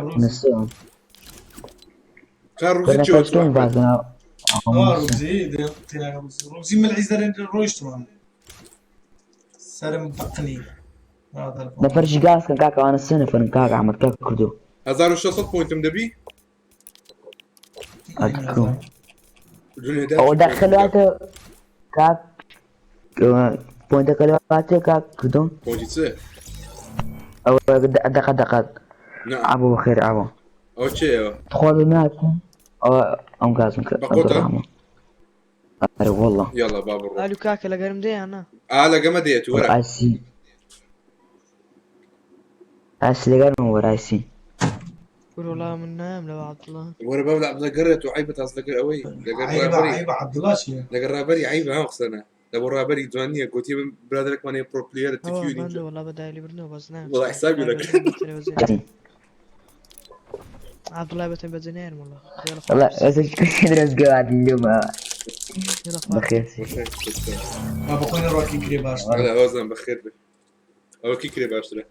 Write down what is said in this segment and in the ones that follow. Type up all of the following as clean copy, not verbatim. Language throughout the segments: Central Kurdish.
ڕوزی نسيان کا ڕوزی كنا چی وەتو كاشكين ئەحمەد بعد ئەوە ڕوزی تێناگەم ڕوزی ڕوزی من عیز دەرێن ڕۆیشتمان سەرم بەقنی نەفەرشی گاز کەن کاکە ئەوانە سێ نەفەرن کاک ئەحمەد کاک کوردۆ. 1600 پۆینتم دەبی ئەکو دنیا ئەوە داچی پۆینتم دەخەلاتە دا کاک پۆینتەکە لەواتێ کاک کوردۆ پۆینتی چێ ئەوە دەقە دەقە نعم عەبۆ بەخێر عەبۆ ئەوە چێەوە تخوا لێ ناچم ئەوە ئەم گازم کرد بەقۆتە عەبدولڕەحمان ئەرێ والله يلا باب الروح ئالو کاکە لەگەرم دێ یان نا ئا لەگەمە دێت وەرە ئاسی ئاسی لەگەرم وەرە ئاسی کورە وەڵا من نایەم لەوە عەبدوڵڵا وەرە باب لە عەبدڵە گەڕێت و عیبە تاس لەگەر ئەوەی لەگەر عیبە ڕابەری عیبە عەبدوڵڵا چییە لەگەر ڕابەری عیبە هەم قسەنە لە بۆ ڕابەری جوان نییە گوتی من برادەرێکمان هەیە پرۆ پلەیەرە هەوا تفیو بەندە نینجا وەڵا بە دایلی بردنەوە بەس نایەم وەڵا چکە حسابی وەڵا دەکرد بەردەم تەلەڤیزیۆن ئاسی عەبدوڵڵای بەتەن بەجێ نایەرم وەڵا یاڵە والله خواحافظ ئێستا درەست گەوادی لۆمە یاڵە خواحافظ بەخێر بەخێر با بەخۆی نەڕۆکی کرێ باشترە ئەڵێ ئەوەزان بەخێر بێ ئەوە کی کرێ باشترە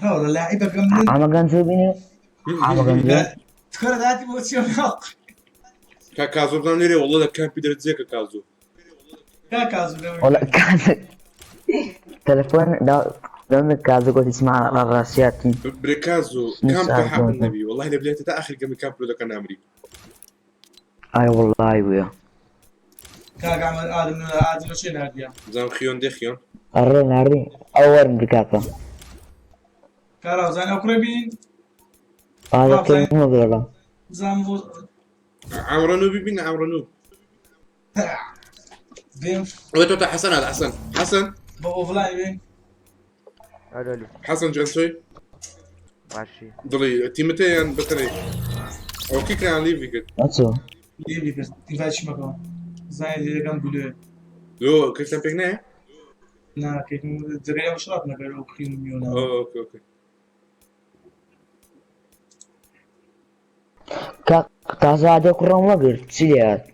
ڕاوە لاعیبەکەم من عامە گەنجۆ بینی عامە گەنجۆ تکەرە داتی بۆ چیە کا کازۆ بزانم لێرێ وەڵڵا لە کامپی دەرەجەیەکە کازۆ کا کازو لەوەی والله كازو تلفون دام كازو قلت اسمع الراسياتي برێ کازۆ نص کامپ ساعة حەق جوزة نەبی وەڵڵاهی لە بلێتە تا ئاخر گەمی کامپ لۆ دەکەن نامری اي والله ايوه کاک عمر ئادم ئادم لە چێ ناردیە بزانم خیۆن دێ خیۆن الرين الرين اول بكاكا کاراوزان ئەو کوڕێ بین هذا ڕابزانین كلمة والله بزانم بۆ عامرەنوو ببینە عامرەنوو بێم ئەوە تۆ تا حەسەن هات حەسەن حەسەن بۆ ئۆفلاین بێن الو الو حەسەن جەنسۆی باشی دڵی تیمەتە یان بەتەنێ ئەوە کی کران لیڤی کرد اتو لێبی کرد ئینڤایت مەکەوە زانین لێرەکەم گولێ لۆ کەسیان پێک نایە نا کەیتم جگەی ئەو شڕات نەکەر ئەو خین میۆنا ئۆکێ ئۆکێ كاك تازه عادي كرة وقر تسيليات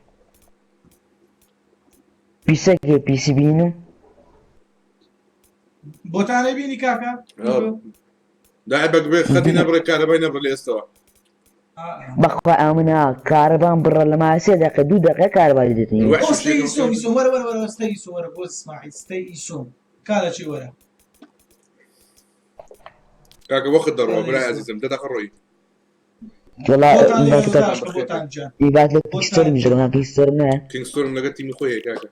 بيسك بيسي بينو بۆتانە بینی کاکە لاعبك بێ خەتی نەبڕێ کارەبای نەبڕ لە ئێستەوە بەخوا ئەمنا کارەبان بڕە لە ماسێ دقیقە دوو دقیقە کارەبا دێتنی وحش ئەو ستەی شتێکم ئیسۆم کرد ئیسۆم وەرە وەرە وەرە ستەی ئیسۆم وەرە بۆ ئیسماعیل ستەی ئیسۆم کارە چی وەرە کاکە وەخت دەڕۆ کارە برای ئیسۆم ئازیزم دە دەقە ڕۆی والله بۆتان لێ باك بەخێر داشکە بەخێر بۆتان گیان يبعث لك بۆتان كيكستورم گیان جرنا كيكستورم کینگستۆرم لەگەر تیمی خۆی هەیە کاکە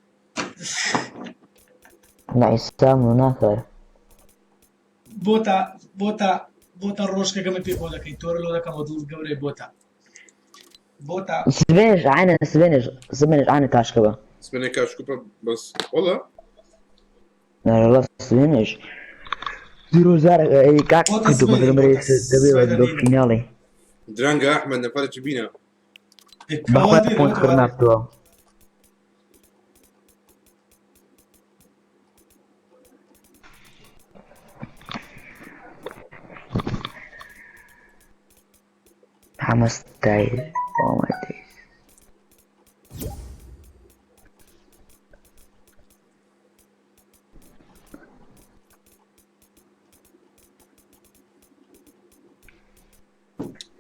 لا عصام وناكر بۆتە بۆتە بۆتە ڕۆژکەکەمە پێ بۆ دەکەین تۆرە لۆ دەکەمەوە دڵ گەورەی بۆتە بۆتە سبينش عنا سبينش سبينش عنا كاشكبا سمێنێ کاشکوپە بەس وەڵا لا والله سبينش زيرو زار اي كاك بۆتە كدو سبەینێ مثلا بۆتە مريك دبي سبەینە دو نینە فينالي درەنگە ئەحمەد نەفەرێکی بینە ئەوە بخوا دێ بوينت ئەوە دێ كرناتو حماس تايل oh my days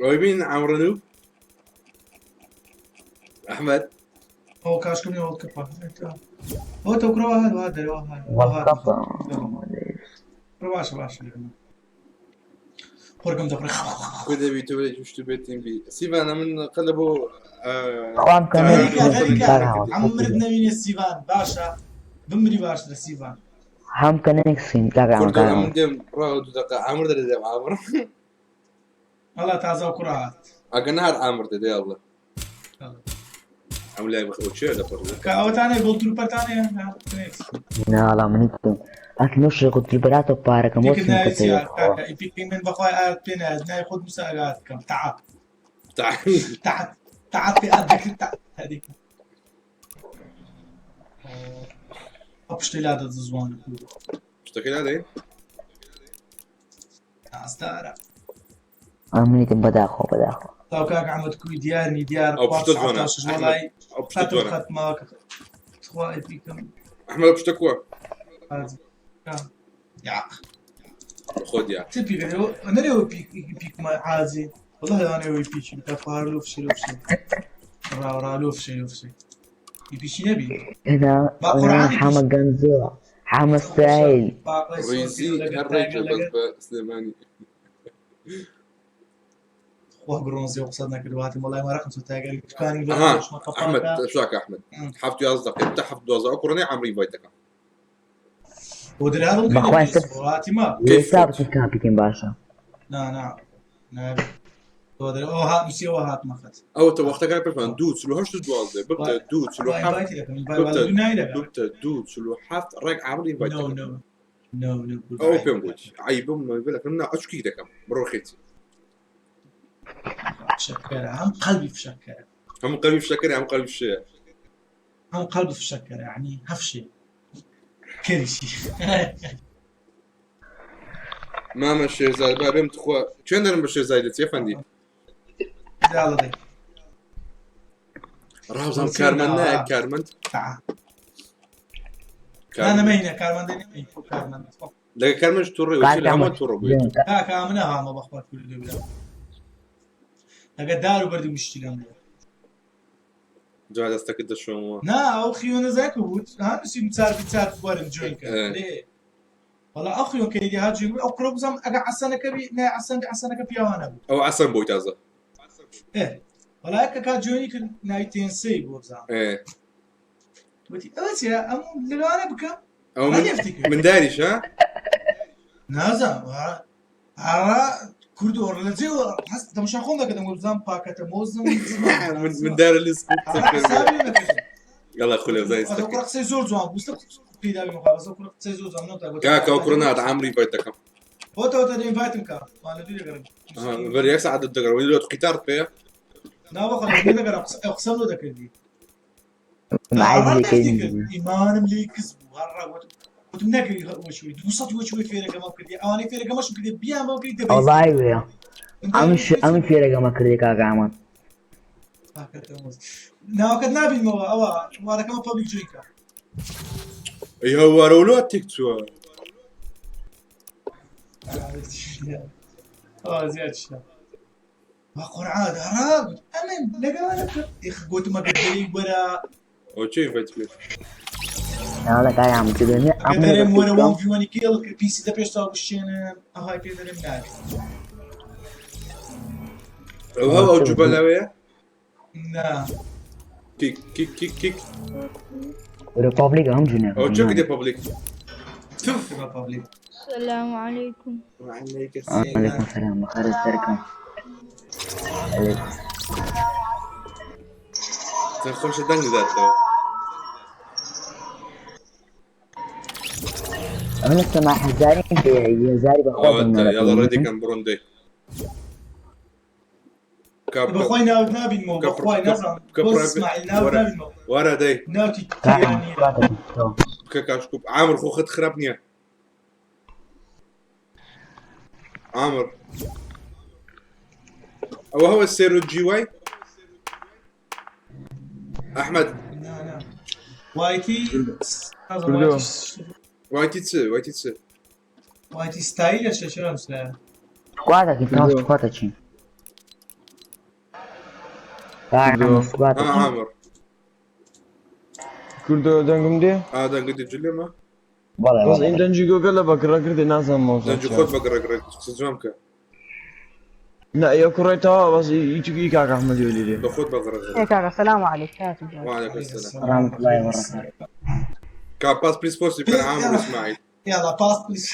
ئەوەی بین عامرەنوو ئەحمەد ئەو کاشکم لێ وەڵکەپە ئەوە تەوکرەوە هەر وا دەرەوە هەر والكفا oh my days باشە باشە لێکم خۆرگم دەبڕێ کوێ دەبی تۆ بێ شتو بێتین بی سیڤانە من قەلە بۆ خوام كان غەریکە غەریکە كان عوض عەم مرد نەوینێ سیڤان باشە بمری باشترە سیڤان هم كان يكسين كاك عم کوردۆ كاك ئەمن عم دێم ڕاوە دوو دقە عامر دەرێ دێم عامر وەڵا تازە و کوڕە هات ئەگە نەهات عامر دەدێ ئەڵێ ئەم لای بخ ئەو چێ دەپڕ کە ئەوەتانەیە گۆڵ تروپەرتانەیە لا لا منيتم أكل قلت البراتو بارك پێکرد موسم ناوی چیە كتير کاکە ئیپیکی من بەخوای ئاات پێ نایەت ناوی خۆت موسا ئەگات بکەم تەعات تەعات تەعات پێ ئات دەکرد تەعات هەدیکە ئەو پشتەی لا دەدە زوانە شتەکەی لادەین ئاستارە منيتم بداخو بداخو تاو کاک ئەحمەد کوی دیار نی دیار ئەو خوا پشتە جوانە 76 ئەحمەد وەڵای ئەو پشتە خاتم جوانە خەتمەوە تخوا ئیپیکم ئەحمەد ئەو پشتە کووە یاق خۆ دیار. چ پیکە نەرێەوە پیکمە عازی والله لەوانەیە پیکی بکە خوار لۆ فشی لۆ فشی ڕاوڕا لۆ فشی لۆ فشی پیکی نەبی انا با انا قورعانی حامە گەنجۆ حامە ستایل ڕیزی هەر ڕێکە بەس بە سلێمانی. خوا گرۆنزی و قسە نەکرد واتم وەڵای مەرەقم سوتا گەر دوکانی ئەها بۆ ئەحمد شاکە ئەحمد حەفت و 11 دقیقە تا حەفت 12 ئەو کوڕەنەی عەمری ڤایت دەکەم. بۆ درارم بەخوای سەر واتی ما كيف ئێستا فوت؟ بچین کامپیکەین باشە. نا نا نا بۆ درا ئەو هات نووسی ئەوە هات مەخەت ئەو تە وەختەکە پێشمان دوو 48 و 12 ببتە دوو 47 ڤایتی دەکەم ببتە نای دەکەم ببتە دوو 47 ڕێک عەمری ڤایت نۆ دەکەم. نۆ نۆ نۆ ئەو پێم گوت عیبم بلەکەم نا ئەچکی دەکەم بڕۆ خێتی. فشەکەرە هەم قەلبی فشەکەرە هەموو قەلبی فشەکەرە هەموو قەلبی فشەیە. هەم قەلب فشەکەرە یعنی هەفشێ کەریشی مامە شێرزاد با بێم تخوا چێن دەرم بە شێرزای دەچێ فەندی داڵە دەی ڕاوزان کارمەند نایە کارمەند نا نەمەینە کارمەندە نەمەین کارمەند لەگە کارمەند تووڕێ وچی لە هەموو تووڕە بوویت کاکە منە هامە بەخوا کوردی برا لەگە دار و بەردی مشتی لەم بوو جا دەستەکەت دەشۆمەوە. نا ئەو خیۆنە زاکە بوو ها نووسیم چارپی چارپ وەرن جوین کە لێ وەڵا ئەو خیۆن کە ئیدی ها جوین بوو ئەو کوڕە بزانم ئەگە عەسەنەکە بی نا عەسەن بی عەسەنەکە پیاوانە بوو ئەو عەسەن بۆی تازە. ئێ وەڵا یەکە کا جوینی کرد ناوی تێنسەی بوو بزانم. ئێ وتی ئەوە چییە ئەم لەوانە بکەم ئەو من منداریش ها نازانم ئارا کورد ئۆڕ لە جێ هەست تەماشا خۆم دەکردم بزانم پاکەتە مۆزم مندارە لە سکوپ يلا خويا زين کوڕە قسەی زۆر جوان بوو پێدا بی مخابەسە کوڕە قسەی زۆر جوان نەوتا کاکە ئەو کوڕە نات عامری ڤایت دەکەم بۆتەوە تە ئینڤایتم کە ما لە دوو دەگەڕم بەر یەک ساعت دەگەڕم لۆ قیتار پێ نا بەخۆ دەگەڕم قسەم لۆ دەکردی معادی ئیمانم لێی کز بوو هەر ڕا وتم نەکەوی وەچوی 200 وەچوی فێرەکەمە کردی ئەوانەی فێرەکەمەشم کردی بیان بەم کردی دەبەی وەڵای وێ ئەم فێرەکەمە کردی کاکە ئەحمەد. ناوەکەت نابینمەوە ئەوە وارەکەمە پەبلیک جوین کە ئەی هەوارە لۆ تێک چووە. ئەوە زیاد شتە با قورعان هەرا ئەمن لەگەڵ گوتم ئەگەر دەری وەرە ئەو چێ ڤایت کرد ناڵە کاکە ئەحمەد دەمێ ئەم دەرێم وەرە وەم ڤیوەنی کێڵ پیسی دە پێش چاو بشێنم ئەهای پێ دەرێم نابێت ئەو هەو ئەو جوبەلاوەیە نا کیک کیک کیک کیک ڕیپۆبلیک ئەم جونێ ئەو چێ کردی پبلیک تف پبلیک السلام عليكم وعليك عليكم السلام بخير السلام عليكم خۆشە دەنگ داتەوە. ئەمن سەما هەزاری هەزاری بەخوا يلا ڕێدی کەم بڕۆن دەی بەخوای ناوت نابینمەوە بەخوای نازانم بۆ ئیسماعیل ناوت نابینمەوە وەرە دەی ناوتی تیانیە بکە کاشکوب عامر خۆ خت خراپ نییە عامر ئەوە هەوە سێرۆ جیوای ئەحمد نا نا وایتی کوردۆ. وایتی چ وایتی چ وایتی ستایلە شەشرام سلایە سکواتەکەین تاو سکواتەچین کوردۆ. ها عامر کوردۆ دەنگم دێ ئادەنگە جلێمە بەڵێ بەس ئین دەنگی گۆگە لە بەگڕە کردی نازانم مۆزە دەنگی خۆت بەگەڕێ قسە جوان بکە نا ئەو کوڕی تەواو بەس ئی کاک ئەحمەدی وەلی دێ بە خۆت بەگەڕێ إيه كاكا السلام عليكم كاتب وعليكم السلام ورحمة الله وبركاته كا باس بليز فورسي بين عامر واسماعيل يلا باس بليز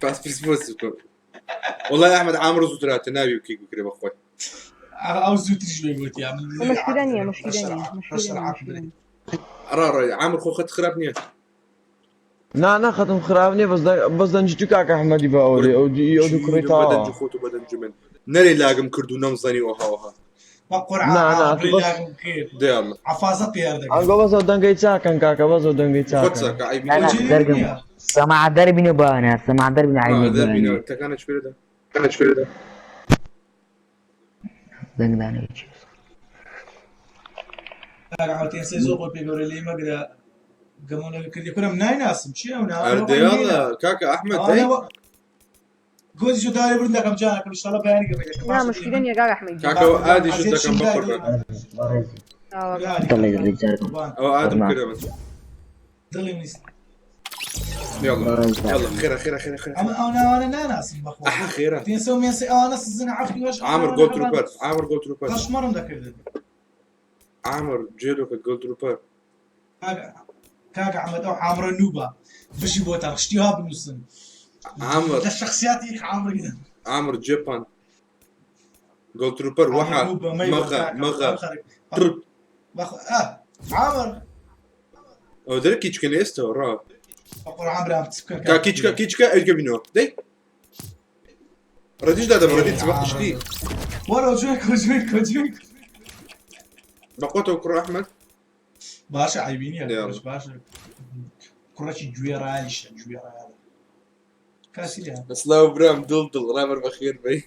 باس بليز فورسي والله يا احمد عامر زوترات ناوي وكيك بكري بخوي ئەو زووتریش بێ گوتی یا من مشكلة نية مشكلة نية مشكلة نية مشكلة نية. ڕا ڕا عامر خۆ خەت خراپ نییە نا نا خەتم خراپ نییە بەس بەس دەنگی تو کاک ئەحمەدی بە ئەو دێ ئەو ئەو دوو کوڕی بەدەنجی تەواوە خۆت و بەدەنجی من نەرێ لاگم کرد و نەمزانی ئەوها ئەوها بە قورعان نا، نا، عامری بەس- لاگم کرد دێ الله عفازە پێیار دەکرد ئەنگۆ بەس ئەو دەنگەی چاکەن کاکە بەس ئەو دەنگەی خۆت چاکەن چاکە عیبی لا لا نییە. دەرگم سەما دەربینە بانە سەما دەربینە عیبی دەربینەوە بانە تەکانە چ پێدا تەکانە چ پێدا دەنگدانەوەی چی عوتێن زۆر خۆی پێگەورە لێی مەگرە گەمۆ لەگە کردی کورم نایناسم چی ئەو نا ئەردێ الله کاکە ئەحمەد دەی گۆزی شو داوای لێبوردن دەکەم جانەکەم ئیشاڵڵا بەیانی گەمەی دەکەم نا باشە مشکلە نییە کاک ئەحمەد گیان. کاکە ئەوە ئادیشت ئەزیەت دەکەم شم دای بەقوربان. بەڕێزی ئاوا دڵی دڵی جارم قوربان ئەوە ئادم قوربان. کردە بەس. دڵی منیست يلا بەڕێز يلا خيرها خيرها خيرها خيرها. ئەمە ئەو ناوانە ناناسم بەخوا. احا خيرها. پێنسە و مێنسە ئەوانە سزن عەفی وەش عامر جولد تروبر، عامر جولد تروبر، قەشمەڕم دەکردن. عامر جێلۆکە جولد تروبر. کاک ئەحمەد ئەو عامرە نووبە بژی بۆتان شتی ها بنووسن عامر لە شخصیاتی عامری عامر جيبان جولد تروبر وحا نوبە مەی مغا مغا ترب. عامر او درك كيتشكا ليستو را بەقور عامرام چ بکەن كا كيتشكا كيتشكا ايش بينو دي رديش دادا رديت سبقت شتي وەرە جوێکۆ جوێکۆ جوێکۆ. بقوته كرة احمد. باشە عیبی نییە یاڵا. باشە کوڕێکی گوێڕایشە گوێڕایە کاسی لێ سلاو برام دل دل رابر بخير بي.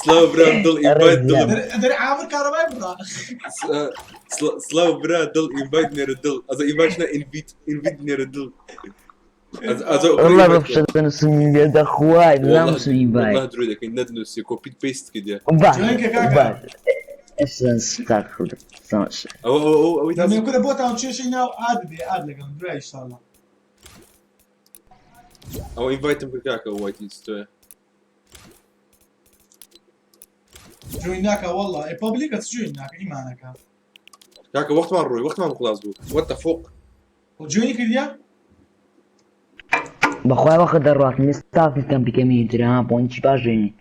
سلاو برام دل انفايت دل. دەرێ عامر کارەبای بڕا. سلاو برا دل انفايت نير دل از انفايت شنا انفيت انفيت نير دل از از والله بەخشە دەنووسم دەخوای والله ناموسمی بای والله درودك ندنوسي كوبي بيست كده. باش جوێنکە کاکە. باش ئێستا ستار کردم او او او او دەمێ کورە بۆتان چێشەی ناو ئاد بێ ئاد لەگەڵم دوای ئیشاڵڵا. او انفايتم كاكا وايت ستوي. جوین ناکە والله ئێ پەبلیکە چ جوین ناکە ئیمانەکە. كاكا وقت ما نروي وقت ما خلاص بو وات ذا فوق. جوینی کردیا؟ بەخوای وەخت دەڕات مستافی کەمپیکەمی ترا بۆنچی باش جوێنی.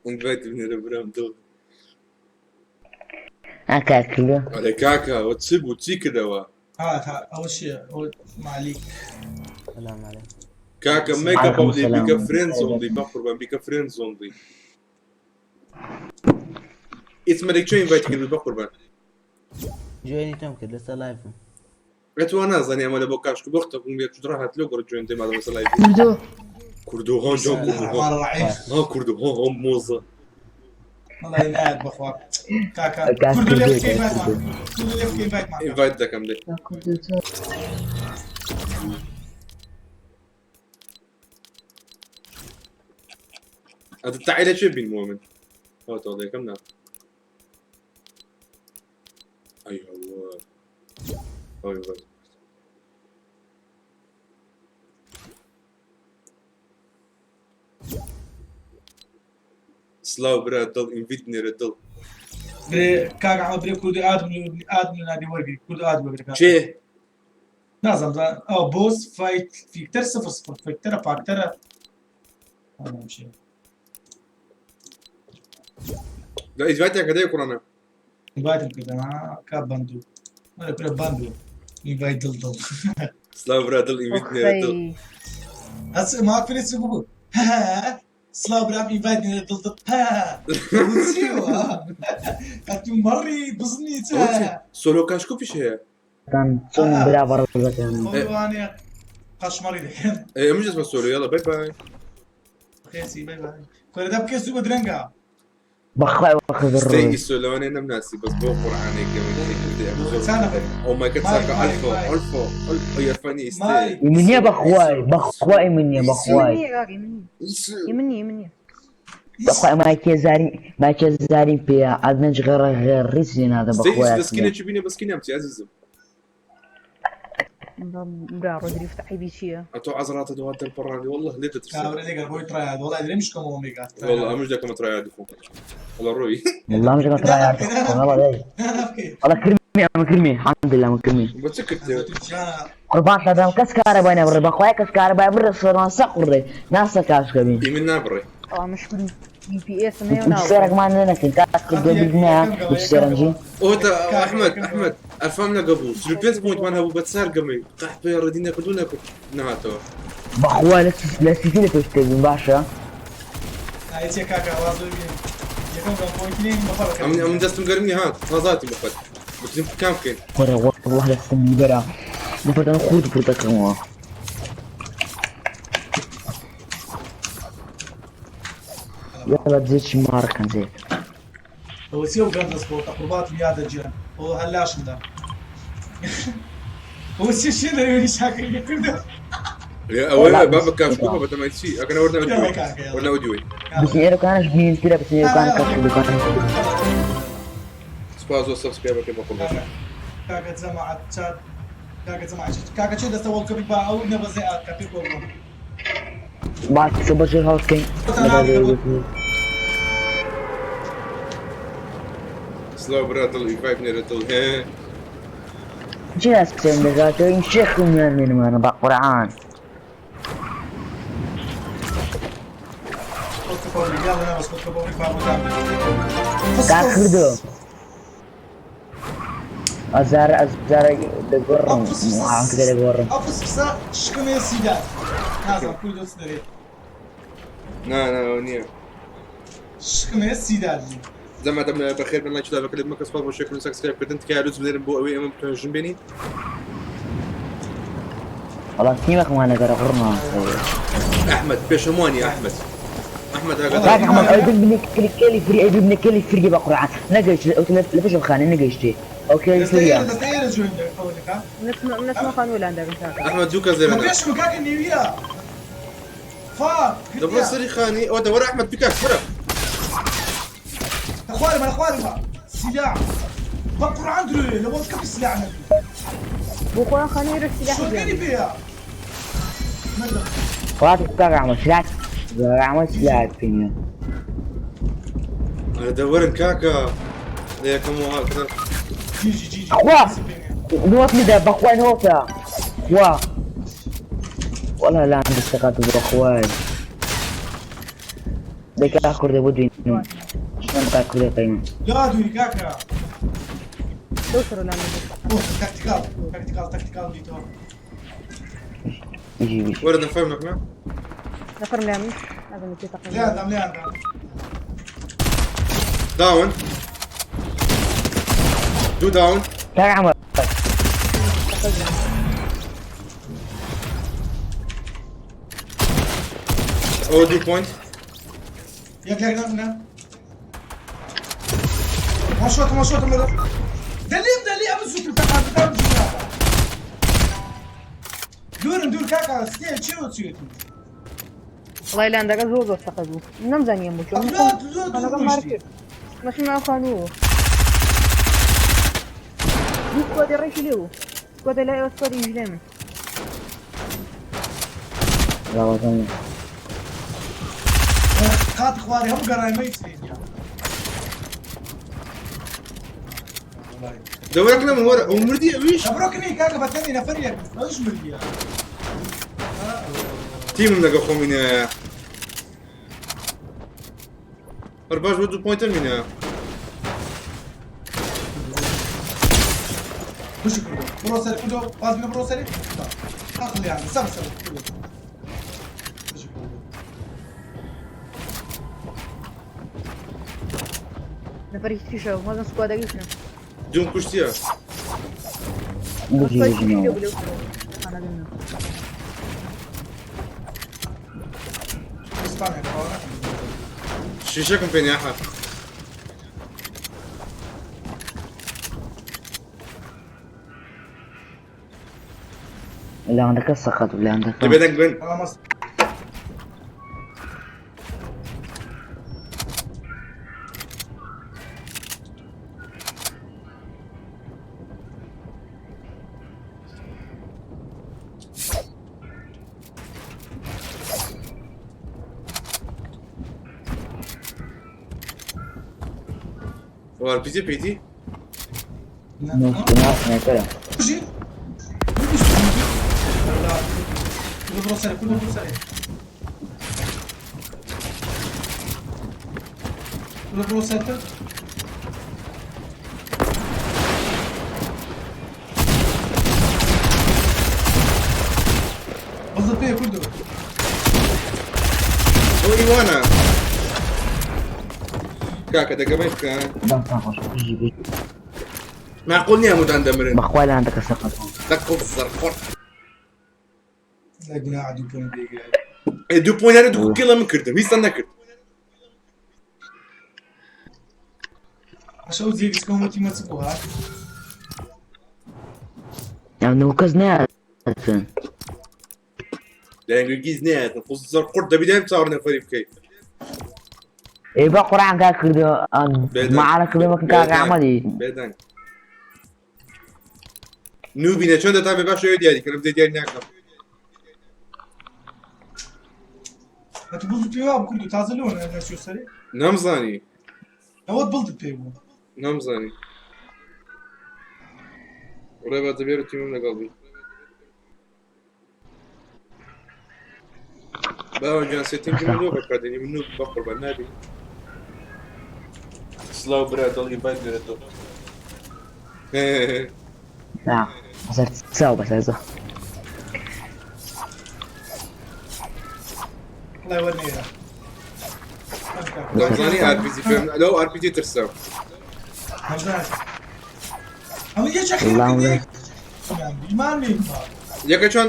انفايت نير برام دل. ئاکا کردە. على كاكا وتسب وتسي كده وا. هات ئەوە چییە ئەوە مالیک. السلام عليكم. كاكا ميك اب عليكم اونلي السلام. بيك فريندز اونلي بقربان بيك فريندز اونلي. اسمك شو انفايت كده بقربان. جويني توم كده لسه لايف. اتو انا زاني اما لبو كاش كبوخت كون بيت راحت لو جوين دي مع مثلا لايف. كردو كردو هون جو كردو الرحمن هون. الرحيم. ها كردو هون هون موزه. والله يناد بخوا كاكا كاكا كردو ليفت كردو. انفايت معك كردو ليفت انفايت معك. انفايت دكم دي. هذا تعالى شو بين مؤمن هو تولي كم نعم ايوه هو ايوه. سلاو برا دل انفيت نير دل. برێ کاک ئەحمەد برێ کوردی ئادم ئادم لە نادی وەرگری کورد ئاد وەرگری کاکە. چێ؟ نازانم ئەو بۆس فایت فیکتەر صفر صفر فیکتەرە پاکتەرە نازانم چییە. لا انفايت كده يكون ئینڤایتم کردم ها کا بەندوو وەرە کورە بەندوو ئینڤایت دڵ دڵ. سلاو برا دل انفيت نير دل. ئۆخەی. هەچ ما فرێ چ بوو سلاو برام ئینڤایت نێرە دڵ دڵ چیوە ئەتو مەڕی بزنی چ سولو كاشكو في شيء. چۆن برا بەڕێزەکان. خۆیوانەیە قەشمەڕی دەکەن. ايه مش اسمه سولو يلا باي باي. خێسی باي باي کورە دە بکەی زوو بە درەنگە. بەخوای وەخت ستي دەڕۆی. سولو انا ناسي بس بو قرآن چانە او ماي جاد ساكا مايك، الفا مايك. الفا الفا يا فاني ستي. مايك. منیە بەخوای بەخوای منیە بەخوای. يمنية كاك يمنية يمنية يمنية. بەخوای مایکێ زارین مایکێ زارین پێیە ئادنەج غێڕە غێر ڕیز لێ نادە ستي بەخوای. بسكينه تشبيني بسكينه امتي عزيزم. برا رودري فتح بي شيء. اتو عزرات دوات البراني والله ليه تترسل. کاورە لێگەر بۆی ترایاد وڵای درێ مشکەمەوە مێگات. والله مش داك مترايا دخو والله روي. والله مش ترايا والله والله كرمي ئەمە كرمي الحمد لله ئەمە كرمي. بتسكت. قوربان سەدام کەس کارەبای نەبڕێ بەخوای کەس کارەبای بڕێ سەرمان سەقوڕێ ناسە کاشکەبین. يمين نابري. اه مش كل يو بي اس ما سێرەکمان نەکەین کاک کردو بیرنایە سێرەنجی. اوتا احمد احمد ارفامنا قبل سلوبيت بوينت مان هبو بتسار قمي قحبه ردينا كدونا نهاتو. بەخوا لە سیتی لە پێش تێبین باشە. ئایچێ کاکە واز ببینم یەکەم گەم پۆینت بەفەرق. ام ام دستم قرمني هات تازاتي بخد بتزم كام كين. قرە والله لە سمی بەرە بفەتەن خورد پورتەکەمەوە. يلا تزيدش ماركا زيد. ئەوە چیە و گەندە سپۆرتە قورباتم یادە گیان ئەوە هەلاشمدا. ئەوە چی شێ دەوێنی شاکەی کردە. ئەوە بابە کاشکوپە بەتەمای چی ئەگەنە وەرنە يلا كاكا يلا وەرنە ئەودیوەی بچین ئێرە کانش بین ترە بچین ئێرە کان کەش دوکان. سوپاس بۆ سەبسکرایبەکەی بە قوربان. كاكا كاكا جماعة تشاد كاكا جماعة كاكا چه دەستە وەڵکەپی با ئەو نەبەزێ ئاکا پێ بۆ با قسە بەژێر هەڵکەین. سڵاو برا دڵ ئینڤایت نێرە دڵ هێ چی هەستێن دەگاتەوە این شێخ میان مێنمانە بە قورعان. يلا نبز خۆت بۆ با بۆ کا کردو ئەزار ئەزار دەگۆڕم ئاکە دەگۆڕم. ئەو فسفسە شکمێ سیدات نازانم کوی دۆست دەرێ نا نا ئەوە نییە شکمێ سیدات بوو زەمەدەم بەخێر بن لایک لابەکە لێت مەکە سوپاس بۆ شێرکردن سەبسکرایب کردن تکایە لوتف بنێرن بۆ ئەوەی ئێمە بتوانین ژن بێنین. وەڵا تیمەکمان لەگەرە قڕما. ئەحمەد پێشەموانی ئەحمەد ئەحمەد کاک ئاگادار ئەحمەد ئەو ببنە کلی فری ئەی ببنە کلی فری بە قورعان نەگەیشت ئەو لە پێش خانە نەگەیشتێ ئەو کلی دەستە فریە. ئێرە دەستە ئێرە جوێن ئەوەکە من اسمه خانو لاندەکەم کاکە ئەحمەد دوو کەس لێرە لە پێشم کاکە نیویە فاک دەبڕۆ سەری خانی ئەوە دەوەرە ئەحمەد بکاک وەرە لە خوارمە لە خوارمە سیلاع بە قورعان درۆیە لە وەڵکەپی سیلاع نەبی بۆ خۆیان خانوی رە سلاح شۆرگەری پێیە مردم وڵات کاک ئەحمەد سلاح ئەحمەد سلاح پێنیە. ئەرە دەوەرن کاکە لە یەکەم وها کە جی جی جی جی خوا نۆت میدا بەخوای نۆتە خوا وەڵا لان دەستەکات بەخوای دەکا کوردە بۆ دوینم شتم بکات کوردە قەیمە. لا دوی کاکە لەو سەر لاندەکەم ئۆ تاکتیکال تاکتیکال تاکتیکال دیتەوە بژی بژی. وەرە نەفەرم نەکنا نەفەرم لام نازانم چی تەقیم لێیان دام لێیان دام داون دوو داون کاک ئەحمەد ئەوە دوو پۆینت یەک یەک نە وان شۆتم وان شۆتم لەگەڵ دەلیم دەلی ئەمە زووتر تەقات بکەم جواب دوورن دوور کاکە سێ چێوە چێتی وڵای لاندەکە زۆر زۆر سەقەت بوو نەمزانیم بۆ چۆن لا زۆر دوور خانەکەم ڕۆیشتی. مار کرد مەشم ناو خانوو دوو سکوادی ڕێکی لێ بوو سکوادی لای ئەو سکوادی ژلێ من لاوەتەن قاتی خوارێ هەموو گەڕایمەی چێنیە دەوەرە کنە من وەرە ئەو مردی ئەویش شەبرۆکنی کاکە بەتەنی نەفەر یەک ئەوش مردیە تیمم لەگە خۆمینە هەر باش بۆ دوو پۆینتە مینە بشی کردو بڕۆ سەر کردو باز بینە بڕۆ سەری عقلیان سەر سەر کردو بشی کردو نەفەرێکی تریشە مازن سکوادەکەیشە دووم کوشتیە بژی سکوادی بژی تریش لێ نەوە. بوو لەو سەر خانەکەم من. ئیسپانیا کەوە شیشەکم پێ نیاحە لاندەکە سەقەت و لاندەکە. دەبێ دەنگ بن بەڵام وەر پیتی پیتی نەکەرە. بژی بڕۆ سەر کردو بڕۆ سەر بڕۆ سەر بەزە پێ کردو ئەو ئیوانە کاکە دەگەمەی بکە دەمتان خۆش بژی بژی. معقول نییە هەمووتان دەمرن بەخوای لاندەکە سەقەت بوو. دەقڵ زەرخۆر لە گوناح دوو پۆینت دێگە ئێ دوو پۆینت هەرە دوو کیڵە من کردم هیچتان نەکرد عشان ئەو جێگیسکەمەوە تیمە چ بوو هات ئەم نەوە کەس نەیاتن. لایەنگرگیز نەیاتن خۆ زۆر قورت دەبی دایم چاوەڕێ نەفەری بکەیت. ئێ بە قورعان کاک کردو بێدەنگ. معارە کردو بەکن کاک بێدەنگ. ئەحمەدی بێدەنگ. نوبینە چۆن دەتان بێ باش ئەوێ دیاری کەم دێ دیاری ناکەم. ئەتو بڵدت پێ وابوو کوردو تازە لۆ نەچیۆ سەرێ؟ نەمزانی. ئەوەت بڵدت پێ بوو. نەمزانی. ڕێ بە دەبێت تیمم لەگەڵ بی. باوە گیان setting ی من لۆ بەکاردێنی من noob بەقوربان نابی. سڵاو برا دڵ invite نێرە دڵ. نا بەسەر چاو بەسەر زۆ. وڵای وەرنێرە. دەمزانی RPG پێم لەو RPG ترسام. نەمزانی. ئەمە یەکە وەڵام خێر ئیمان لێ یەکە چۆن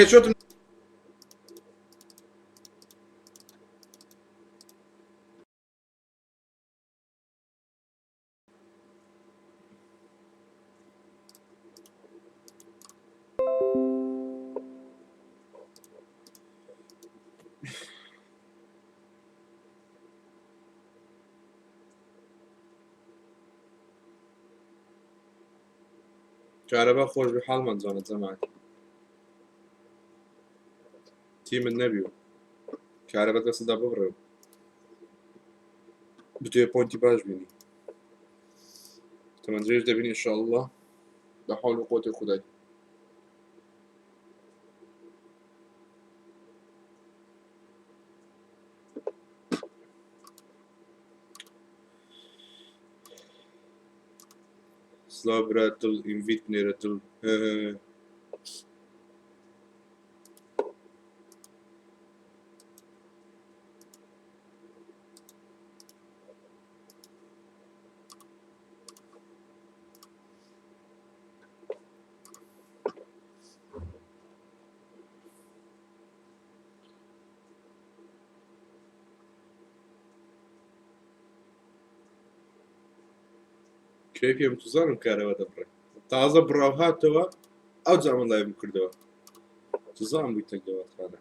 هێچۆتم کارەبا خۆش بێ حاڵمان جوانە جەماعەت. تیمت نەبی و کارەبا دەستدا ببڕێ و بتوێ پۆینتی باش بینی. تەمەندرێژ دەبین ئینشاءاللە بە حەول و قوتی خودای. سڵاو برا دڵ invite بنێرە دڵ. کێ پێم توزانم کارەوە دەبڕێ تازە بڕاو هاتەوە ئەو جامە live م کردەوە توزان بووی تەگەوەخانە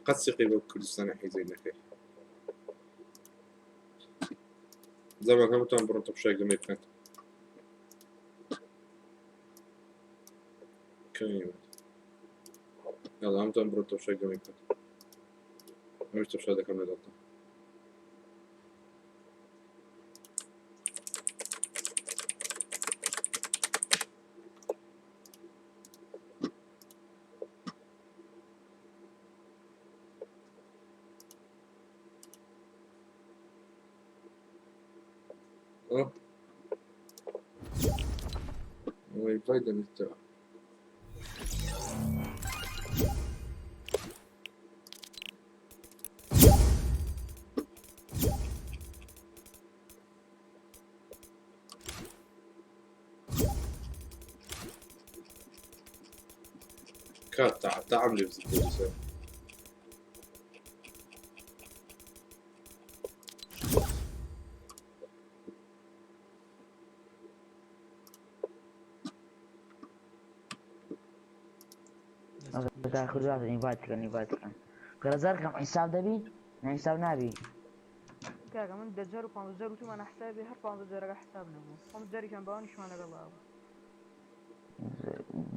قەت سیقی بۆ کوردستانە حیزەی نەکەی زەمان هەمووتان بڕۆن تەمشای گەمەی بکەن یاڵا هەمووتان بڕۆن تەمشای گەمەی بکەن ئەوش تەمشا دەکەم لەگەڵتان. اه واي فاي دەمێتەوە. کات تەعام لێ بزی پۆلیسە. invite کەن invite کەن گەرەزار کەم حیساب دەبی نا حیساب نابی. کاکە من دە جار و 15 جار وتومانە حسابی هەر 15 جارەکە حساب نەبوو خۆم جارێکیان باوانیشمان لەگەڵا بوو.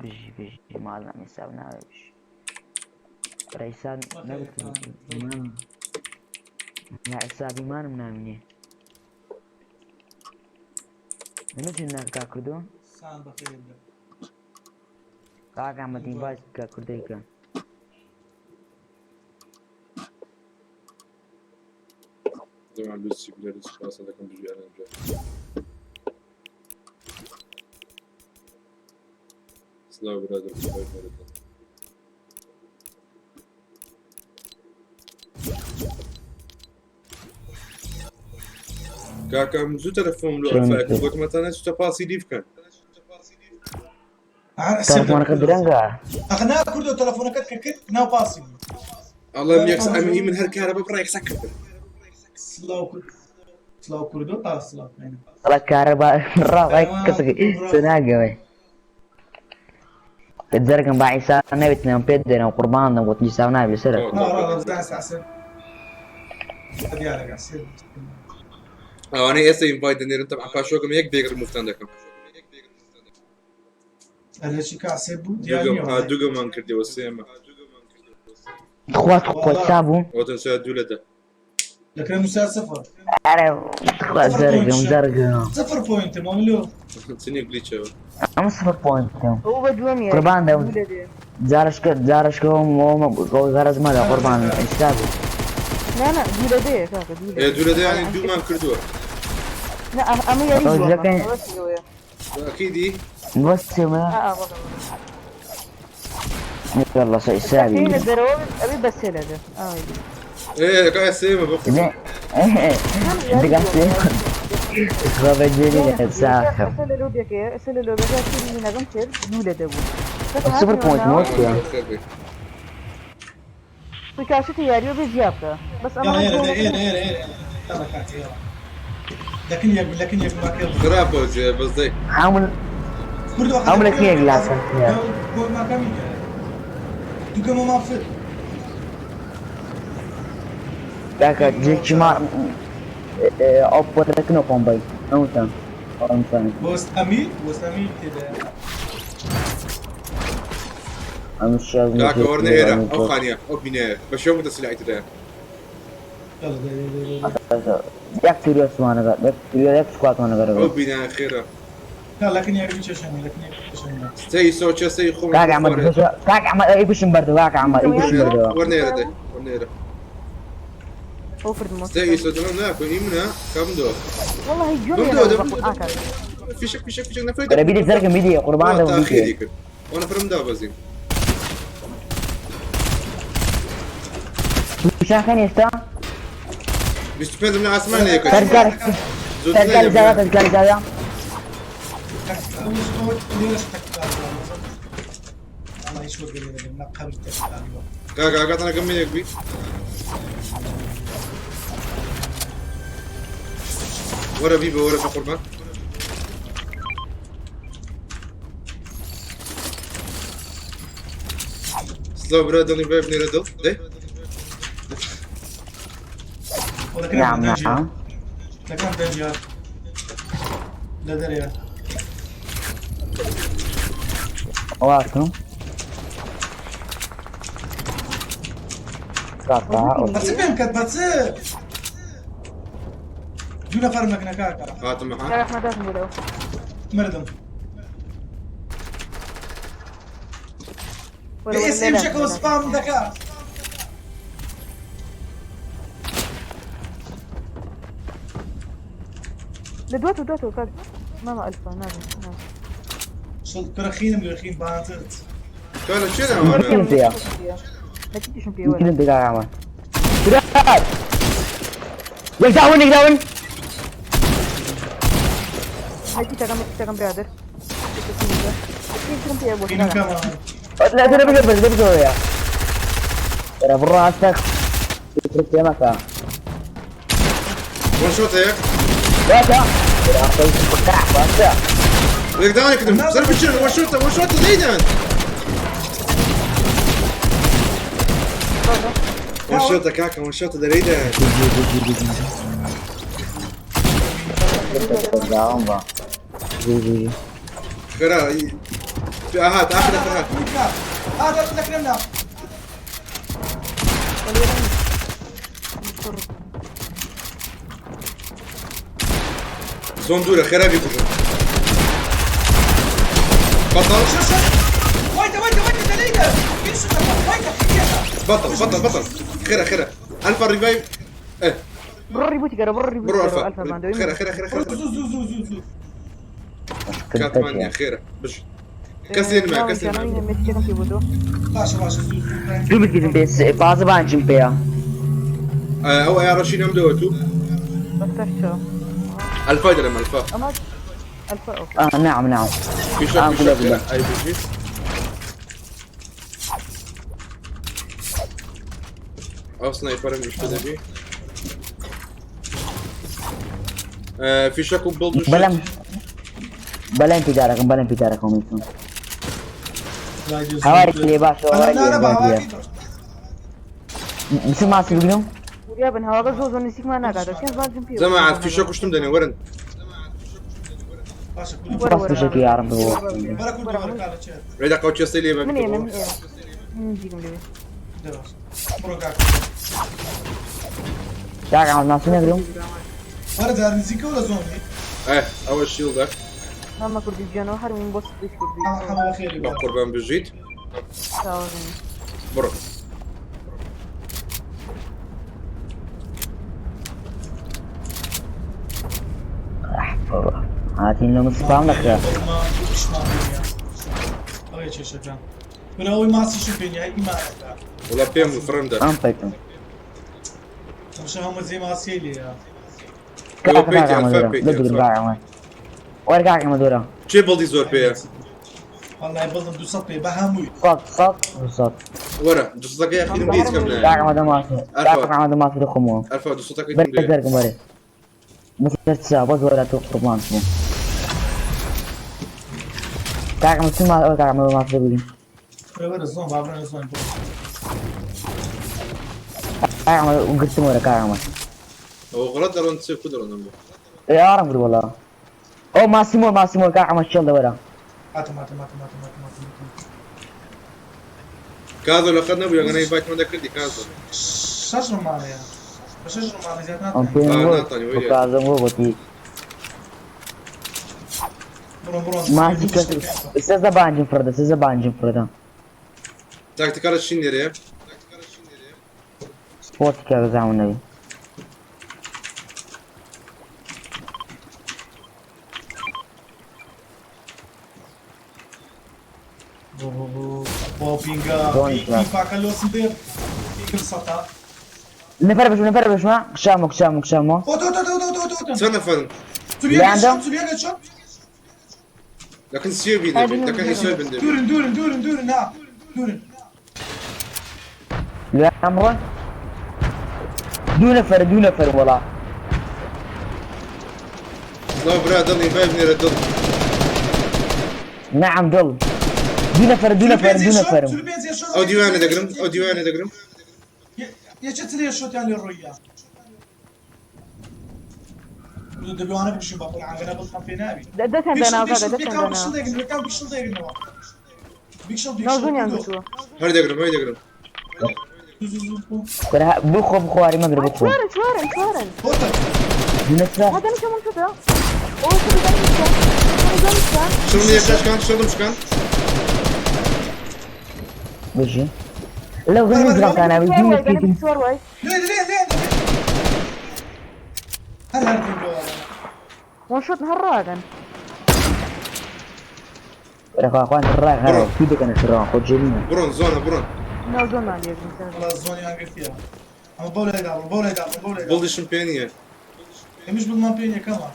بژی بژی ماڵم حیساب ناوێ بژی ڕەیسان نەگوتم نا حیسابی مانم نامینێ نەچین ناکا کردو. سان بەخێر بێ. کاک ئەحمەد invite بکە کوردەیکە. زەمان لوسی بلێرە سوپاسە دەکەم بژی ئەلەن جا. سڵاو برادەر خودای بەرەکەت. کاکە من زوو تەلەفۆنم لۆ ئەلفا کرد گوتم هەتا نەچیتە پاسی لی بکەن. تەلەفۆنەکە درەنگە. ئەخ نا کوردۆ تەلەفۆنەکەت کە کرد ناو پاسی بوو. ئەڵێم یەکس ئەم هی من هەر کارەبا بڕا یەکسان کردم. سڵاو کورد سڵاو کوردۆ ئا سڵاو. وەڵا کارەبا ڕا ڕای کەسێک تێناگەوێ. زەرگم با عیسا نەوێتنەوە پێت دێنەوە قوربان دەم وتنی ساو نابێ سەرە. نا ڕا بزان عسل دیارە عسل. ئەوانەی ئێستا ئینڤایت دەنێرن تەبعەن پاشۆکم یەک بێک ڕیموفتان دەکەم. هەرچی کاسێ بوو دیار دووگەم نییە. ها دووگەمان کردەوە سێمە. تخوا تخوا چا بوو؟ وتن سا دوو لە دە. لەکرێ موسا صفر. ئەرێ تخوا زەرگم زەرگم. صفر بوينت مملو. چنی گلیچەوە. ئەم صفر پۆینتم. هو بە دووەم یاری قوربان دەم. دوو لە دێ. جارشکە جارشکەوم غەرەز مەدە قوربان ئیستا بوو. نا نا دوو لە دێ کاکە دوو لە ئێ دێ. دوو لە دە یانی دوومان کردووە. نا ئەمە یاری ئەو دووەمە لەکەی- بەس ئەوەیە. ئەکیدی بەس سێمە ئا ئا بەڵێ بەڵێ. يلا سابي. تەقینە دەرەوە ئەبێ بەسێ لە دێ. ئاوی دی. ئێ کاکە سێمە بە زين دقة خبر ساخر. ئەسە لە لۆبیەکەیە ئەسە لە لۆبیەکە سێری نەگەم کرد دوو لە دە بوو. صفر بوينت موت يا. کاشتی یاریۆ بێ زیاد بکە بەس ئەمە يلا يلا يلا يلا يلا يلا كاتي يلا. لكن يك لكن يك ما كان. خراپە بەس دەی. عامل كل واحد عملك هيك لا جول ما كان دوكا ما في. ذاك جيك ما اوب لكنو بومبي اوتا اوتا. بوست امير بوست امير كده. مش کاکە وەرنە ئێرە ئەو خانیە ئەو بینایە بە شێوە متەسیل ئایتدایە. يلا يلا يلا. ياك تريو سوانا ياك تريو ياك سكوات وانا ئەو قرب. بینایە خێرە. لا لكن يك بيتشن لكن يك بيتشن. سەی سۆچە سەی خۆم. كاك عمل كاك عمل اي بشم بردو كاك عمل اي بشم بردو. وەرنە ئێرە دەی وەرنە ئێرە. ئەو فردمەوە. سەی سۆ دەڵێم ناکۆ ئی منە کام دۆ. والله گوێم بمدەوە لێ دەم نەبوو. ئا کاکە. فیشک فیشک فیشک نەفەی. ترى بيدي زرق بيدي قربان دم تاخيری بيدي. کرد. وەنە فرم دابەزین. شاخين يستا 25 من عاسمان یەکە. تركار تركار زاوية تركار زاوية. الله يشوف اللي نقم کاکە ئاگاتانەکەم یەک بی. وەرە بیبە وەرە بە قوربان. سلاو برا دڵی بێ بنێرە دڵ دەی. نعم نعم. لكن دنجر لا دريا. واكم قطع. بس بينك بس دون فرمك نكاكا. هاتم ها. کاکە ئەحمەد هاتم بۆ لەوە. مردم. وەرە وەرە اسم لێرە. شكو سبام ذكاء. لە دواتەوە دواتەوە کاک ماما ئەلفا نابێ نابێ. شو كرخين ملخين بانتت. کارە چێ ئەوانە؟ يمكن فيها. لە چیشم پێ يمكن وەرە. انت قاعد عمل. يك داون يك داون. لە چی تاکەم تاکەم برادر. چیشم پێ بۆ. خينم كمان. لا ترى بقى بس بقى يا ترى براسك يترك يا مكان. وان شوت هيك. لا لا یەک داوانی کردم سەر بچن وان شوتە وان شوتە دەیدان. وان شوتە کاکە وان شوتە دەرەیدان. خێرا هات آخر هات. هذا لك نمنا. زۆن دوورە خێرا بیکوژن. بەتەڵ شو شو ويت ويت ويت دليل كل شو ويت بطل بطل بطل خيرا خيرا الفا ريفايف ايه. بڕۆ ڕیبوتی گەرە بڕۆ ڕیبوتی برو گەرە الفا ئەلفا باندەوەی. خيرا خيرا خيرا خيرا زو زو زو زو زو. كاتمانيا خيرا بش كسين ما كسين ما. مێتیەکەم پێ بۆ تۆ. باشا باشا زو زو. شو بتجي بس بازي بانشم بيا. او اي رشين ام دوتو. بەستەر چۆ. الفا درم الفا. ئەمە ئەلفا ئۆکەی. اه نعم نعم. في شك آه، في قول شك بالله. اي بي جي. او سنايبر مش بدي في شكو بيلد. بلا بلا انفجاركم بلا انفجاركم انتم. هەواری لێ باشە نا هەواری نا لێ بە باشە هەواکەی دۆش بچم ماسی بگرم وریا بن هەواکە زۆر زۆر نزیکمان ناکاتەوە چەند زانجم پێ جەماعەت فیشە کوشتم دەنێ وەرن باشە کوردی وەرە بەس وەرە بشێکی یارم بۆ وەرە کوردی وەرە کارە چێت ڕێدا قەوچێستەی لێ من ئێمە بەبیتەوە من ئێمە من نزیکم لێ دە باشە بڕۆ کاکە کاک عمر ماسی نەگرم وەرە جار نزیکەوە لە زۆنی ئێ ئەوە شیڵدە مامە کوردی گیانەوە هەر من بۆ سپیس کوردی حەمە حەمە بەخێری بە بە قوربان بژیت چاوەڕێن بڕۆ هاتین لە مسپام دەکرا ئیشمان پێ ئەوەیە کێشەکان برا ئەوەی ماسیشم پێ نییە ئیمانەکە وەڵا پێم و فڕێم دا ئەم پێتم تەمشە هەموو جێ ماسیەی لێیە ئەوە کاک پێیتی کاک عمر ئەلفا دورە پێیتی بگرم ئەلفا کاک عمر وەرە کاک عمر دورە چێ بڵدی زۆر پێیە والله بڵم 200 پێ بە هەمووی سەد سەد دوو سەد وەرە دووسەدەکەی ئەخیرم لێ هیچ کەم نایە کاک عمر دەماسی ئەلفا کاک عمر دەماسی دەخۆمەوە ئەلفا دووسەدەکەی بەر تم لێ دەرکم بەرێ بەسەر چا بەس وەرە تۆ قوربان بوو کاک عمر چ ما ئەوە کاک عمر ماسی دەگرین وەرە وەرە زۆن بابرە زۆن بڕۆ کاک عمر گرتم وەرە کاک عمر ئەوە غەڵەت دەڕۆن چێ کو دەڕۆن ئەم یارم کرد وەڵا ئەو ماسیمۆ ماسیمۆ کاک عمر شێڵ دەوەرە هاتم هاتم هاتم هاتم هاتم هاتم هاتم کازۆ لە خەت نەبوو یەگەنەی باکمان دەکردی کازۆ شەش ڕمانەیە بە شەش ڕمانە زیاد ئەم ناتوانین پێم آه گوت ناتانی بۆ وەیە کازم بۆ گوتی بڕۆن بڕۆن ماسی کەس سێزدە بانجم فڕدە سێزدە بانجم فڕدە تاکتیکارە چین لێرەیە سپۆرتی کاک زاون نەبی بۆ بۆ بۆ بۆ پینگە زۆن پینگ پاکە لۆسم بێ پینگم سەتا نەفەر بشمە نەفەر بشمە کشامۆ کشامۆ کشامۆ ئۆ تۆ تۆ تۆ تۆ تۆ تۆ چەند نەفەرن سوریاگە لەیاندەم چۆن سوریاگە چۆن لەکن سێ بین دەبێت هەردوو لەکن ئیسۆ بن دەبێت دوورن دوورن دوورن دوورن ها دوورن لەیان بڕۆن دوو نەفەر دوو نەفەر وەڵا سڵاو برا دڵی بای بنێرە دڵ نعم دڵ دوو نەفەر دوو نەفەر دوو نەفەرم ئەو دیوانە دەگرم ئەو دیوانە دەگرم یەکێ ترێ شۆتیان لێ ڕۆیە دەبێوانە بکشین بە قورعانگەنە بڵخەم پێ ناوی دەتەن دەناو کاکە دەتەن دەناو بێکان بیشڵ دەگرنەوە بیکشڵ ناو بیکشڵ زۆنیان گرتووە هەر دەگرم هەر دەگرم کورە بخۆ بخواری مەگرە بخۆ چوارن چوارن چوارن هۆتە دوو نەفەر ها دەنیشە من شتە ئەو شتە دەنیشە دەنیشە شڵم یەکە شکان شڵم شکان بژی لەو غنی زراکانە بی دوو وای متکیتم چوار وای لێ لێ لێ هەر هەر دین بۆ وان شوت هەر ڕاگەن کورە خوان ڕای هەرەوە تو دەکەنە شڕان خۆ جێلینە بڕۆن زۆنە بڕۆن ناو زۆنمان لێگرن وڵا زۆنیان گرتیە ئەمە بەو لای دابڕ بەو لای دابڕ بەو لای دابڕ بڵدیشم پێ نییە ئێمەش بڵمان پێ نییە کەمە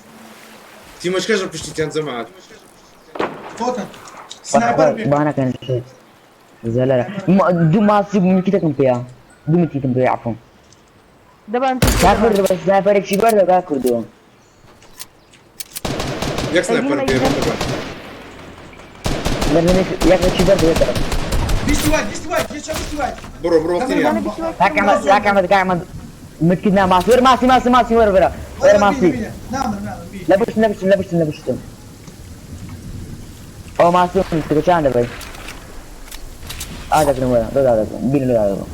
تیمەشکەشە پشتیتیان جەماعەت هۆتە سنایپەر پێ بانەکەن زەلەرە دوو ماسی متکیتەکەم پێیە دوو متکیتم پێ عەفوم دەبان کاک کوردە بەس سنایپەرێکی بەردە کاک کوردۆ یەک سنایپەرم پێ بڕۆن لەبێنێک یەکێکی بەردە یەکە بیستی وایت بیستی وایت یەکە بیستی وایت بڕۆ بڕۆ وەختی نییە کاک ئەحمەد کاک ئەحمەد کاک ئەحمەد متکیت نا ماسی وەرە ماسی ماسی ماسی وەرە وەرە وەرە ماسی نامرم نامرم بی لە پشتم لە پشتم لە پشتم لە پشتم ئەو ماسی متکە چیان دەبەی ئا دەگرم وەرە دۆ دادەگرم بیر لۆ دادەگرم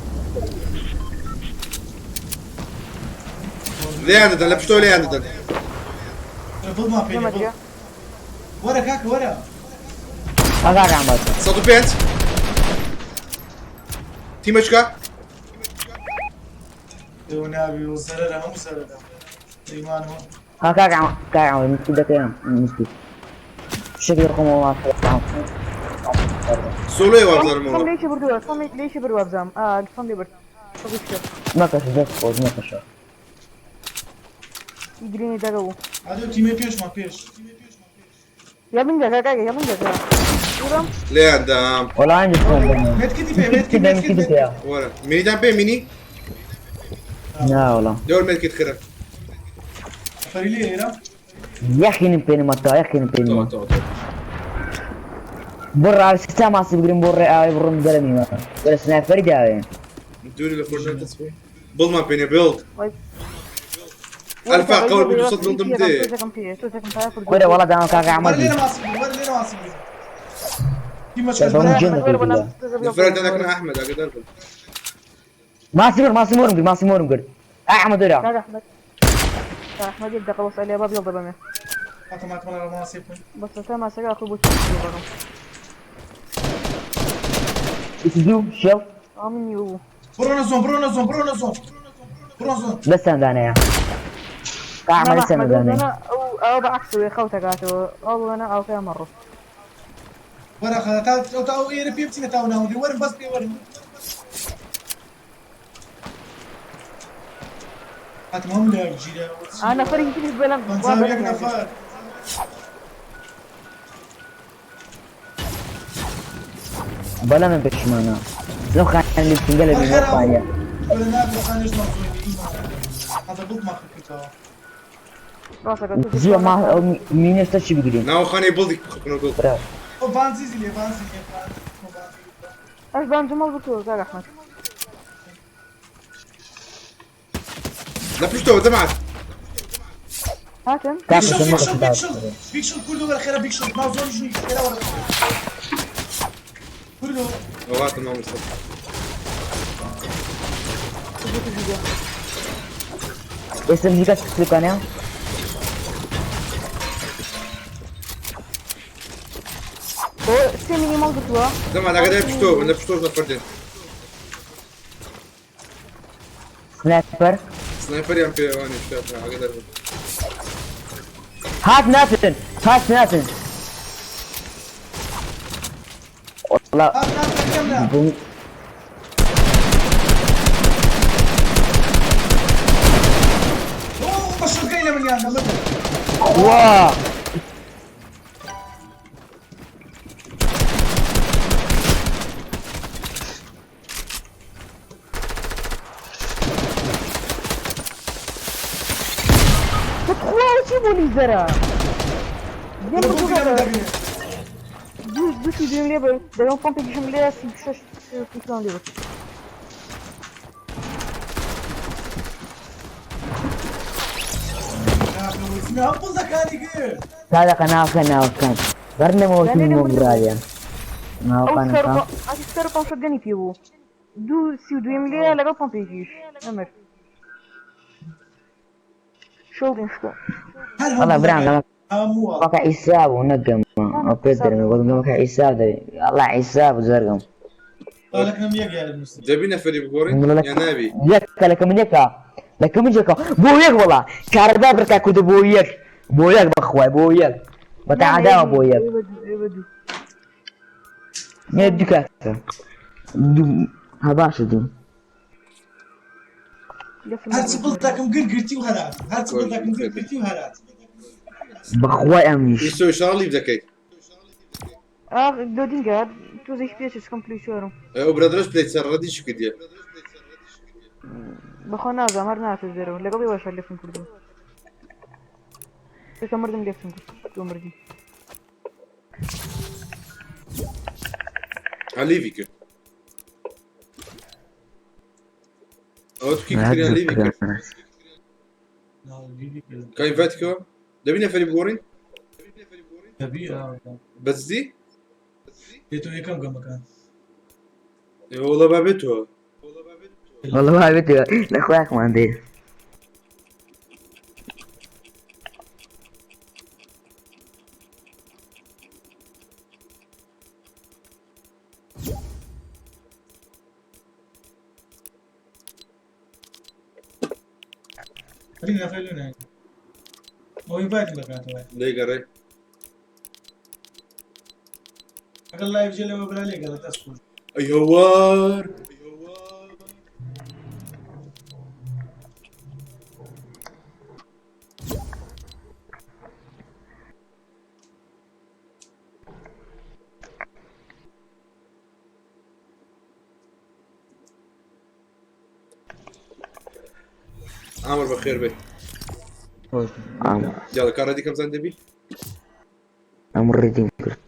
لێیان دەدەن لە پشتەوە لێیان دەدەن بڵمان پێ نییە بڵ وەرە کاکە وەرە ها کاک ئەحمەد 105 تیمەشکە ئێوە ناوی و زەرەرە هەموو زەرەرە ئیمانەوە ها کاک ئەحمەد کاک ئەحمەد متکیت دەکەم متکیت شکلی خۆمەوە ماسی سۆلۆی وابزانمەوە خۆم لێکی بردووە خۆم لێکی بردووە بزانم ئا خۆم لێ برد مەکەشە دەست خۆش مەکەشە گرینی دەگە بوو ئادە تیمێ پێشمان پێش یا من دەگا کاکە یا من دەگا دوورم لێیان دام وەڵا ئەنجی خۆم مێتکیتی پێ مێتکیت متکیت مێتکیت پێ وەرە مینیدان پێ مینی نا وەڵا دەور مێتکیت خرە فەری لێ ئێرە یەخینم پێ نەمەتا یەخینم پێ تەواو نەما تەواو تەواو. بڕ ستا ماسی بگرم بۆ ڕێ ئاوێ بڕم دەرە میوە وەرە سنایپەری داوێ. دووری لە فۆرتنایت دەست بوو بڵمان پێنێ بڵد ئەلفا قەور بوو 200 بڵدم دێ. کورە وەڵا داوە کاکە وەرە ئەحمەدی. لێرە ماسی بگرن، وەرە لێرە ماسی بگرن. تیمە چکەش بەم برای جێم ئەحمەد. دەکەوتووە. نەفرەت دەکەن ئەحمەد ئاگادار بن. ماسی بر ماسی مۆرم کرد ماسی مۆرم کرد. ئا ئەحمەد وەرە. کاک ئەحمەد کاک ئەحمەد یەک دەقە وەسعی لێ با بێڵ دەبەمێ. هاتم هاتم وەڵا ماسی بکەن. بەس تا ماسەکە ئاخۆ بۆ چی بەڕم. دوو شێڵ. ئەو من نیوە بوو. بڕۆنە زۆن بڕۆنە زۆن بڕۆنە زۆن بڕۆن زۆن. دەستیان دانەیە. کاک ئەحمەد دەستیان دانەیە. ئەو ئەو بەعکسەوەی خەوتەکاتەوە ئەو بڵێنە ئاوکەیان مەڕۆ. وەرە خەڵە تا ئەو تا ئەو ئێرە پێ بچینە تاو ناوەندی وەرن بەس پێ وەرن. هاتم هەموو لایەک گیرە. ئا نەفەرێکی تریش بەلەم 51 نەفەر. بەڵام من پەشیمانە. لەم خانە لێ بچین گەلە هەر بینەوە خێرا خانیە. وەرە نابێ خانێش مەزۆنی ئیمان. هاتە بڵد ماخە کردەوە. ڕاستەکە زووە ما ئەو مینێشتە چی بگرین؟ ناوخانەی بڵدی بخەنەوە بڵد. برا. ئەو بانزیزی لێ بانزی لێ بانزی. ئەش بانجمەڵ بکەوە کاک ئەحمەد. لە پشتەوە دەمات. هاتن؟ کاکە بیکشڵ سەر بیکشڵ مەکە بیکشڵ بیکشڵ کوردۆ وەرە خێرا بیکشڵ ناو زۆنیش نی خێرا وەرە. کوردۆ. ئەو هاتم مامۆستا. ئێستا بژی کەس کلکانە؟ بۆ سێ مینیمەڵ گرتووە. دەمات ئاگادار پشتەوە بن لە پشتەوە نەفەر دێن. سنایپەر. سنایپەریان پێوانێ شتە ئاگادار بن. هات ناتن هات ناتن. والله هات هات کەم بوم ئەو بە شۆکەی لە منیان دەمە. وا بەخوا چی بۆ لیزەرە؟ لێم بڵد بردووە لە من دەگرێ. دوو دوو دوێم لێ بر دەگەڵ پۆمپێکیشم لێ 36 پیسان لێ بر. ناو بڵدەکانی کرد. تا دقە ناوکە ناوکان بەرنەمەوە مۆگرایە ئەو ناوکان سەر ئەو سەر پۆمپ شۆتگەنی پێ بوو. دوو سی و دوێم لێ لەگەڵ پۆمپێکیش ئەمر. شۆڵدین شکا. هەر والله برام لەمە هەمووە. وەکە عیسا بوو نەگەم ئەو پێ دەرم وەکە عیسا دەبێ الله عیسا بوو زەرگەم. لەکنم یەک یاری نووسی. دەبی نەفەری بگۆڕین یا نابی؟ یەکە لەکە من یەکە لەکە من یەکە بۆ یەک وەڵا کارەبا برکا کوردە بۆ یەک بۆ یەک بەخوای بۆ یەک بەتەعاداوە بۆ یەک نێ دوو کاکە دوو ها باشە دوو هەرچی بڵدەکەم گر گرتی و هەرات. هەرچی بڵدەکەم گر گرتی و هەرات. بەخوای ئەمنیش. ئیسۆ ئیشاڵ لیڤ دەکەیت. ئاخ لۆدینگە تۆزێکی پێچێ چکەم پلی چوارم. ئەو برادەرش پلی چوار ڕەدیشی کردیە. بەخوا نازانم هەر ناتێت دەرەوە لەگەڵ ئێوەش هەر لێفتم کردووە. ئێستا مردم لێفتم کرد تۆ مردی. ها لیڤی کرد. ئەوە تو کی کردیان لیڤی کرد. کە ئینڤایت کەوە دەبی نەفەری بگۆڕین؟ دەبی بەجدی؟ دێتۆ یەکەم گەمەکان. وەڵا با بێتەوە. والله ما بێتەوە لە خۆیاکمان دێ. خلينا نەفەری لێ ئەو ئینڤایتم دەکاتەوە. لێگەڕێ. ئەگەر لایڤ جێ لەوە برا لێگەڕێ دەست خۆش. ئەی هەوار. عامر بەخێر بێ. یاڵە کارەدی کەم زان دەبی؟ ئەم ڕێدیم کرد.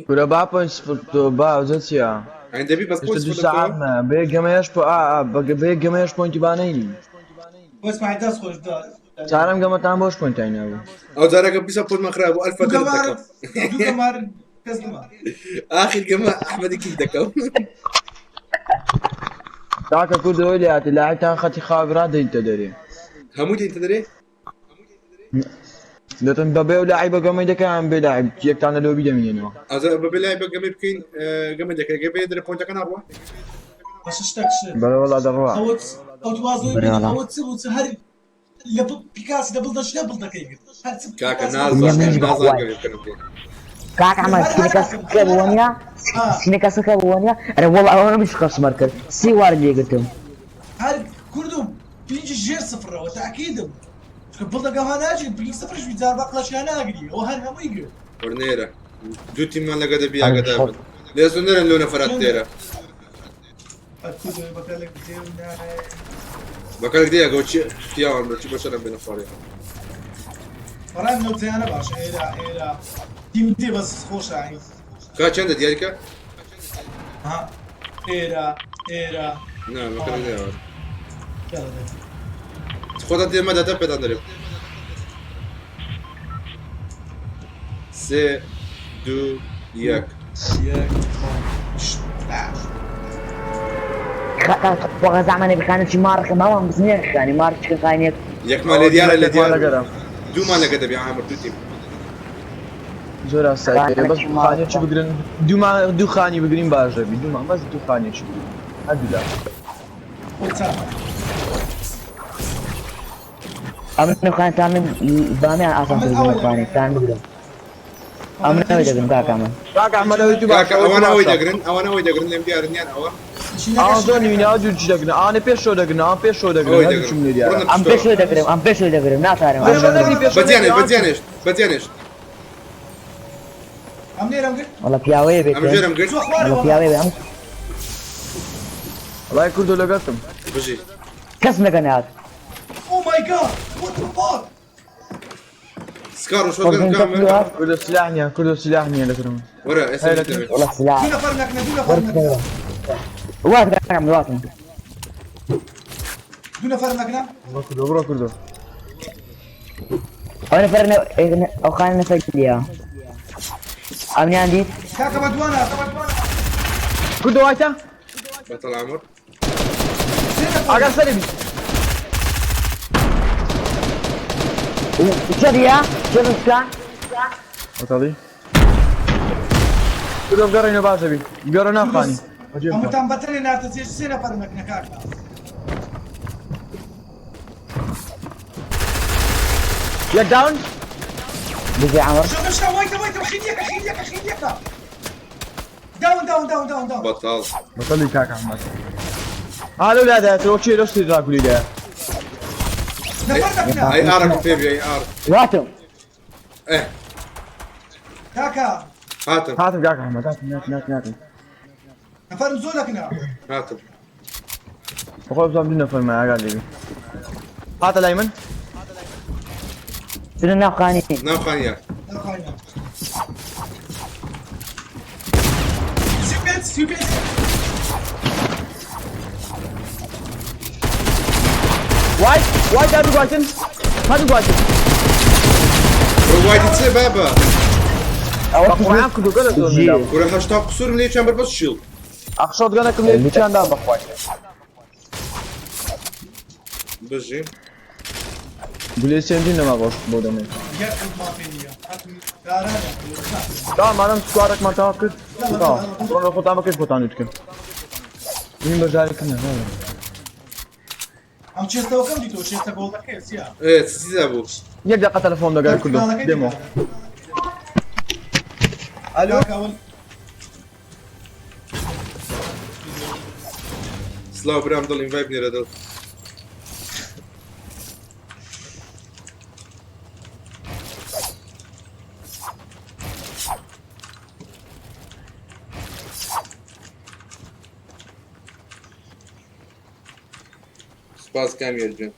کورە با پۆینت سفر تۆ با ئەوجە چییە؟ ئەین دەبی بەس ئێستا پۆینت دوو سفر سەعات لە مایە بە یەک گەمەیەش پۆ ئا ئا بە بە یەک گەمەیەش پۆینتی با نەینین. بۆ ئیسماعیل دەست خۆش دا. چارەم گەمەتان بۆش پۆینتای نابوو. ئەو جارەکە بیسە پۆینتمان خرا بوو ئەلفە دوو دەرت گەمار دەکەم. دوو گەمار کەس نەما. ئاخر گەمە ئەحمەدی کیک دەکەم. کاکە کورد ئەوەی لێ هاتێ لاعبتان خەتی خاوی ڕا دەیتە دەرێ. هەموو دێنتە دەرێ؟ دەتن بەبێ و لاعیبە گەمەی دەکەن بێ لاعب یەکتان لە لۆبی دەمینێنەوە. ئەزە بەبێ لای بە گەمەی بکەین گەمە دەکەین گەمەی دەرێ پۆینتەکە ناڕوا. باشە شتێک شت. بەڵێ وەڵا دەڕوا. ئەوە ئەو توازۆی بەرێ بینی وەڵا. ئەوە چ بوو چ هەر لە پیکاسی دەبڵ دەش لە بڵ دەکەی گرت. هەر چ کاکە پیکاسی نازانم منیش نازانم بەخوای. گەمەی بکەنم پێ. کاک ئەحمەد هەر سینەکە هەر سکە بوو وەنیە آه. سینەکە سکە بوو وەنیە ئەرێ وەڵا ئەوە منیش قەسمەر کرد سی وار لێگرتم. هەر کورد و پینجی ژێر سفرەوە تاکیدم. چونکە بڵ دەگە ها ناچی پینج سفرش بی جار بەقڵەشیان ناگری ئەوە هەر هەمووی گرت. وەرنێرە دوو تیممان لەگە دەبی ئەم ئاگادار شەڕ بن. لێزۆ نەرن لۆ نەفەرات تێرە. کورد بەکەلک دێ و نایە. بەکەلک دێ ئەگەو چی پیاوان بە چی بەشەرم بێنە خوارێ. بەڕای من ئەو جیانە باشە ئێرە ئێرە تیم دێ بەس خۆشە عین. کا چەندە دیاریکە؟ ها ئێرە ئێرە نا بەکەلک دێ. يلا دێ. خۆتان تێ مەدە پێتان دەرێ. سێ دوو یەک. یەک خوا زعمانە بخانە چی مارکە ماوە بزنێ خانی مارک چکە خانیەک. یەکمان لێ دیارە لێ دیارە. لەگەرم. دوومان لەگە دەبی عامر دوو تیم. زۆر ئاسایی بەس خانیەکی بگرن دوومان دوو خانی بگرین باش دەبی دوومان بەس دوو خانیەکی بگرین هەردوو لا. خۆی چاکە. ئەمن خانتان بامیان ئاسان ئەمن کردن ئەوەی خانێکتان بگرم. ئەمن ئەوەی دەگرم کاکە ئەمن. کاکە ئەحمەد ئەوەی تو کاکە باشە ئەوەی تو ئەوانە ئەوەی باشە. دەگرن ئەوانە ئەوەی دەگرن لێم دیارن یان ئەوە. ئەوان زۆر نوینە ئەو دوو چی دەگرن ئەوانە پێشەوە دەگرن ئەوان پێشەوە دەگرن ئەوەی هەردووچم دەگرن. لێ دیارە. بڕۆنە ئەم پشتەوە. پێشەوە دەگرم ئەم پێشەوە دەگرم ناتارم ئەم پێشەوە نەگری دەگرم. پێشەوە نەگری بەجیانێش ئەوان بەجیانێش بەجیانێش. ئەم لێرەم گرت. وەڵا پیاوەیە ئەم بێتن. ژێرم گرت. چوە خوارێ وەڵا وەڵا. پیاوەیە بێ ئەم وەڵای کوردۆ لەگەڵتم. بژی. کەس نەگەنات. Oh my god, what the fuck? سکار و شۆتگەن کامل. کوردۆ سلاح نییە کوردۆ سلاح نییە لەکرم. وەرە ئێستا هەیە دەبێت. وەڵا سلاح. دوو نەفەر نەکنە دوو نەفەر نەکنە. وات کاک ئەحمەد واتم. دوو نەفەر نەکنە. بڕۆ کوردۆ بڕۆ کوردۆ. ئەو نەفەر ئەو خانە نەفەر دیە. ئەمنیان دیت؟ کاکە بە دوانە. کوردۆ وایتە؟ بەتەڵ عامر. سێ نەفەر. ئاگا سەری بی. چێ دیە؟ چێ بسکە؟ بەتەڵی. کوردۆ بگەڕێنەوە باش دەبی. بگەڕێ ناو خانی. بەجێ بکە. هەمووتان بەتەنێ نارتە چێ سێ نەفەر نەکنە کاکە. یەک داون. بژی عامر. شو مشكلة ويت ويت خيليك خيليك خيليك داون داون داون داون داون بەتاڵ. بەتەڵی کاک ئەحمەد. ها لەو لادایەتەوە کێ لەو سری ڕاکولی دایە؟ نفر نكنا ئەی ئارەکە پێ بی ئەی ئار. واتم. ئێ كاكا هاتم هاتم کاک ئەحمەد هاتم هاتم هاتم هاتم. نفر نزولكنا هاتم. بەخۆ بزانم دوو نەفەر مایە ئاگا لێبی. هاتە لای من؟ چونە ناو خانی. ناو خانیە. سيبت سيبت وایت وایت هەردوو وایتن هەردوو وایتن. وایتی چێ بابە؟ ئەوە بە قورئان کوردۆ گەلە زۆر نەدا. کورە هەشتا قسوورم لێ چیان بەر بەس شیڵ. ئەخ شۆتگەنەکم لێ چیان دا بەخوای. بژی. گولێ سێنجی نەما بۆ بۆ دەمێ. ياكل ما فيني لا لا تمام مادام سکوارێکمان تەواو کرد تەواو. بڕۆن خۆتان بەکەی خۆتان بکەن. من بەشداریکردن نە. عم تشيستا وكم ديتو تشيستا جول كيس يا ئێ چیدا بوو؟ یەک دقیقە تەلەفۆن دەگەر کوردۆ دێمەوە. ئەلۆ كاكا اول سلااو برام دڵ ئینڤایت نێرە دڵ. سپاس کامیار گیان.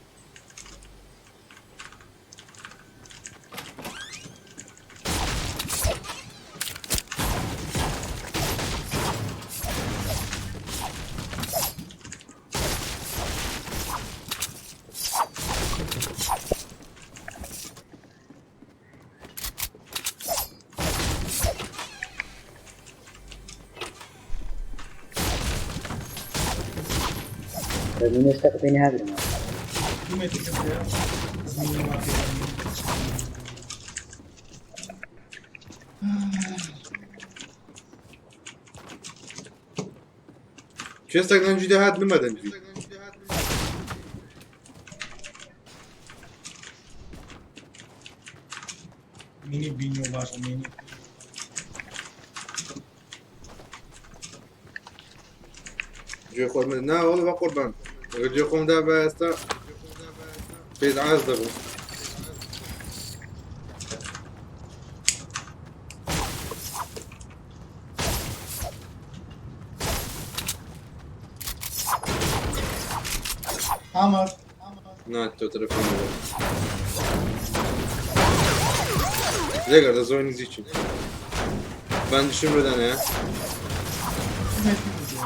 بە من ئێستا پێ ناگرم. دوو مێتێکم پێیە. زمینی ما پێ. کوێستەک دەنجی دەهات نمە دەنجی. مینی بینیوە باشە مینی. گوێ خۆم نا وەڵا بە قوربان. ئەگەر گوێ خۆم دا بە ئێستا پێت عاز دەبوو. ئامر نا تۆ تەلەفۆن بوو. لێگەر دە زۆر نزیکی. بەندشم بدەنێ. دوو مێتێکم بجێ.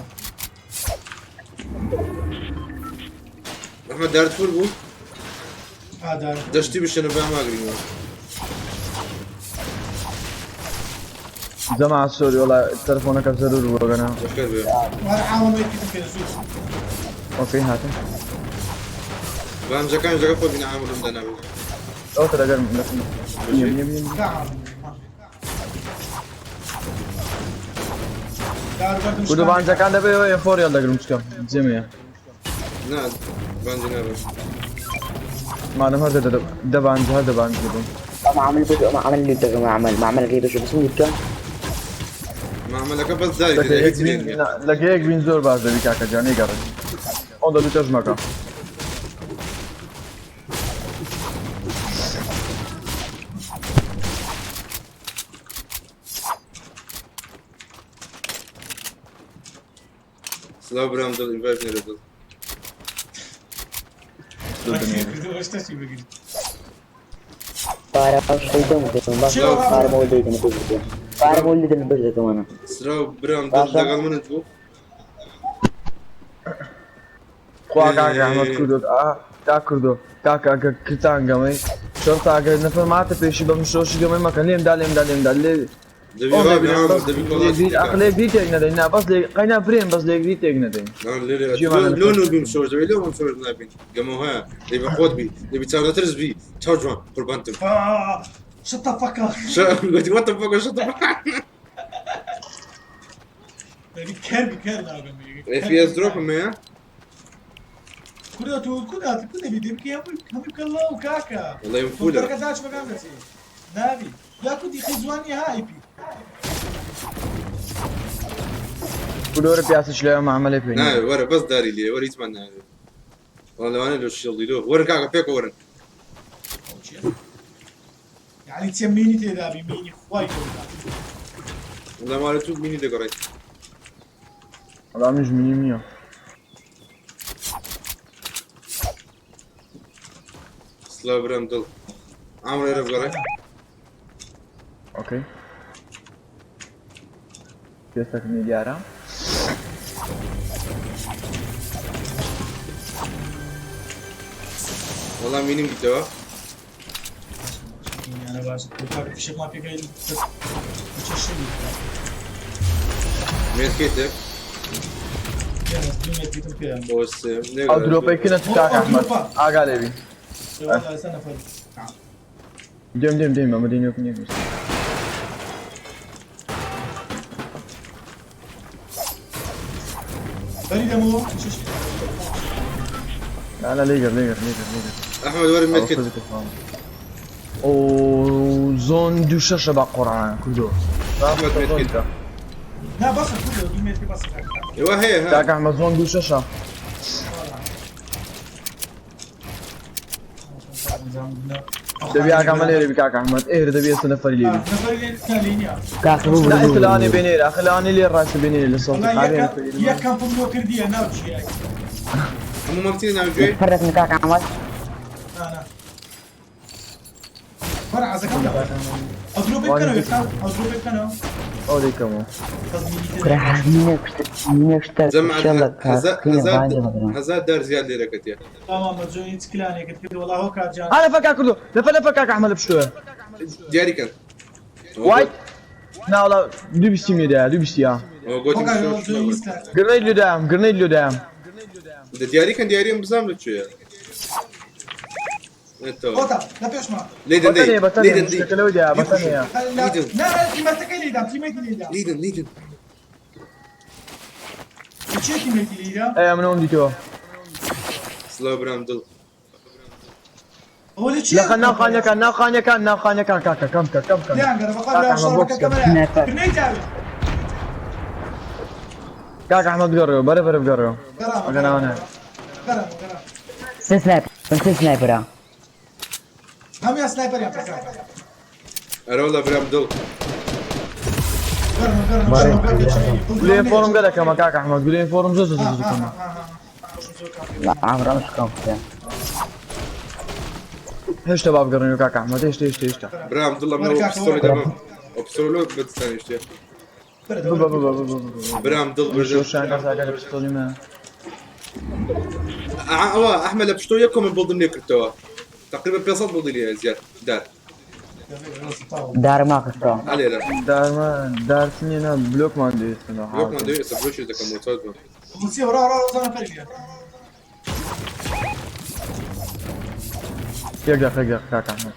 ئەحمەد دارت فور بوو؟ ئادار. دەشتی بشێنە با ماگرینەوە. جەماعە سۆری وەڵا تەلەفۆنەکە زەرور بوو گەنا. بەخێر بێ. وەرە ئاوە مێتێکم پێ زوو. ئۆکەی هاتم. بانجەکان لەگەڵ خۆ بینە عامرم دەنابێت. ئەو تەلەگەرم لەکم. نییە نییە نییە. کا عامر. دار بەردم کوردو بانجەکان دەبێ ئێ فۆریال دەگرم چکە جێمەیە. نا بانجی نابێت. مادەم هەر دە بانج هەر دە بانج دەبم. ما عمل بده ما عمل اللي بده ما عمل ما عمل غير بس بس بده معاملەکە بەس داری لەگە تێدا یەک هیچی لێ بین نییە. لەگە یەک بین زۆر باش دەبی کاکە گیان نەیگەڕێ. ئەو دەبی تەش مەکە. سلاو برام دڵ ئینڤایت نێرە دڵ. زۆر دەنێ. شتەشی بگری. پارە خۆی دەم دەکەم باش پارە مۆل دەیدەم بەش دەکەم پارە مۆل دەدەم بەش دەکەم ئەنا. سلاو برام دڵ باشە. لەگەڵ منت بوو؟ خوا کاکە ئەحمەد کوردۆ ئا تا کوردۆ کاکە ئەگەر کرتان گەمەی شەڕ تا ئەگەر نەفەر ماتە پێشی بە مشۆشی گەمەی مەکەن لێم دا لێم دا لێم دا لێ دەبی ئەو وا نەبی بێ بەس دەبی لێگری کۆڵاسی ئەخ لێگری تێک نەدەین نا بەس لێ قەینا برێن بەس لێگری تێک نەدەین. جێمان لۆ لەسەر. نو بیم شۆش دەبی لۆ من شۆش نابین گەمەوە دەبی خۆت بی دەبی چاونەترس بی چاو جوان قوربانتم. Shut the fuck up. گوتی what the fuck shut the fuck. دەبی کەر بی کەر ناگەم. FPS drop هەیە؟ کوردە تۆ کودا کو دەبی دەبی هەمووی هەمووی بکە لاو کاکە. وەڵای من فولە. کۆمپیوتەرەکە داچ بەگام دەچێ. نابی. یا کو دیخی زوانی ها ئای پی. کوردۆرە پیاسش لەوێ معاملەی پێ نییە. ناوێ وەرە بەس داری لێ وەرە هیچمان ناوێ. وەڵا لەوانەیە لۆ شیڵدی لۆ وەرن کاکە پێکەوە وەرن. یعنی چێ مینی تێدا بی مینی خوای گەورە. وەڵا ماڵە تو مینی دەگەڕێت. وەڵا منیش منیم نییە. سلاو برام دڵ. عامر ئێرە بگەڕێ. ئۆکەی. پێستەکەمی دیارە. وەڵا مینیم دیتەوە. مینیانە باشە. کاکە فیشەکمان پێکەی چه شوی. مێتکێتێک. دوو مێتکێتم پێیان. بۆ سێ. ئەو درۆپەی کنە کاکە ئەحمەد ئاگا لێبی. وەڵا ئێستا نەفەر. دێم دێم دێم ئەمە دێنێ وەکو نییە. بەری دەمەوە شش. لا لا لێگەر لێگەر لێگەر لێگەر. ئەحمەد وەرە مێتکێت. ئەو زۆن دوو شەشە بە قورعان کوردۆ. ئەحمەد مێتکێت. نا بەسە کوردۆ دوو مێتکێ بەسە. ئێوە هەیە ها. کاکە ئەحمەد زۆن دوو شەشە. دەبی ئاگامە لێرە بی کاکە ئەحمەد ئێرە دەبی ئێستا نەفەری لێ بی. نەفەری لێ لێ نییە. کاکە بوو لا ئێستا لەوانەیە بێنێرە ئاخر لەوانەیە لێ ڕاستە بێنێرە لە سەوتی وەڵا قابێ یەک کەمپم لۆ کردیە ناو چییە. هەموو مەکتینی ناوگوێ؟ فرق کاکە عمل نا نا. وەرە عەزەکەم دا. ئەو درۆ پێ بکەنەوە یەکتا ئەو درۆ پێ بکەنەوە. ئەو دەیکەمەوە. بەس مینی تێدا. كره مینە مینە شتە جەمع شەڵە هەزار هەزار دار زیاد لێرەکەتیە. تەمام بەجۆ هیچ کلانێکت کرد وەڵا هۆ کات جان. ئا نەفەر کاک کوردۆ نەفەر نەفەر کاکە ئەحمەد لە پشتۆیە. دیاری کەن. وای نا وەڵا دوو بیستیم لێ دایە دوو بیستیا. ئەوە گۆتیم هۆ کات شۆش جۆ هیچ کلان. گرنەیت لێ دایام گرنەیت لێ دایام. دیاری کەن دیاریم بزانم لە کوێیە. ئێتەوە. خۆتا لە پێشما. لێدەن دەی بەتەنێ بەتەنێ لێدەن دەی مشکەکە لەوەی دایە بەتەنێ. لیدن. نا تیمەتەکەی لێدام تیمێکی لێدام. لیدن لیدن. چێ تیمێکی لێدا؟ ئەی منەوەم دیتەوە. سڵاو برام دڵ. ئەوە لە چێ؟ لە ناو خانەکان ناو خانەکان ناو خانەکان کاکە کەم کە کەم کە. لێیان گەرە بەخوا کاکە لە ئەحمەد شەڕەکە بۆکس کە. کەمەرە. سنایپەر. گرنەی داوێ. کاکە ئەحمەد بگەڕێەوە بەرە بەرە بگەڕێەوە. گەڕامە ئەگە ناوە نایە. گەڕامە گەڕامە. سێ سنایپەر سێ سنایپەرە. هەموویان سنایپەریان پێکا. ئەرەوەڵا برام دڵ. گەڕمە گەڕمە گەڕمە گەڕمە. گولێن فۆرم گەلەکەمە کاکە ئەحمەد گولێن فۆرم زۆر زۆر زۆر زۆر. عامر ئەم شکام بکە. هێشتا با بگەڕێنەوە کاکە ئەحمەد هێشتا هێشتا هێشتا. برام دڵ ئەمن ئەو پستۆلی دەبەم. ئەو پستۆلۆ بەدەستان هێشتێ. ببە ببە ببە ببە. برام دڵ بردم. شۆشان کەساکە لە پستۆلی مە. ئەوە ئەحمەد لە پشتۆ یەک کۆمن بڵدم لێ کردەوە. تقریبا 500 بڵدی لێ زیاد دار. دارما خستەوە. ئەلێرە. دارما دارتنیە نا بلۆکمان دەوێتنەوە. بلۆکمان دەوێت ئێستا بلۆکی دەکەم بۆ چاوت بم. وڵسی ڕا ڕا زانە فەرقیە. یەک دەقە یەک دەقە کاکە ئەحمەد.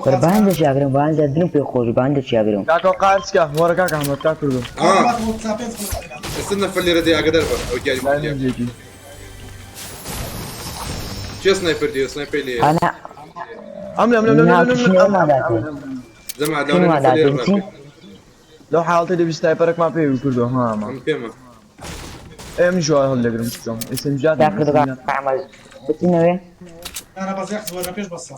کورە بە هەندێک یاگرم بە هەندێک دلم پێ خۆش بە هەندێک یاگرم. کاکە قارچکە وەرە کاکە ئەحمەد تا کوردم. ئێستا نەفەر لێرە دێ ئاگادار بە ئەو دیاری لای لێ. من جێکی. کێ سنایپەر دێ سنایپەر لێ. ئەنا ئەم لەم لەم لەم ناو لەم لەم تشنی ئەم ئەوما داتێ. جەماعەت شنی لەوانەیە وا نەفەر داتێ لێرە چی؟ ڕابێ. لەو حاڵەتی دەبی سنایپەرەکمان پێ کردو هاما. ئەم پێمە. ئێ منیش وا هەڵدەگرم چۆم. ئێستا جاد تا کردو ئەحمەد بچینەوێ؟ نانا بەس یەک وەرە پێش بەسە.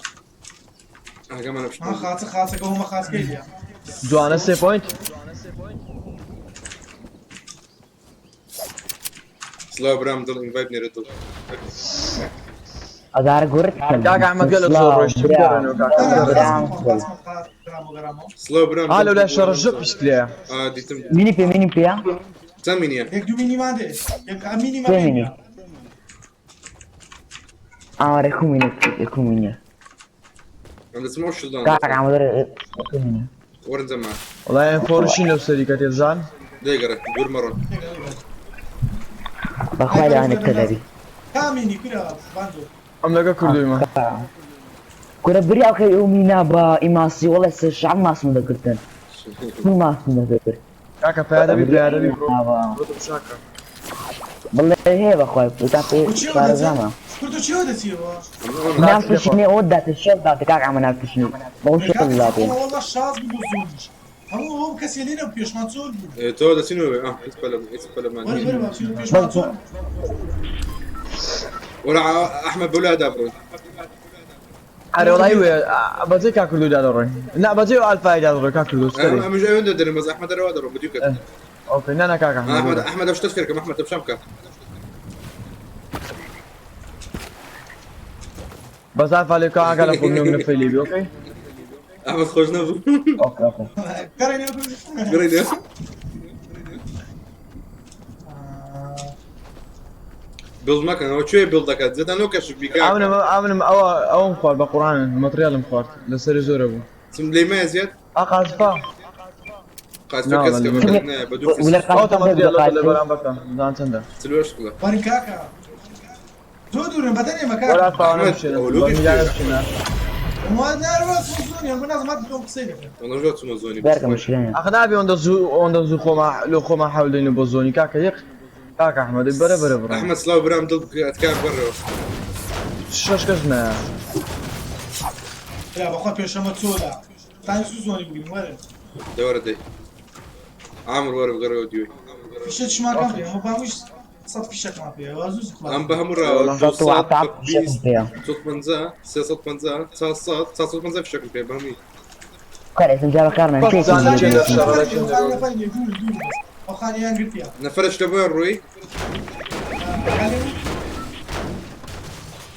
ئاگامان لە پشتۆ. ها خاچە خاچەکە هەمە خاچەکەی لێ. جوانە سێ پۆینت. سڵاو برام دڵ ئینڤایت نێرە دڵ. ئەدارە گورت کەم. کاکە ئەحمەد گەلە زۆر ڕۆیشتی بگەڕێنەوە کاکە برام بگەڕێنەوە. گەرامۆ گەرامۆ. سڵاو برام ئا دڵ. لەو لای شەڕە ژە پشتلەیە. ئا دیتم. مینی پێ مینی پێ چەند مینیە؟ یەک دوو مینیمان دێ. یەک مینیمان سێ مینی. ئاوارە یەکو مینە یەکو مینە. ئەم دەچمە ئەو شڵدان. کاکە ئەحمەد وەرە یەکو مینە. وەرن جەماعەت. وەڵای ئەم فۆرشین لەو سەری کە تێزان. دەیگەڕێ دوور مەڕۆن. بەخوای لەوانە کەلەبی. تا مینی کورە باندۆ. ئەم لەگە کردوویمە. کورە بریا کەی ئەو مینا بە ئیماسی وەڵێ سێ شەعب ماسم دەکردن. من ماسم دەکرد. کاکە پیادەبی پیادەبی بڕۆ. بڕۆ تەماشاکە. بڵێ هەیە بەخوای تا پێ شارەزامە. کوردۆ چیەوە دەچیەوە؟ ناو تشنی ئەوە داتێ شێڵ داتێ کاک ئەمە ناو تشنی بەو شێڵ داتێ. والله شاز بوو بۆ زۆنیش. هەموو ئەو کەسێ لێ نەبوو پێشمان چۆل بوو. تۆ دەچینەوە ئا هیچ پەلەم هیچ پەلەمان وەرە نییە. وەرە با بچینەوە پێشمان چۆل بوو. وەرە ئەحمەد بەولا دابڕۆن. ئەرێ وەڵای وێ بەجێ کا کوردو دادەڕۆین. نا بەجێ ئەلفای دادەڕۆی کا کوردو سەری. ئەمش ئەوێن دەرم بەس ئەحمەد دەرەوە دەڕۆم بەدیو کەت. ئۆکەی نا نا کاکە ئەحمەد ئەحمەد. ئەحمەد ئەو شتەت فێرکەم ئەحمەد تەمشا بکە. بەس ئالفا لێ بکە ئاگا لە خۆم نەم نەفەی لێ بی ئۆکەی. ئەحمەد خۆش نەبوو. ئۆکەی ئۆکەی. گەڕێنەوە کوردۆ. گەڕێنەوە. بڵد مەکەنەوە کوێ بڵد دەکات زێتان لەو کەشک بیکا. ئەمنم ئەمنم ئەوە ئەوم خوارد بە قورئان مەتریالم خوارد لەسەری زۆرە بوو. چم لێ مایە زیاد؟ ئا قازفا. قازفا کەس کە بەکەت نایە بە دوو ولا فیس. ئەو قازفا مەتریال لە قازفا. بەرامبەرتە زان چەندە. چلوەش خولە. وەرن کاکە. زۆر دوورن بەتەنێ مە وەرە کاکە. ئالفا ئەحمەد نەمشێنە. ئەوە لۆ بە میلانە گشتێ. بچینە. ما ناروا زۆنی هەموو نازم هات بۆم قسەی دەکەن. وەڵا ژۆ چوومە زۆنی بەرکە مشکلە. ئەخ نابێ ئەوەندە زوو ئەوەندە زوو خۆما لۆ خۆما حەول دەین بۆ زۆنی کاکە یەک کاکە ئەحمەد بەرە بەرە بڕۆ. ئەحمەد سڵاو برام دڵ بکە ئەتکار بەڕێوە. شەش کەس نایە. برا بەخوا پێشەمە چۆلە. تانی زوو زۆنی بگرین وەرن. دەوەرە دەی. عامر وەرە بگەڕێوە دیوەی. فیشەکیشمان کەم پێ هەموو بامویش 100 فیشەکمان پێ وا زوو زوو ئەم بە هەموو ڕاوە سەد و 200 حەفتا فیشەکم 20 پێیە. 250 350 400 450 فیشەکم پێ بە هەمووی. کار ئێستا جا بەکارمان بەس کێ زانم چێ چێ لە شەڕە لە چێ دەرەوە. ئەو خانیان گرتیە. نەفەرش لە بۆیان ڕۆی؟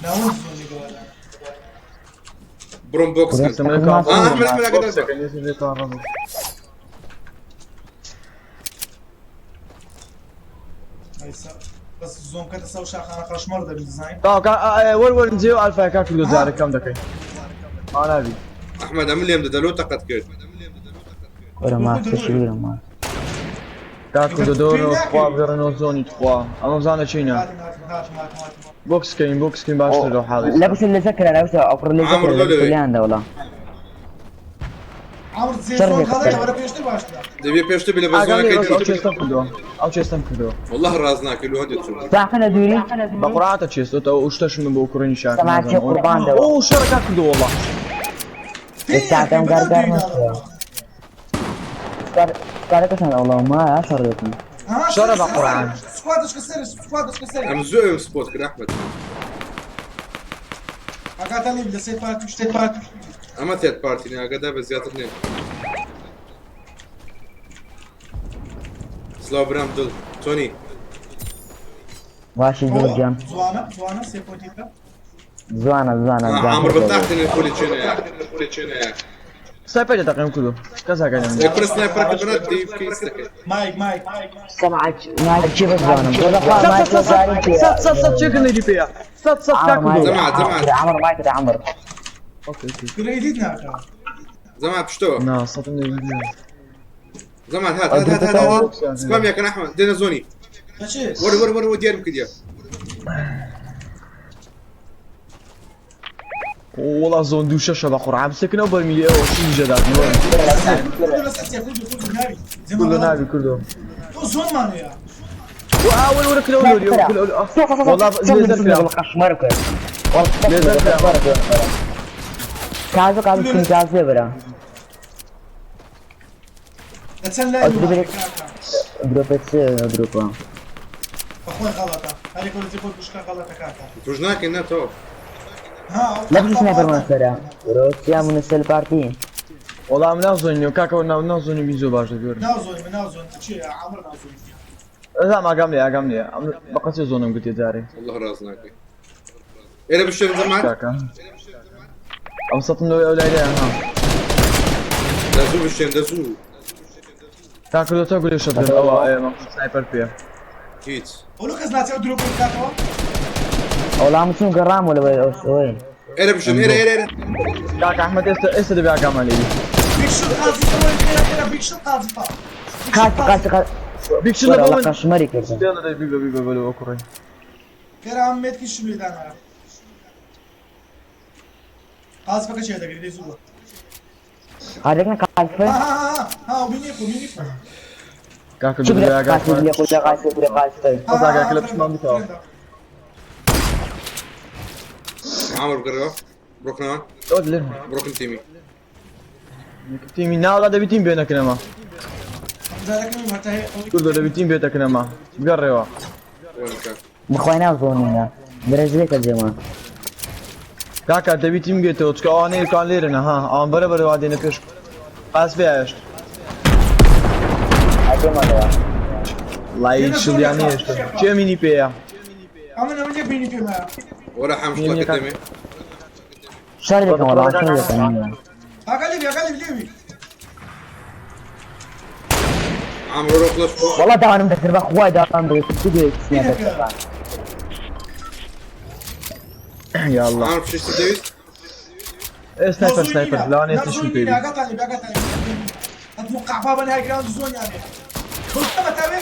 ناوەند زۆنی گەوارە. بڕۆم بۆکس کەن. ئا ئەحمەد ئەحمەد ئاگادار بە. بەس زۆم کەتە سەو شاخانە قەشمەڕ دەبی دزانین. وەر وەرن جێ و ئالفای کا کوردو جارێک کەم دەکەین. ئا نابی. ئەحمەد ئەمن لێم دەدا لۆ تەقەت کرد. وەرە ماستەشی وەرە ماست. کاک کوردۆ دەوەرەوە تخوا بگەڕێنەوە زۆنی تخوا ئەمە بزانە چینە هاتم هاتم هاتم هاتم هاتم بۆکس کەین بۆکس کەین باشتر لەو حاڵی لا بس اللي ذكر انا بس افر اللي عمرو ذكر لولوي. اللي عنده والله عمر زێ شەڕ زۆن لێ غەڵەتە قسە. وەرە پێشتر باشترە دەبێ پێشتر بی لە ئاگام لێ بەزۆنەکەی بەس ئەو دوور. چێستەم کردووە ئەو چێستەم کردووە والله ڕاز ناکەی لۆ هەندێک چوو ساحنا دوري بە قورعاتە چێستۆتەوە ئەو شتەش من بۆ کوڕی نیشان سەماعەت چێ قوربان دەوە. ئەو شەڕەکە کردووە والله الساعتين قرقر قال والله ما شر لكم شەڕە بە قورعان. سکوادش کە سەر سکوادش کە سەر ئەم زۆر ئەم سپۆت کرد ئەحمەد ئاگاتان لێ لە سێ پارتی شتێ پارتی ئەمە تێت پارتی نە ئاگادا بە زیاتر نێ سلااو برام دڵ تۆنی ماشي دور جام زوانە زوانە سێ پۆنتیکە زوانە زوانە عامر بەتاختێنێ خۆلی چێنەیە سنایپەر دەتەقێم کردو کەس ئاگای لێ نییە. کوڕە سنایپەرەکە بەرات دەی بکەی ستەکەی مایک مایک سمعت ما كيف زوانه والله سەد ما سەد سەد سەد سەد سەد چێ کردنی پێیە سەد سەد عمر کاک ما کردووە زەمات، زەمات. عمر ما يكره عمر ئۆکەی، ئۆکەی. گرەیدیت ناکە زەمات پشتەوە نا سەدم لێ نییە. زەمات هات هات هات هات هات سپام یەکەن ئەحمەد دێنە زۆنی بەچێ وەرە وەرە وەرە دیارم کردیە وەڵا زۆن دوو شەشە بە قورعان بسەکنەوە بەرمیلی ئەوە چی جەدات کوردو لەسەر سێ کوردو کوردو ناوی کوردۆ ناوی کوردۆ تۆ زۆنمان هەیە وأول ورك الأول الأول والله ليزر كلام والله ليزر كلام كازو كازو كن كازو برا لە چەند لای ئەو دروبت دروبا بەخۆی غەڵەتە هەرێک لە خۆی بشکە غەڵەتە کاکە توش ناکەین ناتەوە ها لا بس سنايبر من سرا روسيا من السل بارتي والله من نازوني وكاكا نازوني بيزو باش دبير نازۆنی من نازۆن چی عمر نازۆنی لا ما قام لي قام لي بقيت زونم قلت يا داري والله ڕاز ناکەی ئێرە بشتێن زەمات كاكا أم سطن لو أولا ها دەزوو بشتێن دەزوو كاكا لو تقول ليش أو إيه ما سنايبر فيها هیچ ئەو کەس ناچێ درۆ بکاتەوە والله مش قرام ولا وين ئێرە بشتێن ئێرە ئێرە ئێرە كاكا أحمد إست إست دبي قام علي بیکشت قازی ئێرە بیکشت قازی فا قاس قاس قاس بيك شو والله لبون قشمري كده يلا بيبا بيبا بلو أكوري خێرا ئەم مێتکی شمێدانە قازفەکە چێ دەگری دەی زووە هذاك قاس ها ها ها ها بینی خۆ بینی خۆ كاكا شو دبي قاس قام اللي يقول قاس يقول قاس قصدك كلب شو ما بتاعه. عامر بگەڕەوە بڕۆکنەوە أود لهم بڕۆکن تیمی تيمي ناولا دەبی تیم بێنەکنەمە جارەکەم هەتا هەیە ئەوەی کوردۆ دەبی تیم بێتەکنەمە بگەڕێەوە وەرە کاک بخوانا زونينا برازيليك الجماعة کاکا دەبی تیم بێتەوە چکە ئەوانەیە کان لێرنە ها ئەوان بەرە بەرە وا دێنە پێش پاس بێشت الجماعة لای شڵیانە هێشتا کێ مینی پێیە ئەمن ئەمن یەک بینی پێمایە وەرە حەمشتەکە دەمێ شر لكم والله شر لكم ئاگا لێبی ئاگا لێبی لێبی عامر وەرە قڵەش بۆ والله داون مدكر بخواي داون مدكر سنايبر یاڵڵا عامر پشتی دەویست سنایپەر سنایپەر لەوانەیە تشم پێ بی. ئاگاتان لێبی ئاگاتان لێبی ئەتوقع بابن هاي گراوند زۆن یانێ بەتاوێ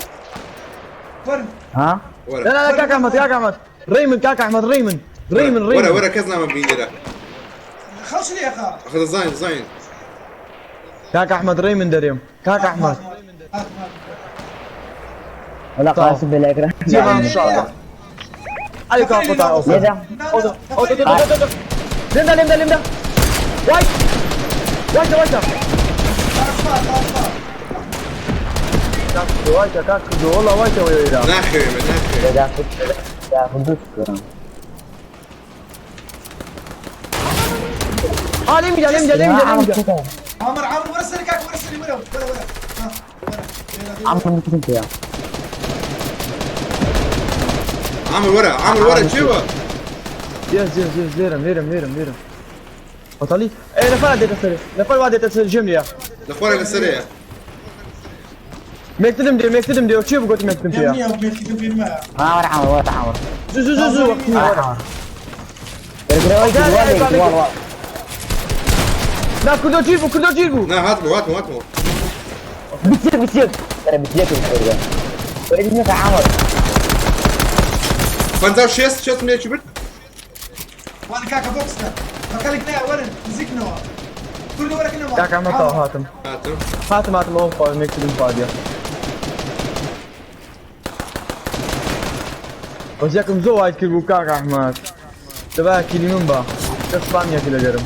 وەرن ها وەرە لا لا لا کاک ئەحمەد کاک ئەحمەد ڕێی من کاک ئەحمەد ڕێی من ڕێی من ڕێی وەرە من وەرە کەس نامە بینێرە خەڵش لێخا ئەخە دەزانین دەزانین کاک ئەحمەد ڕێی من دەرێم کاک ئەحمەد هاتم هاتم ولا قاس بالاكرا جيبها ان شاء الله عليك قطع اوصل ليه ده؟ لمدا لمدا لمدا وايت وايت وايت وايت كاك والله وايت ويا ناخێ ناخێ ده ده فندق اه لمدا لمدا لمدا لمدا عمر عمر ورا السري كاك ورا السري ورا ورا ورا ها ورا عم كنت يا عامر وەرە عامر وەرە چێوە يس يس يس ليرم ليرم ليرم ليرم بطلي ايه نفر عديت السري نفر عديت السري جملة لە خوارە لەسەرەیە مكتدم دي مكتدم دي وشيف قلت مكتدم فيها يمني وميتكم في الماء ها ورا عمر ورا عمر زو زو زو زو وقتني ورا لا كردو جيبو كردو جيبو نا هاتمو هاتمو هاتمو بچێک بچێک بەرە بچێک بەرە بەرە عامر. 56 شێست مێکی برد. وەرە کاکە بۆکسکە بەکەلک نایە وەرن نزیکنەوە کوردە وەرەکنەوە. کاکە ئەحمەد تەواو هاتم. هاتم. هاتم هاتم ئەوم خوارد مێکترم خواردیە. بەس یەکم زۆر وایت کرد بوو کاک ئەحمەد. دەبا کیلی من با. کەس سپام یەکی لەگەرم.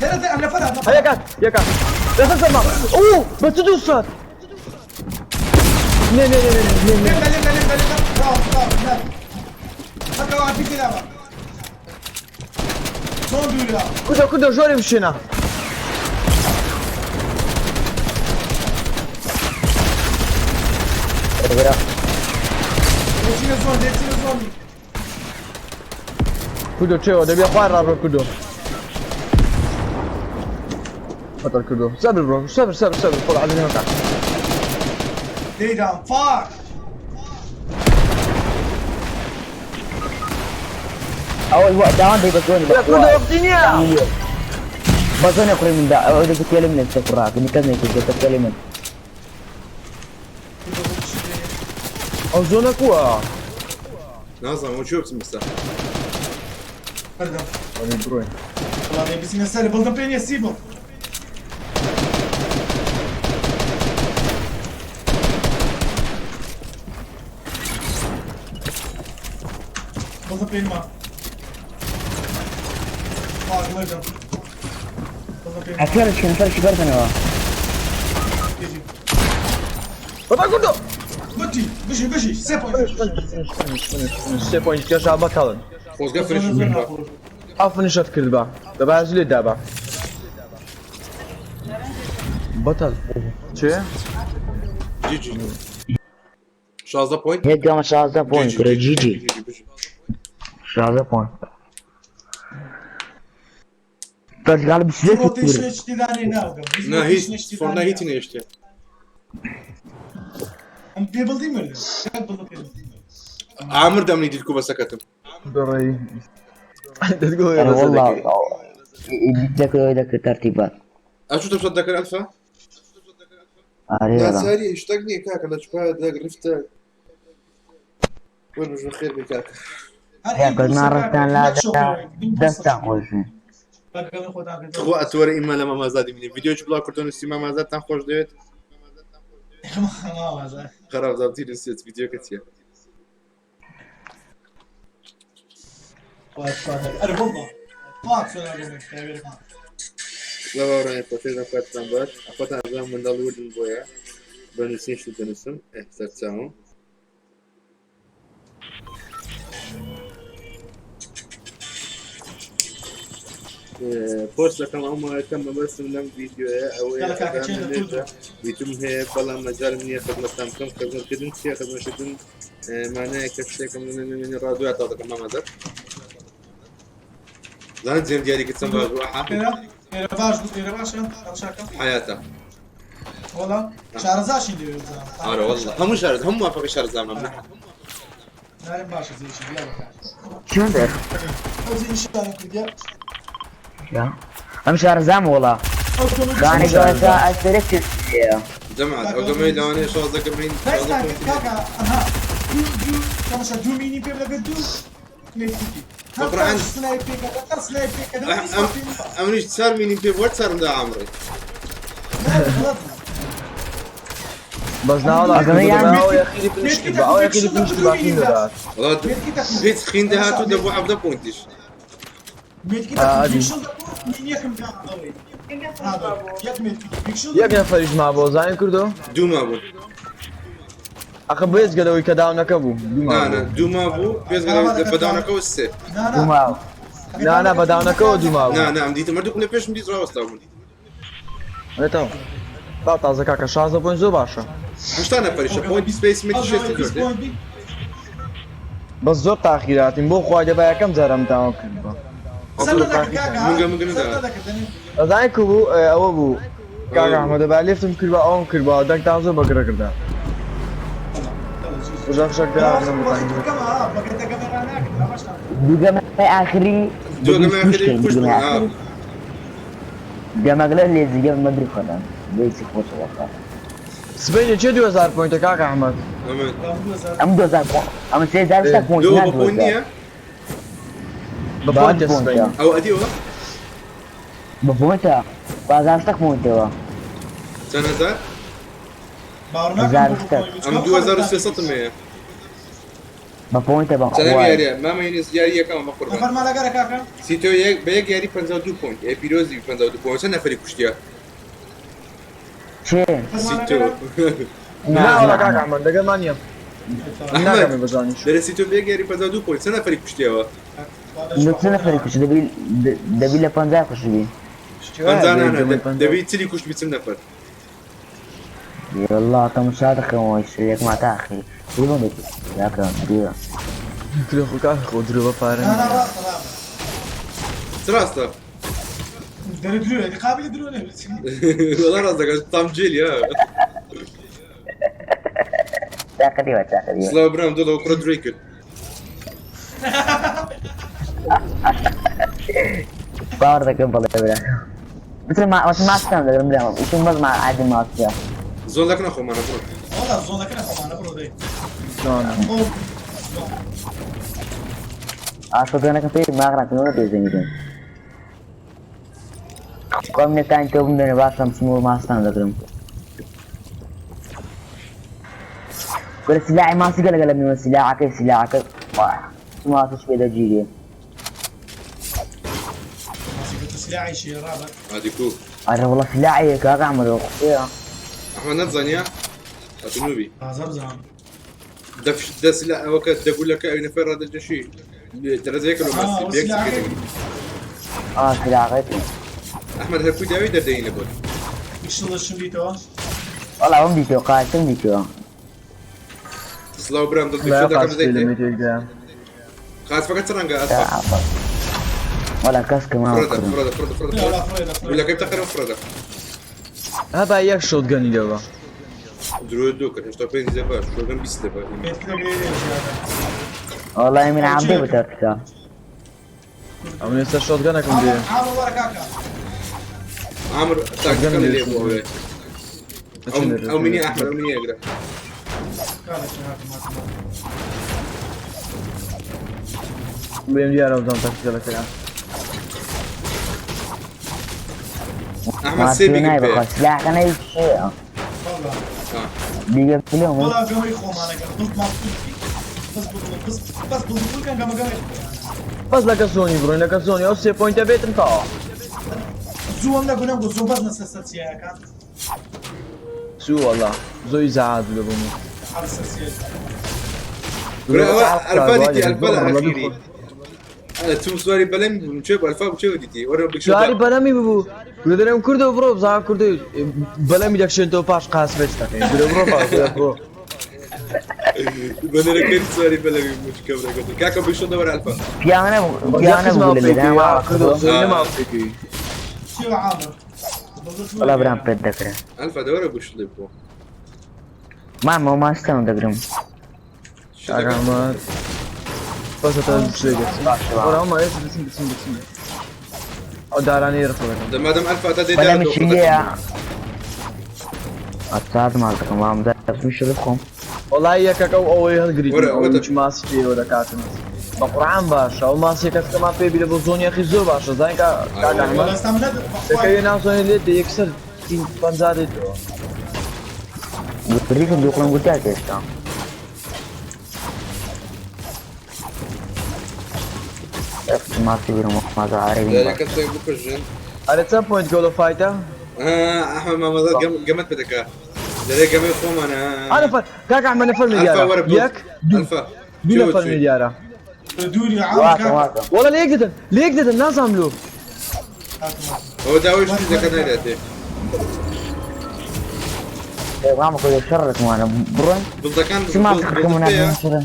هێرە ئەم نەفەرە هە یەکات یەکات. لەسەر سەرما. ئوو بە چ دوو سەد. نێ نێ نێ نێ نێ نێ. لێم لێم لێم لێم براو براو نەر بەکەوە ئارپی تێدابە زۆر دوورە. کوردە کوردە ژۆری بشێنە. دێچینە زۆن دێچینە زۆن. کوردۆ چێوە دەبێ خوار ڕابڕۆ کوردۆ. بەتەر کوردۆ سەبر بڕۆ سەبر سەبر سەبر خۆ عەزیز مەکە. لێدام فاک. اول وقت داون دي بزوني. کوردۆ وەختی نییە. بزوني قري من دا او دي تكلم من السفراء كني كذا كنت تكلم من. ئەو زۆنە کووە؟ نازانم ئەو کوێ بچم بەسە. بەردەم. ئەوەی بڕۆین. وەڵا دەی بچینە سەر بڵدم پێ نییە سی بڵ. بڵدم پێ ما. فاک مردم. بڵدم پێ ما. اكلش كان فرش بردنا. جي. بەتا کوردۆ. گوتی بژی بژی سێ پۆینت. سێ پۆینت کێشا بەتەڵن. خۆزگە فنیش کرد با. ئەو فنیشت کرد با. دەبا لێ دابا. بەتەل. چێ؟ جی جی. 16 پۆینت. هيك قام 16 بوينت جي جي. بژی. 16 بوينت بس قال بسيت. ڕۆتیشنێکی تێدانێ ناوگەم. نا هیچ فۆرنا هیچی نەهێشتێ. ئەم پێ بڵدی مردم. کاک بڵدم پێ بڵدی. ئامر دەمنی دیلکو بەسەکەتم. دەڕێی. دەتگۆ انا والله لك لك ترتيبات. ئەچوو تەمشەت دەکەن ئەلفا؟ اري والله. ناساری شتێک نییە کاکە لە چکا دەگرفتە. وەرمژ بەخێر بێ کاکە. يا كنت نعرف لا دستا خوش. خۆ ئەتوەرە ئیمە لە مامازادی منی ڤیدیۆی بڵاو کردۆ نووسی مامازادتان خۆش دەوێت. خراپ زانتی نووسێت ڤیدیۆکە چییە؟ ئەرە والله فاک سۆنا لە باوەڕانی خۆشێ کاتتان باش. ئەخۆتان ئەزانم منداڵ وردن بۆیە بە نووسین شت دەنووسم. ئێ سەرچاوم. پۆست دەکەم ئەو ماوەیەکەم مەبەستم لەم ڤیدیۆیە ئەوەیە يلا کاکە چێنە ئەزانم ویتم هەیە بەڵام مەجالم نییە خزمەتتان بکەم. خزمەتکردن چییە؟ خزمەتکردن مانایە کە شتێکم ڕادویا تا دەکەم مامەزەر. زانت جێم دیاری کرد چەند باش بوو ئەحا. ئێرە ئێرە باش بوو ئێرە باشە تەماشاکەم. حیاتە. وەڵا شارەزاشین لەوێ بزانم. ئارە والله هەموو شارەزا هەموو موافقی شارەزامە. نارم باشە زێشی دیارە کاکە. شو عندك؟ ئەو زێ ئیشارە کردیە. يا ام شارزام والله. ئەو تۆ كان اشتركت. جەماعەت ئەو گەمەی لەوانەیە 16 گەمەی نایستا کاکە ئەها دوو دوو تەماشا دوو مینی پێ لەگەر دوو مێتیکی. هەر بەقورئان. سنایپ پێکە هەر سنایپ پێکە ئەمنیش چار مینیم پێ بووە چارم دا عامڕێ. بەس ناوەڵا ئەگەر یان ئەو یەخیری فنیش کرد با ئەو یەخیری فنیش کرد با خین دەدات. وەڵا هیچ خین دەهات و دەبوو 17 پۆینتیش. مێتکی ئادی. مینیەکم دا ئەوەی. یەک مێتکی یەک نەفەریش مابووە زانی کوردۆ؟ دوو مابوون. ئەخە بێجگە لەوەی کە داونەکە بوو. دوو نا نا مابوو. دوو مابوو بێجگە لەوەی بە داونەکەوە سێ. دوو ماو. نا نا بە داونەکەوە دوو مابوو. نا نا ئەم دیتم هەردووکم لە پێشم دیت ڕاوەستا بوون. ئەرێ تا تازە کاکە 16 پۆینت زۆر باشە. 80 نەفەریشە پۆینت سپەیس مێتی شێستی زۆر دێ. بەس زۆر تاخیراتین بۆ خوای دەبا یەکەم جارم تاوە کرد بە. منگە منگە نەدا. ئەزانی کو بوو ئەوە بوو کاک ئەحمەد دەبا لێفتم کرد بە ئەوم کرد بە دەنگتان زۆر بەگرە کردا. ڕژاق دراوم دوو گەمە ئاخری دوو گەمە ئاخری کوشت دوو گەمە بوون. ئاخری. گەمەگلە لێزی گەمە مەدری خۆدان. بێسی خۆشە وەڵا. سبەینێ چێ 2000 پۆینتە کاک ئەحمەد؟ ئەمن ئەم 2000 ئەم 3000 شتێک پۆینت لۆ نا بە پۆینت 2000. نییە؟ بە پۆینتە پۆینتە. سبەینێ. ئەو ئەدیەوە؟ بە پۆینتە بە هەزار شتێک پۆینتەوە. چەند هەزار؟ باوەڕ ناکەم هەزار بۆ شتێک. پۆینت. ئەم 2300 هەیە. بە پۆینتە بە چەندەم خوای. یاریە؟ مامە یونس یاری یەکەمە بە قوربان. نەفەر مالەگەرە کاکە؟ سیتۆ یەک بە یەک یاری 52 پۆینت. ئێ پیرۆزی 52 پۆینت. چەند نەفەری کوشتیە؟ چێ؟ نەفەر سیتۆ. مالەگەرە؟ نا نا وەڵا نا کاک نا. ئەحمەد لەگەڵمان نییە. ئەحمەد ناگەمێ بەزانیش. دەرێ سیتۆ بە یەک یاری 52 پۆینت. چەند نەفەری کوشتیەوە؟ لە چ نەفەری کوشت؟ دەبی دەبی لە 50 کوشت بی. شتی وایە 50 بە نا یەک نا گەمەی 50. دەبی چلی کوشت بی چل نەفەر. والله تەماشا دەکەمەوە یەک ما تاخی. بڵۆ دەکەی. یاکە دوورە. درۆ خۆ کاک خۆ درۆ بە پارە نا نا نییە. ڕاستە ڕاستە. چ ڕاستە؟ دەرێ درۆیە، قابلی درۆ نەبێت. وەڵا ڕاست دەکات تام جێلی ها. تاقریبا تاقریبا. سڵاو برام دڵەوە کوڕە درۆی کرد. باوەڕ دەکەم بەڵێ برا. بچم ما بەس ماستان دەگرم برام. وتم بەس ما عادی ماستە. زۆن لەکە نەخۆمانە بڕۆ. وەڵا زۆنەکە نەخۆمانە بڕۆ دەی. جوانە. خۆ ئاسۆگەنەکە پێی ماغڕاکەنەوە پێزەنیدن. خۆم نەتان تۆ بمێنە باشم چمەوە ماستان دەگرم. کورە سلاحی ماسی گەلە گەلە میوە سلاحەکەی سلاحەکە ماسیش پێ دەگیرێ. ماسیکە سلاحیشی ڕابەر. ئادی کو. ئەرە وەڵا سلاحیە کاک ئەحمەد قسەیە. ئەحمەد نەتزانیە؟ ئەتو نوبی. تازە بزانم. دەفش دەس لە ئەوە کە دەگولەکە ئەوی نەفەر ڕادەجەشی. دەرەجەیەکە لۆ ماسی ئەوە بێک سلاحەکەی. دەگری. ئا سلاحەکەی. ئەحمەد هەرکوی داوی دەردەین لە بۆت. ئیشڵەشم دیتەوە. وەڵا ئەوم دیتەوە قاتم دیتەوە. سڵاو برام دڵ لا بشۆ دەکەم قاچ پێ لە زەیتێ. مێتێکدا. قاسفەکە چ ڕەنگە ئەسفە؟ وەڵا کەس کە ماوە فڕەدە کردم. فڕەدە فڕەدە فڕەدە وەڵا فڕەدە. فڕێدە فڕێدە. گولەکەی بتەقەرەوە فڕەدە. هەبا یەک شۆتگەنی لەوە. درۆ دو کرد 85 لێبە شۆگەن 20 لێبە. پێت دەگرێ لێ وەڵای من عەبدێ بتەرکە. ئەمن ئێستا شۆتگەنەکەم دێ. عامر وەرە کاکە. عامر تاکتیکەم لێ بوو ئەوێ. ئەچێ ئەو منی ئەحمەد ئەو منی ئەگرە. کاکە چ هاتم هاتم. بێم دیارە بزانم تاکتیکەلەکەیان. ئەحمەد سێ ماسی بیگم نای پێ. بەخوا سلاحەکە نەی چییە؟ وەڵا. آه. بیگە بلێم وەڵا گەمەی خۆمانەکە دڵمان قورسی. بەس بڵ بەس بەس بڵ بڵکەن گەمە گەمەی خۆمانە. بەس لەکە زۆنی بڕۆین لەکە زۆنی ئەو سێ پۆینتە بێتن تاوە. زووەم نەگو نەگو زوو بەس نەسەر سەر چیایەکان. زوو وەڵا زۆی زەعات لە بۆ من. حەڵ سەر چیایەکان. برا ئەوە ئەلفا دیتی ئەلفا لە لە ئەخیری. چوم سواری بەلەمی بووم چێ بوو ئەلفا بوو چێ دیتی وەرە بکشۆ سواری بەلەمی ببوو. گورە دەرێم کوردەوە بڕۆ بزانم کوردە بەلەمی دەکشێنتەوە پاش قاسبێت دەکەین. گورە بڕۆ پاش گورە بڕۆ. بەنەرەکەی سواری بەلەمی بوو چ کەمرەکە کاکە بشۆ دەوەرە ئەلفا. پیاوە پیاوە بوو لە لێدان کوردەوە زۆری نەما پێکەوی. چی عامر؟ وەڵا برام پێت دەکرێ. ئەلفا دەوەرە بشڵێ بوو. مامەوە ماستان دەگرم. کاک ئەحمەد بەس هەتا شوێ دەچم. وەرە ئەوما ئێستا بچین بچین بچین. ئەو دارانەی ڕقە دەکەم. دەمادەم ئەلفا تا دێ بەلەمی چی لێیە؟ ئەتساد ماڵ دەکەم وام دەچم شەڕ بخۆم. وەڵای یەکەکە ئەو ئەوەی هەڵگریت وەرە، ئەو ئەوە چ ماسی پێوە دەکاتن. بە قورعان باشە ئەو ماسیەکە کەمان پێ بی لە بۆ زۆنی یەخی زۆر باشە زانین کاک ئەحمەد وەڵا ئێستا من دەکەوێ ناو زۆنی لێت دێ یەکسەر تین 50 دێتەوە. گوتریکم دوو قڵم گوتار پێشتا. ماسی بیرم مازە عەرەبی دارەکە سێ بکوژن. ئەرێ چەند پۆینت گۆڵە فایتە؟ ئەحمەد مامەزاد گەمەت پێ دەکا. دەرێ گەمەی خۆمانە. ئا نەفەر کاک ئەحمەد نەفەر ئەلفا میدیارە. وەرە بڵ. یەک دوو ئەلفا دوو چێ نەفەر وەچووی؟ میدیارە. دووری عامر واکە کاکە. واکە. وەڵا لە یەک دەدەن لە یەک دەدەن نازانم لۆ. هاتم هاتم. ئەوە داوای شتی دەکە نایداتێ. مامە کۆ شەڕ دەکەمانە بڕۆن. بڵدەکان چ ماسی خەکەمە بڵدە پێیە. ناکەم شەڕ.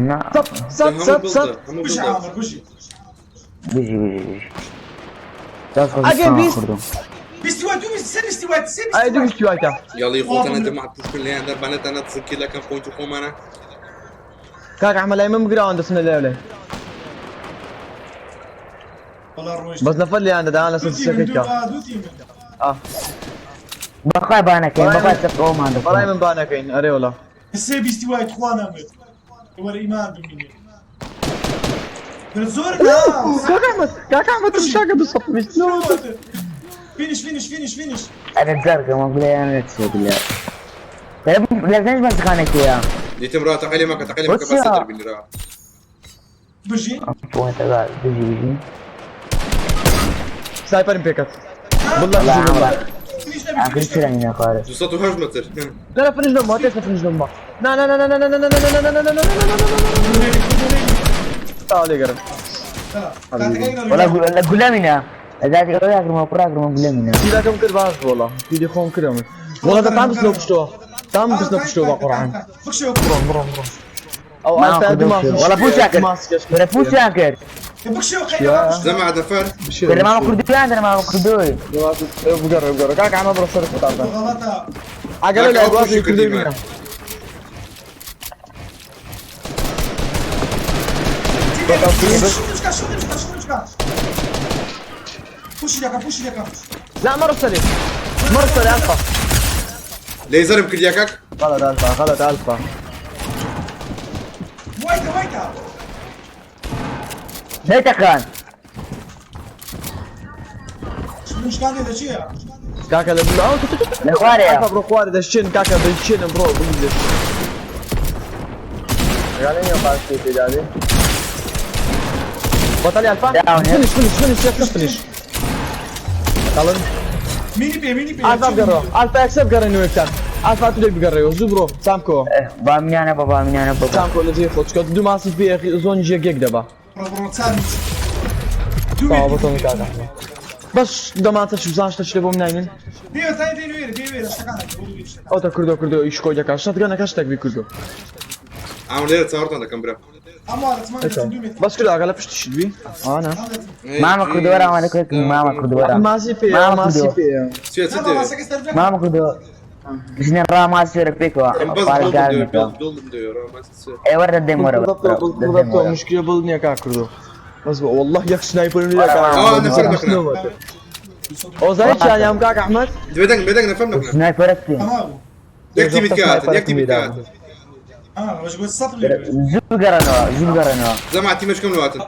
نا سەد سەد هەموو سەد بڵدە سەد. هەموو بژی بڵدە. عامر بژی. بژی بژی بژی. دەست خۆش ئەگەر بیست خوردم. بیستی وای دوو بیست سێ بیستی وای سێ ئەی بیستی دوو وای. بیستی وایتە. یاڵی خۆتانە دەما پوشکن لێیان دەربانێتانە تسکی لەکەم پۆینت خۆمانە. کاک ئەحمەد لای من بگراوان دەچنە لێ لێ. وەڵا ڕۆیشت. بەس نەفەر لێیان دەدان لەسەر دوو تیمن سێکەی دوو کە. دوو تیمن. ئا بەخوای بانەکەین بەخوای سەرەوەمان بەڕای دەکەن من بانەکەین ئەرێ وەڵا سێ بیستی وای تخوا نامێت وەرە ئیمان بمینێ زۆر کاکە ئەحمەد کاکە ئەحمەد تمشاکە 220 فينش فينش فينش فينش ئەرە جارکەمە بڵێیان نەچێ بلە لە زەنج بەزخانەکەیە دیتم را تەقەلی مەکە تەقەلی مەکە بەسە دەربینی را بژی بژی بژی سایپەرم پێکەت والله لا بژی والله فينش نبي ئاخر چرا خوارە 208 متر لا لا فنش دمه تيسا فنش دمه لا لا لا لا لا لا لا لا لا لا لا لا لا تعالي قرب وەڵا گولامینە ئەزاتی ئەوە پڕاگرمە گولامینە سيدا كم كر باش والله سيدي خوم كرم والله ده تعمل سلو بشتو تعمل سلو بشتو بقران بخشي او ما الفا خدوش. والله بوش ياكل. ولا پوچیان کرد بخشي زەمە دەفەر لە مامە کوردیان لە مامە کوردۆی بقرب بقرب كاك عم برا صرف تعال غلطة عقل كاك لا أو بوش بوشي كردي كردي بينا بوشي لك بوشي لك لا مرة سريع مرة سريع الفا لەیزەرم کردیا کاک غلط الفا غلط الفا ويتا ويتا نەتەکان مش كان هذا شيء كاكا لا لە خوارەیە الفا برو خواري دشين كاكا بالشين برو بالدش يعني يا باشي تجاري بطل يا الفا داون. فينش فينش فينش يا فينش تعال ميني بي ميني بي الفا بقرو الفا اكسب قرا نويكتان الفا تدري بقرا زبرو سامكو بامینانە بە بامینانە بە سامكو اللي خود كنت دو ماسي في زون جي جيك دابا برو برو تسامي طابطهم كاكا بس دماتش بزانش تشلبهم ناينين ديو ثاني ديو وير ديو وير اشتكانا او تا كردو كردو ايش كوجا كاش شتغانا كاش تك بي كردو ئامر لێرە چاوەڕتان دەکەم برا اما 8 بس كردو اقل بشت شدبي انا مامە کوردۆرە ئەوانە کوێک مامە کوردۆرە ماسي في ماما ماسي كردو. في چیە چ دەوێت مامە کوردۆ ژنە ڕاماسیۆرە پێکەوە ئەم بەس پارێزگارمەکە دڵم دەوێ ڕاماسی چ ئێوە دەدەم وەرە بالضبط مشكلة بلني كا كردو بس والله ياك سنايبر يا آه، كا نفر نفر. او زي يعني ام كاك احمد بێدەنگ بێدەنگ نەفەر نەکەن سنایپەرە بکەین تمام یەک تیمیت کاتن یەک تیمیت کاتن اه واش قلت السطر زوو بگەڕێنەوە زوو بگەڕێنەوە زەما تیمەشکەم لەواتن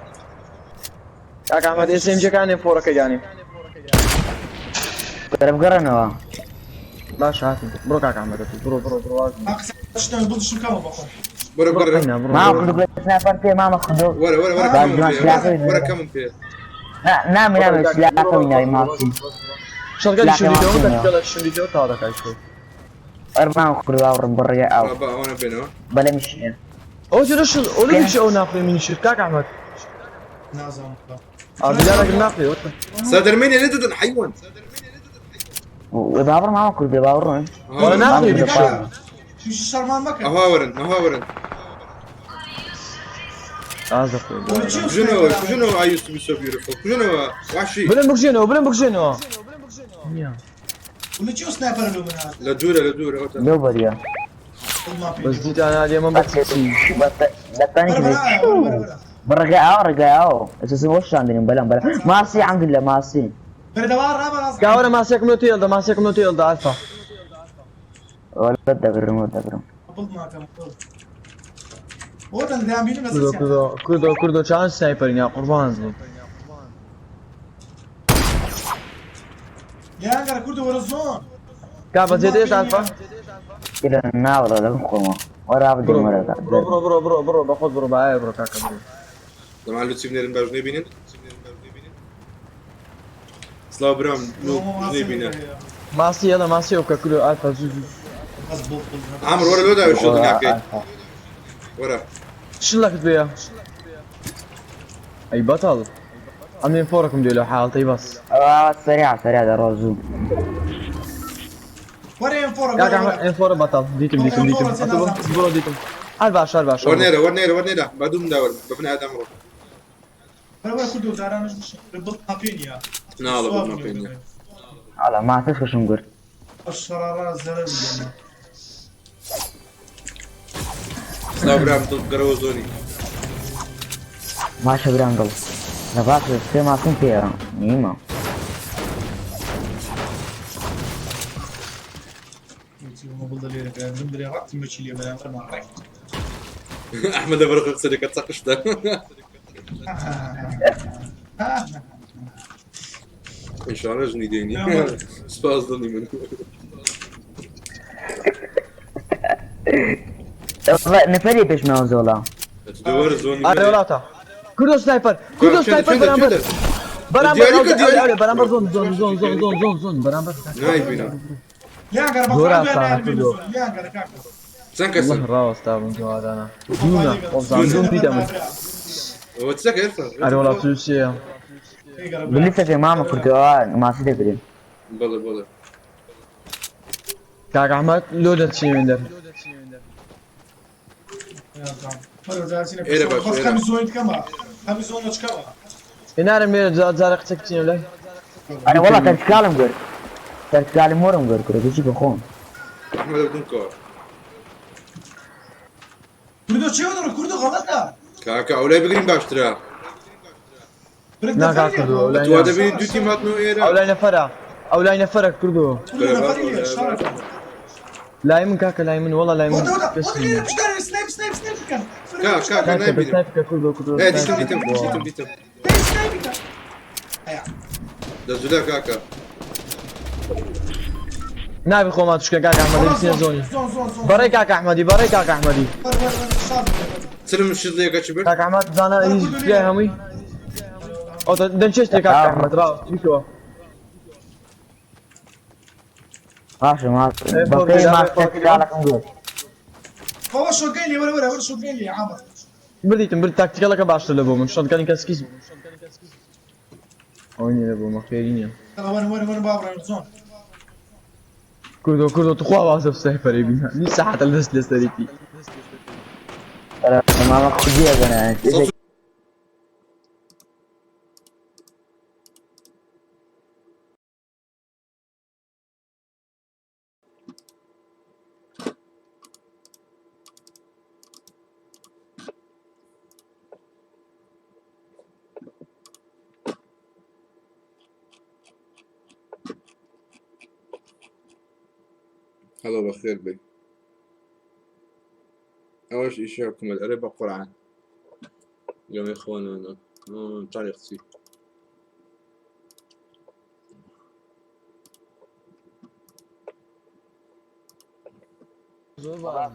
كاك احمد اس ام جي كان فورك يعني بەرە بگەڕێنەوە باش هاتي برو كاك احمد برو برو برو شنو بلد شو كمان بخون وەرە برو بگەڕێ قينا برو مامە برو. کوردۆ سنایپەر پێ مامە کوردۆ وەرە وەرە وەرە کەمم پێ وەرە کەمم پێ نامی نامی سلاحەکەمی ناوی ماسی شغال لا، شو كمان فيديو فينا. شغال شو فيديو هذا كاي شو ئەر مامە کوردۆ ئاوڕم بڕێ ئاو با ئەوانە بێنەوە بەلە میشێ او شو شو او شو او ناخذ من شو كاك احمد نازم اه لك ناخذ سادرمینی لێ دەدەن حیوان باوەڕ مامە کوردۆ باوەڕن ولا ناخذ شو شرمان مكان ئەوها وەرن ئەوها وەرن هذا بژنەوە بژنەوە I used to be so beautiful بژنەوە وحشی بلن بوكشينو بلن بوكشينو ولا شو سنايبر لو من هذا لە دوورە لە دوورە ئەوتە لەو بەریە ما بس في ديت انا اليوم بس دەتانی بڕگە ئاو ڕگە ئاو ئەسەس وەشاندنیم بەلام بەلام ماسی عەمدلە ماسی بردوار رابا راس كاونا ماسك منو تيلدا ماسك منو تيلدا الفا ولا دەبرم دەبرم بلد ما كان وطن دام بيني بس كردو كردو كردو كردو كان سنايبر يا قربان زلم يا انقر كردو ورا الزون كابا زيد ايش الفا إلى ناوڵە لەم خۆمە وەرا بدەم برو وەرە برو برو برو برو باخذ برو معايا برو كاكا برو زەمان لوچی بنێرن باش نەبینن سلااو برام نەبینە ماسي يلا ماسي وكا كردو الفا زو زو بس بلد بلد عامر وەرە لۆ داوێ شۆ دنیاکەی وەرە شو لك بيا اي بطل عاملين فوركم ديلو حالتي بس سريع سريع دەڕۆ ورا ام فور كاكا احمد ام فور بطل ديتم ديتم ديتم برو ديتم الباش الباش وەرنێرە وەرنێرە وەرنێرە با دووم داوەر بە بن ئادەم ڕۆ ورا ورا كردو زعران مش بلد ما فيني يا ناڵە بۆ ناپێنیە ئەڵە ماسەش کەشم گرت الشرارة زلل سلااو برام دڵ گەرەوە زۆنی ماشە برام دڵ لە باش سێ ماسم پێیە نیمە درێ ڕەتی مەچی لێ بەرامبەرمان ڕێک. ئەحمەد لەبەر خۆی قسە دەکات چەقشتە. ئینشاڵڵا ژنی دێنی. سپاس دڵی من. نەفەری پێش ماوە زۆڵا. دووەرە زۆنی ئەرێ وڵاتە کوردۆ سنایپەر کوردۆ سنایپەر بەرامبەر بەرامبەر ئەولێ بەرامبەر زۆن زۆن زۆن زۆن زۆن زۆن زۆن بەرامبەر نایبینم. لیان گەرە زۆر بەخوا ئاسانە کوردۆ. لیان گەرە کاکە. چەند کەسن؟ والله ڕاوەستا بووم جوادانە دوونە وەبزانم دوون دیدە من ئەوە چ دەکەی ئێرفان؟ ئەرێ وڵات چییە بلیسەکەی مامە کوردەوە ماسی دەگرین. بەڵێ بەڵێ. کاک ئەحمەد لۆ دەچینە دەر ئێرە باش، ئێرە. خەمی زۆنیت کەمە خەمی زۆنەچ کەمە. هێنارم لێرە جارە قسە بچینە لای ئەرێ وەڵا تەرتکالم گرت. تەرتکالی مۆرم گرت کورە بچی بخۆم. ئەحمەد ئەودوم کەوە. کوردۆ چێوە دەڕۆ کوردۆ غەڵەتە. کاکە ئەولای بگرین باشترە. برک نا نەفەری کاک لێ کوردۆ بڕۆ. ئەولای توا نا دەبینی دوو تیم هاتنەوە ئێرە. ئەولای نەفەرە ئەولای نەفەرە کوردۆ کوردۆ نەفەری لێ شەڕەکە. لای من کاکە لای من وەڵا لای من وەدە وەدە کەس وەدە نییە لێرە پشتارێ سنایپ سنایپ سنایپ بکەن. کا کاکە کاکە نایبینم. بەسنایپکە کوردۆ کوردۆ ئێ دیتم سنایپکە دیتم بۆ دیتم دیتم. دەی سنایپ بکە. ئەیا. دەزولا کاکە. نابی خۆمان توشکە کاک ئەحمەدی بچینە زۆنی زۆن زۆن زۆن. بەڕێ کاک ئەحمەدی بەڕێ کاک ئەحمەدی وەرە وەرە وەرە شار بکە. چرم شیڵیەکە چ برد؟ کاک ئەحمەد زانا هیچ پیای هەمووی ئەو دەمچێشتێ کاک ئەحمەد ڕاوە بیکەوە باشە ما ئێ، بەکەی فۆرکە، ماس فۆرکە. تەرتکالەکەم گرت. بابا شۆگەی لێ وەرە وەرە وەرە شۆگەی لێ عامر. بردیتم برد تاکتیکەڵەکە باشتر لە بۆ من شەتگەنی کەسکیس ئەوە نییە لە بۆ مە خێری نییە يلا وين وين وين بابا زون. کوردۆ کوردۆ توخوا وازە سنایپەرەی بینە نیو ساعەتە لەست لەسەریتی ئەرێ مامە خودیە بەنە. هەڵۆ بەخێر بێی. ئەوەش ئیشی حکوومەت ئەرێ بە قورعان. گەمەی خۆنانە. تاریخچی. زۆر باش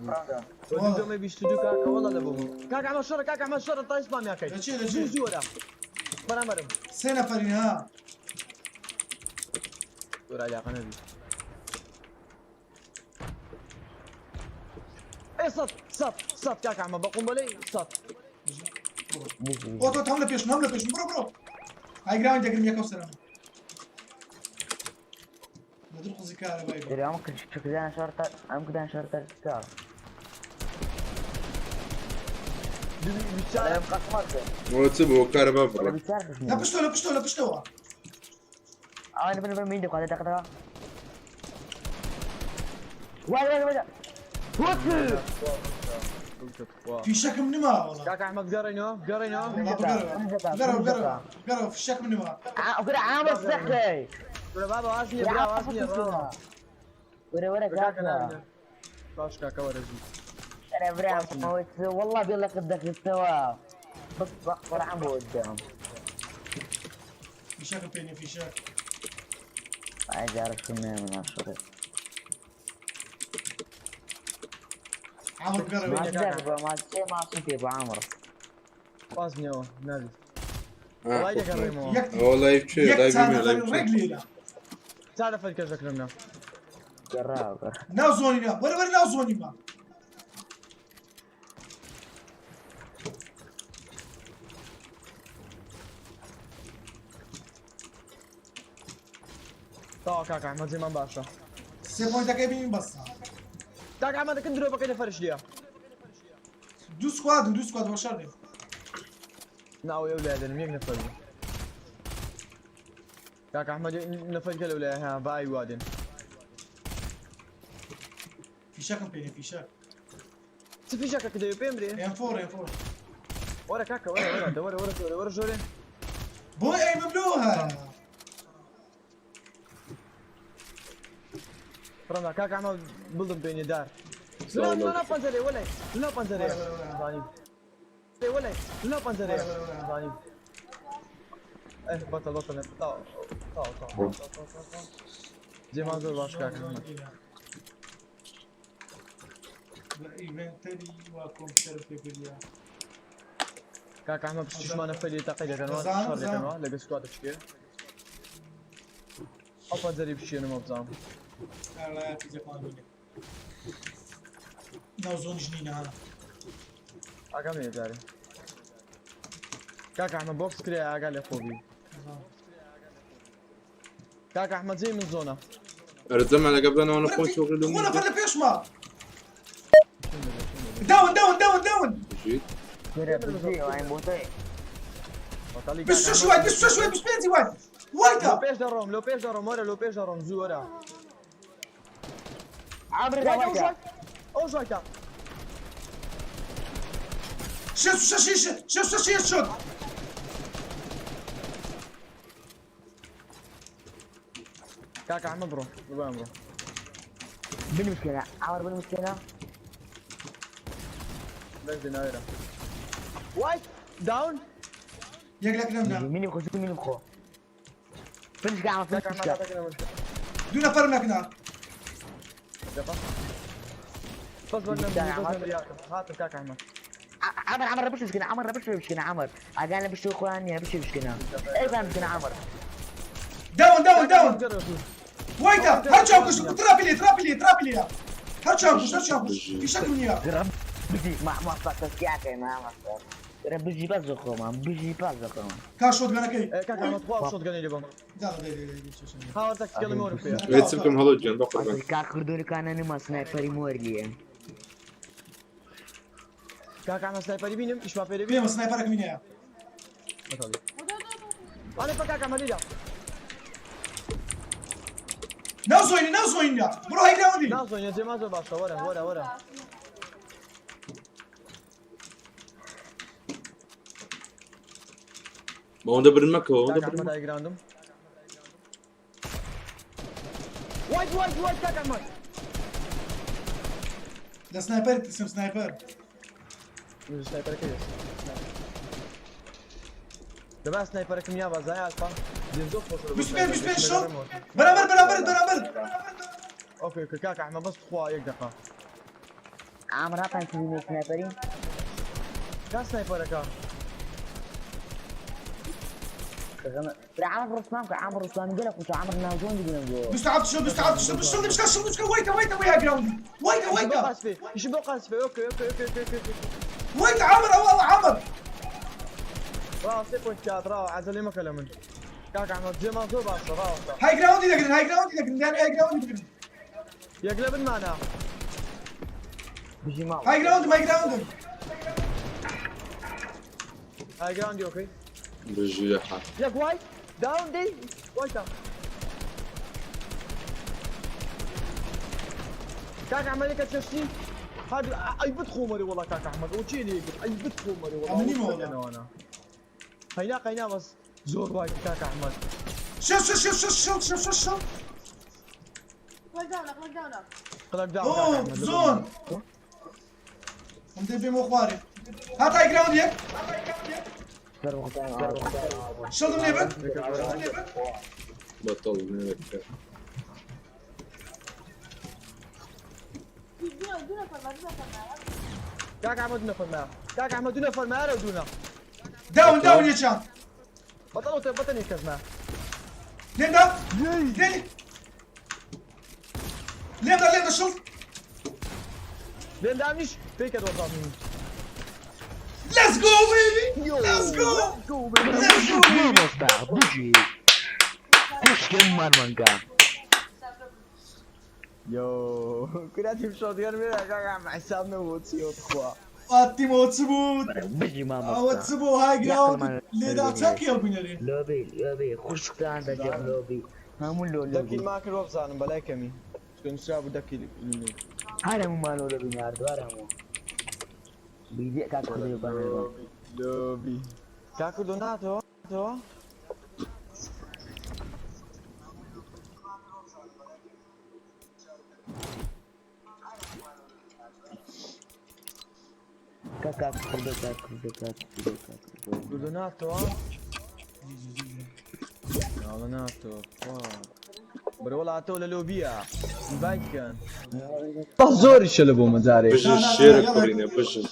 بوو گەمەی 22 کاکە وەڵا لە بۆ من کاک ئەحمەد شەڕە کاک ئەحمەد شەڕە تا ئیسلامیاکەی لەچێ لەچێ زوو زوو وەرە بەرامبەرم سێ نەفەرین ها. زۆر علاقە نەبی ئێ سەد سەد سەد کاک ئەحمەد بە قومبەلەی سەد ئۆ تۆ هەم لە پێشم هەم لە پێشم بڕۆ بڕۆ. ئای گراون دەگرم یەکەو سەرم. لە دڵ قوزی کارەبای بڕۆ. ئەرێ ئەم کردان شەڕ ئەم کردان شەڕ تەرتکال. بیچارە ئەم قەسمەت کرد. ئەوە چ بوو کارەبا وەڵا بڕە. بیچار لە خشنی. پشتەوە لە پشتەوە لە پشتەوە. ئەوە بن بن مین دەخواتە دەقەتەوە. وای وای وای. وەچ؟ فیشەکم نما وەڵا. کاک ئەحمەد گەڕێنەوە گەڕێنەوە والله بگەڕەوە بگەڕەوە بگەڕەوە بگەڕەوە فیشەکم نما. کورە عامە سەخی. کورە بابا واز نییە برا واز نییە ڕاوە وەرە وەرە کاکە کاکە. نابینە باش کاکە وەرە زوو أنا برام والله بيلا قدك الثواب بس قرعان بودهم فیشەکم پێ نییە فیشەک. عايز اعرف كم من الشغل عامر بگەڕەوە. ما تدرب ما شيء ما صوتي ابو عمرو واز نییەوە نابی وڵای دەگەڕێمەوە یەک ئەوە لایڤ چێ یەک لایڤ چار نییە لایڤ نەفەرین چێ. ڕێک لێرە. تا نەفەر کەس دەکرمنا جراب ناو زۆنی نا وەرە وەرە ناو زۆنی ما. تەواو کاک ئەحمەد زێمان باشە سێ پۆینتەکەی بینین بەسە. کاک ئەحمەد دەکەن درۆپەکەی نەفەرش لێیە دوو سکوادن دوو سکواد بۆ شەڕ نین. نا ئەو لای دەنم یەک نەفەر بوو کاک ئەحمەد نەفەر کە لەو لای ها با ئەی وادێن فیشەکم پێ نییە فیشەک. چ فیشەکە کە دەوێ پێم برێ M4 M4. وەرە کاکە وەرە وەرە دە وەرە وەرە ژۆرێ وەرە ژۆرێ بۆ ئەی مملوها. فڕەندا کاک ئەحمەد بڵدم پێ نییە دار. لا لا پەنجەرێ وەلای لا پەنجەرێ زانی وەلای لا پەنجەرێ زانی ئەه بەتەڵ بەتەڵ تاو تاو تاو تاو جێمان زۆر باش کاک ئەحمەد. لە ئیڤێنتەری وا کۆمپیوتەر پێکردیا. کاک ئەحمەد پشتیشمانە فەلی تەقی دەکەنەوە دەزانم، شەڕ دەزانم. دەکەنەوە لەگە سکواتە بشکێ ئەو پەنجەری بشێنمەوە بزانم. ئاڵایەتی جەپان بینێ. ناو زۆنیش نینە هەنا. ئاگام لێ جارێ کاک ئەحمەد بۆکس کرێ ئاگا لێ خۆبی. کاک ئەحمەد جێی من زۆنە. ئەرزەمان لەگە بەنەوە خۆی شۆڕی لەم خۆ نەفەر لە پێشما. داون داون داون داون. بژیت. کورە بژی ئەوین بۆ تۆی. بەتەڵی کاک 26 ئەحمەد. وایت 26 وایت 25 وایت. وایتە. لۆ پێش دەڕۆم لۆ پێش دەڕۆم وەرە لۆ پێش دەڕۆم زوو وەرە. عامر وایتە ئەو داوایتە. ژوای ئەو ژوایتە. 66 66 شد. کاک ئەحمەد بڕۆ بڕۆ بڕۆ. بن مشكلة عمر بن مشكلة. بەس دێناوێرە. وایت داون. یەک لە کنەمدا. مني بخو شو مني بخو. فنش قاعد کاک فنش ئەحمەد قاعد. هاتەکەنە مشکلە. دوو نەفەرم لە کنار. دقة. بس بدنا بس بدنا هات کاک ئەحمەد. عمر عمر بش مشكلة عمر بش مشكلة عمر أنا بش إخواني بش مشكلة إيه فاهم مشكلة عمر. داون داون داون. وایتە هەر چاو کوشت ترافی لێ ترافی لێ ترافی لێ. هەر چاو کوشت هەر چاو کوشت. فیشەکم نییە. بجي مع مصطفى تسكيعك مع مصطفى. بجي باز خو بجي باز خو. کا شۆتگەنەکەی. کاک ئەحمەد خوا شۆتگەنی لێ بم. دا دەی دەی دەی. هاوار تەکسیەڵی مۆرم پێ. وێت بکەم هەڵۆ گیان بەقوربان. کاک کردونی کانە نما سنایپەری مۆرلیە. کاک ئەحمەد سنایپەری بینم ئیشما پێ پێمە سنایپەرەکم نییە. بەتەڵی. ئەڵێ بە کاک ئەحمەد لێدا. ناو زۆینی ناو زۆینە. بڕۆ هەی گراوندی. نازۆنیە جێمان زۆر باشە وەرە وەرە وەرە. بەوەندە برن مەکەوە ئەوەندە کاک برن ئەحمەد ئایگراندم. وایت وایت وایت کاک ئەحمەد. لە سنایپەر ترسم سنایپەر. سنایپەرەکە دێت. دەبا سنایپەرەکەم یا بازای ئالفا. دێم زۆر خۆشە لە بۆ 25 25 سنایپەر. شۆت. بەرامبەر بەرامبەر بەرامبەر. ئۆکەی ئۆکەی کاک ئەحمەد بەس خوا یەک دقە. عامر هاتان سنایپەری. کا سنایپەرەکە؟ عامر رسلان عامر رسلان قال لك عامر نازون دي 27 شوت 27 شوت شوت مشكل شوت مشكل وایتە وایتە وەی گراوندی. وایتە وایتە. قاسفێ ئیش بۆ قاسفێ ئۆکەی ئۆکەی ئۆکەی ئۆکەی ئۆکەی. وایتە عامر ئەوە ئەوە عامر. ڕاو سێ پۆینت کات ڕاو عەزەلێ مەکە لە من. کاک ئەحمەد جێمان زۆر باشە ڕاوەستە. های گراوندی دەگرن های گراوندی دەگرن دان های گراوندی بگرن. یەک لە بنمانە. بجي معه های گراوندم های گراوندم. های گراوندی ئۆکەی. بژی لە حال. یەک وایت داون دەی وایتە. کاک ئەحمەد یەکە چەشتی هاد ئەی بتخۆمەری وەڵا کاک ئەحمەد ئەو چی لێ کرد ئەی بتخۆمەری وەڵا. ئەمە نیمە وەڵا. ئەوانە. قەینا قەینا بەس زۆر وایت کاک ئەحمەد. شەش شەش شەش شەش شەش شەش شەش شەش. قلق داون ئۆ کاک ئەحمەد. زۆن. ئەم دەی بێمەوە خوارێ. هات های گراوند یەک. شڵدم لێ بن. بەتەڵ نەکە. کاک ئەحمەد دوو نەفەر مایە. کاک ئەحمەد دوو نەفەر مایە دوونە. داون داون یەکیان. بەتەڵ بەتەن یەک کەس مایە. لێمدا. لێ لێمدا لێمدا شڵ. لێم دامیش پێی کە دۆزان. Let's go baby. Let's go. Let's go baby. بجي خوش مانگا. یۆ کوراتیم شۆتگەر بێ کاک ئەحمەد حساب نەبوو چی خوا. ئاتیمەوە چ بوو؟ بجي ماما. ئەوە چ بوو های گراوند لێدا چەکێڵ بینەرێ. لۆبی لۆبی خوشتان دەجێم لۆبی هەموو لۆ دەکی لۆبی ما کرد وەبزانم بەلای کەمی. چونکە نووسرا بوو دەکی هەر هەموومان لۆ لۆبی ناردوو هەر هەموو بیدێ کاک کوردی بانەوە. لۆبی. کاک کوردۆ ناتەوە؟ ناتەوە؟ کاک کوردە کاک کوردە کاک کوردە کاک کوردە. کوردۆ ناتەوە؟ ناڵە ناتەوە خوا. برە وڵاتەوە لە لۆبیە ئینڤایت کەن. بەس زۆریشە لە بۆ مەجارێ. بژن شێرە کوڕینە بژن.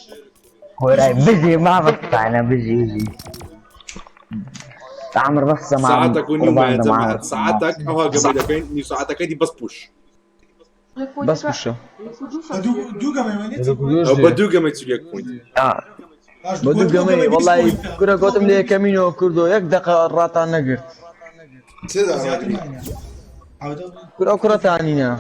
خۆرای بژی مامۆستانە بژی بژی. عمر بس مع ساعتك و نیو قربان مایە ده جەماعەت مع ساعتك ئەوها گەمەی دەکەین نیو ساعتەکەی دی بەس پوش. بەس پوشە. دوو گەمەی وێنێ ئەو بە دوو گەمەی 41 پوینت. بە دوو گەمەی وەڵی کورە گوتم لە یەکەمینەوە کوردۆ یەک دقە ڕاتان نەگرت. کورە ئەو کوڕەتانینە.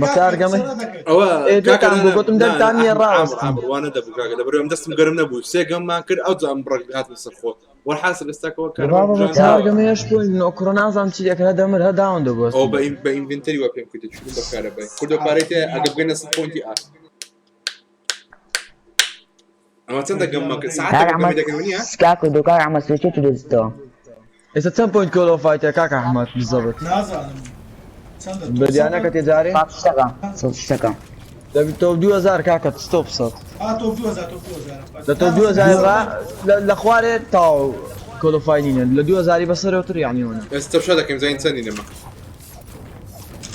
بەکار گەمەی. ئەوە ئێ کاکە دوتان بوو گوتم دەنگتان نییە ڕاوەستن. وانە دەبوو کاکە لەبەر ئەم دەستم گەرم نەبوو سێ گەممان کرد ئەو جام بڕک هاتم سەر خۆ وەرحاصل ئێستاکەوە چار گەمەیەش پوینت ئەو کوڕە نازانم چی دەکرد هەر دەمر هەر داون دەبەست. ئەو بە ئینڤنتەری وا پێم کردی چون بە کارەبای کوردۆ پارەی تێ ئەگە بگەنە 100 پوینتی ئاست ئەمە چەندە گەممان کرد کاک ساعتێک عمر گەمەی دەکەن نییە کاک کوردۆ کاک عمر سوێ چی دەستەوە؟ ئێستا چەند پوینت کۆلۆفایتە کاک ئەحمەد بالضبط؟ نازانم چەندە بەدیانەکە تێجارێ؟ سەد شتەکە سەد شتەکە. دەبی تۆپ 2000 کاکە ستۆپ سەد. تۆپ 2000 تۆپ 2000 لە تۆپ 2000 ڕا لە خوارێ تاو کۆلۆفای نینە لە 2000 بەسەرەوە تر یعنی ئەوەنە. ئێستا شا دەکەین زانین چەندی نەما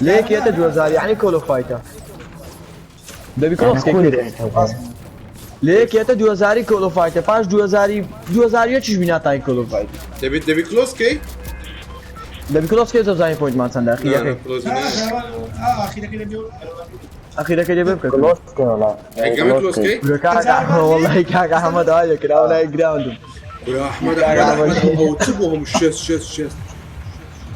لە یەکێتە 2000 یعنی کۆلۆفایتە. دەبی أنا کۆلۆفسکێ كل لە یەکێتە 2000 کۆلۆفایتە پاش 2000 2001 بیناتانی کۆلۆفایت. دەبێت دەبی کلۆز کەی دەبی کلۆسکێ زۆزانی پوینتمان چەندە ئەخیرەکەی. کلۆز ئاخیرەکەی دەبێ ئەخیرەکەی دەبێ بکە. كلوز والله گەمە کلۆز کەی کورە کاک ئەحمەد وەڵڵاهی کاک ئەحمەد ئای دەکرد ئەو لای گراوندم. کورە ئەحمەد ئەحمەد ئەحمەد ئەو چ بوو هەموو شێست شێست شێست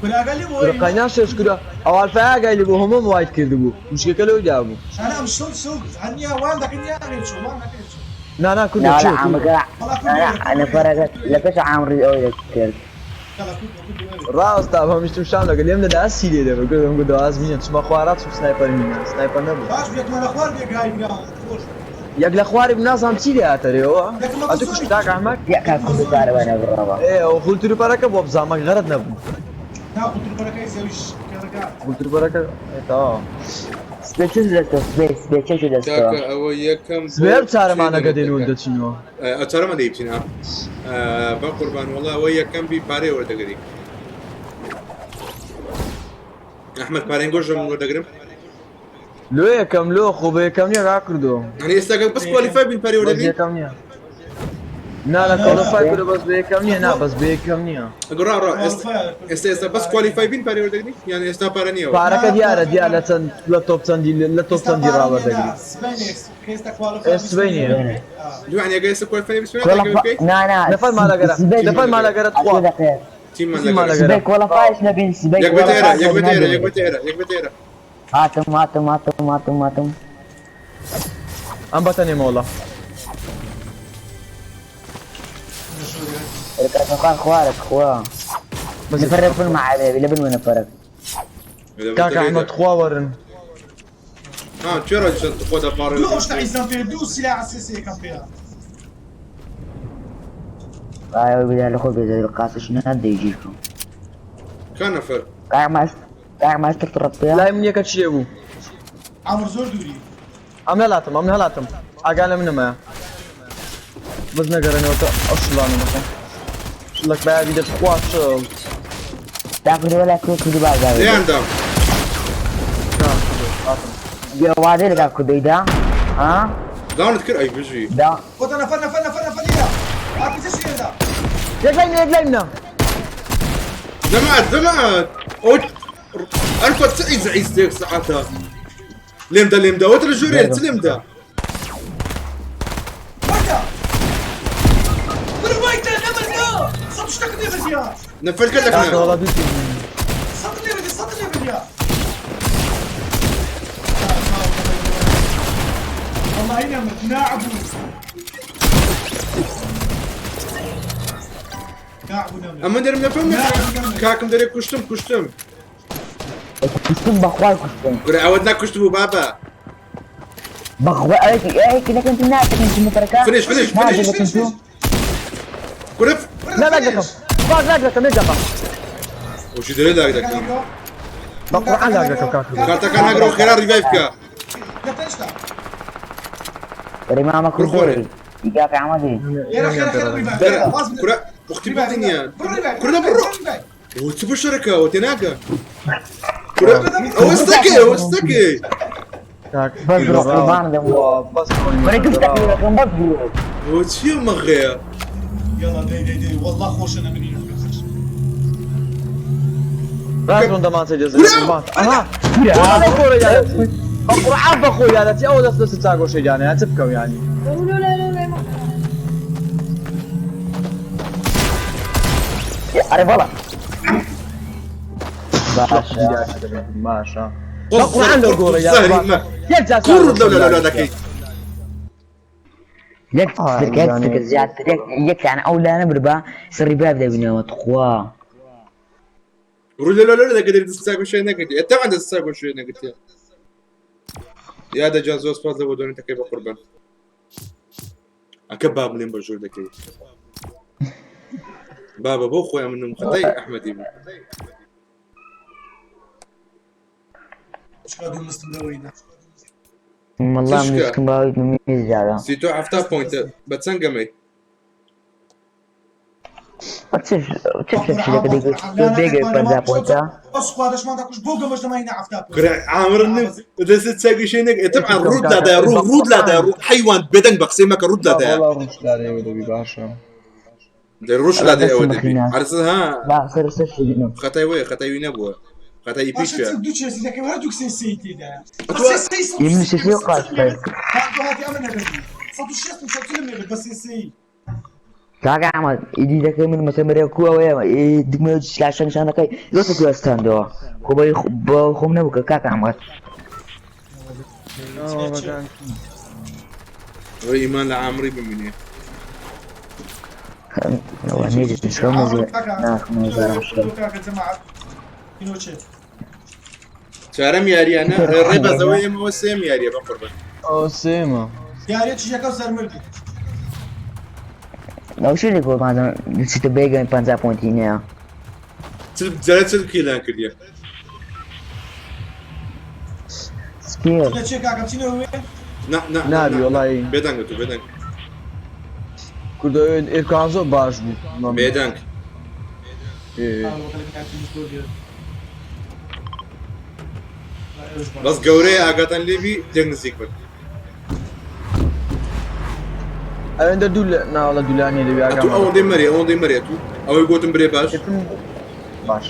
کوراگەلی بۆ کورە قەینا شێش کورە ئەو ئەلفای ئاگای لێ بوو هەمووم وایت کردبوو مشکەکە لەوی دابوو. ئەنا ئەم شڵ شڵ هەنیا وان دەکەن یا ئەرێ چۆ وان دەکەن چۆ نا نا کوردە لا چۆ لا عمر کوردە. لا لا أنا فرقت لەپێش عمري ئەو کرد. يلا كنت كنت ڕاستە هەمیشتم شام لەگەڵ لێم دەدا سی لێ دەبێ گوتم گوتم ئاز مینە چمە خوارات چم سنایپەر مینە سنایپەر نەبوو. باش بێتمە لە خوار بێ گای گراوند خۆش یەک لە خواری بوو نازانم چی لێ هاتەرێەوە ئەتو کوشت کاک ئەحمەد؟ يا کاک کوردۆ کارەبا نەبڕاوە. ئێ ئەو خولتروپەرەکە بۆ بزانمەک غەرەت نەبوو. نا قوتروپەرەکەی زەویش کەرەکە خولتروپەرەکە ئێ تەواو. سبێ چ دەستەوە سبێ سبێ چ دەستەوە؟ کاکە ئەوە یەکەم سبێ ئەو چارەمانەکە دێن و دەچینەوە. ئەو چارەمان دەی بچین بە قوربان وەڵا ئەوە یەکەم بی پارەی وەردەگری ئەحمەد پارەی گۆژم وەردەگرم لۆ یەکەم لۆ خۆ بە یەکەم نییە کاک کردۆ. یعنی ئێستا گەر بەس کوالیفای بین پارەی بەس وەردەگرین یەکەم نییە. نا لە کۆلۆفای کورە بەس بە یەکەم نییە نا بەس بە یەکەم نییە. ڕا ڕا ئێستا ئێستا بەس کوالیفای بین پارەی وەردەگرین یان ئێستا پارە نییە پارەکە دیارە دیار لە چەند لە تۆپ چەندی لە تۆپ چەندی ڕاوەردەگری. سبێنێ ئێ سبەینێ. دوو یعنی ئەگەر ئێستا کوالیفای بسمێ كولا نا نا نەفەرمان لەگەرە نەفەرمان لەگەرە تخوا. تیممان تیممان لەگەرە لەگەرە. سبێ کۆلەفایش نەبین سبێ یەک بێتە ئێرە یەک بێتە ئێرە یەک بێتە ئێرە یەک بێتە ئێرە هاتم هاتم هاتم هاتم هاتم. ئەم بەتەنێ مۆڵە. ركعت خوارك خوا. نفرق بن مع لبن ونفرق. کاک ئەحمەد خوا وەرن. ها چرا خۆ دەپاڕێ دوو ئەو شتە عیزان پێ دوو سلاح سێ یەکەم پێ ايوه بدا لخو بدا القاصش نادي يجيكم. کان نەفەر قاع ما قاع ما تطرب فيها. لای من یەکە چێ بوو. عمر زۆر دووری ئەم هەلاتم ئەم هەلاتم ئاگا لە منەمایە. بەس نەگەڕێنەوە تا ئەو شڵانە بخۆم. شڵک بایابی دەخوا شڵ. تاخذ ولا كوك دبا لێیان دام يا وادي لك كديدا ها داونت کرد ئەی بژی دا خۆتە نەفەر نەفەر نەفەر نەفەر لێرە ئاپیتە شێردا یەک لای منە یەک لای منە. جماعة جماعة أو ألفا تعيز عيز ساعتها ليمدا ليمدا وتر جوري ليمدا وەرە برويتە نەمرنا سەد شتەکە لێ بردیا نفل کاکە كلك وەڵا دوو تیم. سەد لێ بردی سەد لێ بردیا والله نمر ناعبو ناعبو نمر أما درم نفهم كاكم دري كشتم كشتم كشتم بخوال كشتم كره عودنا كشتم بابا بخوال هيك لكن انت ناتك انت متركه فينيش فينيش فينيش كره لا لاك دەکەم. باز لاک دەکەم یەک دەقە. وشي دري لاك دكم بە قورئان لاک دەکەم کاک. كارتا كان هاجرو خيرا ريفايف كا لە پێشتا ڕێ مامە بڕۆ خوارێ. کوردی کاکە عەمەدی يلا خير خير ريفايف دەرە واز کورە وەختی ريفايف نییە بڕۆ ريفايف کورە بڕۆ ريفايف ئەوە چ بەشەرەکە ئەوە تێناگە کورە ئەوە ستەکەی ئەوە ستەکەی کاک بەس بڕۆ قوربان دەم بەس بەرێ دوو تەقریبەکەم بەس بڕۆ ئەوە چییە مەغەیە يلا دي دي دي والله خوش انا مني ڕاستم دەمانچە دێزە کورە ئەها والله لەو گۆڕە یارەتی بە قورعان بە خۆی یارەتی ئەوە دەست دەست چاگۆشەی دانە یا چ بکەم یانی لا لا لا لا ئەرێ بەڵا باشە باشە بە قورعان لەو گۆڕە زەهری یارەتی مە یەک جار کوڕ لەو لە لەولا دەکەی یەک سرکە یەک سرکە زیاتر یەک یەک یان ئەو لانە بربا سڕی باب دەبینەوە تخوا ڕوو لە لەولا دەکەی دەست چاگۆشەی نەکردی ئێ تەبعەن دەست چاگۆشەی نەکردی یادە جان زۆر سپاس لە بۆ دۆنێتەکەی بە قوربان ئەکە با بڵێم بە ژوور دەکەی بابە بۆ خۆیان منم خەتای ئەحمەدی بوو شكرا دوم مستمرين والله چ شکا؟ منسکم باوی میز دادا سی تۆ حەفتا پۆینتە بە چەند گەمەی چ چ بێگە پەنجا پۆینتە بس خوارش ما تاكوش بوقه مش ما هنا عفتا کورە عامر دەست چاگۆشەی نەکرد ئێ تەبعەن ڕوود لادایە ڕوو ڕوود لادایە ڕوو حەیوان بێدەنگ بە قسەی مەکە ڕوود لادایە والله ڕووش لارەیەوە دەبی باشە دەی ڕووش لادای ئەوە دەبی مەخینە. عەرز ها با سەر سەر شدینم خەتای وەیە خەتای وی نەبووە خەتای باش پیشە دوو چێزی دەکەی هەردوو سێ سێ تێدا يمين سي وقاش هاتي ئەمە نەبێت 160 140 نەبێت بە سێ سێ کاکە عەمەد ئیدی دەکەی من مەسە مەرێ کوەوەیە دگمە لاشە نیشانەکەی زۆر کوێستاندەوە خۆ بەی بە خۆم نەبوو کە کاکە عەمەد ئەوە ئیمان لە عامری بمینێ والله نيجي شلون چارەم یاریانە ڕێ بەزەوە ئێمەوە سێم یاریە بە قوربان ئەو سێمە یاریە چیەکە و سەرمردی لو شو اللي يقول هذا نسيت بيجن 50 بوينت هنا جارە چل کیلان کردیە سكير لە چێ کاکەم چینەوە وێ نا نا نابی وەڵی بێدەنگ تۆ بێدەنگ کوردە ئێرکان زۆر باش بوو بێدەنگ بەس گەورەیە ئاگاتان لێبی لێک نزیک بن ئەوەندە دوو ناوەڵە دوولانی لەوێ ئەتوو ئەوەندەی مەرێ ئەوەندەی مەرێ تو ئەوەی گوتم برێ باش باش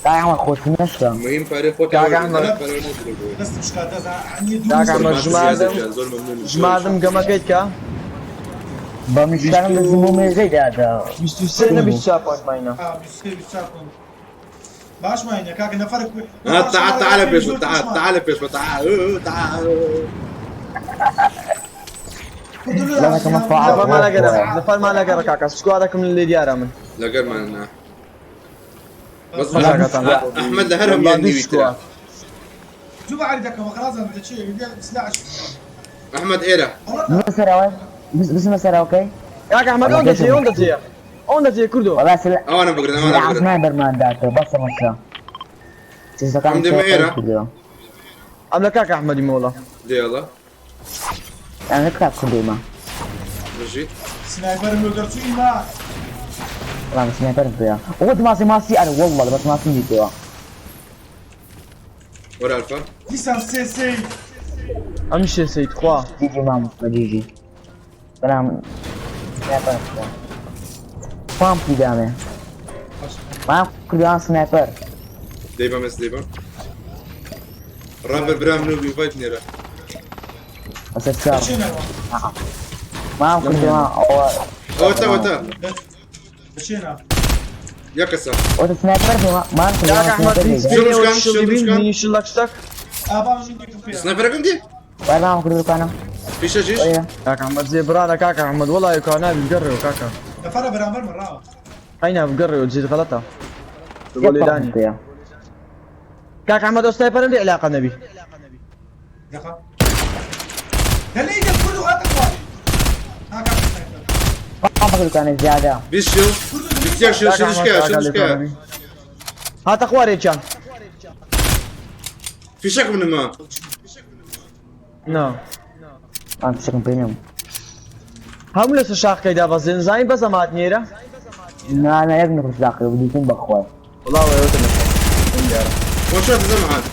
کاکە عەمەد خۆش نەشکا مهم پارەی خۆت کاک ئەحمەد. دەستم شکات دەست عنی دوو کاک ئەحمەد ژماردم زۆر مەمنونم ژماردم گەمەکەیت کە بە میشکانم دەزم بۆ مێزەی دادا 23 نە 24 پۆینت ماینە 23 24 پوینت باش ماینە کاکە نەفەرک ها تعال تعال پێش تعال تعال پێش تعال تعال لا كمان فعال. نەفەر ما لەگەرە نەفەر ما لەگەرە کاکە سکوادەکەم لێ دیارە من لەگەرمان نا بەس کاکەتان ئەحمەد لە هەر هەمویان دوو نیوی ترە سکواد دوو بەعری دەکەمەوە خلاص دەچێ سلاش ئەحمەد ئێرە بس بس بس مثلا اوكي کاکە ئەحمەد ئەو دەچێ ئەو دەچێ ئەو دەچێ کوردۆ والله سلا ئەوانە بگرن ئەوانە سلاح بگرن سنايبر ما داته بس مشى تسلكان عندي ميرا. ئەم لە کاکە ئەحمەدی مۆڵە دێڵە انا كتاب كله ما بژیت سنایپەرم لۆ دەرچوو ئیما والله سنايبر فيها وقلت ماسي ماسي انا والله بس ماسي جيتوا وەرە ئەلفا دیسان سێ سێ ئەم شێ سید خوا جي جي ماما جي جي سلام سنايبر فيها فام قدامي ما قدام سنايبر دەیبەم ئێس دەیبەم ڕابەر برام نوبی ڤایت نێرە بس الشر دەچێنەوە ما قدام او ئەوە تا ئەوە تا دەچێنە یەک کەسە او سنايبر في ما کاکە قدام ئەحمەد سنايبر شنو شكان؟ شڵی شنو بین شكان؟ بینی شڵک شتەک ئابا من یەکم پێ سنایپەرەکەم دێ والله ما قدام انا پیشە ژیش ايه کاکە ئەحمەد زێبرانە کاکە ئەحمەد وەڵای کانابی بگەڕێەوە کاکە نەفەرە بەرامبەر من ڕاوە ئەینا بگەڕێەوە جێت غەڵەتە لێدانی فيها کاکە ئەحمەد ئەو سنایپەرم لێ علاقە نەبی دەخە دەلێ دە کورد و هاتە خوارێ ها کاکە سنایپەر ما قدام انا زياده بیست شڵ بیست یەک شڵ شڵشکە شڵشکە هاتە خوارێکیان فیشەکم نما. نا. ئەم فیشەکم پێ نەبوو. هەموو لەسەر شاخەکەی دابەزێن زانی بەس ئەمە هاتنێرە؟ نا نا یەک نەخۆش داخل بوو دیتم بەخوای. وەڵا وەیەوەتە لەسەر. دیارە. وەشات زەمعات.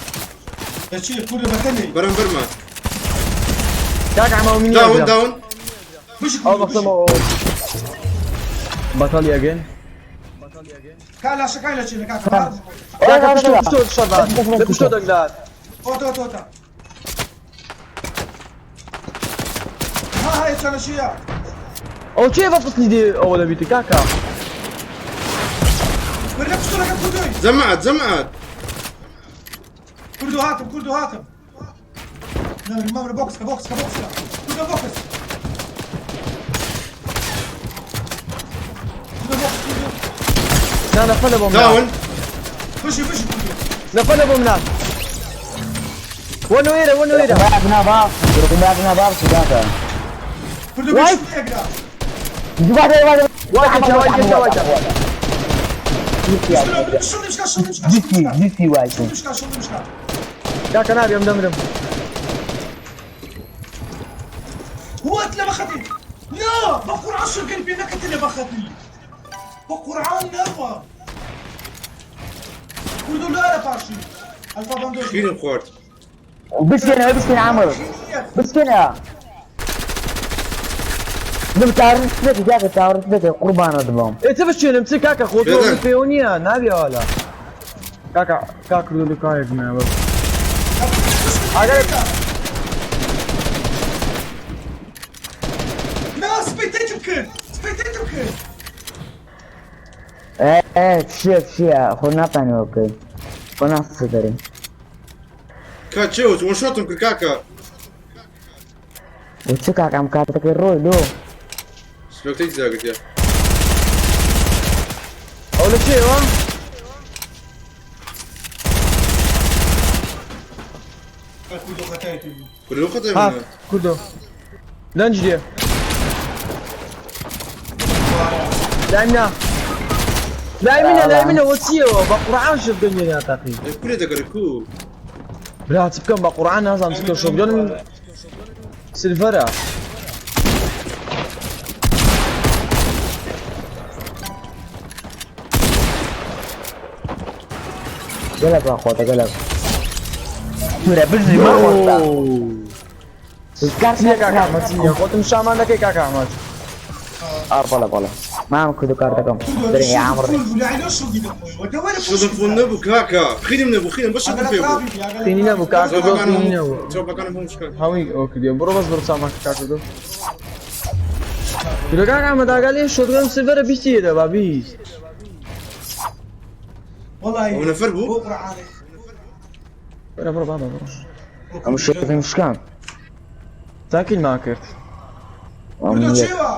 لە چی کوردە بەتەنێ. بەرامبەرمان. کاک عەمە منی داون ئەگرم. داون. بژی ئەو کوردۆ بژی. بەخسەمەوە بەتەڵی ئەگەن. کا لاشەکان لە چی لە کاکە. کاکە پشتۆ پشتۆ شەڕ لە پشتۆ دەنگدار. ئۆتە ئۆتە ئۆتە. ها ها ئێستا لە چییە؟ ئەو چێ بە فصلی دێ ئەوە لە بیت کاکە. وەرە لە پشتۆ کوردۆی. زەمعات زەمعات. کوردۆ هاتم کوردۆ هاتم. نەمر مەمر بۆکس کە بۆکس کە بۆکس کە. کوردۆ بۆکس. کوردۆ بۆکس کوردۆ. نا نەفە لە بۆم نا. داون. بژی بژی کوردۆ. نەفە لە بۆم نا. وەنوێرە وەنوێرە. باقنا باف باقنا باف سوداکە. کوردۆ وای. بژی لێگرا. دوباره دوباره واجه واجه واجه. شڵی بشکا شڵی بشکا. جیتی جیتی وایسن. شڵی بشکا شڵی بشکا. کاکە نابێم دەمرم. هو لە بەخەتی. نا بە قورعان شوکەری پێ نەکەتە لە بەخەتی. بە قورعان نەڕوا. کوردۆ لارە پاشی. ئەلفا بەندۆش. خینم خوارد. بسكنة بسكنة عمر بسكنة. دم تعرف تبكي جاك تعرف تبكي قربان دبام. ئێ چ بشێنم چ کاکە خۆ تۆ بێدەنگ. پێوە نییە نابێ وەلا. کاکە کاک لە کایەک مایە بەس. ئەگەر نا سپەیتەیتم کرد. سپەیتەیتم کرد. ايه چیە چیە خۆ ناتانەوە بکەی خۆ ناسە دەرێ. کا چێوت وەشاتم کرد کاکە. و چ کاکەم کارتەکەی ڕۆی لۆ. سپێکتەی زاگرتیە. ئەو لە چێوە؟ کوردۆ خەتایەتی بوو. کوردۆ خەتای ها منە. کوردۆ. لەنج دێ. لای منە. لای منە لای منە وە چییەوە بە قورعان شەفگەنیە ناتاقی. ئێ کورێ دەگەڕێ کو. برا چ بکەم بە قورعان نازانم چ بکەم شۆفگەنم سلڤەرە. گەلک بەخۆتە گەلک. تورە بژی مامۆستا. چییە کاکە ئەحمەد چییە خۆتم شامان دەکەی کاکە ئەحمەد. ئار بەڵێ بەڵێ. مام کوردو کارتەکەم. کوردۆ دەرێ یا عمر. فول بوو لە عیلۆ شڵی دەخۆی. وەتە وەرە شڵم فول نەبوو کاکە. خینم نەبوو خینم بەشم پێ بوو. خینی نەبوو کاکە بۆ خینی نەبوو. چاپەکانم هەموو شکان. هەمووی ئەوە کردیە بڕۆ بەس بڕۆ چامان کاکە دۆ. کوردۆ کاکە ئەحمەد ئاگا لێ شۆتگەن سلڤەرە بیستی لێ دەبا 20. وەڵی ئەو نەفەر بوو؟ بۆ قورعانێ. بڕۆ بڕۆ بابا بڕۆ. ئەم شەفم شکان. تاکیلمان کرد. کوردۆ چێوە؟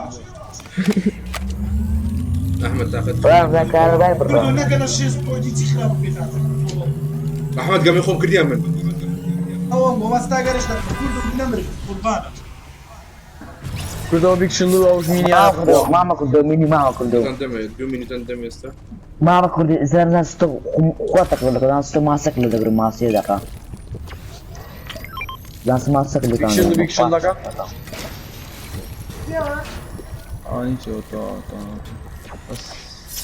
ئەحمەد تاقەت. کارەبای کوردۆ بڕە. نەگەنە شێست پۆینتی چی خراپ پێتاتە. ئەحمەد گەمی خۆم کردیان من. ئەوەم بۆ مەستاگەرش دەکەم. کوردۆ نەمر قوربانە. کوردۆ بیکشن لو ئەوش مینیان مامە کوردۆ مینی مامە کوردۆ. تان دەمێ دوو مینیتان دەمێ ئێستا. مامە کوردی زەرزان ستۆ خۆتەک لە دەکەم ستۆ ماسەک لە دەگرم ماسیە دەکا. زان ماسەک لە بیکشن لو بیکشن دەکا. ئانی چۆ تا تا بەس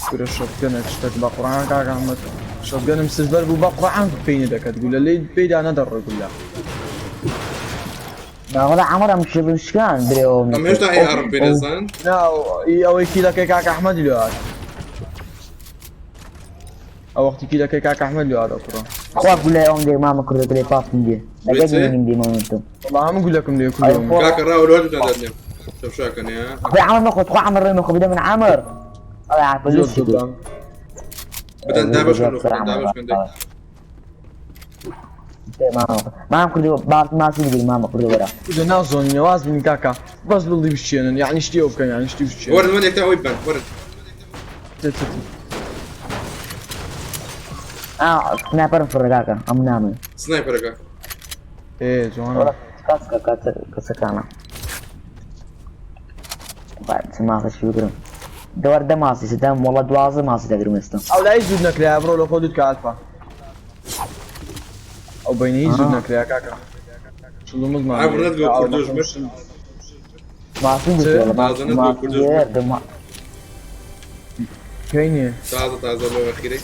کورە شۆتگەنێک شتێک بە قورعان کاکە ئەحمەد. شۆتگەنم سلڤەر بوو بە قورعان پێی نەدەکەت گولە لێی پێیدا نەدەڕۆی گولە. ناوەڵا عەمر ئەم شەبم شکان برێەوە. ئەم هێشتا ئێ ئارم پێ نەزان. نا ئەوەی کیلەکەی کاکە ئەحمەدی لێ هات. ئەو وەختی کیلەکەی کاکە ئەحمەد لێ هات ئەو کوڕە. خوا گولەی ئەوم دێ مامە کوردە گولەی پاپم دێ. لەگەڵ بێ چێ؟ منیم دێ مامەتم. وەڵا هەموو گولەکم لێ کوردەوە. کاکە ڕاوە لۆ هەردووتان دادنێم. تەمشاکەن یا. خۆی عەمر نەخۆ تخوا عەمر ڕێ نەخۆ بدە من عەمر. ئەوە عارفە زۆر لوسی بوو. دڵدام. بدەن دابەش کەن خۆتان دابەش کەن دەی. مام کوردی باس ماسی بگیر مامە کوردی وەرە. کوردە نازۆنی نەواز بین کاکە. بەس بڵی بشێنن یعنی شتی ئەو بکەن یعنی شتی بشێنن. وەرن وەرن یەکتا ئەوەی ببەن وەرن. چ چ چ. سنایپەرم فڕێ کاکە ئەم نامێ. سنایپەرەکە. ئێ جوانە. کەسکە کەسەکانە. چ ماسەشی بگرم. دەوەر دە ماسی سدام وەڵا 12 ماسی دەگرم ئێستا. ئەو لای زوو نەکرایە بڕۆ لە خۆ دوت کە ئەلفا. ئەو بینی هیچ زوو نەکرێ کاکە. چڵمزمان. ئا، بڕنەت گۆ کوردۆش مرد. ماسی بوو تازە نەت بۆ کوردۆش مرد. کەینێ؟ تازە تازە لۆ ئەخیرەی.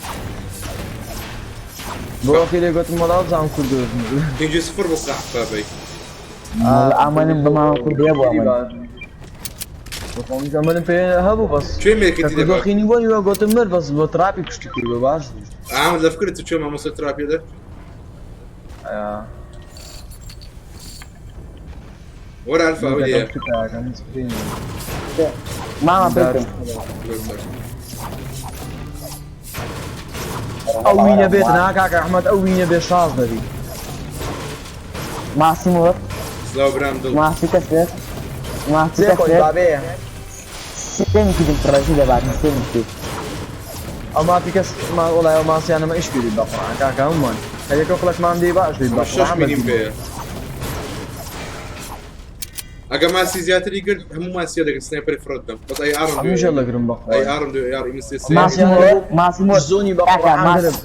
بۆ ئەخیرێ گوتم وەڵا بزانم کوردۆش مرد. 5-0 بۆ قەحپە بەی. ئەمەنم بەماوە کوردیە بوو ئەمن. ئەمەنم پێ هەبوو بەس. کوێ مێرکەتی دەبا؟ دۆخینی بۆ نیوە گوتم مرد بەس بۆ تراپی کوشتی کردووە باش بوو. ئەحمەد لە فکرت کوێ مامۆستا تراپی دە؟ ئا. وەرە ئەلفا ئەوەی لێیە. ماما پێتم. ئەو وینە بێت نا کاکە ئەحمەد ئەو وینە بێ شاز دەبی. ماسی مرد. سلاو برام دڵ. ماسی کەسێت. ماسی سێ کۆی کەسێت. بابێ. سێمی کردم پڕەژی دەبات سێمی کرد. ئەو مافی کەس ما وڵای ئەو ماسیانەمە ئیش پێ بە قورئان کاکە هەموومان. هەر یەکە خڵکمان دێ باش بێت بە شەش قورئان مینیم پێیە. ئەگە ماسی زیاتری کرد هەموو ماسیە دەگرن سنایپەری فڕەت دەم بەس ئەی ئارم هەموو ژێر دەگرم بە ئەی خوا. ئارم دوێ ئارم من سێ سێ ماسی مرد. ماسی مرد. زۆنی بە کاکە قورئان ماسی دەرم.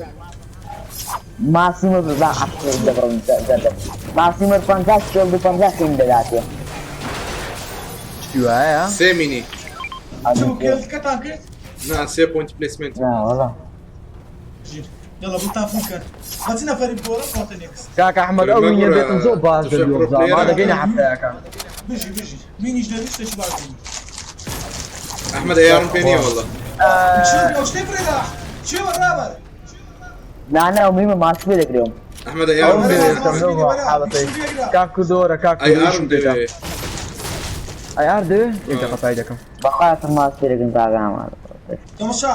ماسی مرد بە عەقڵ دەبڕم دەردەم. ماسی مرد 50 کێڵ و 50 کێم دەداتێ. شتی وایە؟ سێ مینی چ بوو کێلکەتان کرد؟ نا سێ پۆینت پلێسمنت. نا وەڵا. ژیر. یاڵا بڵتان فول کەن. بە چ نەفەری بگۆڕم واتە نێکست. کاکە ئەحمەد ئەو وینە بێتم زۆر باش دەبی وەبزانم. ما دەگەینە هەفتەیەکە. بژی بژی. مینیش دەبی شتێکی باش بینی. ئەحمەد ئەی ئارم پێ نییە وەڵا. چی ئەو شتەی فرێدا؟ چی وەڕابەر؟ نا نا مهمە ماسی پێ دەکرێم. ئەحمەد ئەی ئارم ئەوم پێ بێ نییە. حاڵەتەی. کاک کوردۆرە کاک ئەی ئارم دەوێ. ئەی ئار دەوێ؟ یەک دەقە پای دەکەم. بەخوا ماسی پێ دەکرێم کاکە ئەحمەد. تەماشا.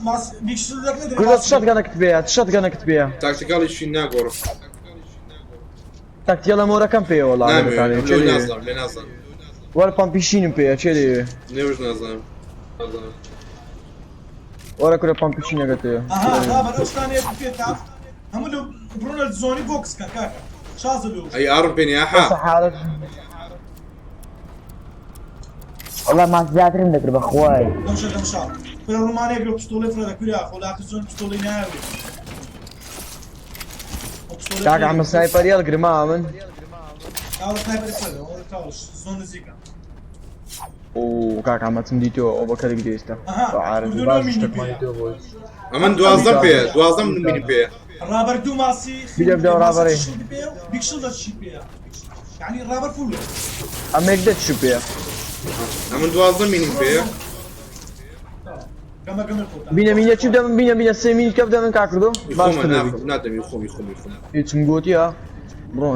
ماس بیکشل دەک نەدرێ. کوردۆ شەت گەنەکت پێیە شەت گەنەکت پێیە. تاکتیکاڵی شین ناگۆڕم. تاکتیەڵە مۆرەکەم پێیە وەڵا. نامەوێ لێ نازانم لێ نازانم. وەرە پەمپیشینم پێیە چێ دەوێ؟ نێوش نازانم. وەرە کورە پەمپیشینەکەت پێیە. ئەها ڕابەر ئەو شتانەیە پێتا هەموو لە بڕۆنە زۆنی بۆکس کەن کاکە. شازە لۆ. ئەی ئارم پێ نییە ئەحا. بەسە حاڵەت. وەڵا ماسی زیاترم دەکرد بەخوای. تەماشا تەماشا. کورە ڕۆمانەیەک لە پستۆڵەی فرە دەکوریا خۆ لاقی زۆن پستۆڵەی ناوێ. کاکە ئەحمەد سنایپەری هەڵگرما من. تاوە سنایپەری فرە دە، وەڵا تاوە زۆن نزیکە. ئۆ کاکە ئەحمەد چم دیتەوە ئەو بە کەرک دێستە. ئەها، عارف کوردۆ باش مینی شتێکمان پێیە. دیتەوە بۆی. ئەمن 12 پێیە 12 مینی پێیە. ڕابەر دوو ماسی بیرە بدەوە ڕابەرێ. پێیە و بیکشل دەچی پێیە. یعنی ڕابەر فولە. ئەمە یەک دە چ پێیە. ئەمن 12 مینیم پێیە. گەمە گەمە خۆتان. بینە مینە چی بدەم بینە بینە سێ مینی کە بدەم کاک کوردۆ خۆمە باشتر دەبی. ناخۆم نادەمی خۆمی خۆمی خۆم. هیچم گوتیە بڕۆ.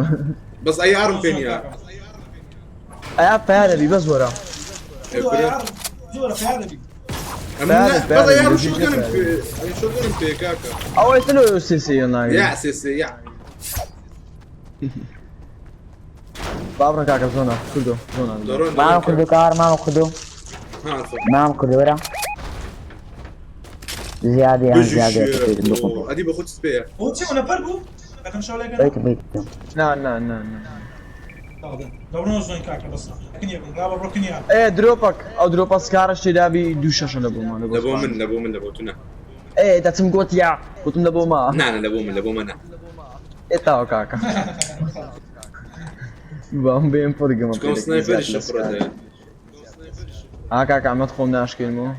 بەس ئەی ئارم پێ نییە. ئەیا پیا دەبی بەس وەرە. ئەی کورە. زۆرە پیا دەبی. ئەمن نا بەس ئەی ئارم شۆتگەنم پێ ئەی شۆتگەنم پێ کاکە. ئەوە ئێستا لۆ سێ سێ ناوی. یا سێ سێ یا. بابڕە کاکە زۆنە کوردۆ زۆنە. دەڕۆن مام کوردۆ کار مام کوردۆ. ها ئەلفا. مام کوردۆ وەرە. زیادە یان بژی زیادە شێرە پێ بۆ. بخۆم. ئەدی بە خۆت پێیە. ئەو چی ئەو نەفەر بوو؟ دەکەم شاولێکە. بەیت بەیت. نا نا نا نا. دەبڕۆ زۆن کاکە بەس. کنیە بم ڕابەر بڕۆ کنیە. ئێ درۆپەک ئەو درۆپە سکارە شتێدابی دوو شەشە لە بۆمان لە بۆ من لە بۆ من لە بۆ تو نا. ئێ دەچم گوتیا گوتم لە بۆ ما. نا نا لە بۆ من لە بۆ من نا. ئێ تاوە کاکە. بام بێم پڕگەمە چکۆم سنایپەری شەفرە دەیە. ئا کاکە ئەحمەد خۆم ناشکێنمەوە.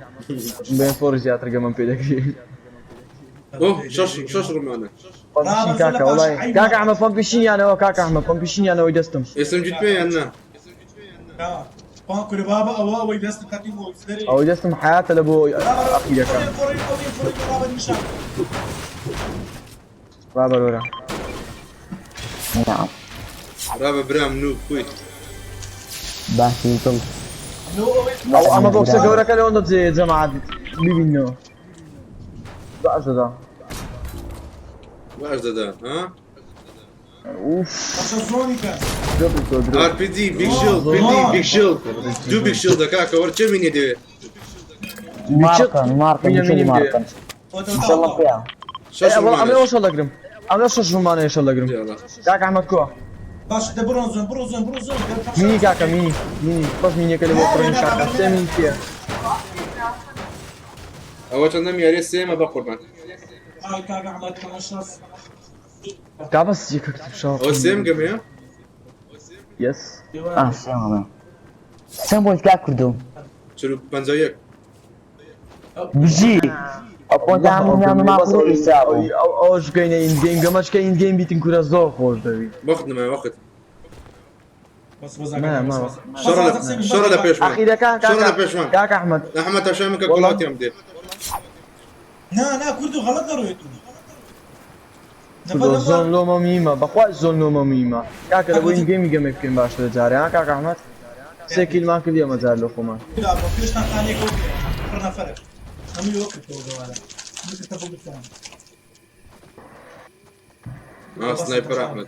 بێم فۆر زیاتر گەمەم پێ دەکرێ. ئۆ شەش شەش ڕمانە. پەمپیشین کاکە وەڵای کاکە ئەحمەد پەمپیشینیانەوە کاکە ئەحمەد پەمپیشینیانەوەی دەستم. ئێسم جیت پێ یان نا؟ کورە بابە ئەوە ئەوەی دەستم کەتی بۆ دەرێ. ئەوەی دەستم حیاتە لە بۆ ئەخیرەکە. ڕابەر نیشان. ڕابەر وەرە. نعم. ڕابە برام نوو کویت. باسی دڵ. لۆ ئەوەی ئەو ئەمە بۆکسە گەورەکە لەوەندە جەماعەت ببینەوە. باش دەدا. باش دەدا ها؟ ئوف. باشە زۆنی کە. درۆپ تۆ درۆپ. RPG بیگ شیڵد بیگ بیگ شیڵد دوو بیگ شیڵدە کاکە وەر چێ مینی دەوێ؟ مارکن مارکن مینە مشل مینیم دێ. مارکن. مشل پێیە. شەش ئەمە ڕمانە. ئەوە شەڵ دەگرم. ئەمە شەش ڕمانەیە شەڵ دەگرم. یاڵا. کاکە ئەحمەد کووە؟ باشە دە بڕۆ زۆن بڕۆ زۆن بڕۆ زۆن. مینی کاکە مینی مینی بەس مینیەکە لە بۆ فڕین کاکە سێ مینی پێیە. ئەوە چەندەم یاریە سێمە بە قوربان. ئای کاکە ئەحمەد تەماشاس. کابەس یەکەک شاڕ ئەوە سێم گەمەیە یەس. ئا سێم گەمە. چەند بۆنت کا کوردۆ؟ 41. بژی ئەو پۆنتە هەموو نامە ماقوڵ ئیسا بوو. ئەو ئەوش گەینە ئین گەیم گەمەش کە ئین گەیم بیتن کورە زۆر خۆش دەوی. وەخت نمایە وەخت. بەس بەس ما ما شەڕە لە شەڕە لە پێشمان. ئەخیرەکان شەڕە لە کاکە پێشمان. کاکە ئەحمەد. ئەحمەد تاشای من کە والله. گوڵاتیان بدێ. نا نا کوردو غەڵەت دەڕۆیت کوردۆ زۆن لۆمە میمە بەخوا زۆن لۆمە میمە کاکە لە بۆ ئین گەیمی گەمێ بکەین باشترە جارێ ها کاکە ئەحمەد سێ کیلمان کردی ئەمە جار لۆ خۆمان. پێشتان خانێکەوە پڕ نەفەرە هەمووی وەک کردەوە گەوارە مکردە بۆ گرتیان. ئا سنایپەر ئەحمەد.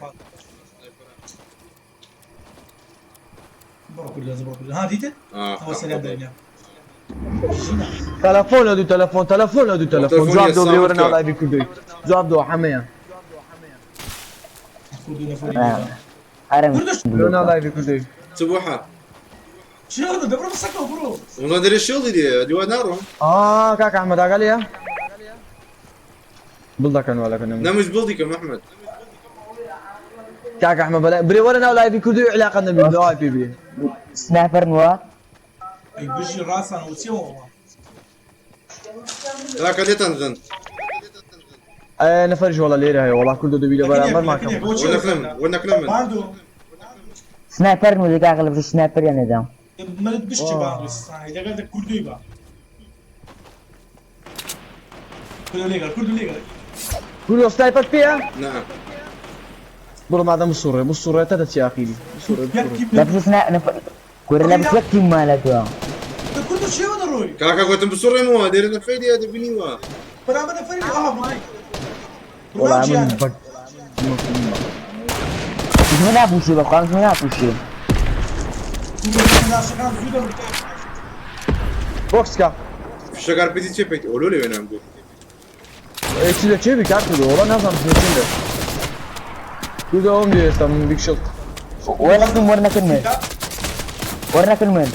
بڕۆ کوردە بڕۆ کوردە ها دیتت ئا ئەوە سەریان دەرنیا تەلەفۆن لە دوو تەلەفۆن تەلەفۆن لە دوو تەلەفۆن تەلەفۆن جواب دۆ یە برێ وەرە ناو ساوند لایڤی کوردۆی جواب دۆ حەمەیە کوردو نەفەری ئەرم کوردش لۆ ناو لایڤی کوردۆی چ بووحە؟ چی دەبڕۆ بسەکەوە بڕۆ. وەڵا دەرێ شێڵی دێ دیوە ناڕۆم. ئا کاکە ئەحمەد ئاگا لێیە بڵ دەکەن وا لەکەن نەمویست بڵدی کەم ئەحمەد. کاکە ئەحمەد بەلای برێ وەرە ناو لایڤی کوردۆی عیلاقە نەبی دەوای پێ بێ. سنایپەر نووە؟ ئەی بژی ڕاستان وچیەوە کاکە لێتان دەدەن. ئێ نەفەریش وەڵا لێرە هەیە وەڵا کوردۆ دەبی لە بەرامبەر ماکەم. وەنەکلم وەنەکلم من. باندۆ سنایپەر نووە کاکە لە بژی سنایپەریان لێدام. مرد بشتی باندۆ سانای لەگەڵ دە کوردوی با کوردو لێگەڵ کوردو لێگەڵ کوردۆ سنایپەر پێیە؟ نا. بڕۆ مادەم بسوڕێ بسوڕێ تا دەچی ئاخیری بسوڕێ یەک بسوڕێ. تیپ لە بژی سنا کورە لە بژی یەک تیممان لە تۆ. کوردو چیەوە دەڕۆی کاکە گوتم بسوڕێمەوە لێرە نەفەری دەبینیوە. بەرامبەر نەفەری ئاها بڕۆ وەڵا من ڕووناو بەگ زمە ناپوشێ بەخوا زمە ناپوشێ. ناشەکان زوو دەڕۆی. بۆکس کە فشەکار پێتی چێ پێیت ئۆلۆ لەوێ نام گوت. ئێ چی لە چێ بی کاک کوردۆ وەڵا نازانم لە چێ بێ. کوردۆ ئەوم دێ ئێستا من بیگ شڵ. وەرنەکن وەرنەکن من وەرنەکن من.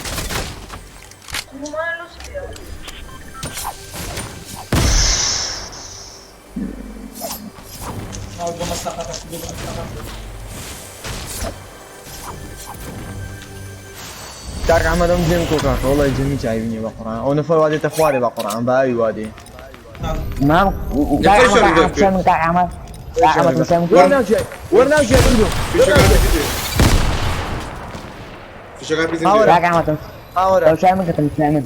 ناو گەمە سەقەتە کوردو بە کاک ئەحمەد ئەم جێم کۆ کاکە وەڵای جێمی چاوی نییە بە قورئان ئەو نەفەر وا دێتە خوارێ بە قورئان بە ئاوی وا دێ. مام نەفەر شەڕی دەکرد. کاک ئەحمەد کاک ئەحمەد مشان وەر ناو جیای وەر ناو جیای کوردۆ. فشەکار پێتی دێ. فشەکار پێتی دێ. کاک ئەحمەد ئاوەرە تەوشای من کە تەمشای من.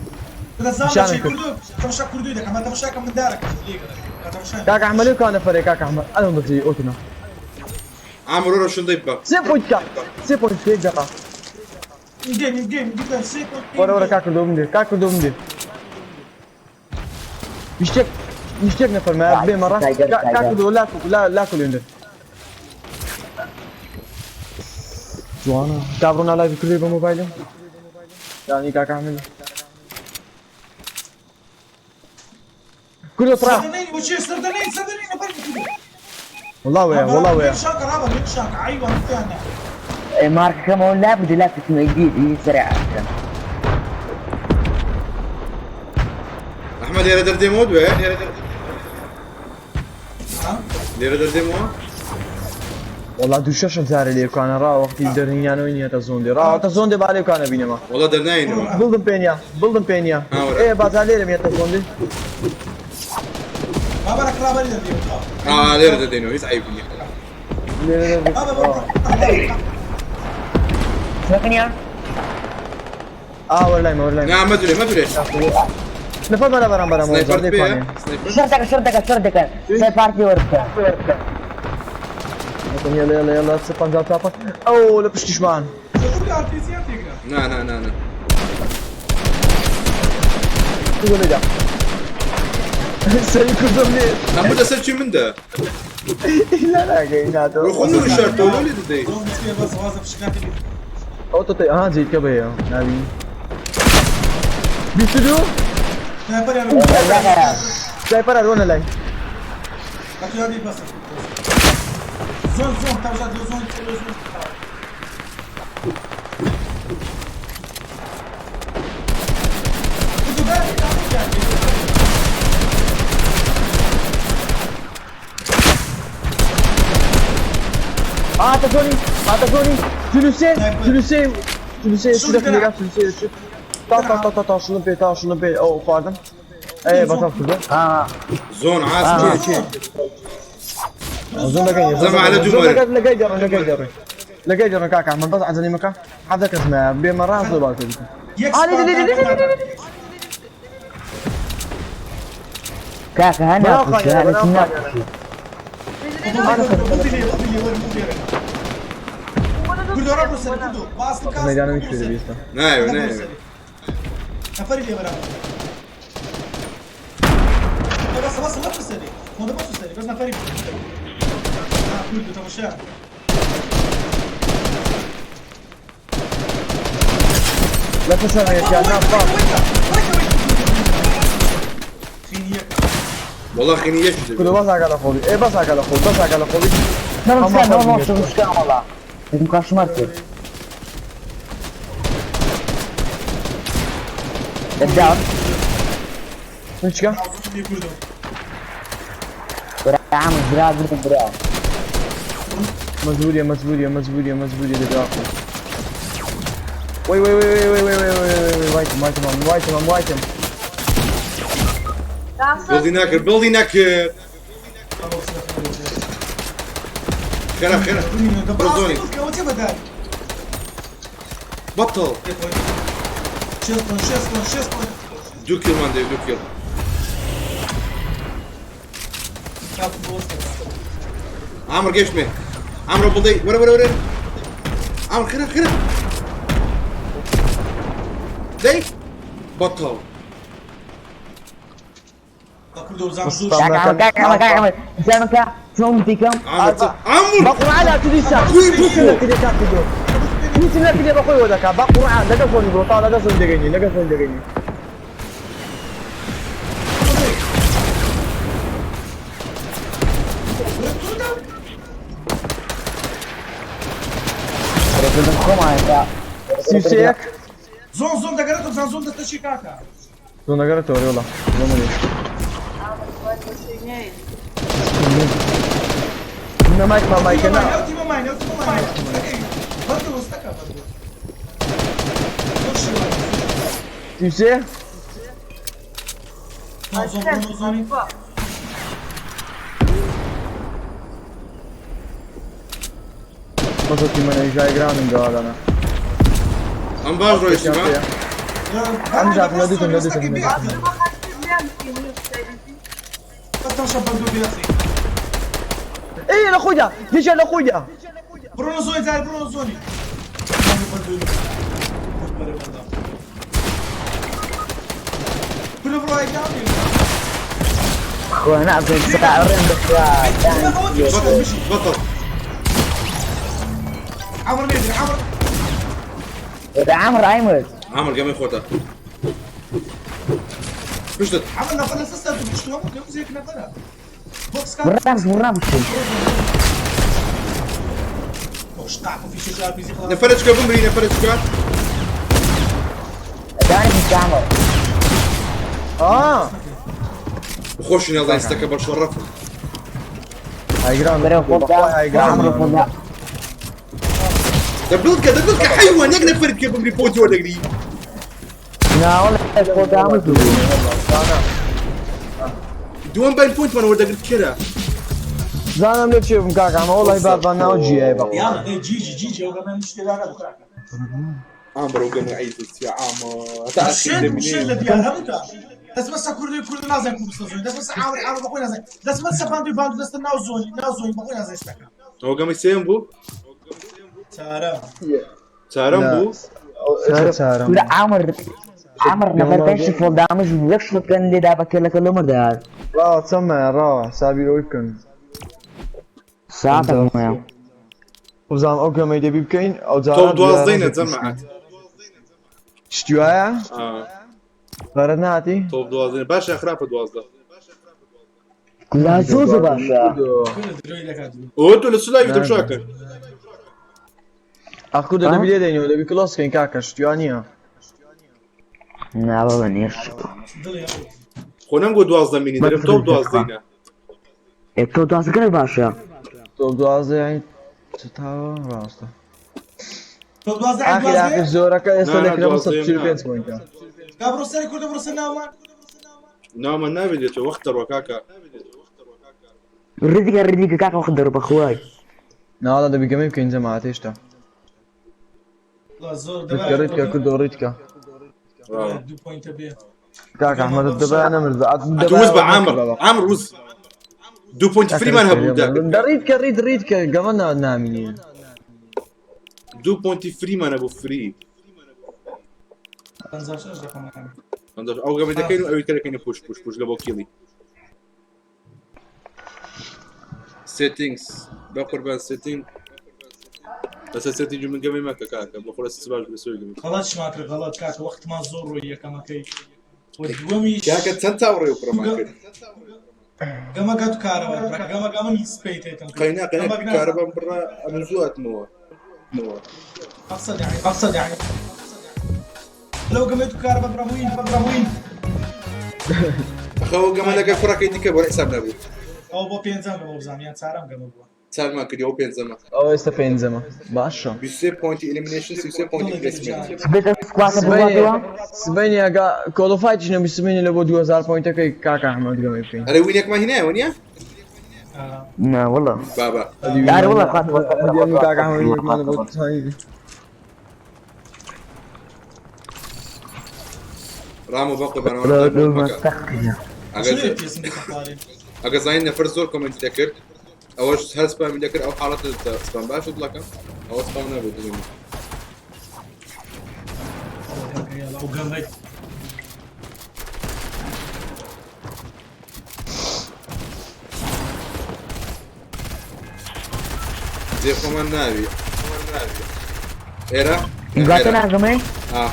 دەزانم نیشانم چی کرد. کوردو تەماشا کوردوی دەکەم تەماشاکەم مندارەکە لێگەڵ تەماشا کاک ئەحمەد لێو کا نەفەرێ کاک ئەحمەد ئەلم بەجێ ئۆتنا. عامرۆ ڕۆشن دەی بە. سێ پۆینت کاک سێ پۆینت یەک دەقە. گەیم گەیم گوتم سێ وەرە وەرە کاک کوردۆ بمدێ کاک کوردۆ بمدێ. مشتێک مشتێک نەفەرمایە بێمە ڕاست تایگەر، کاک تایگەر. کوردۆ لا لا لا کولێندر. جوانە تا بڕۆ ناو لایڤی کوردۆی بە مۆبایلم. یانی کاک ئەحمەد. کوردۆ تڕا. سەردەنەی وچی سەردەنەی سەردەنەی نەفەر کوردو وەڵا وەیە وەڵا وەیە. شاکە ڕابە شاکە عیوە هەموویانە مارکەکەمەوە لا بدە لا کتمە جديد سريع. ئەحمەد لێرە دەردێمەوە دوێ؟ ها لێرە دەردێمەوە؟ وەڵا دوو شەش جارێ لێکانە ڕا وەختی دەرنیانەوەی نییە تە زۆندێ ڕا تە زۆندێ با لێکانە بینەمە. وەڵا دەرناینەوە. بڵدم پێ نییە بڵدم پێ نییە. ئاوەرە. ئێ بازار لێرە میێتە زۆندێ. بابا لك رابري دەردێمەوە ئا لێرە دەردێنەوە هیچ عەیب نییە. لێرە دەردێ. بابا بڕۆ سمكنيا ئا وەر لای مە وەر لای مە. نا مەدورێ مەدورێ. نەفەر بەرە بەرامبەرەمەوە سنایپەر زۆندێ پێیە؟ کوانێ. سنایپەر؟ شرطك شرطك شرطك سي بارتي وركا. يلا يلا يلا سێ پەنجا و چاپە. ئەو لە پشتیشمان. کوردو ئارتیزیان تێگرە نا نا نا نا. کوردۆ لێدا. سەری کوردۆم لێ. هەموو لەسەر چی من دە؟ لا ناگەی ناتۆ. ڕۆ خۆم نورو شارتەوە لۆ لێ دەدەی. زۆن چیە بەس وازە فشکاتی بێ ئەو تۆ تێ ئەها جێیکە بەیە ناوی. 22 نەفەریان سنایپەر هەر وەنە لای. ئەتوانی بەسە زۆن زۆن تەماشا زۆن زۆن کوردو بەرە هاتە زۆنی هاتە زۆنی 43 43 43 شو دەکەم 43 شو تا تا تا تا تا شنم پێ تا شنم پێ ئەو خواردم ئەی بەتەڵ کردو زۆن عاس چێ زۆن دەکەین زەمە على دوو مەرگ. لەگەی دەڕن لەگەی دەڕن لەگەی دەڕن کاکە من بەس عەجەلی مەکە حەزە کەس مایە بێمە ڕاست زۆر باش دەبیت یەک آه، لێ، لێ، لێ، لێ، لێ، لێ، لێ. کاکە هەنا بەناو کوشت خانیانە، هەنا بەناو ناکوشت کوردۆ ڕا سەر کوردۆ باس کاس مەیدانەوەی کوێ دەبی ئێستا نایەوێ نایەوێ نەفەری لێ بەرامبەر بەس بەس لە سەری خۆ بەس سەری بەس نەفەری کوردۆ تەماشا لە پسەرەکە نا با خینیەکە والله خینی یەکی دەبێت کوردۆ بەس ئاگا لە خۆبی ئێ بەس ئاگا لە خۆ بەس ئاگا لە خۆبی Tamam Ama sen fark olmazsa etmez. müşkan valla. Dedim karşıma artık. Devam. چیکە کوردۆ برا عامل برا برا برا. مجبوریە مجبوریە مجبوریە مجبوریە دەبێ ئاخۆ وی وی وی وی وی وی وی وی وی وایتم وایتم وایتم وایتم بڵدی ناکرد بڵدی ناکرد خێرا خێرا بڕۆ کەوتێ بەدار بەتەڵ شێست پۆینت شێست پۆینت شێست پۆینت دوو کیلمان دەوێت دوو کیل کاپ بۆستە عامر گەشتمێ عامر بڵدەی وەرە وەرە وەرە عامر خێرا خێرا دەی بەتەڵ کوردۆ بزانم زۆر كاك عامل كاك عامل كاك عامل. زعما كا شلون تيكم؟ عامر عامر بە قورعە لا تدیسا وی بخۆ. لە کاکردۆ هیچم نەکردێ بە خۆی وەدەکا بە قورعە لەگە زۆنی بڕۆ تا لەگە زۆنی دەگەینی لەگە زۆنی دەگەینی سی و سێ یەک زۆن زۆن دەگەرێتەوە بزان زۆن دەستە چی کاکە زۆن دەگەرێتەوە وەڵا زۆن دەگەرێت. نە مایکمان مایکە نا ئەو تیمە ماین ئەو تیمە ماین بەردە وەستەکە بەردە زۆر شێوە سی و سێ زۆن زۆن بڕۆ زۆنی بەسە تیمە نەیژای گرانم گەوادانە ئەم باش ڕۆیشتیمە ئەم جات لە دیتم، لە دیتم، لە دیتم. بەس تەماشا بەردۆ بێخی ئێ لە خۆیدا یەکیان لە خۆیدا بڕۆ زۆنی جار بڕۆ زۆنی كله بڕۆ ئەیگامی خويا نعطيك ساعة بخوا. بەتەڵ بەتەڵ عمر نيدري عمر عامر عامر. عامر گەمەی خۆتە پشتت عمر نفر لسه بشتو هم كم زيك نفر بوكس كان برنامج برنامج. وش تعرفوا في شجار بيزي خلاص نەفەرە چکە بمری نەفەرە چکە داني في عامر. ئا خۆشی نەڵای ستەکە بە شەڕەفم هایگران برا فوق عامر فوق. دەبڵکە دەبڵکە حیوان یەک نەفەرت کە بمری پۆتی وەردەگری نا والله فوق عامر. دووەم باین پۆینتمان وەردەگرت کێرە زانم لێ چێ بم کاکە ئەمە وەڵی بابان ناو جیایە بە يلا دي جي جي جي جي وكمان مش كده انا بكره عامر وقام عيزت يا عامر تعال شد شد لديار هموتا دەست بەسە کوردی کوردی نازانم کو بستە زۆنی دەست بەسە عامر عامر بەخۆی نازانم دەست بەسە باندوی باندو دەستە ناو زۆنی ناو زۆنی بەخۆی نازانم شتەکە ئەوە گەمەی سێم بوو چارە چارەم بوو چارم لا عامر عامر نفر كان فول دامج ويك شوت كان اللي دابا كلا كله مردار. ڕاوە چەمە ڕاوە حسابی ئەوەی بکەن ساعة ما بزانم ئەو گەمەی دەبی بکەین ئەو تۆ دوازدەینە جەماعەت شتی وایە آه. غەرەت نهاتی تۆپ دوازدەینە باشە خراپە دوازدە لا زوزو باشا. درۆی دەکات ئەوە تۆ لە سولای تەمشاکە ئەخ کوردە دەبی لێ دەینەوە دەبی کڵاس بکەین کاکە شتی وا نییە نا بابا نيش. دڵی خۆ نەمگۆ دوازدە مینی دەرم تۆپ دوازدەینە إيه تو دوازدە باشا. تۆ دوازدە یانی چ تاوە ڕاستە. تۆ 12 ئاخر ئاخر 12 زۆرەکە ئێستا نا، نا، لە کرا دوازدەیەم نا. 145 پۆینتە. کا بڕۆ سەری کوردە بڕۆ سەر ناومان. ناومان نابێتەوە وەخت دەڕۆ کاکە. ڕیدیکە ڕیدیکە کاکە وەخت دەڕۆ بەخوای. ناوەڵا دەبی گەمەی بکەین جەماعەت هێشتا. وەڵا زۆر ڕیتکە ڕیتکە کوردۆ ڕیتکە. ڕاوە. دوو پۆینتە بێ. کاکە ئەحمەد دەبا نەمرد بە ئەتوو وز بە عامر عامر وز دوو پۆینتی فریمان هەبوو داکرد. ڕیتکە ڕیت ڕیتکە گەمە نامینی. دوو پۆینتی فریمان هەبوو فری. 56 دقیقە. ئەو گەمە دەکەین و ئەوی کە دەکەین پوش پوش پوش لە بۆ کیڵی. سێتینگس بە قوربان سێتینگ لەسەر سێتینگ من گەمەی مەکە کاکە بۆ خۆ سباش لەسەر گەمەی. غەڵەتشمان کرد غەڵەت کاکە وەختمان زۆر ڕۆی یەکەمەکەی. و دووەمیش کاکە چەند چاوەڕێ و پڕمان کرد. گەمەکە تو کارەوە گەمە گەمە سپەیتێتم. قەینا قەینا کارەبام بڕا ئەمن زوو هاتمەوە. أقصد يعني أقصد يعني لو قمت كهرباء براموين براموين ئەخەوە گەمە لەگە کوڕەکەی دیکە بۆ حساب نەبوو. ئەو بۆ پێنجەم گەمە بزانم یان چارەم گەمە بووە. چارمان کردی ئەو پێنجەمە. ئەو ئێستا پێنجەمە باشە. 23 پۆینتی ئێلیمینەیشن 33 پۆینتی پلەیسمێنت. سبێتە سکواتە بڕاتەوە. سبەینێ ئەگا کۆڵۆفایتیش نەبوو سبەینێ لە بۆ 2000 پۆینتەکەی کاکە ئەحمەد گەمەی بکەین. ئەرێ وینێکمان هینایە وەنیە؟ نا وەڵا. بابا ئارە وەڵا خوات ئەدی ئەم کاکە ئەحمەد وینێکمان لە بۆ توانی. ڕامۆ بە قوربان شنو يبتسم لك أخباري؟ ئەگە زانین نەفەر زۆر کۆمنتی دەکرد ئەوەش هەر سپامی دەکرد ئەو حاڵەتە سپام باش دڵەکەم ئەوە سپام نەبوو دڵی من. والله كاكا يلا وقمت جێ خۆمان ناوی ئێرە دواتە ناگەمەی؟ آه.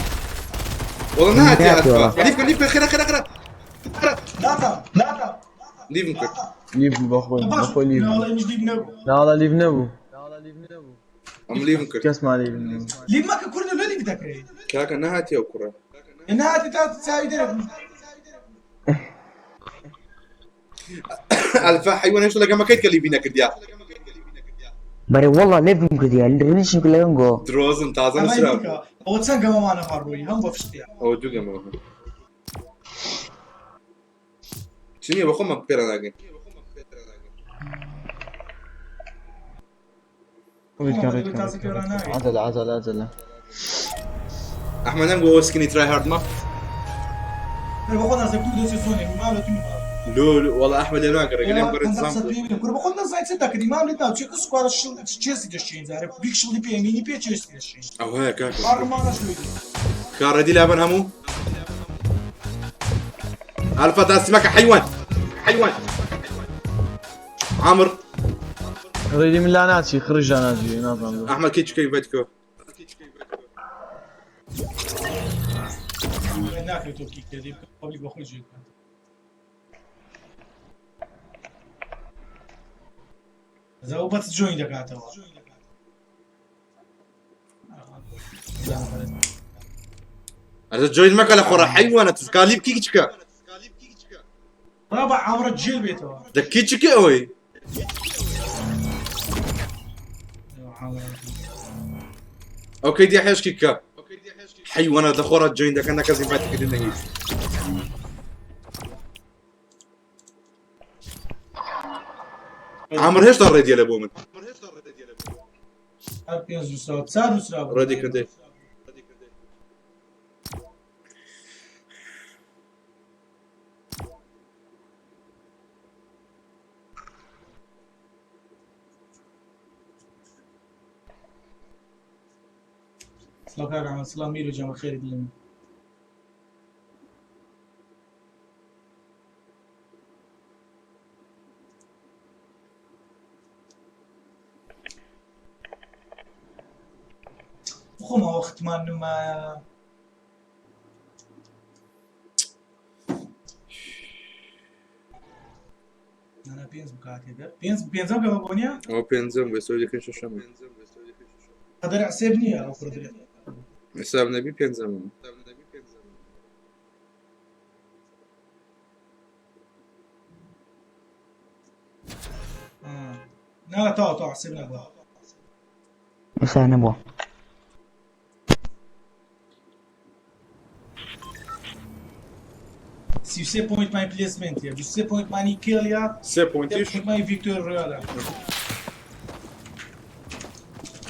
والله نهاتي نهاتي ألفا ليف ليف خيرا خيرا خيرا لا لا ليف مكرد لیڤ بوو بەخۆی بەخۆی لیڤ لا بوو. والله مش ليب نبو ناوەڵا لیڤ نەبوو. ئەم ليف مكرد کەسمان لیڤ نەبوو. ليب ما كنا لا ليب دكري کاکە نهاتي ئەو کوڕە انها تساوي درك ئەلفا حیوان هێشتا لەگەمەکەیت کە لیڤی نەکردیا بەرێ وەڵا لێڤم کردیا ڕیدیشم کرد لەگەنگۆ. درۆزن تازە نووسرا هو تسان قام معنا فاروي هم بفشتيا ئەوە دوو گەمەوە چ نییە بە خۆمان پێرە ناگەین ڕیتکە ڕیتکە ڕیتکە. عەجەلە عەجەلە عەجەلە. ئەحمەد نەم گۆ سکنی ترای هارد ما بخۆ نازە كل دوسي سوني ما لا تنو لو والله ئەحمەد لێ ناگەڕێ لێم گەڕێ زام كل بخۆ نازای چه دەکردی مام لێت ناو چێ سکوارە چێسی دەشین زارە بیک شڵی پێ مینی پێ چێسی دەشین ئەوەیە کاکە ئاڕمانە شوێ کاڕەدی لابەن هەموو ئەلفا داستمەکە حیوان حیوان عامر ڕێدی من لا ناچی خڕیش لا ناچی نازانم. ئەحمەد کەی چکەی بەتکۆ ناکرێت تۆ کیک دەدی پبلیک بە خۆی جێ بکات. ئەو بەس جۆین دەکاتەوە. ئەرە جۆین مەکە لە خۆڕە حیوانە تسکالی بکی چکە ڕابع عامرە جێل بێتەوە. دەکی چکە ئەوەی ئەو کەی دی حێشکی کە حیوانە لە خۆڕە جۆین دەکەن نەکەسی باتکردن نەهیچ عامر هێشتا ڕێدیە لە بۆ من هەر پێنج نووسراوە چار نووسراوە. ڕێدی کردێ سڵاو کاک ئەحمەد سڵاو میرۆ گیان بەخێری دڵم. خۆما وەختمان نمایە. نا پێنج بکاتێ دەر پێنج پێنجەم گەمە بۆ نییە؟ ئەوە پێنجەم بێ سۆ دەکەین شەشەم قەدەر حسێب نییە ئەو کوڕ درێ. حساب نەبی پێنجەم نا تەواو تەواو حسێب نەبووە. ئێستا نەبووە. 33 point مای placement ە 23 point مانی کێڵیا سێ point یش point مای ڤیکتۆر ڕۆیالە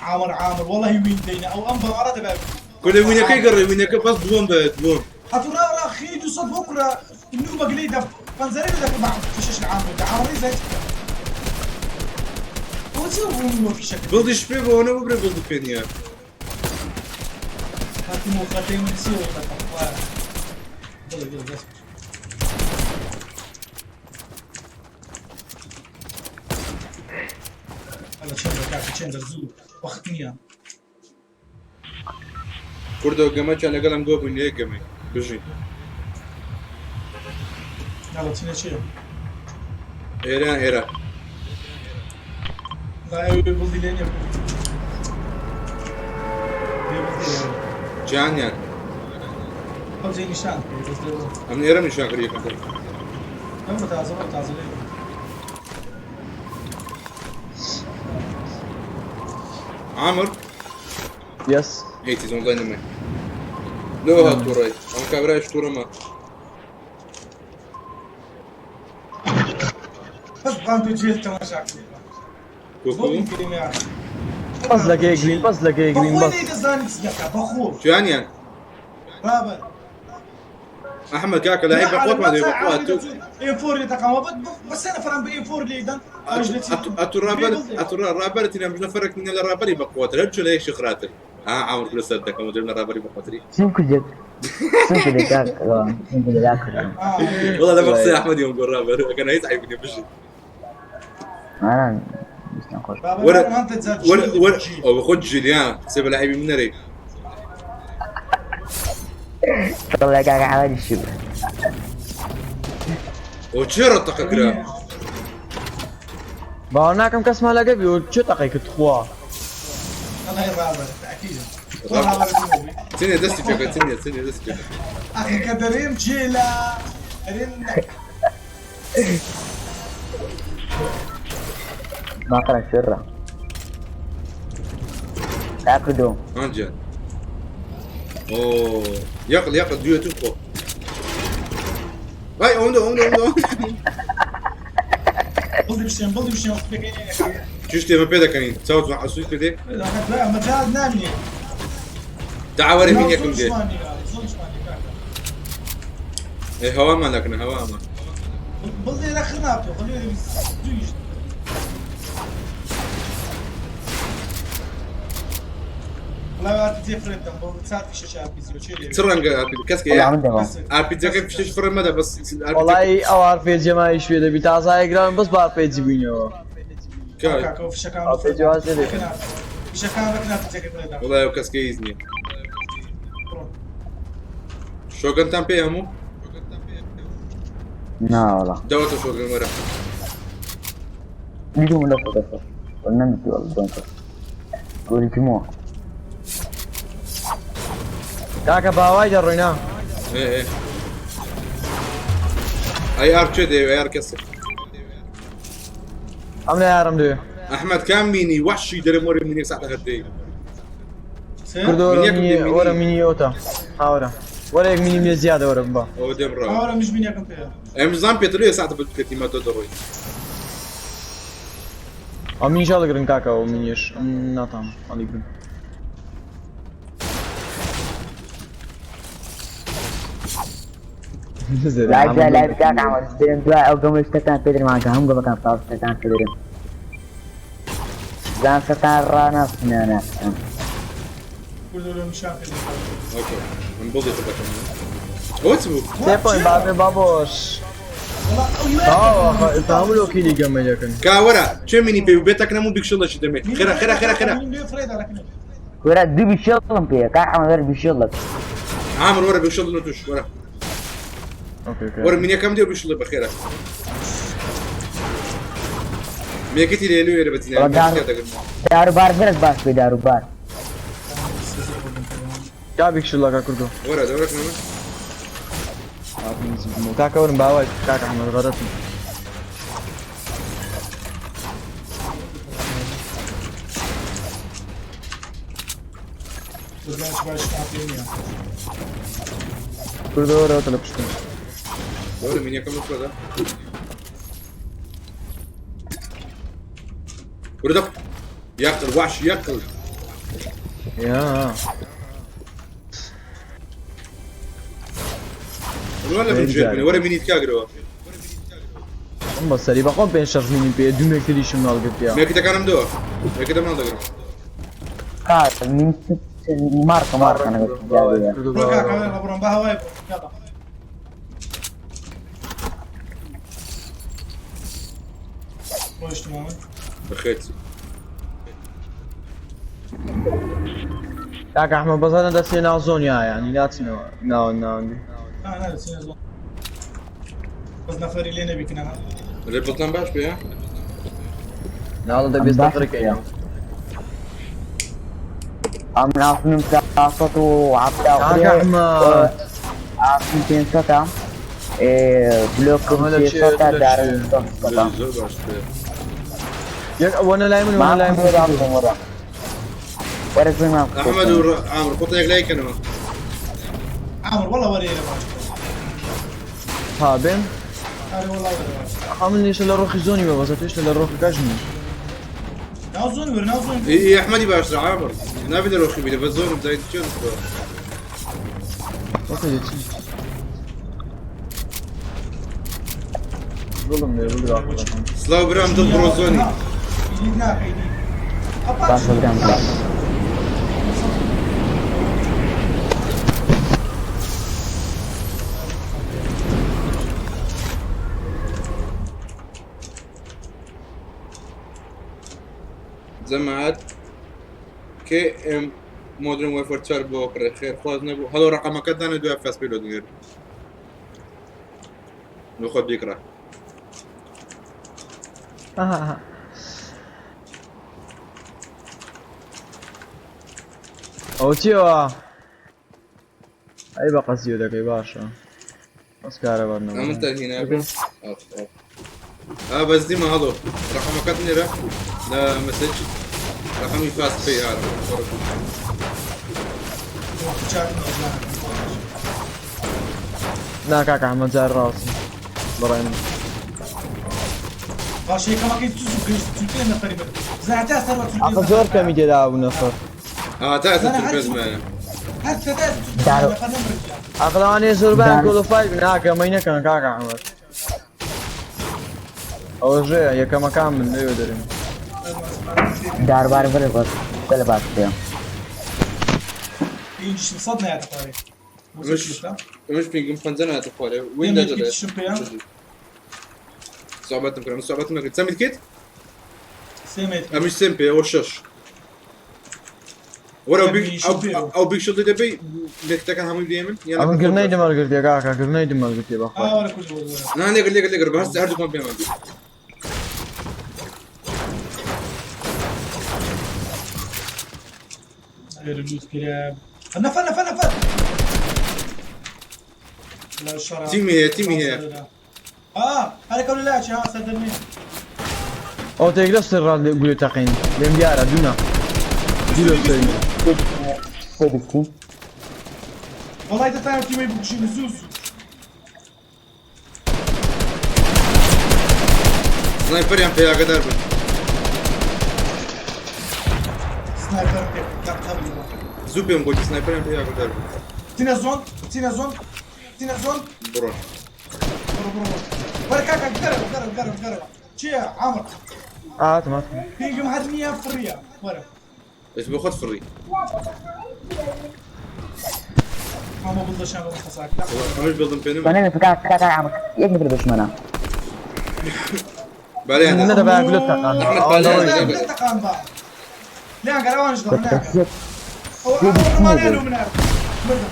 عامر عامر والله win دەینە ئەو ئەم باوەڕە دەبێت. کورە win ەکەی گەڕێ win ەکە بەس دووەم بە دووەم. ئەتو ڕا ڕا خێری 200 بۆ کوڕە نو بەگلەی دە پەنجەرەی دەکە بە فشش العامر دە عامر زایت ئەوە چی بوو نو فیشەکە بڵدیش پێ بەوە نەبوو برێ بڵدی پێ نییە. هاتم و خەتەی من چی و خەتە بڵێ بڵێ دەست. هەلا چەندە کاکە چەندە زوو وەخت نییە. کوردەوە گەمەکیان لەگەڵ ئەم گۆ بووین یەک گەمەی بژین. یاڵە چینە چییە؟ ئێرە ئێرە. لا ئەوێ بڵدی لێ نییە. بێ بڵدی لێ. جانیان. ئەو جێ نیشان بکەی، بەس لێ بڵ. ئەم ئێرە نیشان کرد یەکەم. ئەم بە تازە بە تازە لێ بڵ. عامر yes. هيتي زون ضاين معي لو هات توراي ئەم کابرایش توڕەمە. بەس بان تو جێل تەماشا کردی. کوکو بەس لەکە یەک بین بەس لەکە یەک بین بەخۆی بەس. نەیدەزانی چ دەکا بەخۆ. جانیان ڕابەر. ئەحمەد کاکە لای بەخۆتمان دەوێ بەخوا تو ئێم فۆر لێ تەقاوە بەس سێ نەفەران بە ئێم فۆر لێدەن ئەوش لە چی ئەتو ڕابەر ئەتو ڕابەرتی نەم نەفەرێک نییە لە ڕابەری بەقوەتر هەر چۆن لە یەکشی خراتر ها عامر کورە سەر دەکەم و دەبنە ڕابەری بەقوەتری. چیم کردێت چیم کردێت کاک چیم کردێت کاک والله لما قصي احمد يوم قول رابر كان هيزعل مني بشي. ئەنا بیستان خۆش. ورا ورا ورا او خد جيليان سيب لعيبي من ري. طلع کاک عملی شو. وچێ ڕەتەقە کرا؟ باوە ناکەم کەسمان لەگە بی و چێ تەقەی کرد خوا. الله ڕابەر تأكيد. تنيا دەستی پێکە تنيا تنيا دەستی پێکە. ئەخی کە دەرێم جێلا دەرێم باقرە شڕە کاکردۆ. هانجان اوه يقل يقل دوية تبقى هاي اوندو اوندو اوندو. بڵدی بشێن بڵدی بشێن وەخت پێکەی چش تێمە پێ دەکەنین چاو عسوی پێ دێ. مەجال نامێ. داوەرە من یەکم دێ. زۆر شوانی کاکە. ئێ هەوامان دەکەن هەوامان. بڵدی لە خرنابتۆ خەلی دویش. وڵای RPG فرێت دەم بۆ چار فیشە RPG چێ لێ چ ڕەنگە RPG کەسکە وەڵام من دەمەوە. RPG-ەکە فیشەش فڕێ مەدە بەس RPG وەڵای ئەو RPG مایش پێ دەبی تازە گران بەس بە RPG بووینەوە. کاک کاکە فیشەکان RPG واز لێ دەکەن. فیشەکان بەکن RPG-ەکە فرێت دەم. وەڵای ئەو کەسکە هیچ نییە. شۆگەنتان پێ هەموو؟ نا وەڵا. دەوەتە شۆگەن وەرە. دیدوم لە خۆ نەمتی وەڵا دۆنکە گۆریتمەوە. کاکە باوای دەڕۆینا. ئێ ئێ ئەی ئار چێ دەیەوێ ئەی ئار کەسێ. ئەم لە یارم دەوێ. ئەحمەد کام مینی وەحشی دەرێم وەرە مینێک ساعتە هەر دەی. کوردۆ وەرە منیەکم مینی دێ، مینی. وەرە مینی ئەوتە. ها وەرە. وەرە یەک مینی لێ زیادە وەرە ببە. ئەوە دێم ڕاوە. ئاوەرە منیش مینیەکم پێیە. ئەم زان پێتە لێ ساعتە بکەتی مە تۆ دەڕۆی. ئەو مینیش هەڵگرن کاکە ئەو مینیش ئەم ناتام هەڵیگرن. لایب دوای لایب کاک عمر دێم دوای ئەو گەمە شتەکان پێ دەرم ئاگا هەموو گەمەکان تاو شتەکان پێ دەرم. زان شتەکان ڕاناستنانە. کوردۆ لە نیشان پێ دەکات. ئۆکەی من بڵدی خۆ دەکەم. ئەوە چ بوو؟ سێ پۆینت بابێ بابۆش. وەڵا ئەو هیوایە تاوە تاوە لۆکیلی گەمە دەکەن. کا وەرە چێ مینی پێ بوو؟ بێتەکنەم و بیکشڵەشی دەمێ. خێرا خێرا خێرا خێرا. مینیم لێ فرێدا لەکنە. وەرە دوو بیشێڵم پێیە کاک عمر وەرە بیشێڵت. عامر وەرە بیشڵ لە توش وەرە. ئۆکەی، ئۆکەی. وەرە مینیەکەم دێ و بیشڵێ بەخێرا. مێکەتی لێ لێ بە تینە. وەڵا داروبار گەرەک باش بێ داروبار. کا بیکشڵەکە کوردۆ. وەرە دەورەکەم. کاکە وەرم باوای کاکە ئەحمەد غەرەتم. بەزانش باش پێ نییە. کوردەوەرەوە لە پشتم. وەرە مینەکەم بفرۆدە. وەرە دەق. یاقل وحش یاقل. یا وەرە لە بنجێر بنێ وەرە مینیت کاگرەوە. ئەم بەسەری بەخۆم پێنج شەش مینیم پێ دوو مێکتریشم ناڵگرتیا. مێکتەکانم دۆ. مێکتەم ناڵدەگرم. کاک من مارکە مارکە نەگەت بڕۆ کاکە وەرە بڕۆم بە هەوای بڕۆم یاڵا. ڕۆیشتمەوە من. بەخێرت. کاک ئەحمەد بەزانە دەستێ ناو زۆنیا یانی ناچنەوە ناوەند ناوەندی. نا نا دەچینە زۆن. بەس نەفەری لێ نەبیکنە. لێ بەتان باش بێ ناڵە دەبێت تەقرکەیە. ئەم ناسنم سەد و حەفتا و کاک ئەحمەد ئاسن پێنج سەتە بلۆکم ئەمە لە سێ چێ سەتە لە دارم چێ؟ سەتە. زۆر باش بێ. یەک وەنە لای من وەنە لای من. وەرە وەرە زۆر ئەحمەد و عامر خۆتان یەک لای کەنەوە. عامر والله وەرە ئێرە باش. ها بێن ئەرێ والله وەرە باش. ئەمن نیشە لە ڕۆخی زۆنی بە بەسە توش لە ڕۆخی کاش نی. ناو زۆن وەرە ناو زۆن. ئێ ئەحمەدی باشترە عامر. نابێت لە ڕۆخی بیدە بە زۆرم زاید چۆن بووە. وەکە دەچی. دڵم لێ بگرا. سڵاو برام دڵ بڕۆ زۆنی. ئیدی ناکە ئیدی. باشە برام باش. جەماعەت KM مۆدرن وێفەر 4 بۆ کڕێ خێرخواز نەبوو. هەڵۆ ڕقەمەکەت دانێ دوای فاست پێ لۆ دنێر. لۆ خۆت بیکڕە. ئەو چیەوە؟ ئەی بە قەزیۆ دەکەی باشە. بەس کارە بەرنەوە. ئەمن تەرهینا بێ. ئاف ئاف. ئا بەس دیمە هەڵۆ ڕقەمەکەت نێرە لە مەسج ڕقەمی فاست پێی ئارە. نا کاک ئەحمەد جار ڕاستی بەڕای من. باش یەکەمەکەی زوو گەیشت چونکە نەفەری بن. زیاتر سەر بە ئەخە زۆر کەمی تێدا بوو نەفەر. ئا تا ئێستا تورپێز مایە. هەر تێدا دارو. نەفەر نەمردیان. ئەخ لەوانەیە زۆربەیان دار. کۆلۆفای بن ناکە مەی نەکەن کاک ئەحمەد. ئەوە ژەیە یەکەمەکان من لێوە دەرێن. داربار بەرە بەس گەلە باش بێ. پێنجشم سەد نایەتە خوارێ. ئەمەش پینگم پەنجە نایەتە خوارێ. وین ئێمە دەدەڵێ. کیتشم پێیە؟ سوعبەتم کرد ئەمن سوعبەتم نەکرد. چەند کیت؟ سێ مێت. ئەمیش سێم پێ ئەوە شەش. وەرە ئەو بیگ ئەمیش پێ. ئەو بیگ شڵی دەبەی مێکتەکان هەمووی بێ من یان ئەمن گرنەی دەمەڵگرتیە کاکە گرنەی دەمەڵگرتیە بەخوا. ئا وەرە کوردی وەرە. نا لێگر لێگر لێگر بە هەست هەردووکمان پێمان بی. لێرە لوت کرا. نەفەر نەفەر نەفەر. لا الشرع. تیمی هەیە تیمی هەیە. آه هەرەکە لە لاچی ها سەردەرنی. ئەو تێک لە سەر ڕا گولێ تەقین لێم دیارە دوونە. دوو لە سەری. سێ بیستی. وەڵای دەتان تیمەی بکوژین زوو زوو. سنایپەریان پێ ئاگادار بن. سنایپەر پێ قەبلی بوو. زوو پێم گوتی سنایپەریان پێ ئاگادار بن. تینە زۆن تینە زۆن تینە زۆن. بڕۆ. بڕۆ بڕۆ بڕۆ. وەرە کاکە گەرەوە گەرەوە گەرەوە گەرەوە. چییە عامر؟ هاتم هاتم. پینگم هەر نییە فڕیە. وەرە. ئێس بۆ خۆت فڕی. ئەمە بڵدەشیان بە خەساک. ئەمەش بڵدم پێ نەما. بەنێ کاک کاک عامر یەک نەفەر بشمەنە. بالێ نە دەبا گولە تەقان. ئەحمەد بالێ. تەقان با. لێیان گەر ئەوانش دەڕۆن لێیان گەر. سێ ئەو ڕمانیان و منار. مردم.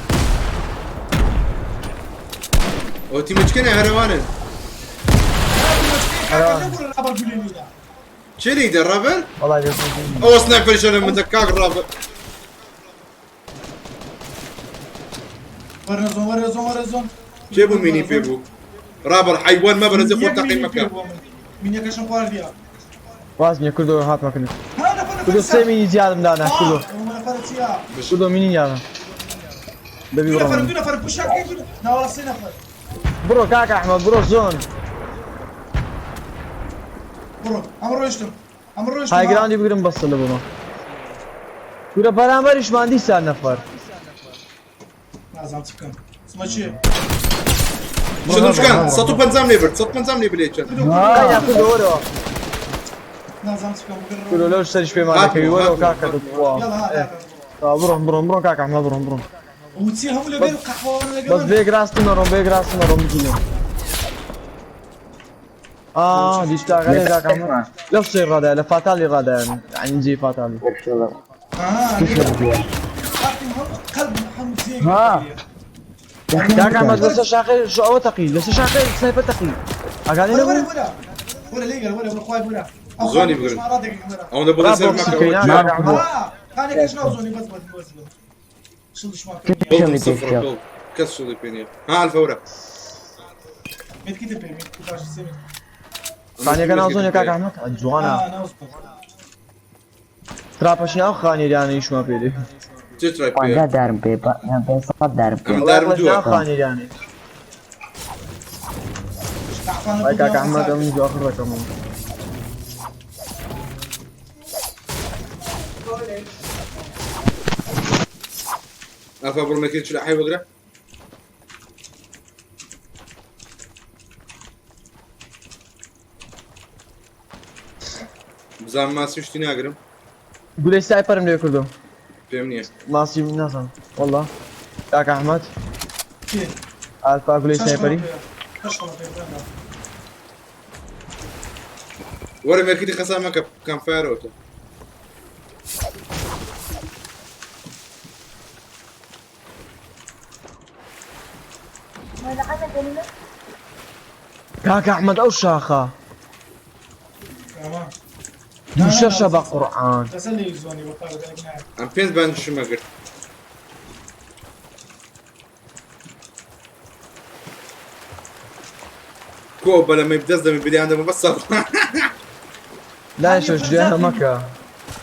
ئەو تیمەچکەنە هەرەوانن. کاکە نەبوو ڕابەر گولێ نیدا. چێ لێیدا ڕابەر؟ وەڵای دەستم. ئەوە سنایپەریشە لە من کاک ڕابەر. وەرە زۆن وەرە زۆن وەرە زۆن. کێ بوو مینی پێ بوو؟ ڕابەر حەیوان مەبەرە زێ خۆت یەک تەقی مینی مەکە. پێ بووە من. مینەکەشم خواردیە. واز نییە کوردەوە هاتمە کرد. ها نەفەر نەفەر کوردۆ سێ مینی زیادم دانا کوردۆ. ئەوە نەفەر نەفەرە چییە؟ کوردۆ مینی یانە دەبی دوو نەفەر بڕۆن دوو نەفەر پوشیان بکەین دوو ناوەڵا سێ نەفەر. بڕۆ کاکە ئەحمەد بڕۆ زۆن. بڕۆ ئەمە ڕۆیشتم ئەمە ڕۆیشتم. های گراوندی بگرم بەسە لە بۆمە. کورە بەرامبەریشمان دیسان نەفەر. نازانم چ بکەم. سمە چییە؟ شدم شکان 150 لێ برد 150 لێ بلێ چەند. کاکە کوردۆ وەرەوە. نازانم چ بکەم بگەڕ. کوردۆ لەو سەریش پێمان دەکەوی وەرەوە کاکە دڵخوا. یاڵا ها. بڕۆن بڕۆن بڕۆن کاکە ئەحمەد بڕۆن بڕۆن. وچی هەموو لەگەڵ قەحوەوە لەگەڵ بەس بێک ڕاستم نەڕۆم بێک ڕاستم نەڕۆم بگینم. آه دیشتاغەلێ کاکە ئەحمەد لەو سێ ڕادایە لە فاتالی ڕادایە یعنی جێی فاتالی. ها کاکە ئەحمەد لەسەر شاخەی شو ئەوە تەقی لەسەر شاخەی سنایپەر تەقی. ئاگادی وەرە نەبوو؟ وەرە وەرە لێگەر وەرە وەرە خوای وەرە. زۆنی بگرن. ئەوەندە بڵێ سەر مەکە. خانێکش ناو زۆنی بەس بەس بەس شڵشمان گۆڵدم سفر گۆڵد کەس شڵی پێ نییە. ها ئەلفەورە. مێتکیتە پێ مێتکی باش سێ مێت. خانیەکە ناو زۆنیە کاکە ئەحمەد جوانە. تراپەشی ناو خانیریانە ئیشمان پێ دێ. چ ترای پێ؟ 50 دارم پێ 500 دارم پێ. ئەمن دارم دووە. ناو خانیریانە. وای کاکە ئەحمەد ئەمن زۆر دەکەمەوە. ئەلفا بڕۆ مێتکیت چ لە حی وەگرە. بزانم ماسی شتی ناگرم. گولەی سایپەرم لێ کردو. پێم نییە. ماسی نازانم والله. کاکە ئەحمەد ئالفا گولەی سایپەری. وەرە مێرکیتی خەسا مەکە کەم فایەرەوە تۆ. کاکە ئەحمەد ئەو شاخە دوو شەشە بە قورعان. ئەم پێنج بانجشم ئەگرت. کۆ بەلەمەی بدەست دەمی بلیان دەمە بەس ساڵ. لا شەش جوێنە مەکە.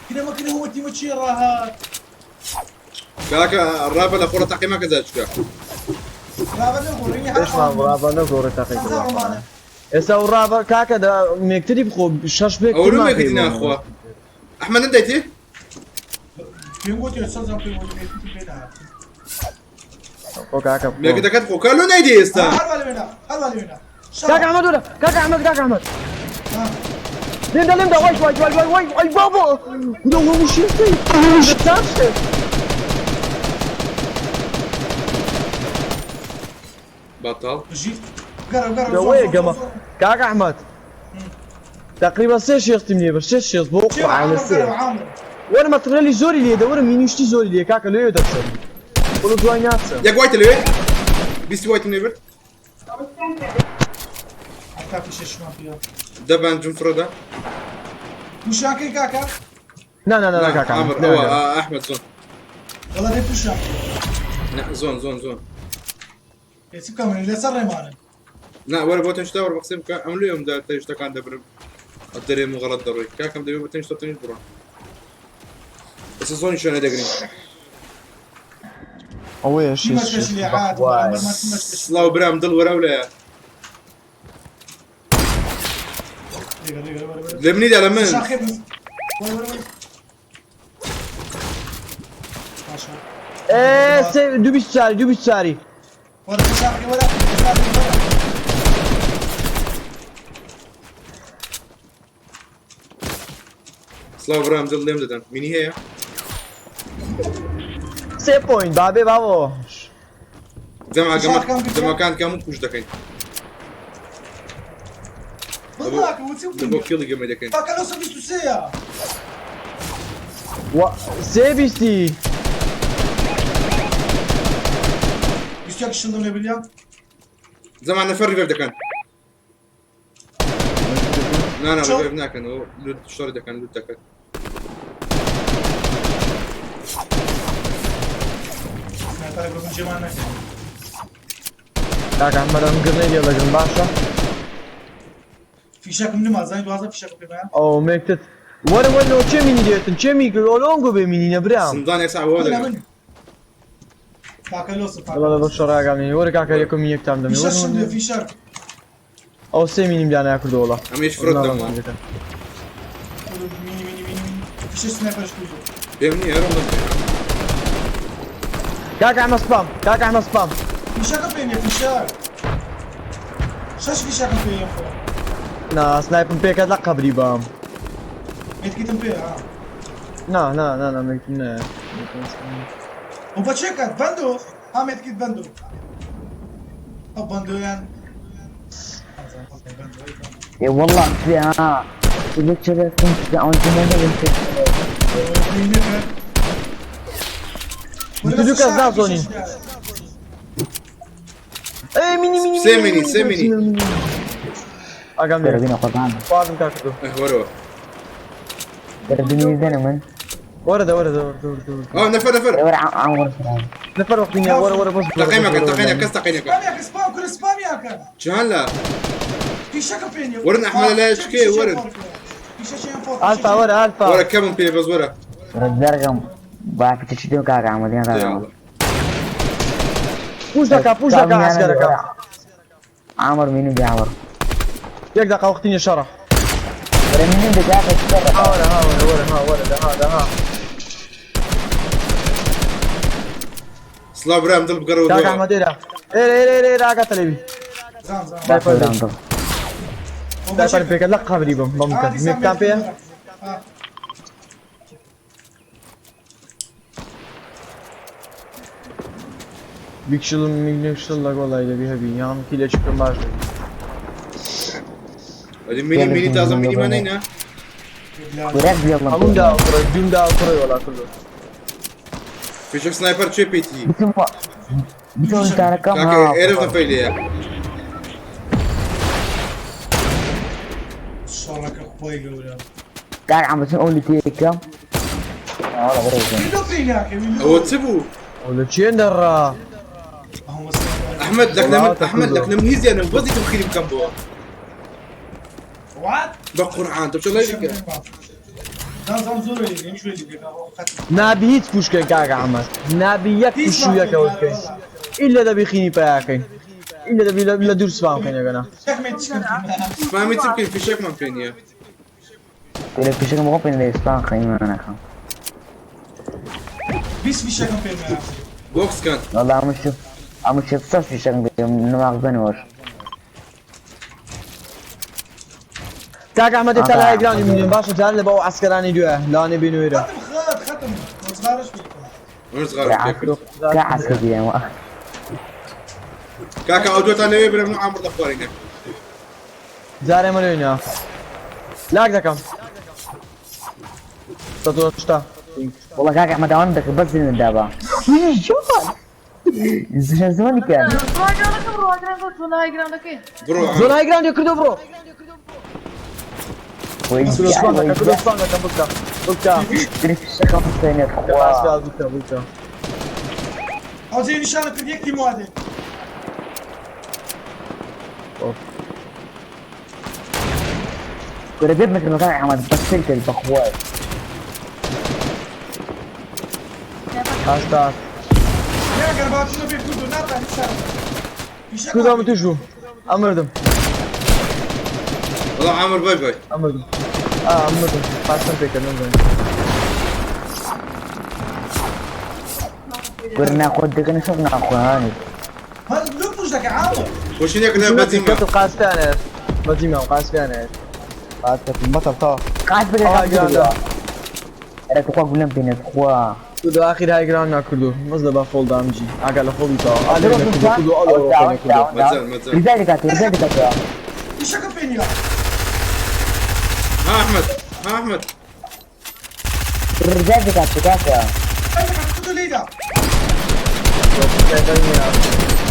کنە مەکنە هو تیمە چی ڕاهات. کاکە ڕابە لە خۆڕە تەقی مەکە جا چکە. ڕابە نەگۆڕینی هەر پێشمان ڕابە نەگۆڕێ تەقی کردووە. ئێستا و ڕابە کاکە دە مێکتری بخۆ شەش ئەوە بێکترمان مێکتی پێ ناخوا. ئەحمەد نەدەیتێ؟ پێم گوتی سەزم پێم گوتی مێکتی پێ ناهات. خۆ کاکە بخۆ. مێکتەکەت خۆ کە لۆ نەیدی ئێستا. هەر وا لەوێنا هەر وا لەوێنا. کاکە ئەحمەد وەرە کاکە ئەحمەد کاکە ئەحمەد. لێم دا لێم دا وای وای وای وای وای وای بابا. لە هەموو شێستەی. لە شێست. بەتاڵ. بژیت گەڕە گەڕە لەوەیە گەمە کاکە ئەحمەد. تقریبا سێ شێستم لێ بە شەش شێست بۆ قورعانە سێ. وەرە مەترێلی زۆری لێ دە وەرە مینیشتی زۆری لێ کاکە لێوێ دەچم. بڕۆ دوای ناچم. یەک وایتە لەوێ؟ بیستی وایتم لێ برد؟ کاکە شەشمان پێ. دە بانجم فڕەدا. پوشانکەی کاکە؟ نا نا نا کاکە عامر ئەوە ئەحمەد زۆن. وەڵا دەی پوشان. نا زۆن زۆن زۆن. ئێ چ بکەم لەسەر ڕێمانن. نا وەرە بۆ تەنیشتا وەرە بە قسەی بکە ئەم لێم دا تەنیشتەکان دەبرم. ئەدەرێم و غەڵەت دەڕۆی. کاکەم دەبێ بە تەنیشتە تەنیشت بڕۆن. ئێستا زۆنی شوێنە دەگرین. ئەوەیە تیمە شێست شەش شێست لێ عات بەخوای. سڵاو برام دڵ وەرەو لایە. لە منیدا لە من. ئێ سێ دوو بیست چاری دوو بیست چاری. وەرە شاخی وەرە شاخی وەرە. سڵاو برام دڵ لێم دەدەن. مینی هەیە؟ سێ پۆینت بابێ بابۆ. جەماکان کەم کوش دەکەین. لە بۆ کێڵی گەمە دەکەین. کاکە لەو سەد بیست و سێیە. سێ بیستی. بیست و یەک شڵم لێ بلیا. زەمان نەفەر ڕیڤەر دەکەن. نا نا ڕیڤەر ناکەن ئەوە لوت شەڕ دەکەن لوت دەکەن. سنایپەرێک بڕۆ جێمان نەکەن. کاکە ئەحمەد ئەم گرنەی لێ دەگرم باشە؟ فیشەکم نما زانی دوازدە فیشەکم پێمایە. ئەو مێکتت وەرە وەرنەوە کێ مینی دێتن کێ مینی کرد ئۆلۆنگۆ بێ مینی نەبرام سندان یەک ساعة بۆ من دەگەن من کاکە لۆسە وەڵا لە بەر شەڕاگام نین وەرە کاکە یەکەم یەکتان دەمێ فیشەک وەرە شم وەرە. فیشەک ئەو سێ مینیم دانیا کردو وەڵا ئەمەیش فرۆت دەمەوە مینی مینی مینی مینی فیشەک سنایپەرش کردو پێم نییە هەرم دەم کاکە ئەحمە سپام کاکە ئەحمە سپام فیشەکە پێ نییە فیشەک شەش فیشەکم پێ یە خۆ نا سنایپم پێکەت لە قەبری بام مێتکیتم پێ ها نا نا نا نا مێتکم نایە و بە چێ کات بەندۆ ها مێتکیت بەندۆ ئەو بەندۆیان إيه والله ها لك شباب كنت أنت ما دوو کەس نازۆنین. ئێ مینی مینی سێ مینی، سێ مینی. ئاگام لێ بينا قربان خواردم کاکە تۆ وەرەوە بيني زين من وەرە دە وەرە دە وەرە دە وەرە دە وەرە. اه نەفەر نەفەر ورا عمر نەفەر وەختی نییە وەرە وەرە بەس تەقیمەکە تەقینە کەس تەقینەکە سپامیاکە سپام کورە سپامیاکە جهان لا فیشەکە پێ نییە ورن ئەحمەد لای شکێ، ورن. ئالفا وەرە ئالفا وەرە کەمم پێ بەس وەرە رزقم بعرف تشدو كاك عمر يا يلا. پوش دەکا پوش دەکا عسکەرەکە عمر مين بي عمر یەک دقا وەختی نییە شەڕە ورا مين بي كاك ها وەرە ها وەرە وەرە ها وەرە دە ها دە ها سڵاو برام دڵ بگەڕەوە کاکە دواوە. ئەحمەد ئێرە ئێرە ئێرە ئێرە ئێرە ئاگاتە لێبی زان زان سنایپەر پێکەت لە قەبری بم بەم کەس مێکتان پێیە بیکشڵم میگنشڵ لەگەڵ لای دەبی هەبی یان کی لە چی بکەم باش دەبی ئەدی مینی مینی تازە مینیمان نەینە وراك يلا هەموم داوە کوڕی دوم داوە کوڕی وەڵا کردو فیشەک سنایپەر چێ پێیتی بتم بتم تاركم کاکە ئێرەش نەفەی لێیە شەڕەکە خۆی گەورە كاك عم بتم اولي تيكم والله برا ویلۆ پێی ناکە ویلۆ ئەوە چ بوو ئەو لە چێن دەڕا ئەهمە سنایپەر. ئەحمەد لەکنە من وڵاتە ئەحمەد کوردۆ. لەکنە من هیچ زیانم بەزیتم خیری بکەم بۆ وات بە قورعان تۆ چۆن لای بکە زان زان زۆر وێلی دێ، نیش وێلی دێ، خەت. نابی هیچ پوشکەین کاکە ئەحمەد نابی یەک هیچ پوش و یەکەوە بکەین ئیلا دەبی خینی پیاکەین ئیلا دەبی لە دوور سپام بکەین ئەگەنا یەک مێت چکم پێ. سپامی چ بکەین فیشەکمان پێ نییە لك في شكل مغفل الاسبان خيمة انا خم 20 فیشەکم پێ نییە. بۆکس کەن والله عم شوف عم شوف صف في شكل نماغ بنور کاکە ئەحمەد تا لای گراوندی مینێن باشە جار لە بەو عسکەرانی دوێ لەوانێ بینوێرە خەتم خەت خەتم مۆزغارش پێ بکەم. من زغارم پێ کرد كعسكري يعني کاکە ئەو دوتان لەوێ برم من عامر دەخوارینە جارێ مەلوێنە لاک دەکەم سەد و هەشتا والله كاك احمد عندك بس الدابة شو زماني كان بڕۆ زۆر های گراوندی کردو بڕۆ ويجي سپام دەکەم کردو سپام دەکەم بکە بکە الشقة الثانية خوا بکە بکە ئەو جێ نیشانە کرد یەک تیم وادێ. كنا جبنا مثل مكان احمد بس سلك البخوات ئاستا ناگەر با چونە پێ کوردۆ ناتوانێ نیشانە. فیشەکمان کردو پێ ئەمە توش بوو ئەمردم وەڵا عامر بای بای ئەمردم ئا ئەمردم پاسم پێکرد نەمزانی كنا ناخذ دقنا شوف ناخذ هاني هەر لۆ پوش دەکە عامر. خۆشی نەکە لە بەزیمە کەتم قاسپیانێت بەزیمە قاسپیانێت قاس کەتم بەتەڵ تەوا قاعد ئەو های بقى گراوندە انا تخوا قولن بين تخوا کردو ئاخیر های گراوند ناکردو بەس لە با فۆڵ دامجی ئاگا لە فۆڵی تەوا ئا لێ نەکردو کردو ئەو لەوە نەکردو مەجال مەجال لذلك لذلك فیشەکم پێ نییە. ها ئەحمەد ها ئەحمەد لذلك كاكا ئەی کوردۆ لێیدا.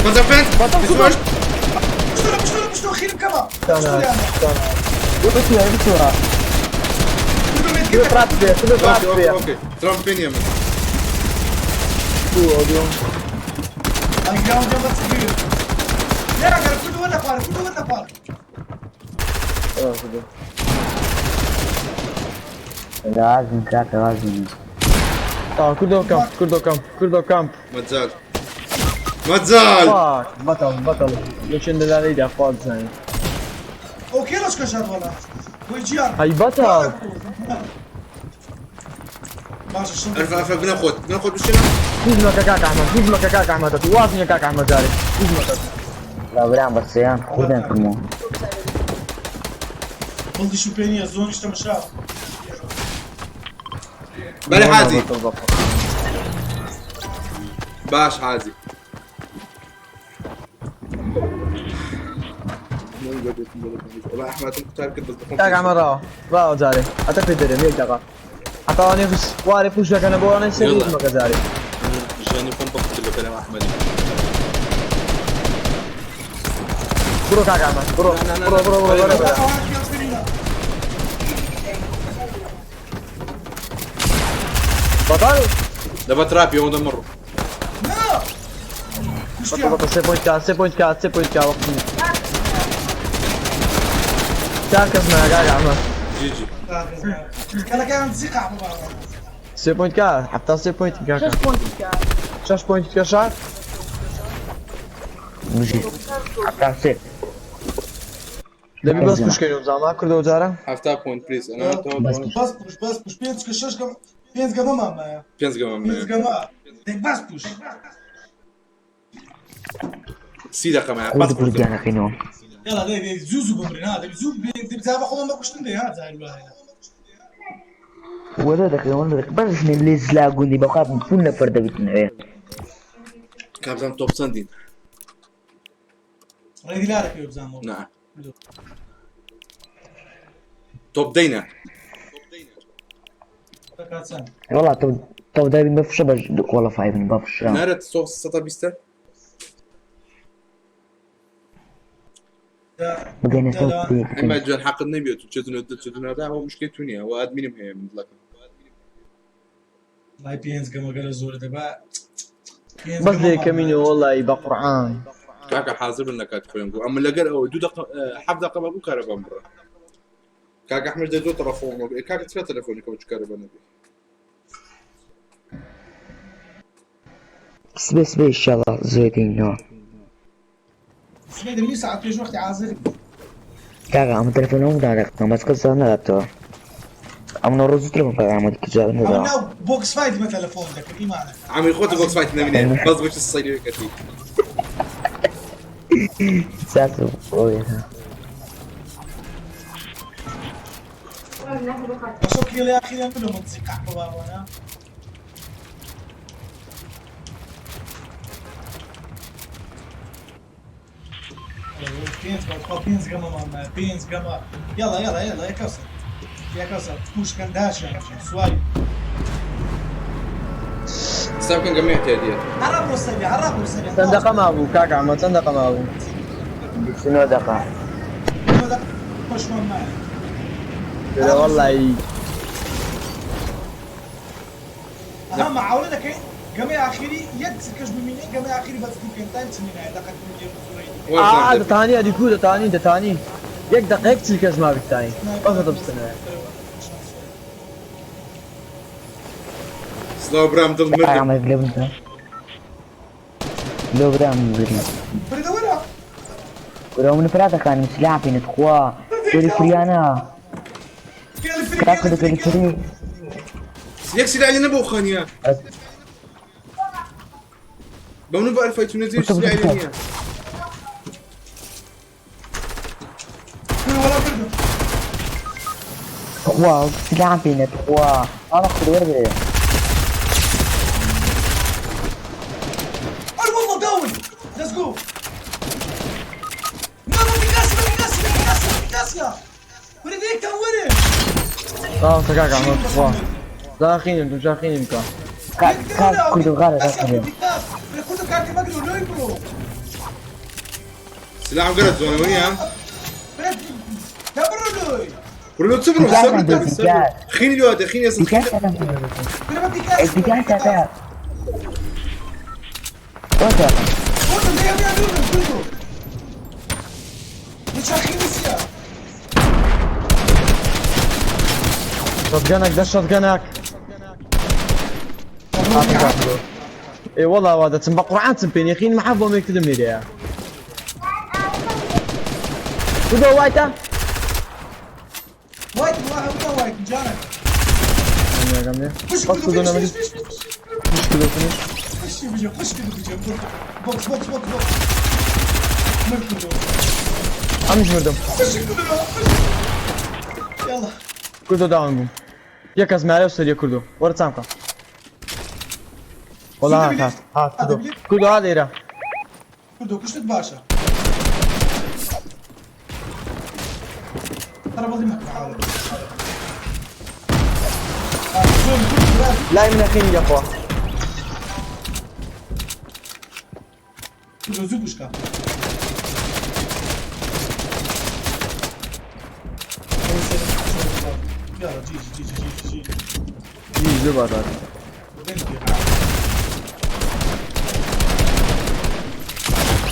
پەنجا پێنج بیست و هەشت پشتۆ پشتۆ پشتۆ خیرم کەمە. پشتۆ لێیانە. بسورة بسورة کوردۆ مێتکیت قرات پێ کردو قرات ئۆکێ پێ ئۆکێ ئۆکێ ترامپ پێ نییە من ئەی گراوندیان بەس بیر. ناگەر کوردۆ وەرنە خوارە، کوردۆ وەرنە خوارە. لازم کاکە لازم. تا کوردۆ کەمپ کوردۆ کەمپ کوردۆ کەمپ. مەجال مەجال. فاک بەتەڵ بەتەڵ لە چێن دەلالەیدا خوا بزانێت. ئۆکەی ڕۆژ کەشات وەڵا وەی گیان. هەی بەتەڵ. باشە شڵ. ئەلفا ئەلفا بنە خۆت بنە خۆت بشێنە. پوش مەکە کاک ئەحمەد پوش مەکە کاک ئەحمەد ئەتوو واز نییە کاک ئەحمەد جارێ پوش مەکە. لا برام بەسیان خوردیان کردمەوە. بڵدیش و پێ نییە زۆنیش تەمەشا. بەرە حازی بەتەڵ بەتەڵ. باش حازی. والله احمد قوتار کرد بەس بخۆم. کاک ئەحمەد ڕاوە ڕاوە جارێ ئەتە پێ دەرێم یەک دەقە. حتا وانەیە وارێ پوش دەکەنە بۆ وانەیە سەری يلا. مەکە جارێ. ژیانی خۆم بەخت لە بەرەم ئەحمەدی. بڕۆ کاک ئەحمەد بڕۆ نا، نا، نا، بڕۆ بڕۆ بڕۆ نا. بەرە بەرە. ئەوان پێ بەتەڵ دەبە تراپی ئەوەندە مڕ. نا بەتەڵ کوشتیان. بەتەڵ سێ پۆینت کا سێ پۆینت کا سێ پۆینت کا وەخت نییە. چار کەس مایە کاک ئەحمەد. جی جی. کەلەکەیان زیقع ببا. سێ پۆینت کا حەفتا سێ پۆینت کاکە. شەش پۆینتی کە. شەش پۆینت کە شار. بژی 73. دەبی بەس پوشکەین و بزانم کوردەوە جارە. حەفتا پۆینت پلیز ئەنا تەواو بەس. بەس پوش بەس پوش پێنج کە شەش گەم پێنج گەمەمان مایە. پێنج گەمەم پێنج مایە. گەمە دەی بەس پوش. سی دەقە مایە خورد بەس پوش. خوردیان دەکەینەوە. يلا دەی دەی زوو زوو بمرن ها دەبی زوو دەبی تا بە خۆمان بەکوشتن دەی ها جاری وایە. وەرە دەکەین وەرە دەکەین بەس لێ زلا گوندی بەخوا پول نەفەر دەبیتنەوێ. کابزان تۆپ چەندین؟ ڕێدی لا دەکەوێ بزانمەوە. نا تۆپ دەینە. دەکات چەند؟ وەڵا تۆ تۆ دەبین بەفشە بە کۆڵەفای بن بەفشە. نارە سەتا بیستە؟ بگەینە سەد ئەمە جوان حەقت نەبێت و چێتنە چێتنەدا ئەوە مشکلەی تو نییە ئەوە ئەدمینم هەیە من دڵەکەم. وڵای پێنج گەمە گەلە زۆرە دەبا. پێنج بەس لێ گەمەمان کەمینەوە وەڵی بە قورعان. کاکە حاضر بن لە کاتی خۆیان بوو ئەمە لەگەر ئەوە دوو دقە حەفت دقە بەبوو کارەبام بڕە. کاکە ئەحمەد دەی زۆر تەلەفۆن کاکە چرا تەلەفۆنەکەم چ کارەبا نەبێ. سبێ سبێ ئینشاڵڵا زۆر دێنەوە. سبەی دەبی نیو سەعات پێش وەختی حاضر بی. کاکە ئەمە تەلەفۆنەوەم دادەکەم بەس کەس ناداتەوە. ئەم نۆ زوو تەلەفۆن کاکە ئەحمەد کە جواب ئەمە نەداوە. ناو بۆکس فایت بە تەلەفۆن دەکرد ئیمانە. عەمی خۆت بۆکس فایت نەمینێ بەس بۆ چ سەیری کەتی. ساس ئۆیە. بەشەو کێڵی ئاخیریان بلۆ من زیقع بباوانە. پێنج بەخوا پێنج گەمەمان مایە پێنج گەمە. يلا يلا يلا يا كوثر يا كوثر پوشکەن داشیان سواری. ستا بکەن گەمەیە تێدیە. هەڕا بڕۆ سەری هەڕا بڕۆ سەری. چەند دەقە مابوو کاک ئەحمەد چەند دەقە مابوو؟ 29 دقە. پەشمان مایە. لە وەڵی ئەها معاولە دەکەین گەمەی ئاخیری یەک کەش بمینێ گەمەی ئاخیری بەس دووکەین تایم چ مینایە دەقە ئا دەتانی ئەدی کو دەتانی دەتانی یەک دەقە یەک چل کەس مابی تانی بەس دەبستنەوە. سڵاو برام دڵ مردم. ئەحمەد لێ بنتە. لۆ برام بریم. بردە وەرە. برا من فراتەکانم سلاح پێنت خوا. کێلی فریانە. کێلی فری کاکە کێلی کێلی فری فری. یەک سلاحی نەبوو خانیە. بە من بە ئەلفای تو نەزیر سلاحی نییە. کورە وەڵا بردم. خوا سلاح پێنت خوا. ئەمە خود وەرگرێ. ئەی والله داون. Let's go. نا ما بيكاسي ما بيكاسي ما بيكاسي ما بيكاسي ورد هيك ورد. تاو کاک ئەحمەد خوا. زاخینم تو زاخینم کە. کاک کوردو غارە دەکەین. كله كارت مجري ولوي برو. سلاحم گەرە زۆنەوە نییە؟ تبرو لوي. برو لۆ چ بڕۆ سەبر دەبی سەبر. خینی لۆ هاتە خینی ئێستا خینی. برا بيكاسي. بيكاسي وەتە. كله ليه يا لوي كله. مش اخيني سيا. shotgun ێک دە shotgun ێک. ئێ وەڵا وا دەچم بە قورعان چم پێ یەقین مەحاف بۆم یەکترم لێرەیە. کوردۆ وایتە وايت والله هو وايت جانك ئەم لێ. خش بەس كله کوردۆ فينش نەمری. فينش فينش فينش کوردۆ فينش. خش بيجي خش كله بيجي بوكس بوكس بوكس بوكس مر كله ئەمیش مردم. خش كله خش يلا کوردۆ داون بووم. یەک کەس مارە و سەریە کوردۆ. وەرە چام بکە. وەڵا هات هات هات کوردۆ. کوردۆ هات لێرە. كله كشتت باشا ترى بلدي ما تعالى لای منە خینی دەخوا. كله زود وشكا يلا جي جي جي جي جي جی زۆر باش هات.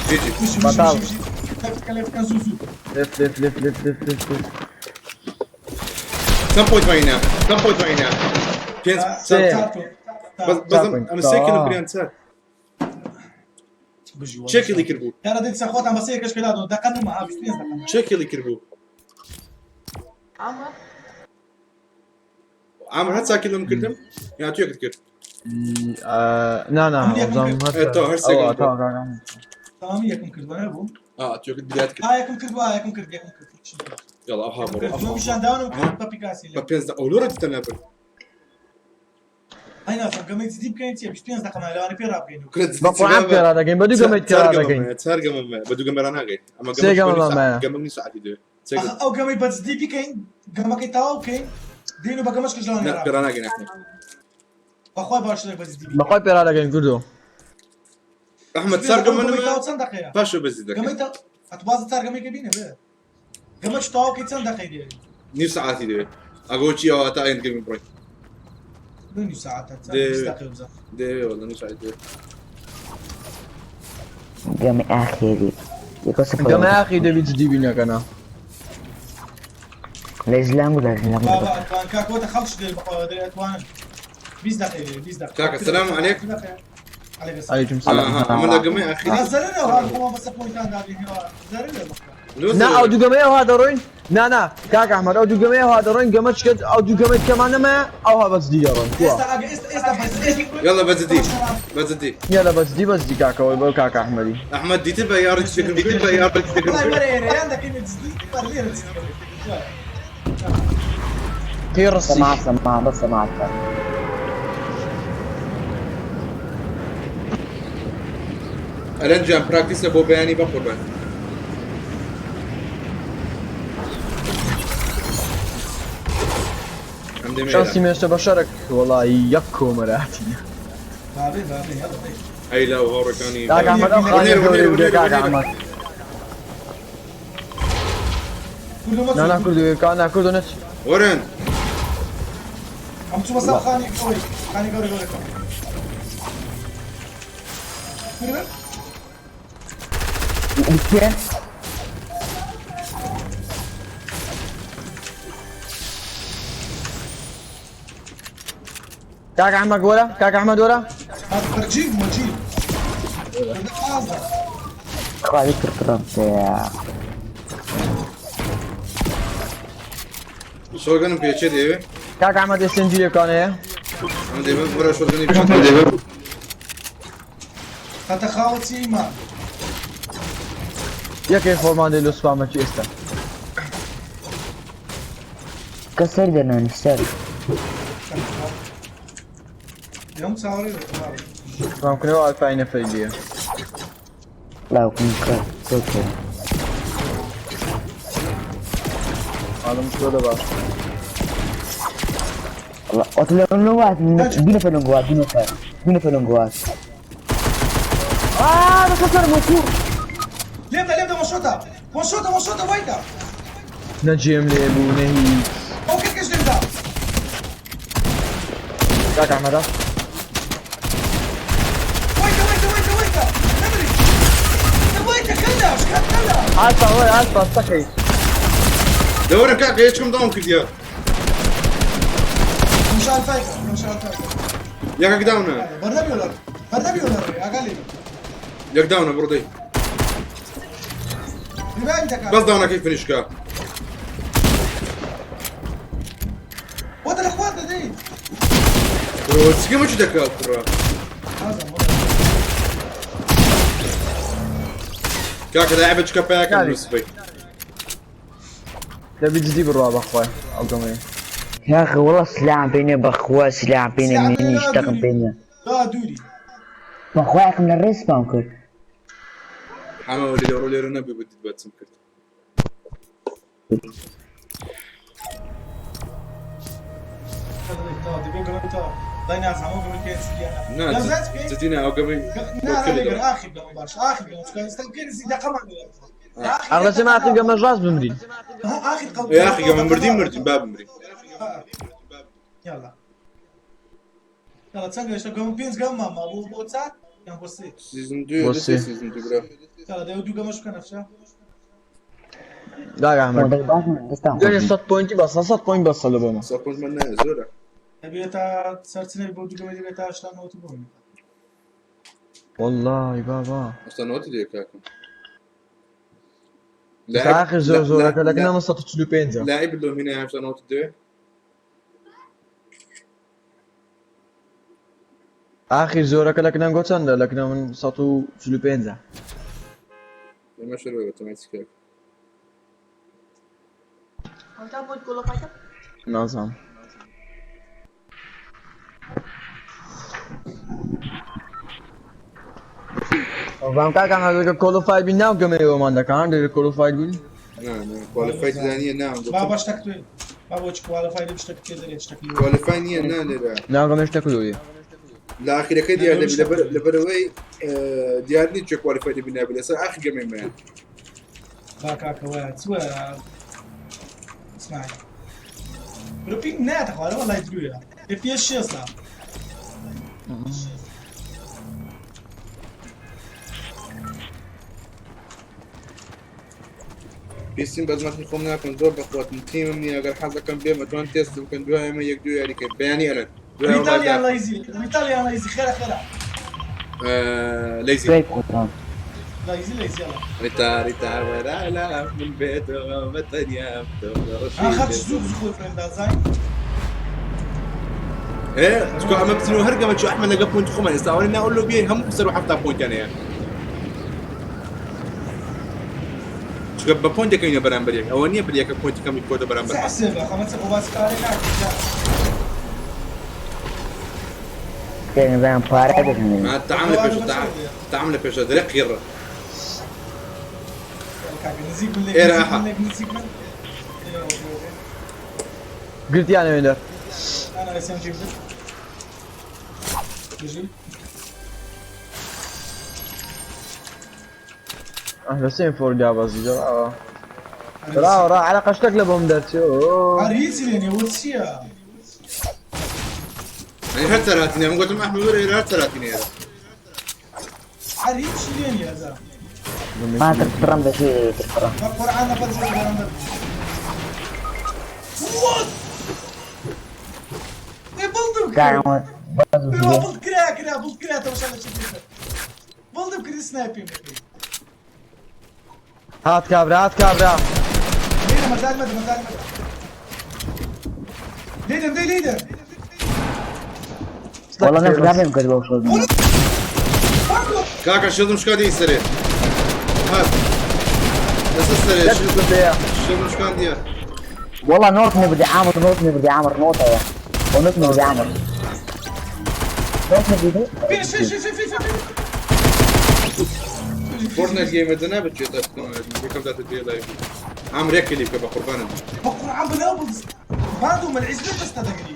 جي جي مشي بطال. مشي مشي لفت كان لفت كان زوزو لف لف لف لف لف لف لف. چەند point ماینە چەند point ماینە پێنج سێ. بەس بەس ئەم سێ kill م کردیان چار بجي والله چێ kill ی کرد بوو ترى ديك ساخوات عم بصير كاش كلادو دقة نما ها بشتري دقة چێ kill ی کرد بوو عمر عامر هەر چا kill م کردم یان توێکت کرد نا نا ئەمن یەکم وەزانم کرد. هەر ئێ، تۆ هەر سێ ئەوە، گەم تەواو کاکە. تمام يكم كرد وانا ابو ئا توێکت بدایەت کرد اه يكم كرد واه يكم كرد يكم كرد يلا ئەوها بڕۆ كرد ئەوها مشان داون أها. كرد بابي كاسي بە پێنج ئەو لۆرە دیتە نەبن اي ناس قميت ديب كاين تي بشتري دقة ما انا بيرا بينو کرد بە قورعان پێرا دەگەین بە دوو گەمەی تێرا دەگەین. چار گەمە بە دوو گەمەرا ناگەیت ئەمە سێ گەمە مایە. گەمە نی ساعتی دوێ سێ گەمە او قميت بس ديب كاين قمك تاو كاين دينو بقمش كجلان نا پێرا ناگەین ئەحمەد اخوي باش لك بس ديب بەخوای پێرا دەگەین کوردۆ. ئەحمەد چار گەمە نمە چەند دقيقة پاشە بەزی دەکەین قميت اتباز تار قميت كبينه بيه قمش تاو كي چەند دقيقة دي نیو ساعتی دوێ ئەگۆ چی ئەوە تا ئەین گەمی بڕۆین دوني ساعات دي- دقيقة بزاف دێ وەڵا نیو ساعتی دوێ گەمی ئاخێری یەکە سفر گەمە ئاخی دەبی جدی بینەکەنە. لە ئیسلام و لە ئیسلام بابا اتوان كاك وتا خلص ديال بقى ديال اتوان بيز دقيقة بيز دقيقة كاكا، السلام عليكم. عليكم السلام عەلەیکم سەلام. ئەها ئەمە لە گەمەی ئاخیری زرنا وهذا هو بس بوينتان دابين زرنا لۆ نا ئەو دوو گەمەیە ها دەڕۆین نا نا کاک ئەحمەد ئەو دوو گەمەیە ها دەڕۆین گەمە چکت ئەو دوو گەمەی کەمان نەمایە ئەو ها بەس دی دەڕۆین. کووا؟ استا استا استا بس يلا بەجدی بەجدی یالا بەس دی بەس دی کاکەوەی بەو کاک ئەحمەدی. ئەحمەد دیتە بە یاڕی دەکرد دیتە بە یاڕی دەکرد والله مرة عندك كلمة جديد مرة قی ڕسی. سەماع سەماع بەس سەماع ئەرەنجان پراکتیسە بۆ بەیانی بە قوربان ئەم دەمێ شانسی مێشتە بە شەرەک وەڵی یەک کۆمەراتی. بابي بابي يلا طيب ئەی لا و هاوڕەکانی کاک ئەحمەد ئەو خانیە گەورەی بوو کاک ئەحمەد. كله ما نا نا کوردۆ کا نا کوردۆ نەچی. وەرن عم تشوف بس خاني قوي خاني قوي قوي قوي بکێ کاک ئەحمەد وەرە کاک ئەحمەد وەرە. هذا جيب ما جيب خواهی کردم شۆگەنم پێچێ دەیەوێ کاک ئەحمەد SMG لێکانەیە. ئەم دەیەوێ وەرە شۆگەنی پێچێ هذا خاوتي ما یەکێ خۆمان دێ لە سوپامەکی ئێستا. کە سەر دەنانی سەر يوم تصوري سپامکردنەوە ئالفای نەفەری لێیە. لاوکم کرد زۆر کرد ئاڵم شۆ لە باش. وات دوو نەفەر لەنگوات دوو نەفەر دوو نەفەر لەنگوات آه بس سەر مۆتور ليبدا ليبدا ون شوتا ون شوتا ون شوتا ويتا نەجێم لێ بوو نە هیچ. او كيف ليبدا کاک ئەحمەدە. ويتا ويتا ويتا ويتا ندري ويتا كلاش كلاش ئالفا وەرە ئالفا سەکەی. دەوەرن کاکە یەکم داوم کردیا شالفايكا قمش شالفايكا یەکەک داونە برنامج ولا برنامج ولا اقل یەک داونە بڕۆ دەی ريفايف دكا بەس داونەکەی فنیشکە وات الاخوان دي بڕۆ چگەمە چی دەکات کوڕە هذا مو کاکە لاعبە چکە پیاکەم نووسبەی دەبی جدی بڕوا بەخوای ئەو گەمەیە يا اخي والله سلاح بيني بخوا سلاح بيني مني اشتغل بيني لا دوري بخواكم من الريسباون كر حەمە وەلی لێرە لێرە نەبێ بەدیت بەچم کرد نا جدی نا ئەو گەمەی لا لا اخر قبل باش اخر قبل كان دقه ما ئەڵەسێ ئاخر گەمە ڕاست بمرین اخر قبل یاخی گەمە مردین مردین با بمرین يلا يلا تسنگ اشتا قام بينز قام ماما بو بو تسات يان بو سي سیزن دوو بۆ سێ. سیزن دوو برا يلا ديو دو قام شو كان نفسه داگە ئەحمەد باش من دەستان دوێنێ 100 پۆینتی بەسە 100 پۆینت بەسە لە بۆمە سەد پۆینت من نایە زۆرە ابي تا سرتني بو دو قام دي تا اشتا نوت بو والله بابا ئەستا نۆتی دێ کاکەم آخر زۆر زۆرەکە لەگەڵ ئەمە 145 لاعب لۆ هینە هەشتا نۆتی دێ آخر زۆرەکە لەکنەم گۆ چەندە لەکنە من 145 ئێمە شەرەوە تەمای کاک نازانم بام کاکە هەردووکە کۆلۆفای بین ناو گەمەیەوەمان دەکان دەبێت کۆلۆفای بین نا نا کوالیفای نییە نا بابا اشتكتوا بابا وش كواليفاي بشتكت كذا اشتكت کوالیفای نییە نا لێرە ناو گەمەش تەکلۆیە لە ئاخیرەکەی دیار دەبی لەبەر لەبەرەوەی دیار نییە چێ کوالیفای دەبی نابی لەسەر ئاخر گەمەی مایە باكاكا وات سوا اسمعي بروبين نات اخوان والله يدروا في الشيء صار پێستیم بەزمەتی خۆم ناکەم زۆر بەخواتم تیمم نییە ئەگەر حەزەکەم بێ مەتوان تێست بکەن دوای ئێمە یەک دوو یاریکە بەیانی ئەلەن الايطاليان لايزي الايطاليان لايزي خير خير ليزي كيف قطان لايزي لايزي يلا ريتا ريتا ولا لا من بيت وطنيا انا خدت زوج زخور فريند زين ايه تكو عم بتنو هرقه ما احمد لقى بوينت خمن هسه انا اقول له بيه هم خسروا حتى بوينت يعني شو بوينت كاين برامبريك او نيه بريك بوينت كم يكون برامبر تحسب خمسة قواس كارينا كان بان بارا ما تعامل بيش تعامل بيش دريق يرى نزيك من إيه راحة. نزيك من گرتیانە وێنەر انا اس ام جي بجي لە سێ فۆر دابەزی دەڕاوە ڕاوە ڕا علاقە شتێک لە بۆم دەرچێ عريسي لاني وتسيا يعني هر ثلاثين انا قلت لهم احمد ولا هر ثلاثين يا عريسي لاني هذا ما تترم بشي تترم القرآن نفذ القرآن وات إيه بلدم كان كرا بلد كرا كرا بلد كرا تو شاء الله شفت بلدم كرا سنايبي هات کابرا هات کابرا ليدر ما زال مدى ما زال مدى ليدر دي ليدر والله نفس لعبة مكتبه وصل كاكا شيلدم شكا دي سري هات بس سري شيلدم شكا دي والله نوت مبدي عامر نوت مبدي عامر نوت يا ونوت مبدي عامر نوت مبدي فين فين فين فين فين فورتنايت جيم ادنا بتجي كم ذات دي لايف عم ريك اللي كبا قربان بقرآن بنوبل بعده من العزبة بس تدقري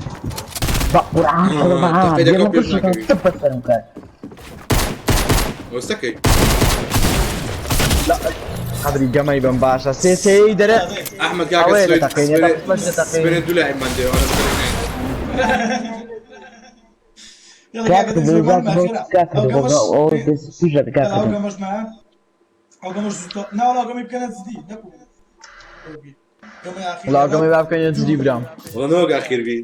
بقرآن قرآن تقييدك ما أوبيز كنتش ناكبي. تبت فرمكان وسكي قدری گەمەی بم باشە سێ سێی دەرێ احمد كاكا أويلة سويد تقييد، بس تقييد. سبرين دو لاعب ماندي وانا بقول يلا كاكتب كاكتب او بس تجد يلا كاكتب او قمش معاه او قمش زوتو نا ولا قمش بكانت زدي نكو گەمەی ئاخیر وڵا گەمەی با بکەین جدی برام. والله نۆک ئاخیر بی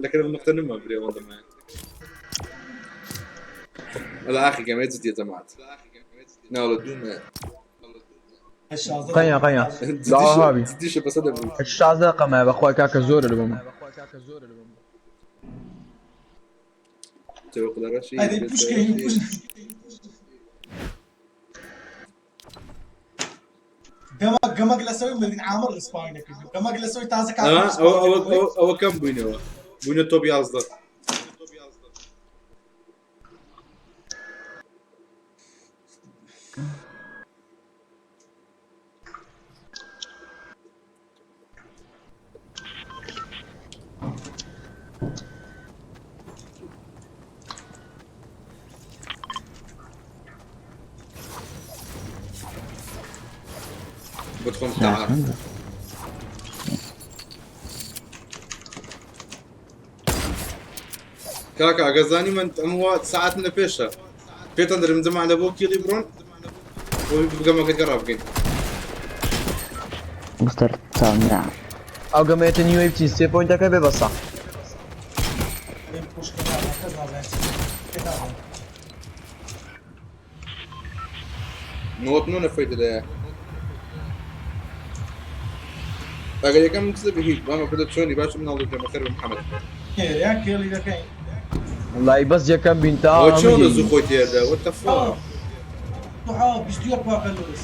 لەکەم نقطە نما برێ وەڵا ما والله آخر گەمەی جدیە جەماعەت ناوڵە دوو شازدە قەیە قەیە داوا هابی. جدیشە بەسە دەبوو 16 دقیقە مایە بەخوای کاکە زۆرە لە بۆ من. تەوەق لە ڕەشی ئەدەی پوشکەین پوش گەمە گەمەک لەسەوەی مردین عامر ڕسپاوی نەکردو گەمەک لەسەوەی تازە کاکە ئەوە ئەوە ئەوە کەم بووینەوە بووینە تۆپ 11. بدخل تعال کاکە ئەگەزانی من ئەمەوە ساعت لە پێشە پێتان دەرم جەمع لە بۆ کیڵی بڕۆن بۆ بگەمەکە گەڕا بکەین. مستر چاونا. ئەو گەمەیەتە نیوەی بچین سێ پۆینتەکە بێ بەسە. پوشکە کەس نازانێت چی نازانێت. نۆت نۆ نەفەی دەدایە ئەگەر یەکەم چ دەبی هیچ بامە کردە چۆنی باش مناڵی بکەم بەخێر بە محەممەد. یا کێڵی دەکەین. وڵی بەس یەکەم بین تا ئەوە چۆن لە زوو خۆی تێدا what the fuck. دوعا 21 پاکە لۆس.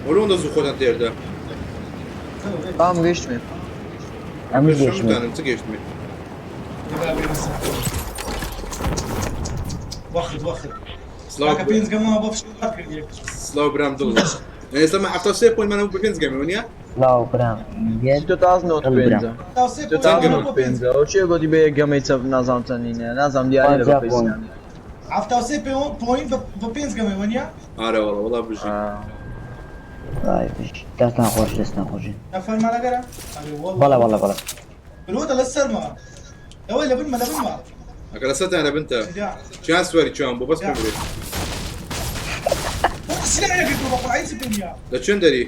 وەلۆن لە زوو خۆتان تێردا. ئام گەیشتمێ. ئەم گەشتمێ. شمتانم چ گەیشتمێ؟ وەخت وەخت سلاو کاکە پێنج گەمەوە بۆ فشار کرد یەک. سلاو برام دڵ ئێستا من حەفتا سێ پۆینت مانەوە بە پێنج گەمێ وەنیە؟ سلاو برام. تۆ تاز نۆت دڵ برام. پێنجە. تا سێ تۆ پۆینت تاز مانەوە نۆت بۆ پێنج. پێنجە. ئەو چیە گۆتی بە یەک گەمەی چەپ نازانم چەندینە نازانم دیارە لە پەنجا بە پۆینت. پێیسیان. 73 پۆینت بە پێنج گەمەی وەنیە؟ ئارە وەڵا وەڵا بژی. ئای بژی. دەستان خۆش دەستان خۆشی. نەفەرمانەگەرە؟ ئەرێ والله. بەڵێ بەڵێ بەڵێ. برۆدە لە سەرما لەوەی لە بنمە لە بنمە. ئەگەر لەسەرتان لە بنتە جا. چیان سواری چیان بۆ بەس پێم بڵێ. سلاحێک کردووە بە قوڕعی چ پێنیە؟ لە چێن دەری؟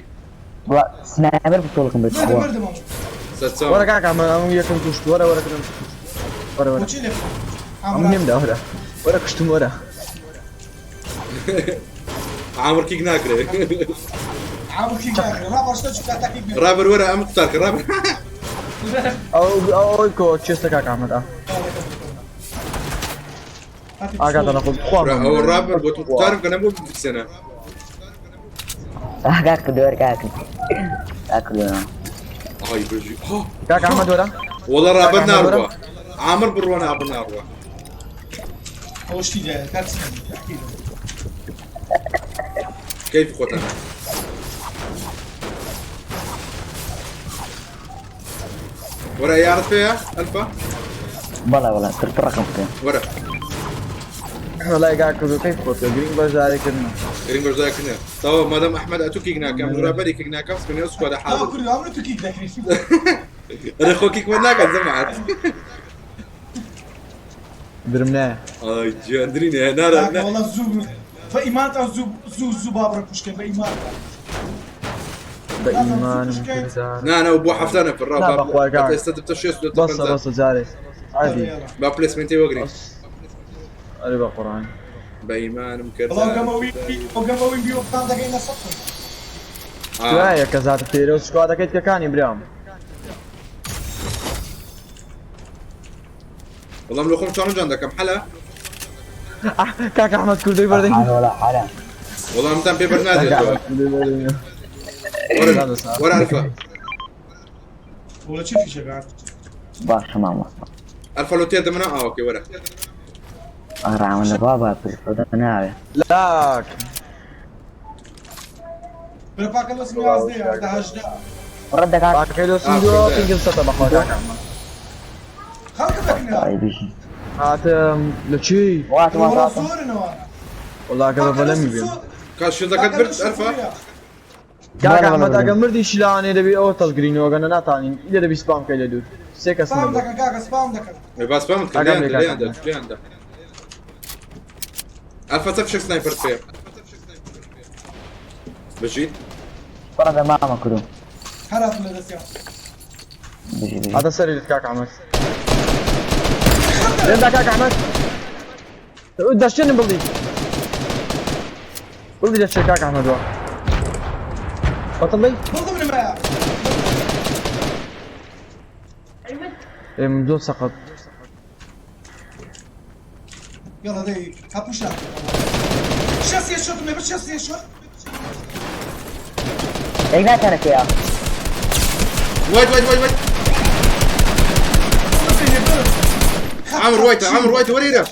وڵا سنایبەر پستۆڵەکەم بێت مردم خوا. مردم ئەم. سەرچاو. وەرە کاکە ئەمە ئەم یەکەم کوشت وەرە وەرە کردم. وەرە وەرە. بۆچی لێ ئەم نێمدا وەرە. وەرە کوشتم وەرە. عامر کیک ناکرێ. عامر کیک ناکرێ ڕابەر شتە چوو کاتاکیک نێ. ڕابەر وەرە ئەم قوتارکە ڕابەر. ئەو ئەو ئەوەی کۆ چێستە کاکە ئەحمەد ئا. ئاگاتان لە خۆ خوا. ئەوە ڕابەر بۆ تو قوتارم کە نەبوو بسێنە. کاک دوێر کاک. کاک دوێر. ئای بژی. کاکە ئەحمەد وەرە. وەڵا ڕابەر کاکە ئەحمەد وەرە. ناڕوە. عامر بڕوە نابڕ ناڕوە. ئەوە شتی دایە کاک سنە، احكي له. کەیفی خۆتان. وەرە یارت پێیە ئەلفا؟ بەڵێ بەڵێ تر ڕقم بکە. وەرە. وەڵای کاکە کردو کەیف خۆت گرینگ بەشداریکردنە. گرنگ بەشدارکردنە. تەواو مادام ئەحمەد ئەتوو کیک ناکەم ڕابەری کیک ناکەم سپێنێ سکوادە ئەوە حاضر. کوردی ئەمن تو کیک دەکرێت. ئەرێ خۆ کیک وەر ناکات جەماعەت. درم نایە. ئای جیاندرینە نارە کاکە وەڵا زوو فەئیمانتان زوو زوو زوو بابڕە کوشکەن بە ئیمانتان. بە ئیمانم کردار. نا نا بۆ حەفتا نەفر ڕا نا، بەخوای کاک. ئێستا دەبتە شێست دەبتە بەسە پەنجا. بەسە جارێ. عادی. با پلێسمنتی وەگرین. ئەرێ بە قورئان. بە ئیمانم کرد. وەڵا گەمەوی ئەو گەمەوی بیوەکان دەگەینە سەد. دوایە کە زاتە تێرە و سکوادەکەیت کەکانی برام. وەڵام لە خۆم چاڵنجان دەکەم حەلا. کاکە ئەحمەد کوردەی بەردەین. وەڵا حەلا. وەڵام تان پێ بەرنادێتەوە. وەرە وەرە ئەلفا. وەڵا چی فیشەکە؟ باشە مامۆستا. ئەلفا لۆ تێردە منە ئاوەکەی وەرە. ئەڕاون لە بابا پرسۆدە ناوێ. لاک. برە پاکە لۆسم یازدەیە یازدە هەژدە. ڕەت دەکات. پاکەی لۆسم دووە پێنج سەتە بەخوا کاکە ئەحمەد. خەڵکە دەکنە. ئای بژی. هاتم لە چی؟ وات وات وەڵا وات. زۆرنەوە. وەڵا کە بە بەلەمی بێم. کاش شیلدەکەت برد ئەلفا؟ کاکە ئەحمەد ئەگەر مردی شلانێ دەبی ئەوە تەڵگرینەوە گەنە ناتانین ئیلە دەبی سپام کەی لە دوور. سێ کەس سپام نەبوو. دەکەن کاکە سپام دەکەن. باس فهمت ئاگام لێیان لێ دا لێیان کاکە. دا لێیان دا ئەلفا چەپ شەک سنایپەر پێ بژیت وەڵا دەمامە کوردۆ. هەر هاتم لە دەستیان. بژی بژی. هاتە سەری لێت کاک ئەحمەد. لێم دا کاک ئەحمەد. دەشتێنم بڵی. بڵی دەشتێ کاک ئەحمەد وا. بەتەڵی؟ بڵدم نمایە. ئێم زۆر سەقەت. يلا دەی هەپوشە. شەست شۆتم لێ بە شەست شۆت. یەک ناتانەکەیە. وايت وايت وايت وايت عامر وايت عامر وايت وريره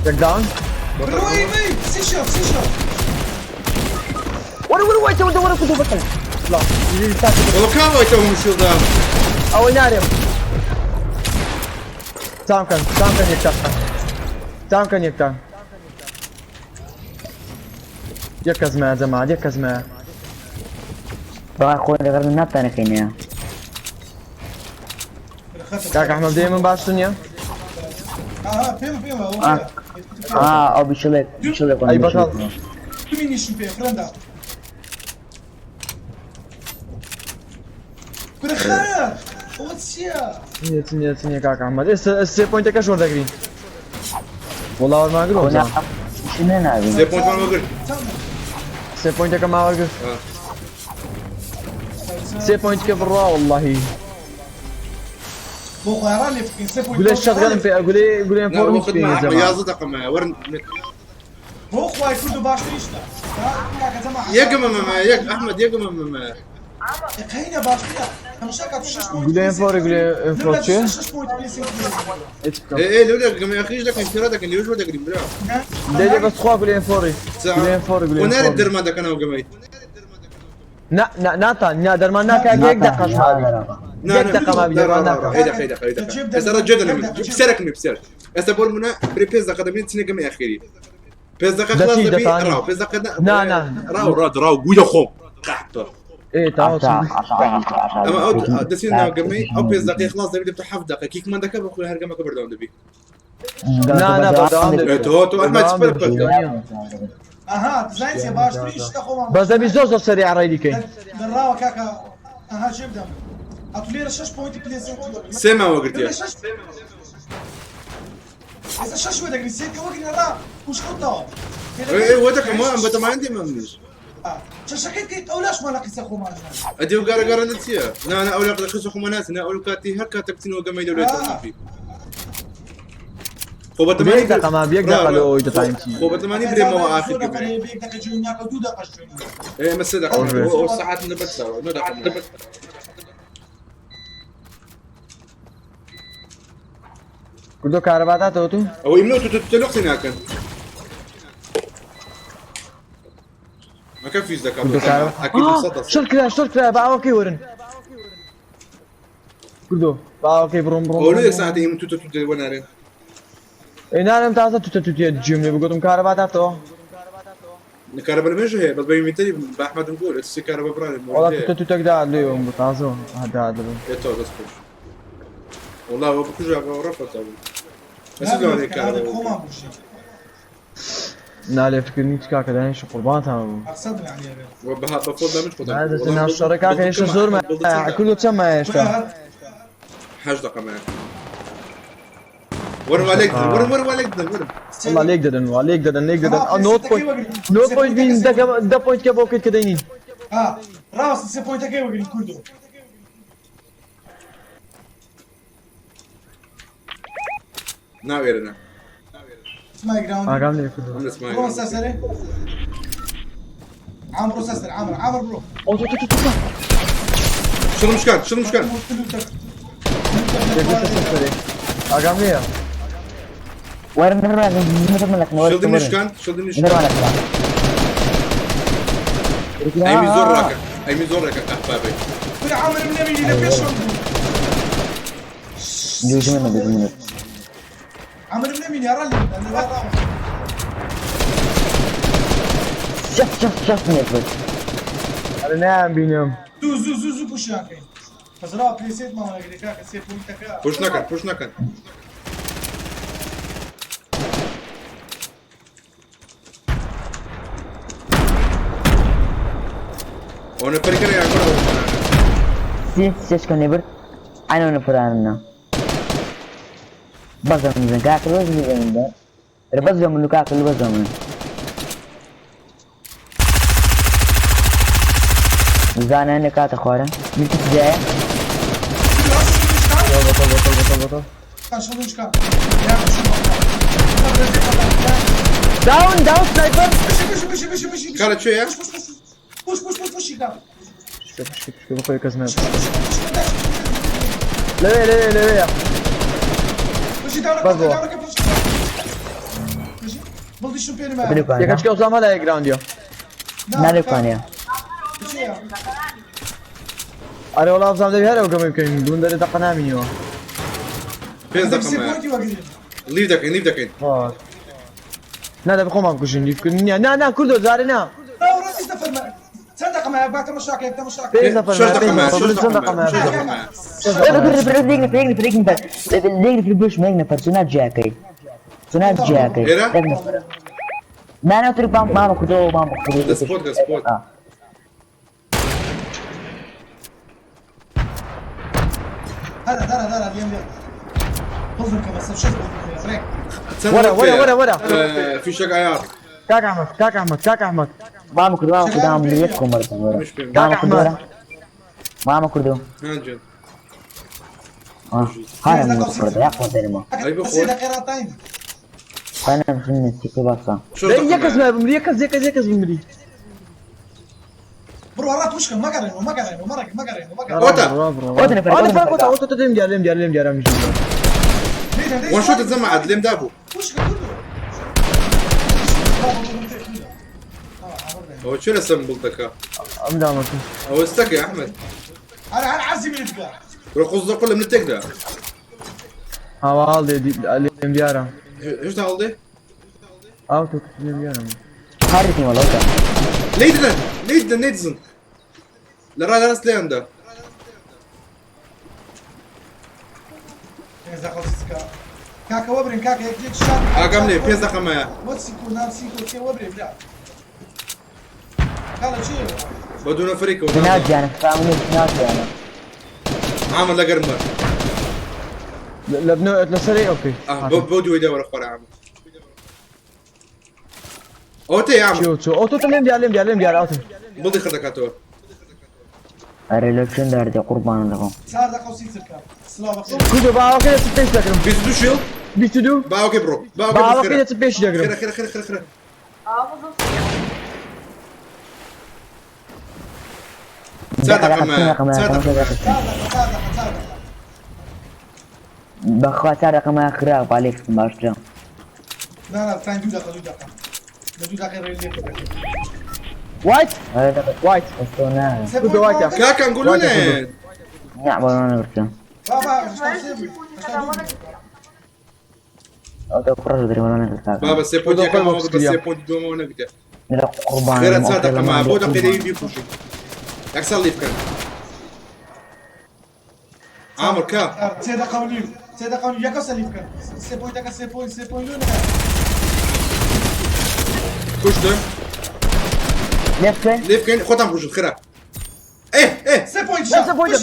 یەک داون. بڕۆی بی سی شۆت سی شۆت. وەرە وەرە وایتە وەرە وەرە کوردۆ بەتەڵ. لا. والله كان وايت هم شو ذا ئەوەی نارێم. تام کەن تام کەن یەکتان. تام کەن یەکتان. یەک کەس مایە جەماعەت یەک کەس مایە. بەڵا خۆی لەگەڵ ناتانەکەینەیە. کاک ئەحمەد دێ من باشتر نییە؟ ئاها پێم پێمە ئا ئا ئەو بچڵێک بچڵێک ئەی بەتەڵ. منیشم پێ فرەندا. کورە خەرە ئەوە چییە؟ نییە چ نییە چ نییە کاک ئەحمەد. ئێستا سێ پۆینتەکەش وەردەگرین. وەڵا وەرمانگرۆ خۆنا شنە نابین. سێ بوينت مان وقرت سێ پۆینتەکە ماوەرگرت. سێ پۆینتکە بڕوا واللهی. بۆ خۆیان لێ بکەین سێ پۆینت. گولێ شەتگەنم پێ گولێ گولێ لا فۆرمی واخذ پێ مع جەماعەت. يا صدق ما ورن بۆ خوای کورد و باشتریشتە. کاکە جەماعەت. يقم ما يق احمد يقم ما قەینە باشترە. تەماشا کات شەش پۆینت. گولێ فۆری گولێ فۆر چێ؟ شەش پۆینت پێ سێ هیچ بکەم. ايه ايه لولا قم يا اخي لك انفرادك اللي وجهك اللي برا دەی دەی بەس خوا گولێ فۆری. گولێ فۆری گولێ ونار فۆری. الدرما ده كان وقميت نا نا ناتان نا دەرمان ناکا یەک دقەش مابی. نا یەک دقە مابی دەرمان ناکا. هيدا هيدا هيدا هسه رجعنا بسرك مي بسرك هسه بقول منا بري بيز دقه من تسنه قم يا اخيري بيز دقه خلاص دەچی بي دەتانی. راو بيز دقه نا نا. راو راو راو قوي خوم قحطه ئێ تاوە اما او دسين قمي او بيز دقه خلاص دبي بتاع حف دقه كيك ما دكا بخوي هرقم كبر داون دبي نا نا بەردەوام دەبی. تو تو احمد سبر بەردەوام. ئەها دزانین چیە باشتریشتە خۆمان. بەس دەبی زۆر زۆر سەریع ڕێی دیکەین. دەڕاوە کاکە ئەها جێ بدەم. ئەتو لێرە شەش پۆینتی پلێ سێ سيما وقلت يا ئێستا شەش وەدەگری سێ کە وەگرین ڕا وشکەوتەوە. ايه ودك ما بس ما عندي ما منيش شەشەکەی کەیت ئەو لاشمان لە قیسە خۆمان. ادي وقارا قارا نتيا نا انا اولى قد خسو خمانات نا اولى كاتي هر كاتبتين وقمي دولة في خو بتماني یەک دقە مابی یەک دقە لەوەی دەتانیم چی. خو بتماني بري ما اخر قبل یەک دقە جوێن ناکە دوو دقەش جوێن. ايه بس دقه هو ساعات نبت نو دقه کوردۆ کارەباتاتەوە تو؟ او يمنو تلوقتي ناكن ما كان فيش ذكاء کوردۆ کارەبا. اكيد مصدق شەڕ کرا شەڕ کرا بە ئاوەکەی وەرن. کوردۆ بە ئاوەکەی بڕۆم بڕۆم. هو ليه ساعتين يمنو تو تو وانا رين ئێ نارم تازە توتە توتیە گوێم لێ بگوتم کارەباتاتەوە. كهرباء المجه هي بس بيمتلي باحمد نقول السي كهرباء براني وەڵا توتە توتەکدا لێوم بوو تازە هەدا دەبم. ايه تو بس خوش والله هو بكجا ورفض ابو بس لو عليك كهرباء خۆمان بژین. نا لێ فکردنی چ کاکە دانیش قوربانتان بوو. ئەقسەد یعنی ئەبێ. وبها بفضل مش خدام هذا ناو شەڕە کاکە هێشتا زۆر مایە. کوردۆ چەند مایە هێشتا؟ حاج دقه معك ورم عليك ورم ورم عليك ورم والله لێک دەدەن وا لێک دەدەن لێک دەدەن. ئەو نۆ پۆینت نۆ پۆینت بین دە پۆینت کە بۆ کرد کە دەینین. ئا ڕاست سێ پۆینتەکەی وەگرین کوردۆ. ناويرنا سمای گراوند. ئاگام لێ کوردۆ. عمرو اسماعيل بڕۆ سەرسەرێ. عامر بڕۆ سەرسەر عامر عامر بڕۆ. ئەو تۆ تۆ تۆ تۆ. شنو مشكان شنو مشكان لێک سەر سەرێ. ئاگام لێیە. وەرە نەرمانەکەن شو وەرە مشكان شو مشكان نەرمانەکەن. ايمي زورك ايمي زورك احبابي کورە عامرم نەبینی لە پێشم بوو. دوژمنە دوژمنە. عامرم نەبینی ڕا لێ بدەن، لە ڕاوە. شەش شەش شەش نێک بس. ئەرێ نایان بینم. زوو زوو زوو زوو پوشیان کەین. بەس ڕا پلێسێت ماوە نەگرێ کاکە سێ پۆینتەکە. پوش نەکەن پوش نەکەن. ئەو نەفەرەکە یاکۆ سێ سێشکە لێبرد عینەوە نەفراننا بەس من کاکە بەس من بەس من کاکە بەس من زانە لە کاتە خوارە میرتی جایە بەتەڵ بەتەڵ بەتەڵ بەتەڵ. شڵوشکا. داون داون سنایپەر. بشی بشی بشی بشی بشی. کارە چێە؟ پوش پوش پوش پوشی کا. شکە شکە شکە بەخۆی کەس نەبێ. پوش پوش لەوێ لەوێ لەوێ. پوشی داورە بەس بۆ. داورەکە پوش. پوشی بڵدیشم پێ نمایە. یەکەچکە ئۆسامە لای گراوندیە. نالێکوانەیە چییە؟ ئەرێ وەڵا بزانم دەبی هەر ئەو گەمەی بکەین بوون دەرێ دەقە نامینیەوە. پێنج سێ دقیقە پۆینتی وەگرین. لیف دەکەین لیف دەکەین. نا دەبی خۆمان بکوژین لیفکردن نییە. نا نا کوردۆ جارێ نا. داورە بیست نەفەر مە. چەند دەقە مایە با تەماشاکە یەک تەماشاکە. پێنج نەفەر شەش مایە، دقیقە پێنج مایە نەفەر، شەش چەند دقیقە دەقە مایە مایە؟ شەش دقیقە مایە. لێک بش مێک نەفەر چونا جیاکەی چونا جیاکەی ئێرە؟ نانە تر بام مامە کوردەوە مامە کوردەوە دەست پۆت دەست پۆت. هەرە هەرە هەرە لێم لێم. هەڵزم کە بەسەر شەش بۆ ڕێک. چەند وەرە وەرە وەرە وەرە. فیشەک ئایار. کاک ئەحمەد کاک ئەحمەد کاک ئەحمەد. مامە کوردەوە مامە کوردەوە لێک کۆمەرتن وەرە مش پێم. مامە کوردەوە مامە کوردەوە هانجن. هارە من کوردە یا قۆتەرمە ئەی بخۆ. سێ دەقیقە ڕاتاین. أنا مش باسا شەش دەی دقیقە یەک کەس مایە. مایە بمری یەک کەس یەک کەس یەک کەس بمری. بڕۆ ڕات وشکە مەگەڕێنەوە مەگەڕێنەوە مەڕێک مەگەڕێنەوە مەگەڕێنەوە. ئۆتە. ئۆتە نەفەر، ئەوە ئۆتە نەفەر نەفەر. کۆتا ئۆتە لێم دیار لێم دیار لێم دیار ئەمیش. وان شۆتت زەمە لێم دابوو. وشکە کوردۆ. ئەوە چێ لەسەر بڵ دەکا؟ ئەم دامەکە. ئەوە ستەکە ئەحمەد. هەرە هەر عەرزی منت بکە. بڕۆ قوز دەقۆ لە منت تێکدا. هاوا هەڵدێ لێم دیارە. هێشتا هەڵدێ؟ ئاو تۆ لێم دیارە. خارجني والله أوتا. لێی دەدەن لێی دەدەن لێی دزن. لە ڕا ڕاست لێیاندا. پێنج دەقە سکا. کاکە وەبرین کاکە یەک یەک شان. ئاگام لێ پێنج دقیقە مایە. وە سیکۆ ناو سیکۆ تێ وەبرێ برا. کاڵە چییە؟ بە دوو نەفەرێکەوە. تناجي أنا فاهمني تناجي أنا عامر لە گەرمە. لە بنۆ لەسەرێ ئۆکەی. بۆ دووی داوەرە خوارە عامر. ئەوە تێ عامر. چۆ چۆ ئۆتۆ لێم دیار لێم دیار لێم دیار ئاوتم. بڵی خڕ دەکاتەوە. أري لو شن داردي قربان لكم چهار دەقە و سی چرکە. سڵاو بەخێر. کوردۆ با ئاوەکەی دەچ پێش دەگرم. 22 شیڵ؟ 22 با ئۆکەی بڕۆ. با با ئۆکەی بڕۆ ئاوەکەی خێرا. دەچ پێش دەگرم. خێرا خێرا خێرا خێرا خێرا. چهار دقیقە مایە. چهار دقیقە مایە. چهار دەقە چهار دەقە چهار دەقە. بەخوا چهار دقیقە ما خراپ عليك باشترا نا نا تاین دوو دەقە دوو دەقە. لە دوو دەقەی ڕێ لێ بکە. وايت هذا وايت بس سێ کوردۆ پۆینت وايتە. وەگرین. کاکە ئەنگولو وايتە نێن. نعم والله أنا قلت بابا هەشتا و سێ بوو. هەشتا و دوو بوو. أو تقرر دري والله أنا قلت بابا سێ پۆینت یەکەم خۆی بە بکردیا. سێ پۆینت دووەمەوە نەگرتە. لا قربان خێرا چهار دقیقە مایە. بۆ دەقەی دەوی بیکوژین. یەکسەر لی بکەن. عامر کا. سێ دەقە و نیو. سێ دەقە و نیو. یەکە سەلی بکەن. سێ پۆینتەکە سێ پۆینت سێ پۆینت لۆ نەکە. کوشتن. ليف لێ بکەین خۆتان بکوژن خێرا. ئێ ئێ سێ پۆینت سێ پۆینت.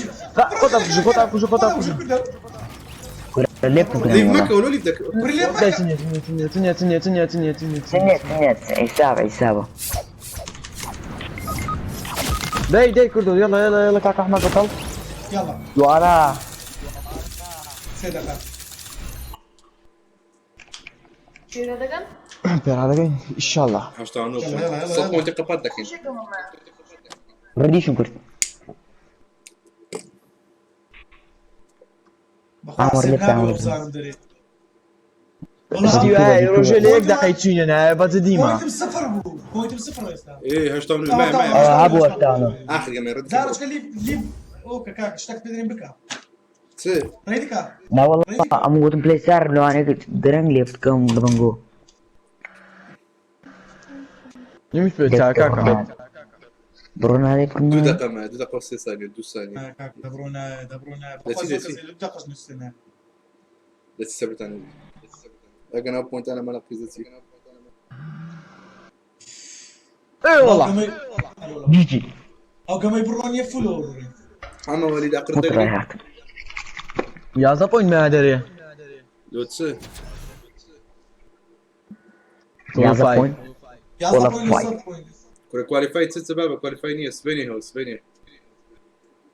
خۆتان بکوژن، خۆتان بکوژن، خۆتان بکوژن. ليف لیف مەکەوە لۆ لیف دەکەوە. کوری لێ دەی مەکە. تنیە تنیە تنیە تنیە تنیە تنیە تنیە. سنيت سنيت عسابة عسابة دەی دەی کوردۆ يلا يلا يلا کاک ئەحمەد بەتەڵ. يلا دوارا سێ دەقە. پێرە دەکەن؟ پێرادەکەین ئینشاڵڵا. 89 يلا، يلا، يلا، سەد يلا. پۆینتی قەپات دەکەین. رديشم كرت بەخوا عامر سێ لێ نابێ عامر. وەبزانم دەرێ. شتی وایە ڕۆژێ لە یەک دەقەی چوینە نایە بە جدیمە. پۆینتم سفر بوو. پۆینتم سفر ئێستا. ئێ 89 مایە مایە. هەبوو هەشتانە ئاخر گەمەی ڕەت. زارچکە لیف لیف ئۆکە کاکە شتەک پێدرێن بکە. چ؟ ڕێی دکە. لا والله ئەم گوتم پلی سار لەوانەیە درەنگ لێ بکەم لە بەنگۆ نمیش پێ چا کاکە. بڕۆ ناوێ دوو بڕۆ دقە مایە، دوو دقە و سێ سانیە، دوو سانیە. دەبڕۆ نایە دەبڕۆ نایە لە چی دەچی؟ دەقەش نووسێنە لە چی سەبرتان ئەگەن ئەو پۆینتانە مەلا قیزەچی. ئێ وەڵا جیجی ئەو گەمەی بڕۆ نییە فولەوە بڕێ ئەمە وەلی داقر مطرح دەگرن هات 11 پۆینت مایە دەرێ لۆ چ؟ 11 کۆڵیفای پۆینت 11 وەڵا پۆینت فای. 100 پۆینت کورە کوالیفای چ چ بابە کوالیفای نییە سبەینێ هەوە سبەینێ.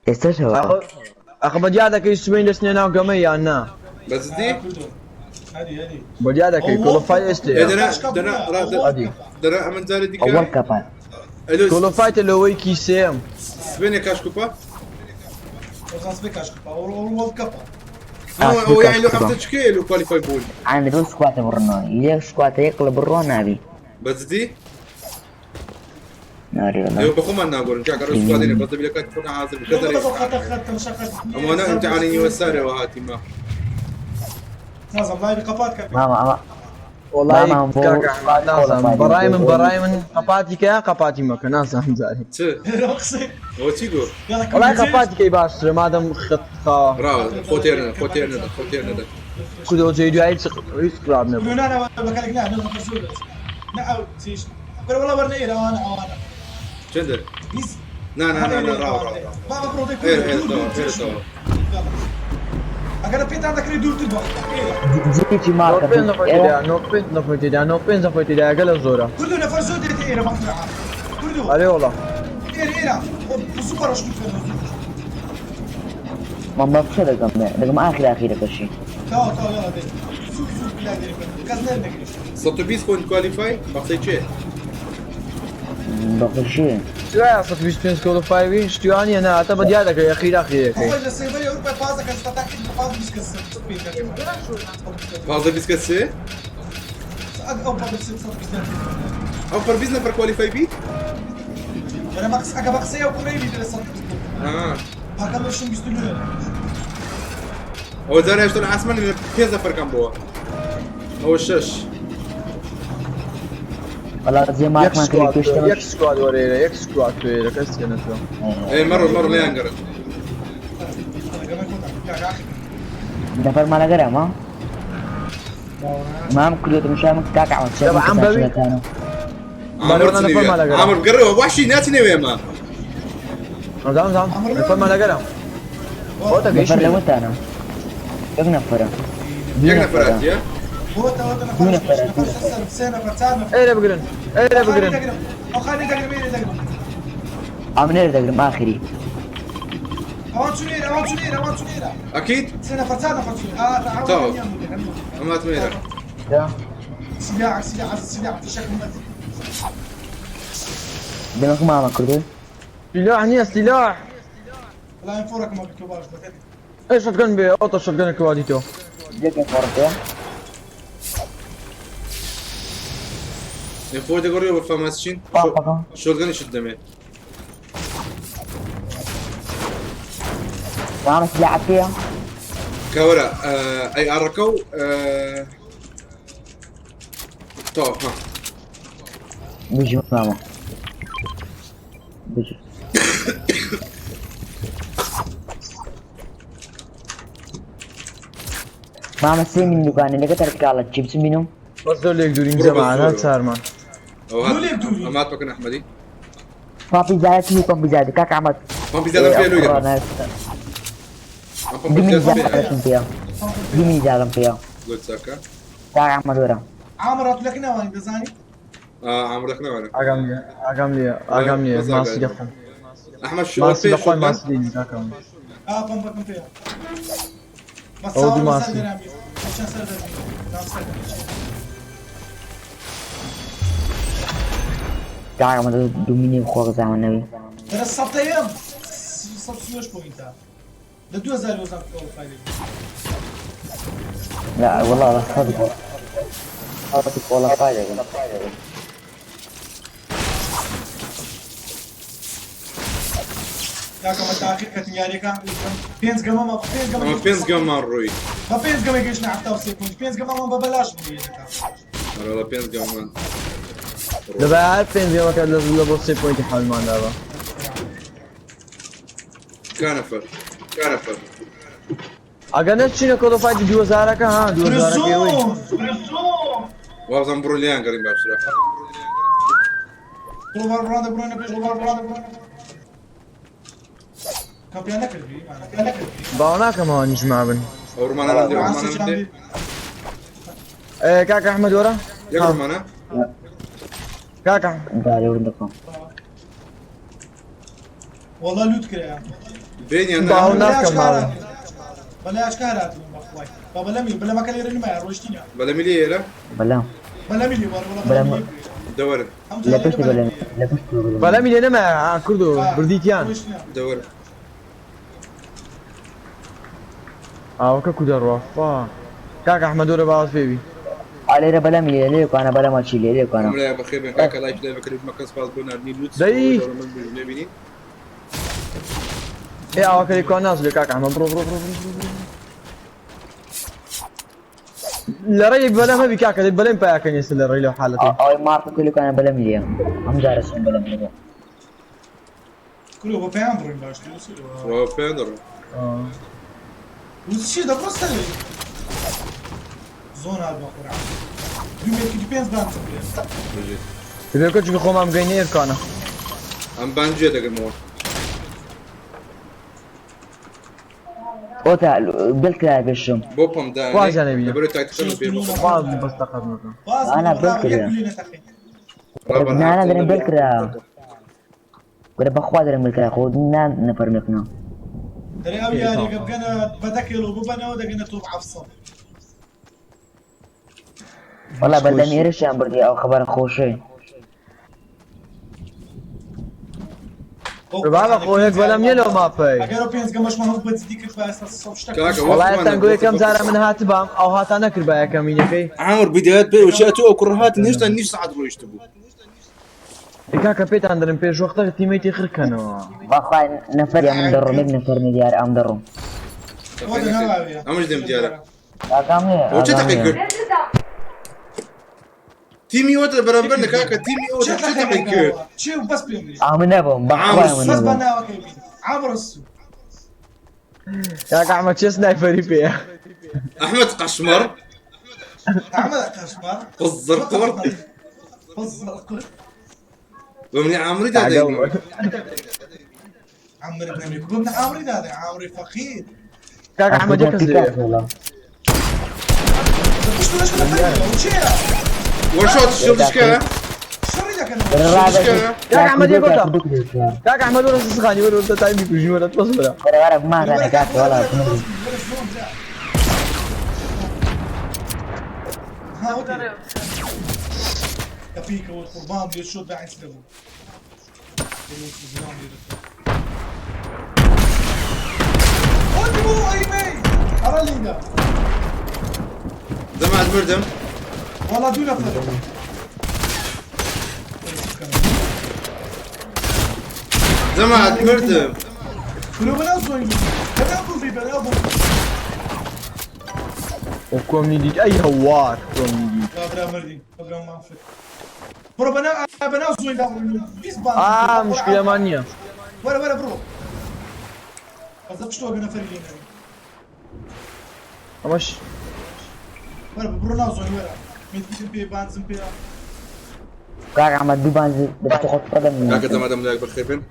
ئێستاش هەوە ئەخە بە دیار دەکەی سبەین دەستنێ ناو گەمە یان نا بە جدی؟ هەری هەری بە دیار دەکەی کۆڵیفای ئێستێ ئێ دەنا دەنا ڕا ئەدی. دەنا ئەمن جارێ دیکە ئەوەڵ کەپات ئەلۆ کۆڵیفایتە لەوەی کی سێم سبەینێ کاش کوپا؟ ئەوزان سبێ کاش کوپا ئەو وۆڵد کەپە ئەوە یانی لۆ هەفتە چکەیە لۆ کوالیفای بوون؟ عندي دوو سکواتە بڕنەوە یەک سکواتە یەک لە بڕۆ ناوی بە جدی؟ ناری وەڵا ئێوە بەخۆمان ناگۆرن کاکە ڕۆ سوادێنێ بەس دەبی لە کاتی خۆتان حاضر بن. کەس دەرێ خەتە خەت تەمشا خەت ئەمانە ئیمتیحانی نیوە سارەوە هاتیمە. نازم لایبی قەپات کە ماما ئەمە وەڵای ماما بۆ کاکە ئەحمەد نازانم کۆڵیفای بەڕای من بۆ- بەڕای من قەپاتی کە قەپاتی مەکە نازانم جارێ چ؟ قسەی ئەوە چی گۆ؟ یاڵا وەڵای قەپاتی کەی باشترە مادەم خەت خاوە ڕاوە خۆ تێر نەدە خۆ تێر نەدە خۆ تێر نەدە. کودەوە جێی دوایی هیچ هیچ خراپ نەبوو نا بەکارێک نا نە زۆر نا ئەو چیش بەرە وەڵا وەرنە ئێرە ئەوانە ئەوانە چەندە؟ بیست نا نا نا نا ڕاوە ڕاوە ڕاوە. بابە بڕۆ دەی ئێرە ئێرە تەواو ئێرە تەواو. ئەگەر پێتان دەکرێت دوورتر بۆ ئێرە جیجی نۆ ماکە پێنج نەفەر تێدا نۆ پێنج نەفەر تێدا نۆ پێنج نەفەر تێدا گەلە زۆرە کوردو نەفەر زۆر دێتە ئێرە بەقرعە کوردو ئەرێ وەڵا ئێرە ئێرە زوو بەڕەشت بکەن ماما بچە دەگەم دەگەم ئاخر ئاخیرەکەشی تاو تاو یاڵا دێ زوو زوو بلا دێ کەس نەگرێت 120 پۆینت کوالیفای بە قسەی کێ؟ بەخۆشی شتوایە 125 کۆڵیفای بی شتوانیە نا هەتا بە دیار دەکەی ئەخیر ئەخیرەکەی خۆی لە سێبەری ئەوروپا پازە کەس تاقی پازە بیست کەس پێ دەکەن پازدە بیست کەس سێ؟ ئەو پازە سێ سەد بیست ئەو پەر 20 نەفەر کوالیفای بی؟ بەرە بەقس ئەگە بەقسەی ئەو کوڕەی بیت لە سەد بیست آه. پاکە لەشم بیست و نۆ ئەوە جارێ هێشتا لە ئاسمان لە پێنج نەفەرکان بووە. ئەوە شەش. وەڵا جێ یەک ماکمان کرد سکواد پێشتەوە یەک سکواد وەرێرە یەک سکواد توێرە کەس تێنەتەوە ئێ مەڕۆ مەڕۆ لێیان گەڕن. گەمەی خۆتان کاکە ئاخر نەفەرمان لەگەرەمە مام کردێتم شام کاک عمل دەبا عەم بەوی. عامر بەرەوە نەفەرمان چنێوێ. لەگەرە. عامر بگەڕێەوە وحشی ناچنێوێ ئێمە. زام زام نەفەرمان لەگەرە خۆتە نەفەر گەیشتین لەوەتانە یەک نەفەرە دوو یەک نەفەر نەفەرە هاتیە؟ بۆ تەوە دوو نەفەر نەفەرە دوو نەفەر نەفەر سێ نەفەر چار نەفەر ئێرە بگرن ئێرە بگرن ئەو خانی دەگرم ئێرە دەگرم ئەم نێر دەگرم ئاخری ئەوان چون ئێرە ئەوان چون ئێرە ئەوان چون ئێرە ئەکید؟ سێ نەفەر چار نەفەر چون ئا تەواو. ئەم هاتمە ئێرە. سلاح سلاح سلاح تشكل مت دەمەکە مامە کردو سلاح نییە سلاح لا ينفورك ما بتو باش بتني ئێ شۆتگەن بێ ئەوتە شۆتگەنە کوادی تۆ یەک نەفەرتە ئێ خۆی دەگەڕێەوە بە فاماس چین؟ پاپەکە شۆتگەنیشت دەمێ. مامە سلاحت پێیە کاوەرە ئەی ئاڕەکە و تەواو ها. بژی مامە بژی مامە سێ من دوکانە لەگە تەرکاڵە چی بچم بینم بەس زۆر لێک دوورین بڕۆ بەس جەماعە زۆرەوە. چارمان ئەوە هات لۆ لێک دووری؟ ئەم هات بکەن ئەحمەدی. پاپی زایەت و پەمپی زیادە کاک ئەحمەد پەمپی زیادەم پێ لۆی دەکەم. ئەم پەمپی دوو زیادەم پێ. زیادەم پێیە دوو منی زیادەم پێیە زۆر چاکە. کاک ئەحمەد وەرە عامر لك نواني دەزانی عامر دەخنەوانە. ئاگام لێ ئاگام لێ ئاگام لێ بەس ماسی ئاگای. دەخۆم ئەحمەد شۆ ماسی پێ دەخۆم شۆتگەن؟ ماسی دێنی کاکەم ئا پەمپەکەم پێیە بەس ئەو دوو چاوەڕێ ماسی. سەر دەرامێ چەند سەر دەرامێ نام سەر دەرامێ کاک ئەحمەد دوو منی بخۆ زامە نەوی دەرە سەتەیەم سەد سوێش پۆینتە لە 2000 وزان کۆڵفای لا والله صدق صدق والله فايدة کاکەمە تاخیر کەتن یاریەکان پێنج گەمەمە پێنج گەمە ئەمە پێنج گەممان ڕۆی. بە پێنج گەمە گەیشتە 73 پۆینت پێنج گەمەمان بە بەلاش بوو یەکەکە ئەرەوە پێنج گەممان. دەبا هەر پێنج گەمەکە لە بۆ سێ پۆینتی حەلمان دابا. کانەفەر کانەفەر ئەگەر نەچینە کۆدۆفایتی دووەزارەکە ها دووەزارەکەی ئەوەی وابزانم بڕۆ لێیان گەڕین باشترە. بڕۆ بڕۆ ڕاندە بڕۆنە پێش بڕۆ ڕاندە بڕۆنە کەمپیان نەکردی باوە ناکەم ئەوانیش مابن. ئەو ڕمانە دێ ڕمانە دێ. کاکە ئەحمەد وەرە. یەک ڕمانە. کاکە. بالێ ورد دەکەم. والله لوت کرا. بێنیان باوە ناکەم ماون. بەلا ئاشکار هاتبووم بەخوای. با بەلەمی بەلەمەکە لێرە نمایە ڕۆیشتینە. بەلەمی لێ ئێرە؟ بەلام. بەلەمی لێ وەرە وەڵا بەلەم. دەوەرن. لە پشتی بەلەم لە پشتی بەلەم. بەلەمی لێ نەمایە ها کوردۆ بردیتیان. دەوەرن. ئاوەکە کو دەڕوا فا. کاکە ئەحمەد وەرە باوەت پێبی. ئا لێرە بەلەمی لێ لێ کوانە بەلەمە چی لێ لێ کوانە. ئەملایە بەخێر بێن کاکە لایک لای بەکەن مەکەن سپاس بۆ ناردنی لوت دەی. نەبینین. ئێ ئاوەکە لێ کوان نازلێ کاکە ئەحمەد بڕۆ بڕۆ بڕۆ بڕۆ بڕۆ. لە ڕێی بەلەم هەبی کاکە دەی بەلەم پایەکەن ئێستا لە ڕێی لەو حالەتەی. ئەوەی ماڕکە لێ کوانە بەلەم لێ ئەم جارە چۆن بەلەم لێ. کورە بۆ پێیان بڕۆین باشتر وا پێیان دەڕۆن. وچی دەبڕۆ سەرێ زۆر هات بە قورعان دوو مێرکی پێنج بان بژیت. دەبێ کۆچ خۆمان بگەینە ئێرکانە. ئەم بان جێ دەگرمەوە. ئۆتا بێڵ کرا پێشم. بۆ پەم دانێ. وازیان نەبینە. لەبەرەوەی تاکتیکەکەم پێ بخۆم. واز بەس تەقەت مەکە. ئانا بێڵ کرا. نانا دەرم بێڵ کرا. گورە بەخوا دەرم بێڵ کرا خۆ نا نەفەرمێکنە. دەرێ ئەو یاریەکە بگەنە بە دە کێلۆ ببەنەوە دەگەنە تۆپ عەفسەد. وەڵا بەردەم ئێرەشیان بردی ئەو خەبەرە خۆشەی. بابە خۆ یەک بەلەم نییە لەو ماپەی. ئەگەر ئەو پێنج گەمەشمان هەموو بە جدی کرد با ئێستا سەد شتەک کاکە وەڵا وەختمان تەنگۆ یەکەم جارە من هاتبام ئەو هاتا نەکردبا یەکەمینەکەی. عامر بدايات پێ وچە تۆ ئەو کوڕە هاتن هێشتا نیو سەعات ڕۆیشتبوو. ئێ کاکە پێتان دەرم پێش وەختە تیمەیتی خرکەنەوە. بەخوا نەفەر من دەڕۆم یەک نەفەر دیار ئەم دەڕۆم. ئەمەش دێم دیارە. ئاگام نییە ئەو چه ئاگام تەقی نییە. کرد؟ تیمی وەتە بەرامبەر لە کاکە تیمی ئەوە چه تەقی کرد؟ چێ بەس پێم بێ. ئەمن نەبووم بەخوا ئەمن بەس بە نەبووم. ناوەکەی بین. عامر السو. کاکە ئەحمەد چێ سنایپەری پێیە. ئەحمەد قەشمەڕ ئەحمەد قەشمەڕ. قزر قڕ قزر قڕ. بەمنی عامری دادەین. عمر بن أبي بمن عامري دادە عامری فەقیر. کاکە ئەحمەد یەک کەس لێیە. پشت لەش نەفەر چییە؟ وەشۆت شڵشکە شەڕی دەکەن. کاکە ئەحمەد یەک وەتە. کاکە ئەحمەد وەرە سخانی وەرە وەرە تایم بیکوژی وەرە بەس وەرە. وەرە وەرە بمانزانە کاکە وەڵا دقيقة والقربان ديال شو داعي تلعبوا. زەمات مردم. والله دون فرق. زەمات مردم. كلو بلا زوين. بلا بوفي بلا بوفي. وکۆم دیت ئەی هەوار کۆم دیت. لا بلا مردي بلا ما فك. برو بنا بنا زوين دا بيس بان. ئا مشکلەمان نییە. ولا ولا برو. بس بشتو بنا فريقين. ئەمەش ولا برو ناو زوين ولا. ميت بي بانزم بي. کاکە ئەحمەد دوو بان دەبێت خۆت پڕ کاکە دەمادەم لایەک بەخێر بێن.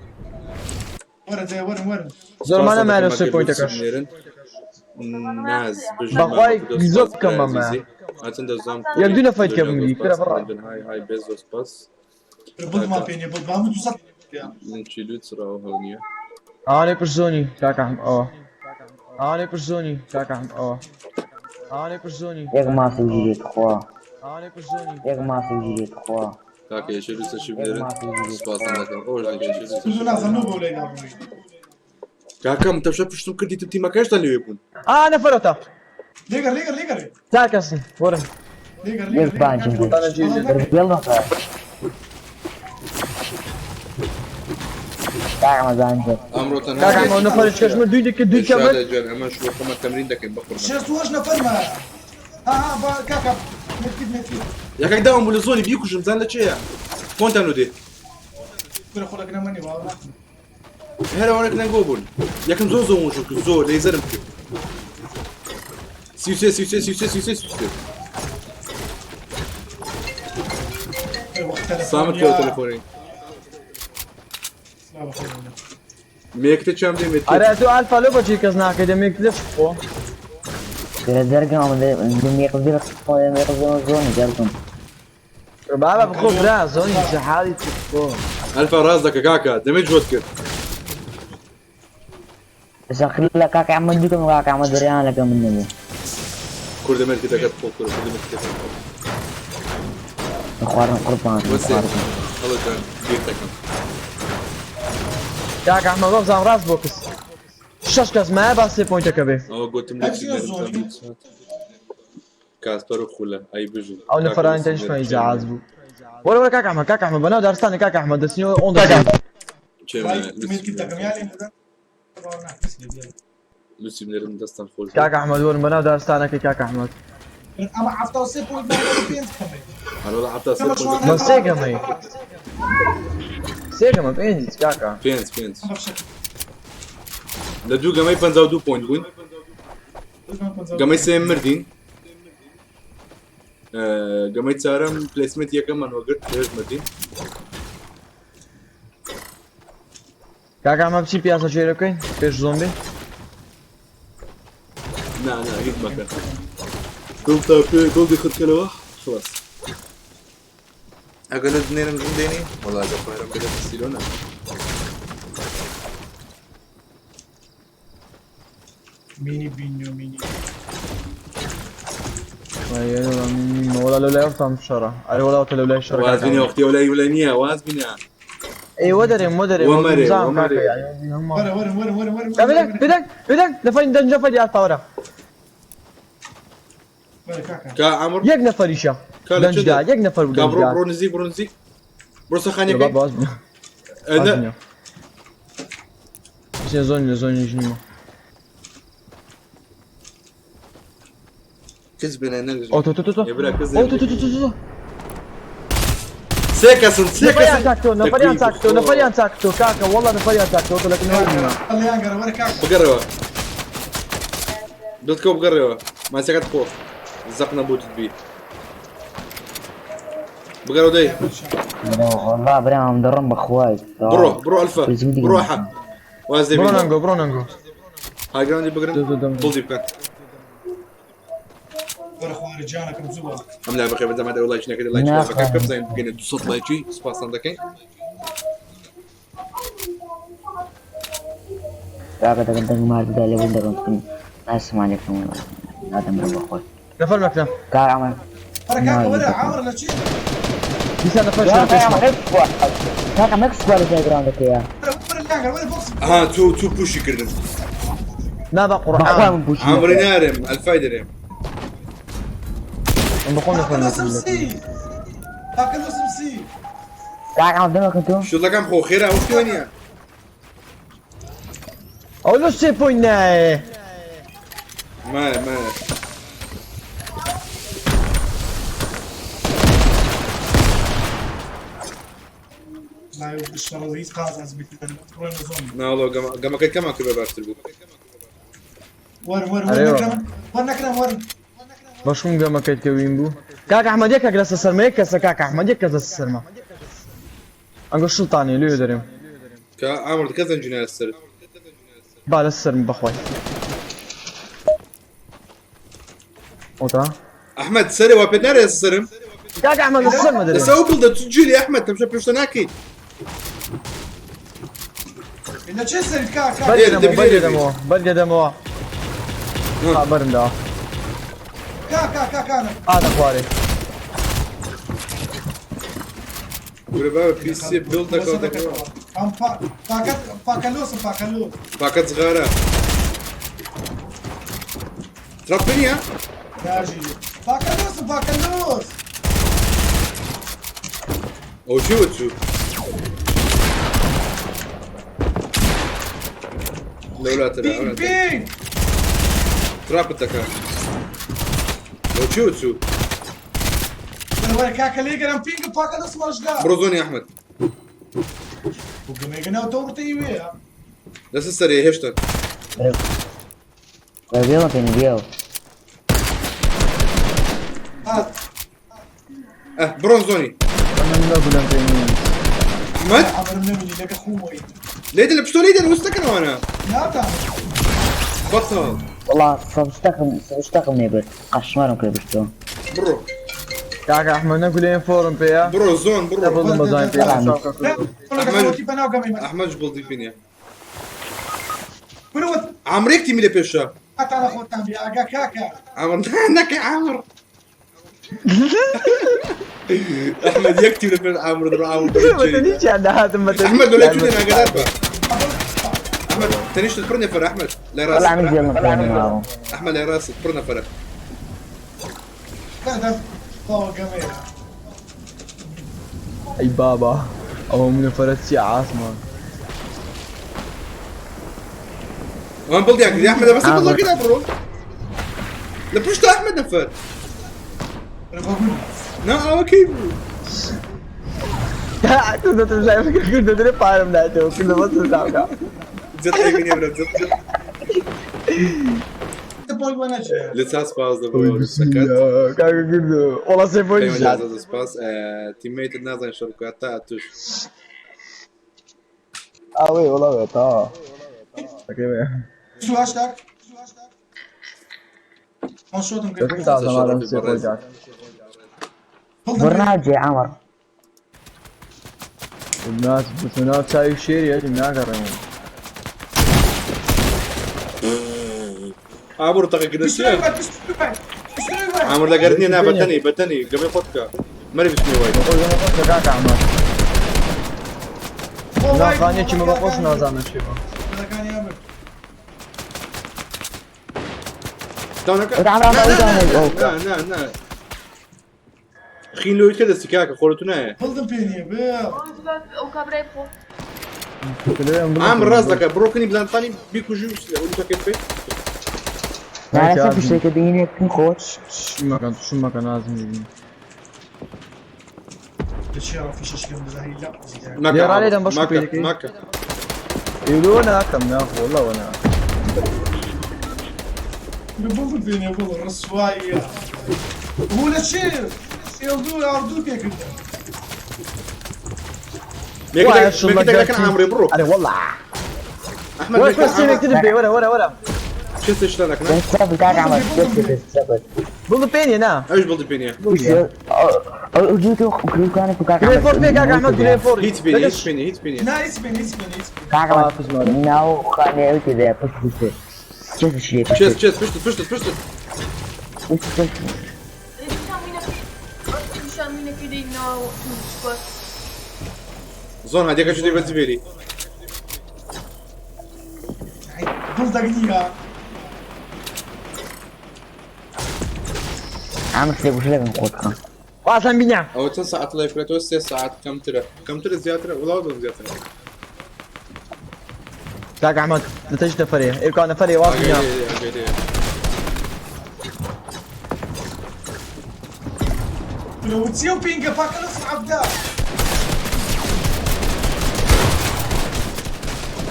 ولا زي ولا ولا. زۆرمان نەمایە لەو سێ پۆینتەکەش. ناز بژی بەخوای زۆر بکەم بەمە. هاتن دەزام یەک دوو نەفەر کە بمری کرە بڕا. های های بێ زۆر سپاس. بض ما فيني بض ما متوسط. لینکی لوت سراوە هەڵ نییە. ئاوانەی پرزۆنی کاکە ئەحمەد ئەوە. ئاوانەی پرزۆنی کاکە ئەحمەد ئەوە. ئاوانەی پرزۆنی. یەک ماسی ژیرێت خوا. ئاوانەی پرزۆنی. یەک ماسی ژیرێت خوا. کاکە یەکێ لوتە چی بنێرن؟ سپاسم دەکەم. ئەوەش دەکەم یەکێ لوتە چی كلنا بنێرن. ظنوبه ولا يلعبوا. کاکەم تەشە پشتم کردیتم تیمەکەشتان لەوێ بوون. ئا نەفەرەتە. ليقر ليقر ليقر تا کەسن وەرن. ليقر یەک بانجم بێ. بێڵ نەفەر. کاکە ئەحمەد بانجە. ئەمڕۆ تەنها کاکە ئەحمەد نەفەرێک کەش من دووی دەکرد دووی کەمت. ئێشادە گیان ئەمەش بۆ خۆمان تەمرین دەکەین بەقوربان. شێست وەش نەفەر ما. ها ها با كاكا متكد متكد. یەکێک داوم بوو لە زۆنی بیکوژم زان لە چێیە؟ خۆنتان لۆ دێ. كل خلق نمني والله. هەر ئەوانە نەنگۆ بوون یەکەم زۆر زۆر وشم کرد زۆر لەیزەرم کرد 33 33 33 33 33 سامت کەوە تەلەفۆنی مێکتە چام دێ مێکتە ئەرێ تۆ ئالفا لۆ بەچی کەس ناکەی دەمێک لەش خۆ دەرگام دەمی قزی دەمی قزی زۆنی دەرگم بابا بخۆ برا زۆنی چ حاڵی چ خۆ ئەلفا ڕاست دەکە کاکە دەمێ جۆت کرد لە کاکە ئەحمەد دوکەم کاکە ئەحمەد دەریان لەکە من نەبوو کوردە مێرکەتەکەت خۆ کورە کوردە مێرکەتەکەت خۆ خواردن قوربان وەسێ خواردن هەڵە جان بیر دەکەم کاک ئەحمەد وەبزانم ڕاست بۆ کەس شەش کەس مایە با سێ پۆینتەکە بێ ئەوە گوتم لە هەرچی زۆنی. کاسپەر و خولە ئەی بژی ئەو نەفرانی تەنیشمان ئیجاز بوو وەرە وەرە کاک ئەحمەد کاک ئەحمەد بەناو دارستانی کاک ئەحمەد دەچینەوە ئۆن دەچین لوسی بنێرم دەستان خۆش بێت. کاک ئەحمەد وەرن بەناو دارستانەکەی کاک ئەحمەد ئەمە 73 پۆینت پێنج کەمێ هەروەڵا 73 ئەمە پۆینت چوار بە سێ گەمەی سێ گەمە پێنج کاکە پێنج پێنج لە دوو گەمەی 52 پۆینت بووین گەمەی سێم مردین گەمەی چارەم پلێسمنت یەکەممان وەگرت لێش مردین کاک ئەحمەد بچین پیاسە شێرە بکەین پێش زۆمبی نا نا هیچ مەکە دڵتا پێ دڵی خرکەلەوە خلاص ئەگەر لە دنێرم ژن دێنی وەڵا ئەگەر پارەم بدەتە سیلۆنە مینی بینیۆ مینی وەڵا لەولای ئەوتان شەڕە ئەرێ وەڵا ئەوتە لەولای شەڕە واز کاک بینە ئەحمەد وەختی وەلای وەلای نییە واز بینە ئێ وەدەرێم وەدەرێم وەمەرێ بزانم وەمەرێ کاکە یعنی هەموو وەرە وەرە وەرە وەرە وەرە یا بدەن بدەن بدەن نەفەری دەنج نەفەری ئالفا وەرە وەرە کاکە کا عامر یەک نەفەریشە کا لە دەنجدا چێ یەک نەفەر بوو کا بڕۆ دەنجدا بڕۆ نزیک بڕۆ نزیک بڕۆ با سەخانەکەی باز نە نییە بچینە زۆنی لە زۆنی ژنیمە کەس بێنە نەگژ ئەو تۆ تۆ تۆ تۆ ئێ برا کەس ئەو تۆ تۆ تۆ تۆ تۆ سێ کەسن سێ نەفەریان کەسن چاکتۆ نەفەریان تەکوی چاکتۆ بخۆ نەفەریان چاکتۆ کاکە وەڵا نەفەریان چاکتۆ تۆ لەکن هەوڵ نییە لیان گەرە وەرە کاکە بگەڕێوە دڵتکەوە بگەڕێوە ماسەکەت خۆ زەق نەبووتت بی بگەڕەوە دەی والله برام دەڕم بەخوای بڕۆ بڕۆ ئەلفا بڕۆ حە واز بڕۆ دەبینەوە نەنگۆ بڕۆ نەنگۆ هاگراندی بگرن دە دە دەم دڵی بکەن وەرە خوارە گیانەکەم زووە ئەم لا بەخێ بەزەمە دەوە لایک نەکەی لایک ناخوا. بەکە بزانین بگەنە 200 لایکی سوپاسان دەکەین کاکە دەگەم دەنگ مار بدا لێ بوون دەگەم بکەم ناسمان لێکەم نادەم بڕۆ بەخۆی نەفەر مەکرە کاک ئەحمەد وەرە کاکە وەرە عامر لە چی دیسان نەفەر شێرە پێشمە کاکە مەک سوار لە گراوندەکەیە وەرە وەرە لیان گەرە وەرە بۆکس ها تو تو پوشی کردن نا بە بەخوای قورئان من پوشی عامری نارم ئەلفای دەرێم من بەخۆم نەفەر کاکە لۆسم مەکرە سی کاکە لۆسم سی کاک ئەحمەد دەمەکەم تۆ شوڵەکەم خۆ خێرا وەختی وە نییە ئەو لۆ سێ پۆینت نایە مایە مایە لا شەڕە هیچ قازانج بکردن ڕۆینە زۆن ناوەڵا گەمەکەی کەمان کرد بە باشتر بوو وەرە وەرە وەرە ئەرێ نەکرم وەرە نەکرم وەرە بەشم گەمەکەیت کە وین بوو کاک ئەحمەد یەکێک لەسەر سەرمە یەک کەسە کاک ئەحمەد یەک کەس لەسەر سەرمە ئەنگۆ شڵتانێ لێ دەرێم کە عامر کەس ئەنجینە سەر با لەسەر سەرم بەخوای ئۆتا ئەحمەد سەرێ وا پێت نارێ سەرم کاک ئەحمەد لەسەر سەرمە دەرێم لەسەر ئەو بڵدە تو جیلی ئەحمەد تەمشە پێشتە ناکەیت لە چێ سەریت کاکە لێرە، بەرگەدەمەوە دەبی لێرە بی. بەرگەدەمەوە بەرگەدەمەوە ها بەرم داوە کاکا کاکانە ئادە خوارێ کورە بابە پیسێ بڵ دەکەوت ئەم پاکەت پاکەلۆسم پاکەلۆس پاکەت زغارە ترەپ نییە داژی پاکەلۆسم پاکەلۆس ئەو چی وت چوو لەولاتە بینگ بینگ تراپت دەکات ئەو چی وت چوو وەرە وەرە کاکە لێگەرم پینگ پاکەلۆسم ئەژدا بڕۆ زۆنی ئەحمەد بگەمێگە ناو دەوڕتەی وێ. لەسەر سەرێ هێشتا. بێڵە پێنی بێڵ. هات. ئە بڕۆن زۆنی. من نەگولم پێ نییە. ئەحمەد عەمرم نەبینی لەگە خوم وەی. لێدە لە پشتۆ لێدە وستەکەنەوانە. ناتان. بەتەڵ. وەڵا سەشتەقم نێبرد قەشمارم کرد بشتۆ. بڕۆ. کاکە ئەحمەد نەگولێن فۆرم پێیە. بڕۆ زۆن بڕۆ. بڵم بەزانین پێ. ئەحمەد بەناو گەمەی ئەحمەدش بڵدی پێ نییە. بروت. عامرێک تیمی لە پێشە. هاتانە خۆتان بێ ئاگا کاکە. عامر نەکە عامر. ئەحمەد یەک تیم لە پێش عامر دڕۆ عامر بەتەنی چیان دەهاتم بەتەنی ئەحمەد لۆ لە ئاگادار بە. ئەحمەد تەنیشت پڕ نەفەر ئەحمەد لای وەڵا ڕاست. من جێڵم پێنی ماوە. ئەحمەد لای ڕاست پڕ نەفەرە. لا تاوە گەمەیە. ئەی بابا ئەوە منە فەرەت چیە عاسمان. وان بڵدیان کرد ئەحمەد بەس بڵدەکە بڕۆ. لە پشت ئەحمەد نەفەر. نا ئەوە کەی بوو؟ كنت مش عارف كنت دري عالم لعبته كنت بس لعبته زت ئەیبینێ برا زت. بۆی وە نەچێ. لەسا سپاس دەبۆ سەکات. كاكا كنت والله سيفوني پەیوەندی زۆر سپاس. تیمەیتت نازانین شەڕ بکات تا ئەتوش. اه وي والله وي تا شو هاشتاگ؟ مانشۆتم کرد. بڕناجێ عامر. الناس بس ناس شايف شير يا جماعة قرروا عامر تاقە بشتري عامر لە گەردنیە نا بەتەنی بەتەنی گەمەی خۆت بکە. مەری بچنی وای. كاكا عمر لا خاني شي ما بقوش نازانه شي داونەکە. عامر عامر نا نا نا. خین لۆی کە دەستی کاکە خۆرە تو نایە. بڵدم پێ نییە بێ. ئەو کابرای خۆ. عامر ڕاست دەکە بڕۆکنی بزانتانی بیکوژی و ئەوتەکەت پێ. لەسەر پشتێکە بینێکم خۆش. شو ما كان شو ما كان لازم يجي بچێ فیشەشکەم بزانانی لە ماکە يا رالي دم بشكو ماکە فيك. ماکە. يقولون كم ناخ والله وانا بڵدم پێ نییە بڵ ڕسواییە. هو لە چێ؟ ئێڵدوو ئاردوو پێکردن. مێکە عامرێ بڕۆ. انا والله ئەحمەد وين بس تدبي ورا ورا ورا چه شتە دەکەن؟ سەبر کاک عامر سەبر. بڵد بيني انا ئەوش بڵدی پێ نییە. کاک جري فور بيك كاكا احمد جري فور هیچ پێ نییە هیچ پێ نییە هیچ پێ نییە. نا هیچ پێ نییە هیچ پێ نییە هیچ پێ نییە. کاک عامر ناو خانەیە تێدایە پشت پشت. چێ شلێ چێست چێست پشتت پشتت پشتت. زۆن هەدیەکە چ دەی بەجی بێری. بڵدەک نییە. عامر شلێ بشلێکم خۆت خان. واصلا بينا ئەوە چەند ساعت لای کرێتەوە سێ ساعت کەمترە کەمترە زیاترە وڵاو زۆر زیاترە. كاكا احمد نتيجة نفرية إيه كان نفرية واصل ئاگای بينا لێیە، ئاگای لێیە. لو تسيو بينجا باكا نص عبدا.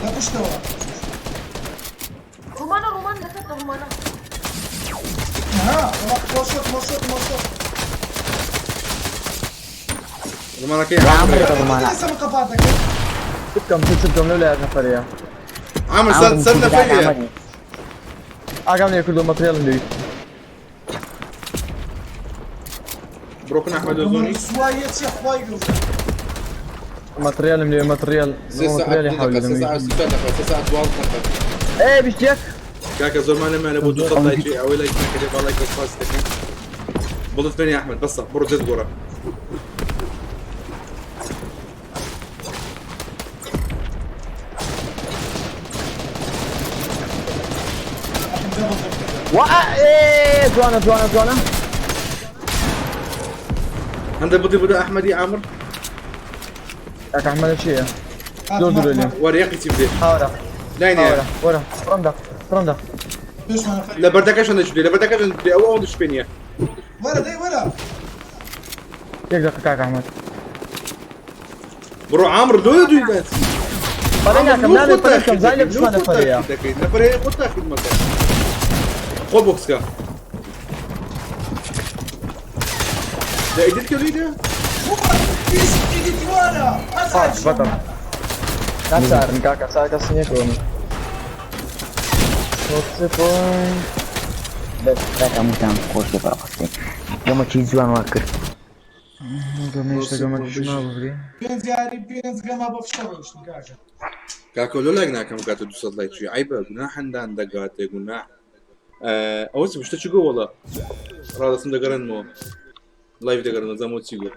لا پشتەوە. ڕومانە ڕومان لەسەر ڕومانە. ها مۆشۆت مۆشۆت مۆشۆت. زمانەکەی عامر عامرە. ڕمانە. لسه مقفاتك. كم تكسب لولا نفرية عامر سەر سەر نەفەریە. اقام لي كله ماتريال اللي بڕۆکن ئەحمەد و زۆنی. سوایە چی خوای گەورە. ماتريال اللي ماتريال سێ ساعت ماتريال دوو يحاول دقیقە، سێ ساعت سی دقیقە، سێ ساعت دوازدە دقیقە. ايه بيشتيك کاکە زۆرمان نەمانە بۆ 200 لایکی ئەوەی لایک نەکردێ با لایک سپاس دەکەین. بڵت بێنی ئەحمەد بەسە بڕۆ جێت گۆڕە. وا ايه جوانا جوانا جوانا هەندە بڵی بودە ئەحمەدی عامر كاكا احمد شيء دور دور لي وەرە یەقی چی بدێ. ورا لای نییە. ورا ورا رمدا رمدا پێشمان نەفەری. لە بەردەکەش هەندێک بدێ لە بەردەکەش هەندێک بدێ ئەوە ئەوەندەش پێ نییە. وەرە دەی وەرە. يك دقيقة كاكا احمد بڕۆ عامر لۆ دووی بێت. پەلە ناکەم نابێ پەلە بکەم زانی لە پشتمان نەفەرەیە دەکەیت نەفەرەیە خۆت تاخیر مەکە خۆ بۆکسکە لە ئیدت کە لێیدا فاک بەتەم ناچارن کاکە چار کەس نییە کۆن سێ پۆینت بەس کاکە هەمووتان خۆش بێ بەڕاستی گەمەکی جوان وا کرد. گەمەیشتە گەمەکیش مابوو پێنج یاری پێنج گەمە بە فشە ڕۆیشتن کاکە. کاکە لۆ لایک ناکەم کاتە 200 لایک چی عیبە گوناحندان دەگاتێ گوناح ئەوە چ شتە چی گۆ وەڵا ڕادەستم دەگەڕێنمەوە لایڤ دەگەڕێنەوە زەمەوە چی گۆ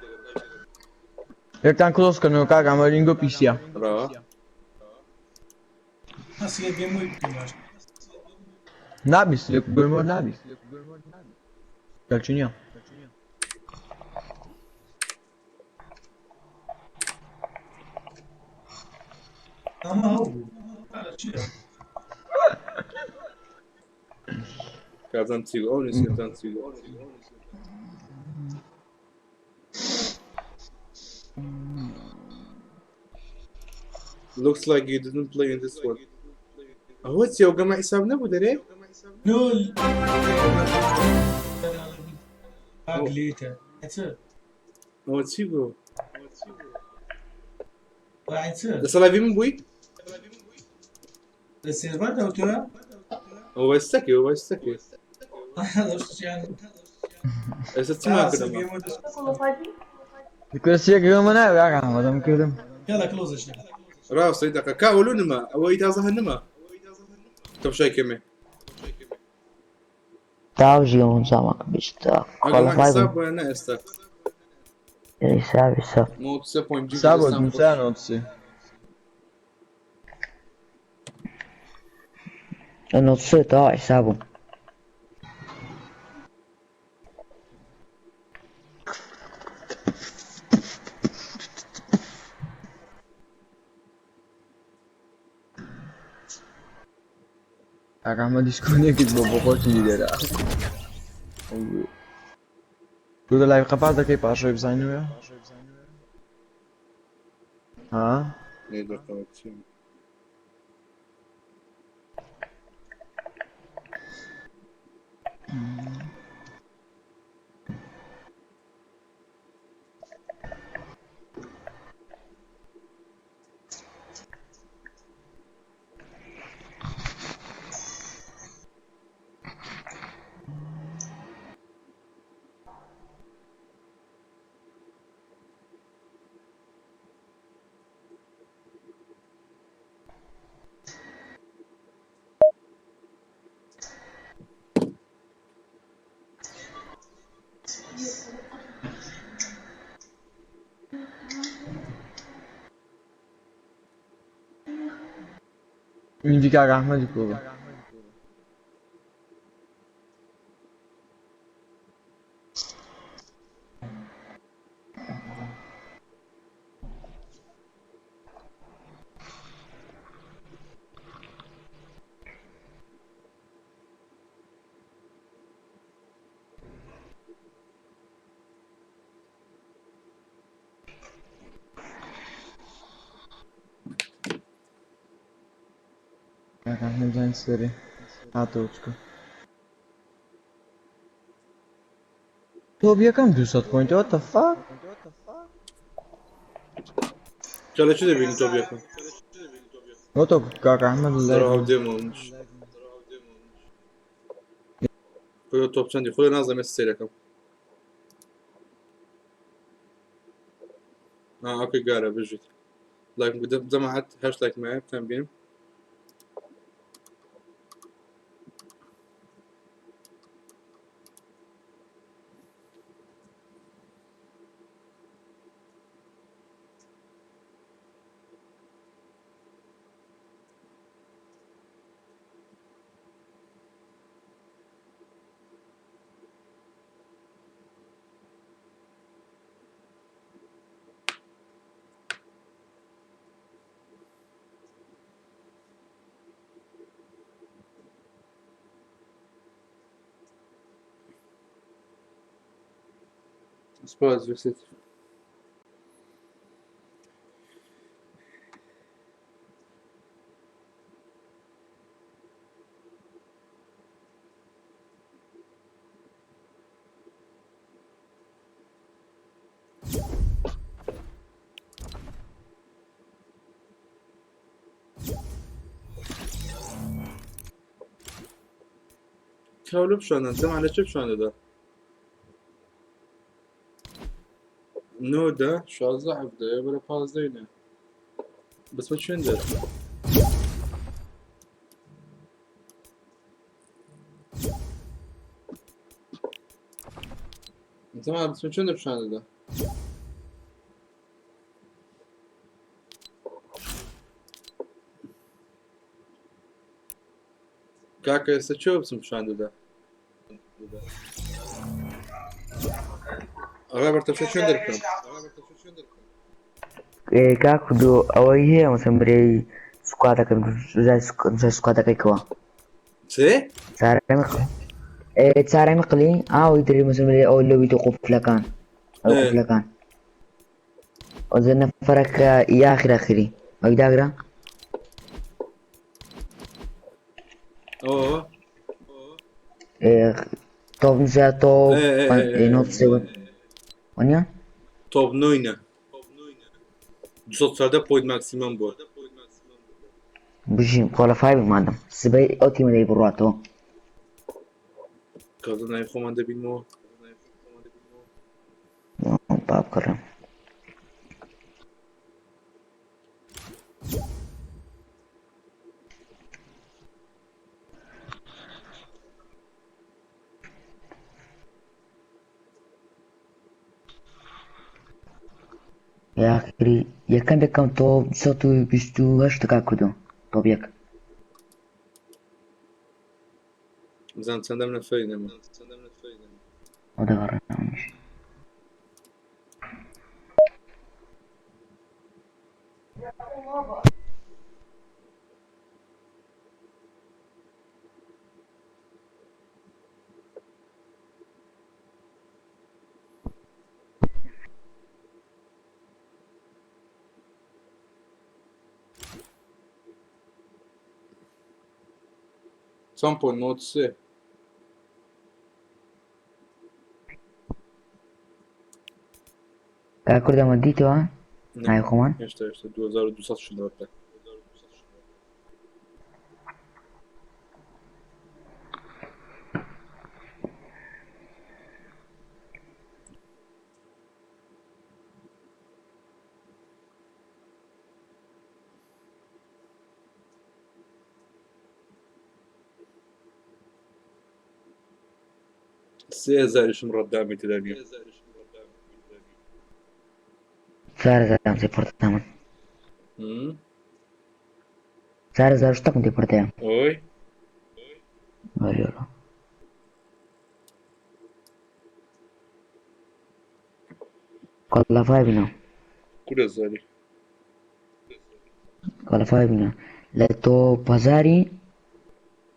یەکتان کلۆز کەنەوە کاک ئەمە لینگۆ پیسیە ڕاوە هەسیە گەمۆی بکەین باش. نابیست گۆمۆ نابیست گەلچی نییە ئەمە هەبوو چییە؟ کابزان چی گۆ ئەو نووسیتان چی گۆ Looks like you didn't play in this one. ئەوە چیە ئەو گەمە حیساب نەبوو دەرێ؟ نول ئاگلیتە چ ئەوە چی بوو؟ چ لەسەر لایڤی من بووی؟ لە سێرڤەر دەوتوە ئەوە وەستەکێ ئەوە وەستەکێ ئێستا چیمان کردم؟ کورسیەک گەمە ناوێ کاک ئەحمەد ئەم کردم يلا كلوز ڕاستە دقە کا ئەولو نما ئەوەی تازە هەر نما تەمشای کەمێ تاو ژیۆن زامان بیست ئەگەر کوالیفای حساب بوو بۆیە نە ئێستا حساب حساب 93.2 حساب نووسیان نووسی نص تاو حسابه کاک ئەحمەد دیسکۆنێکت بۆ بۆ خۆشی لێرە تۆ لە لایڤ قەپاس دەکەی پاشەوەی بزانینەوە ها نێ دەقەوە چی من کاک ئەحمەدی کۆبە کاک ئەحمەد جان سەرێ هاتەوە چکە تۆ یەکەم 200 پۆینت what the fuck جا لە چی دەبینی تۆ بێکم بۆ تۆ کاک ئەحمەد لە دەرەوە ئەو دێمەوە منیش خۆی تۆپ چەندی خۆی نازانم ئێستا سەیرەکەم ئۆکەی گارە بژیت لایکم جەماعەت هەشت لایک مایە بتان بینم سپاس ویست کاولە پیشاندان جەما لە چێ پیشان دەدا؟ نۆ دە 16 17 بەرە 15 نە بەس بە چێن دەر جەما بەس بە چێن دە پیشان دەدا؟ کاکە ئێستا چێ بچم پیشان دەدا؟ ڕابەرتە چێن دەربکەم؟ کاک کوردۆ ئەوەی هەیە مەسەن برێی سوکاتەکە سوکاتەکەی کەوە چێ؟ چارەمی قلی ئاوی دری مەسەن برێ ئەو لەوی تۆ قوفلەکان ئەو قوفلەکان ئەو نەفەرەکە یاخر ئەخری ئەوی داگرە ئەوە تۆپ نووسرا تۆپ نۆ سێ وەنیە؟ تۆپ نۆینە 214 پۆینت ماکسیمەم بووە. بژیم کوالیفای بمادەم سبەی ئەو تیمە دەی بڕاتەوە. کەڵدە ناوی خۆمان دەبینمەوە. با بکڕم. یاخری یەکەم یەکەم تۆپ 128 کاک کوردۆ تۆپ یەک. بزانم چەندەم نەفەری نەما. ئەو دەگەڕێنەوەمیش. چەند پۆینت؟ 93. کاک کوردۆ ئەمە دیتەوە ناوی خۆمان؟ هێشتا هێشتا 2200 شنەوەتە. سێ هەزاریشم ڕەدامی تێدا نییە. 4000 تێپەڕتە من. 4000 شتێکم تێپەڕتەیە. ئۆی وەریۆڵە. کوالیفای بینە. کورە زاری. کوالیفای بینە. لە تۆ هەزاری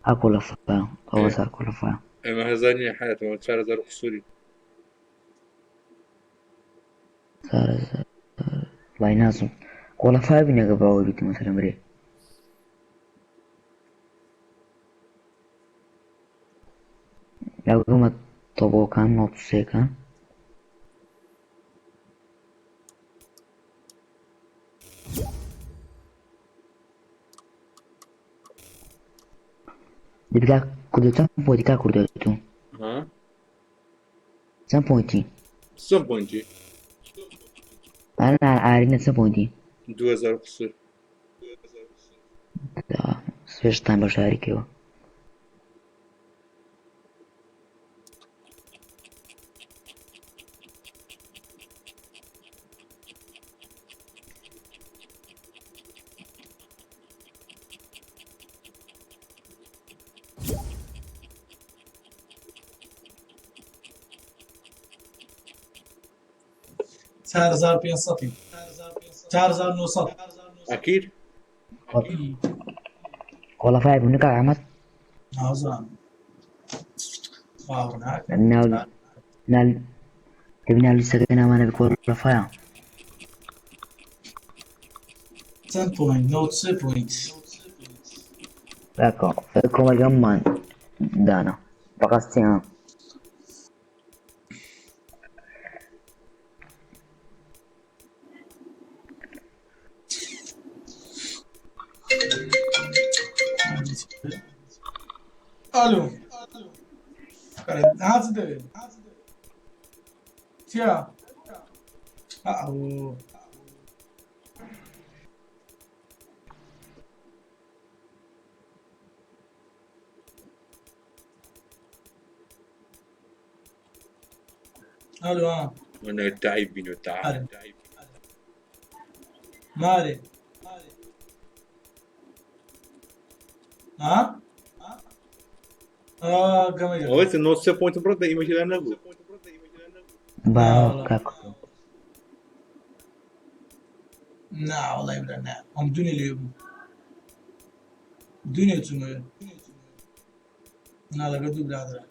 ئا کوالیفای ئەو هەزار کوالیفای. ئێمە هەزار نییە حیاتەوە 4000 قسووری. 4000 وای نازم. کوالیفای بینە گە باوە بیتی مەسەلەن برێ. لەگەمە تۆبۆکان نۆ سێکان. دەبی کوردۆ چەند پۆینتی کا کوردۆ تو؟ ها؟ چەند پۆینتی؟ چەند پۆینتی؟ ئەنا ئارینە چەند پۆینتی؟ 2000 قسوور. سوێشتان بەشداری کەوە. 4500 4900. ئەکید؟ کوالیفای بوو نکاک ئەحمەد؟ نازانم باوەڕ ناکەم. ناو ناو دەبی ناو لیستەکەی ناوانە بە کوالیفایە. چەند پۆینت؟ 93 پۆینت. کاکە کۆمەڵگەممان دانا بەقەستی ها. ئالۆ. هات دەوێ چیا ئەو ئەلو وەنە تەعیب بینۆ تەعیب. ئەرێ مارێ ها گەمەی ئەوەی 93 پوینتم ڕەت لە ئیمەکی لام نەبوو. با کاک نا وەڵای برا نا ئەم دونێ لێ بوو دونێ چوومەوێ نا لەگەڵ دوو برادەرە.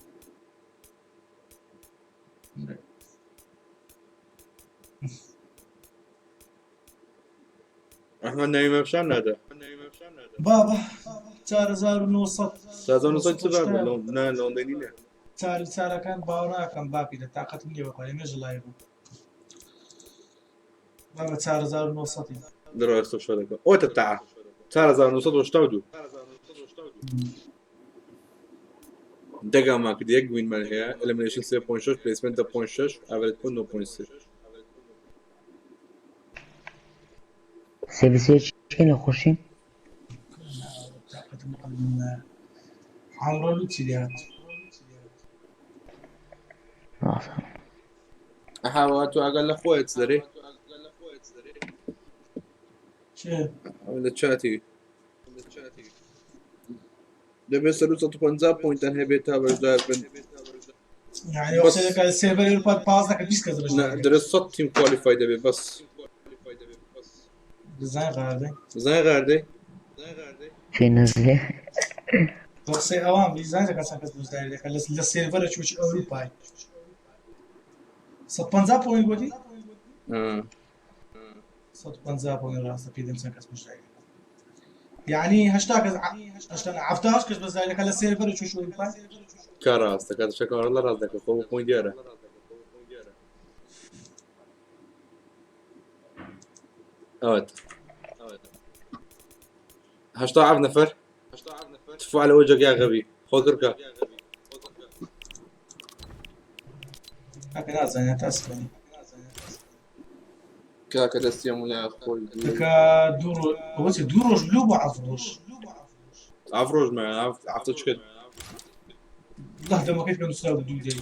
ئەحمەد ناوی مەپشان نادا. بابا 4900. 4900 چ بابە؟ نا لەوەندەی نییە. چاری چارەکان باوە ناکەم باپی لە تاقەتم نییە بەخوای مێژ لای بوو بابە 4900. دەرەوە ئێستا شۆ دەکەم. ئۆتە تەعا 4982 دەگامان کرد، یەک وینمان هەیە، ئەلیمینەیشن 3.6، پلەیسمنت 10.6، ئاڤرێج پوینت 9.3. سێ چکەین لە خۆشی. تاقەتم قەلبم نایە عەمرۆ لوچی لێهات. ئەها تۆ ئاگا لە خۆیت دەرێ. چێ؟ ئەوە لە چاتی دەبێت سەر 150 پوینتان هەبێت تا بەشدار بن. یعنی وەخت سێرڤەر ئەوروپا 15 کە 20 کەس بەشدار. دەرێت 100 تیم کوالیفای دەبێت بەس. دزای غاردەی. زای غاردەی. فێ نەزلێ. بە قسەی ئەوان بیزان دەکات چەند کەس بەشداری دەکات لە سێرڤەرە چوچ ئەوروپای 150 پوینت گوتی؟ 150 پوینت ڕاستە پێ دەم چەند کەس بەشداری دەکات. یعنی 80 کەس 78 کەس بەشداری دەکات لە سێرڤەرە چوچ ئەوروپای. کە ڕاستە کە شەکەوە لە ڕاست دەکە خۆ پوینت دیارە. ئەوەت 87 نەفەر تفو على وجهك يا غبي خۆ کڕکە. کاکە نازانێت تا سبەینێ. کاکە دەستیان ولا خۆی دەکا دوو ڕۆژ ئەوە چی دوو ڕۆژ لۆ بۆ عەفرۆژ. ئەفرۆژ ما هەفتە چکە. الله دەمەکەی پێ نووسرا بوو دوو دەی.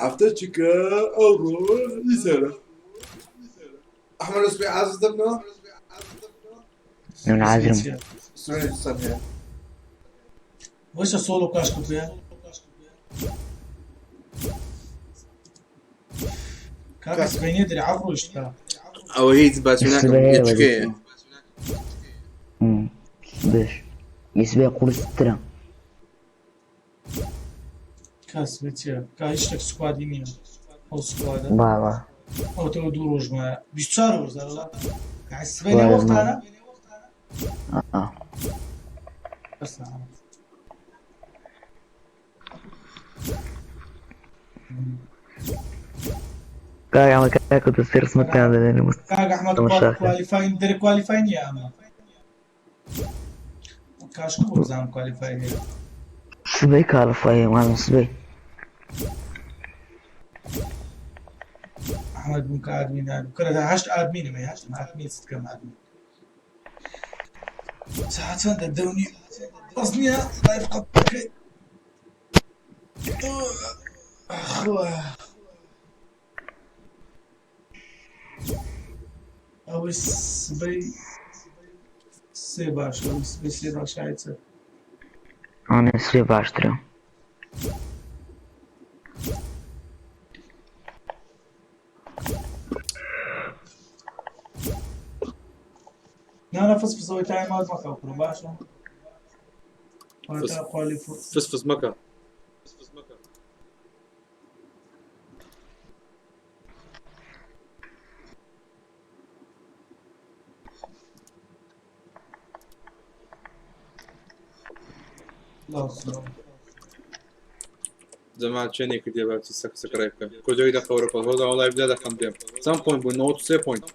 هەفتە چکە ئەو ڕۆژ دیسەرە. ئەحمەد ئەسپی عازز دەبنەوە؟ من عازرم. سوێنێ سەر هەیە. وەشە سۆڵۆ کاش کوپێ؟ کاکە سبەینێ دەرێ عەفرۆژ کا. ئەوە هیچ باسی ناکەم چکەیە. بش ئیسبێ قورسترە. کاس بچیە کا هیچ شتێک سوکوادی نییە ئەو سوکوادە. بابا ئەو تەوە دوو ڕۆژ مایە 24 ڕۆژ زەرەڵا یعنی سبەینێ وەختانە؟ بەس کاک ئەحمەد کاک دەستی ڕسمەتان دەدەن. کاک ئەحمەد کوالیفاین دەرێ کوالیفای نییە ئەمە. کاش بۆ بزانم کوالیفای هەیە. سبەی کاڵفای ماڵم سبەی. ئەحمەد بوون کە ئادمین کەرە هەشت ئادمینم هەیە هەشت ئادمین ستکەم ئادمین. ساعة چەندە دەونی بەس نییە لایڤ قەت بکەی. خوا ئەوەی سبەی سێ باشە ئەوەی سبەی سێ باشە ئایچە. ئەوانە سبەی باشترە. نا فسفس ئەوەی تای ماوت مەکە کوڕە باشە. فسفس مەکە. جەماعەت چێنێ کردیە باسی سەک سکرای بکە. کۆجەوی دەقە وەرە پاس هۆزا وەڵای بدا دەخەم دێم. چەند پوینت بوو؟ 93 پوینت.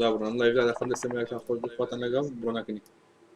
دابڕۆن لایڤ دا دەخەم دەستم یاکان خۆش بخواتان لەگەڵ بڕۆ ناکەنی.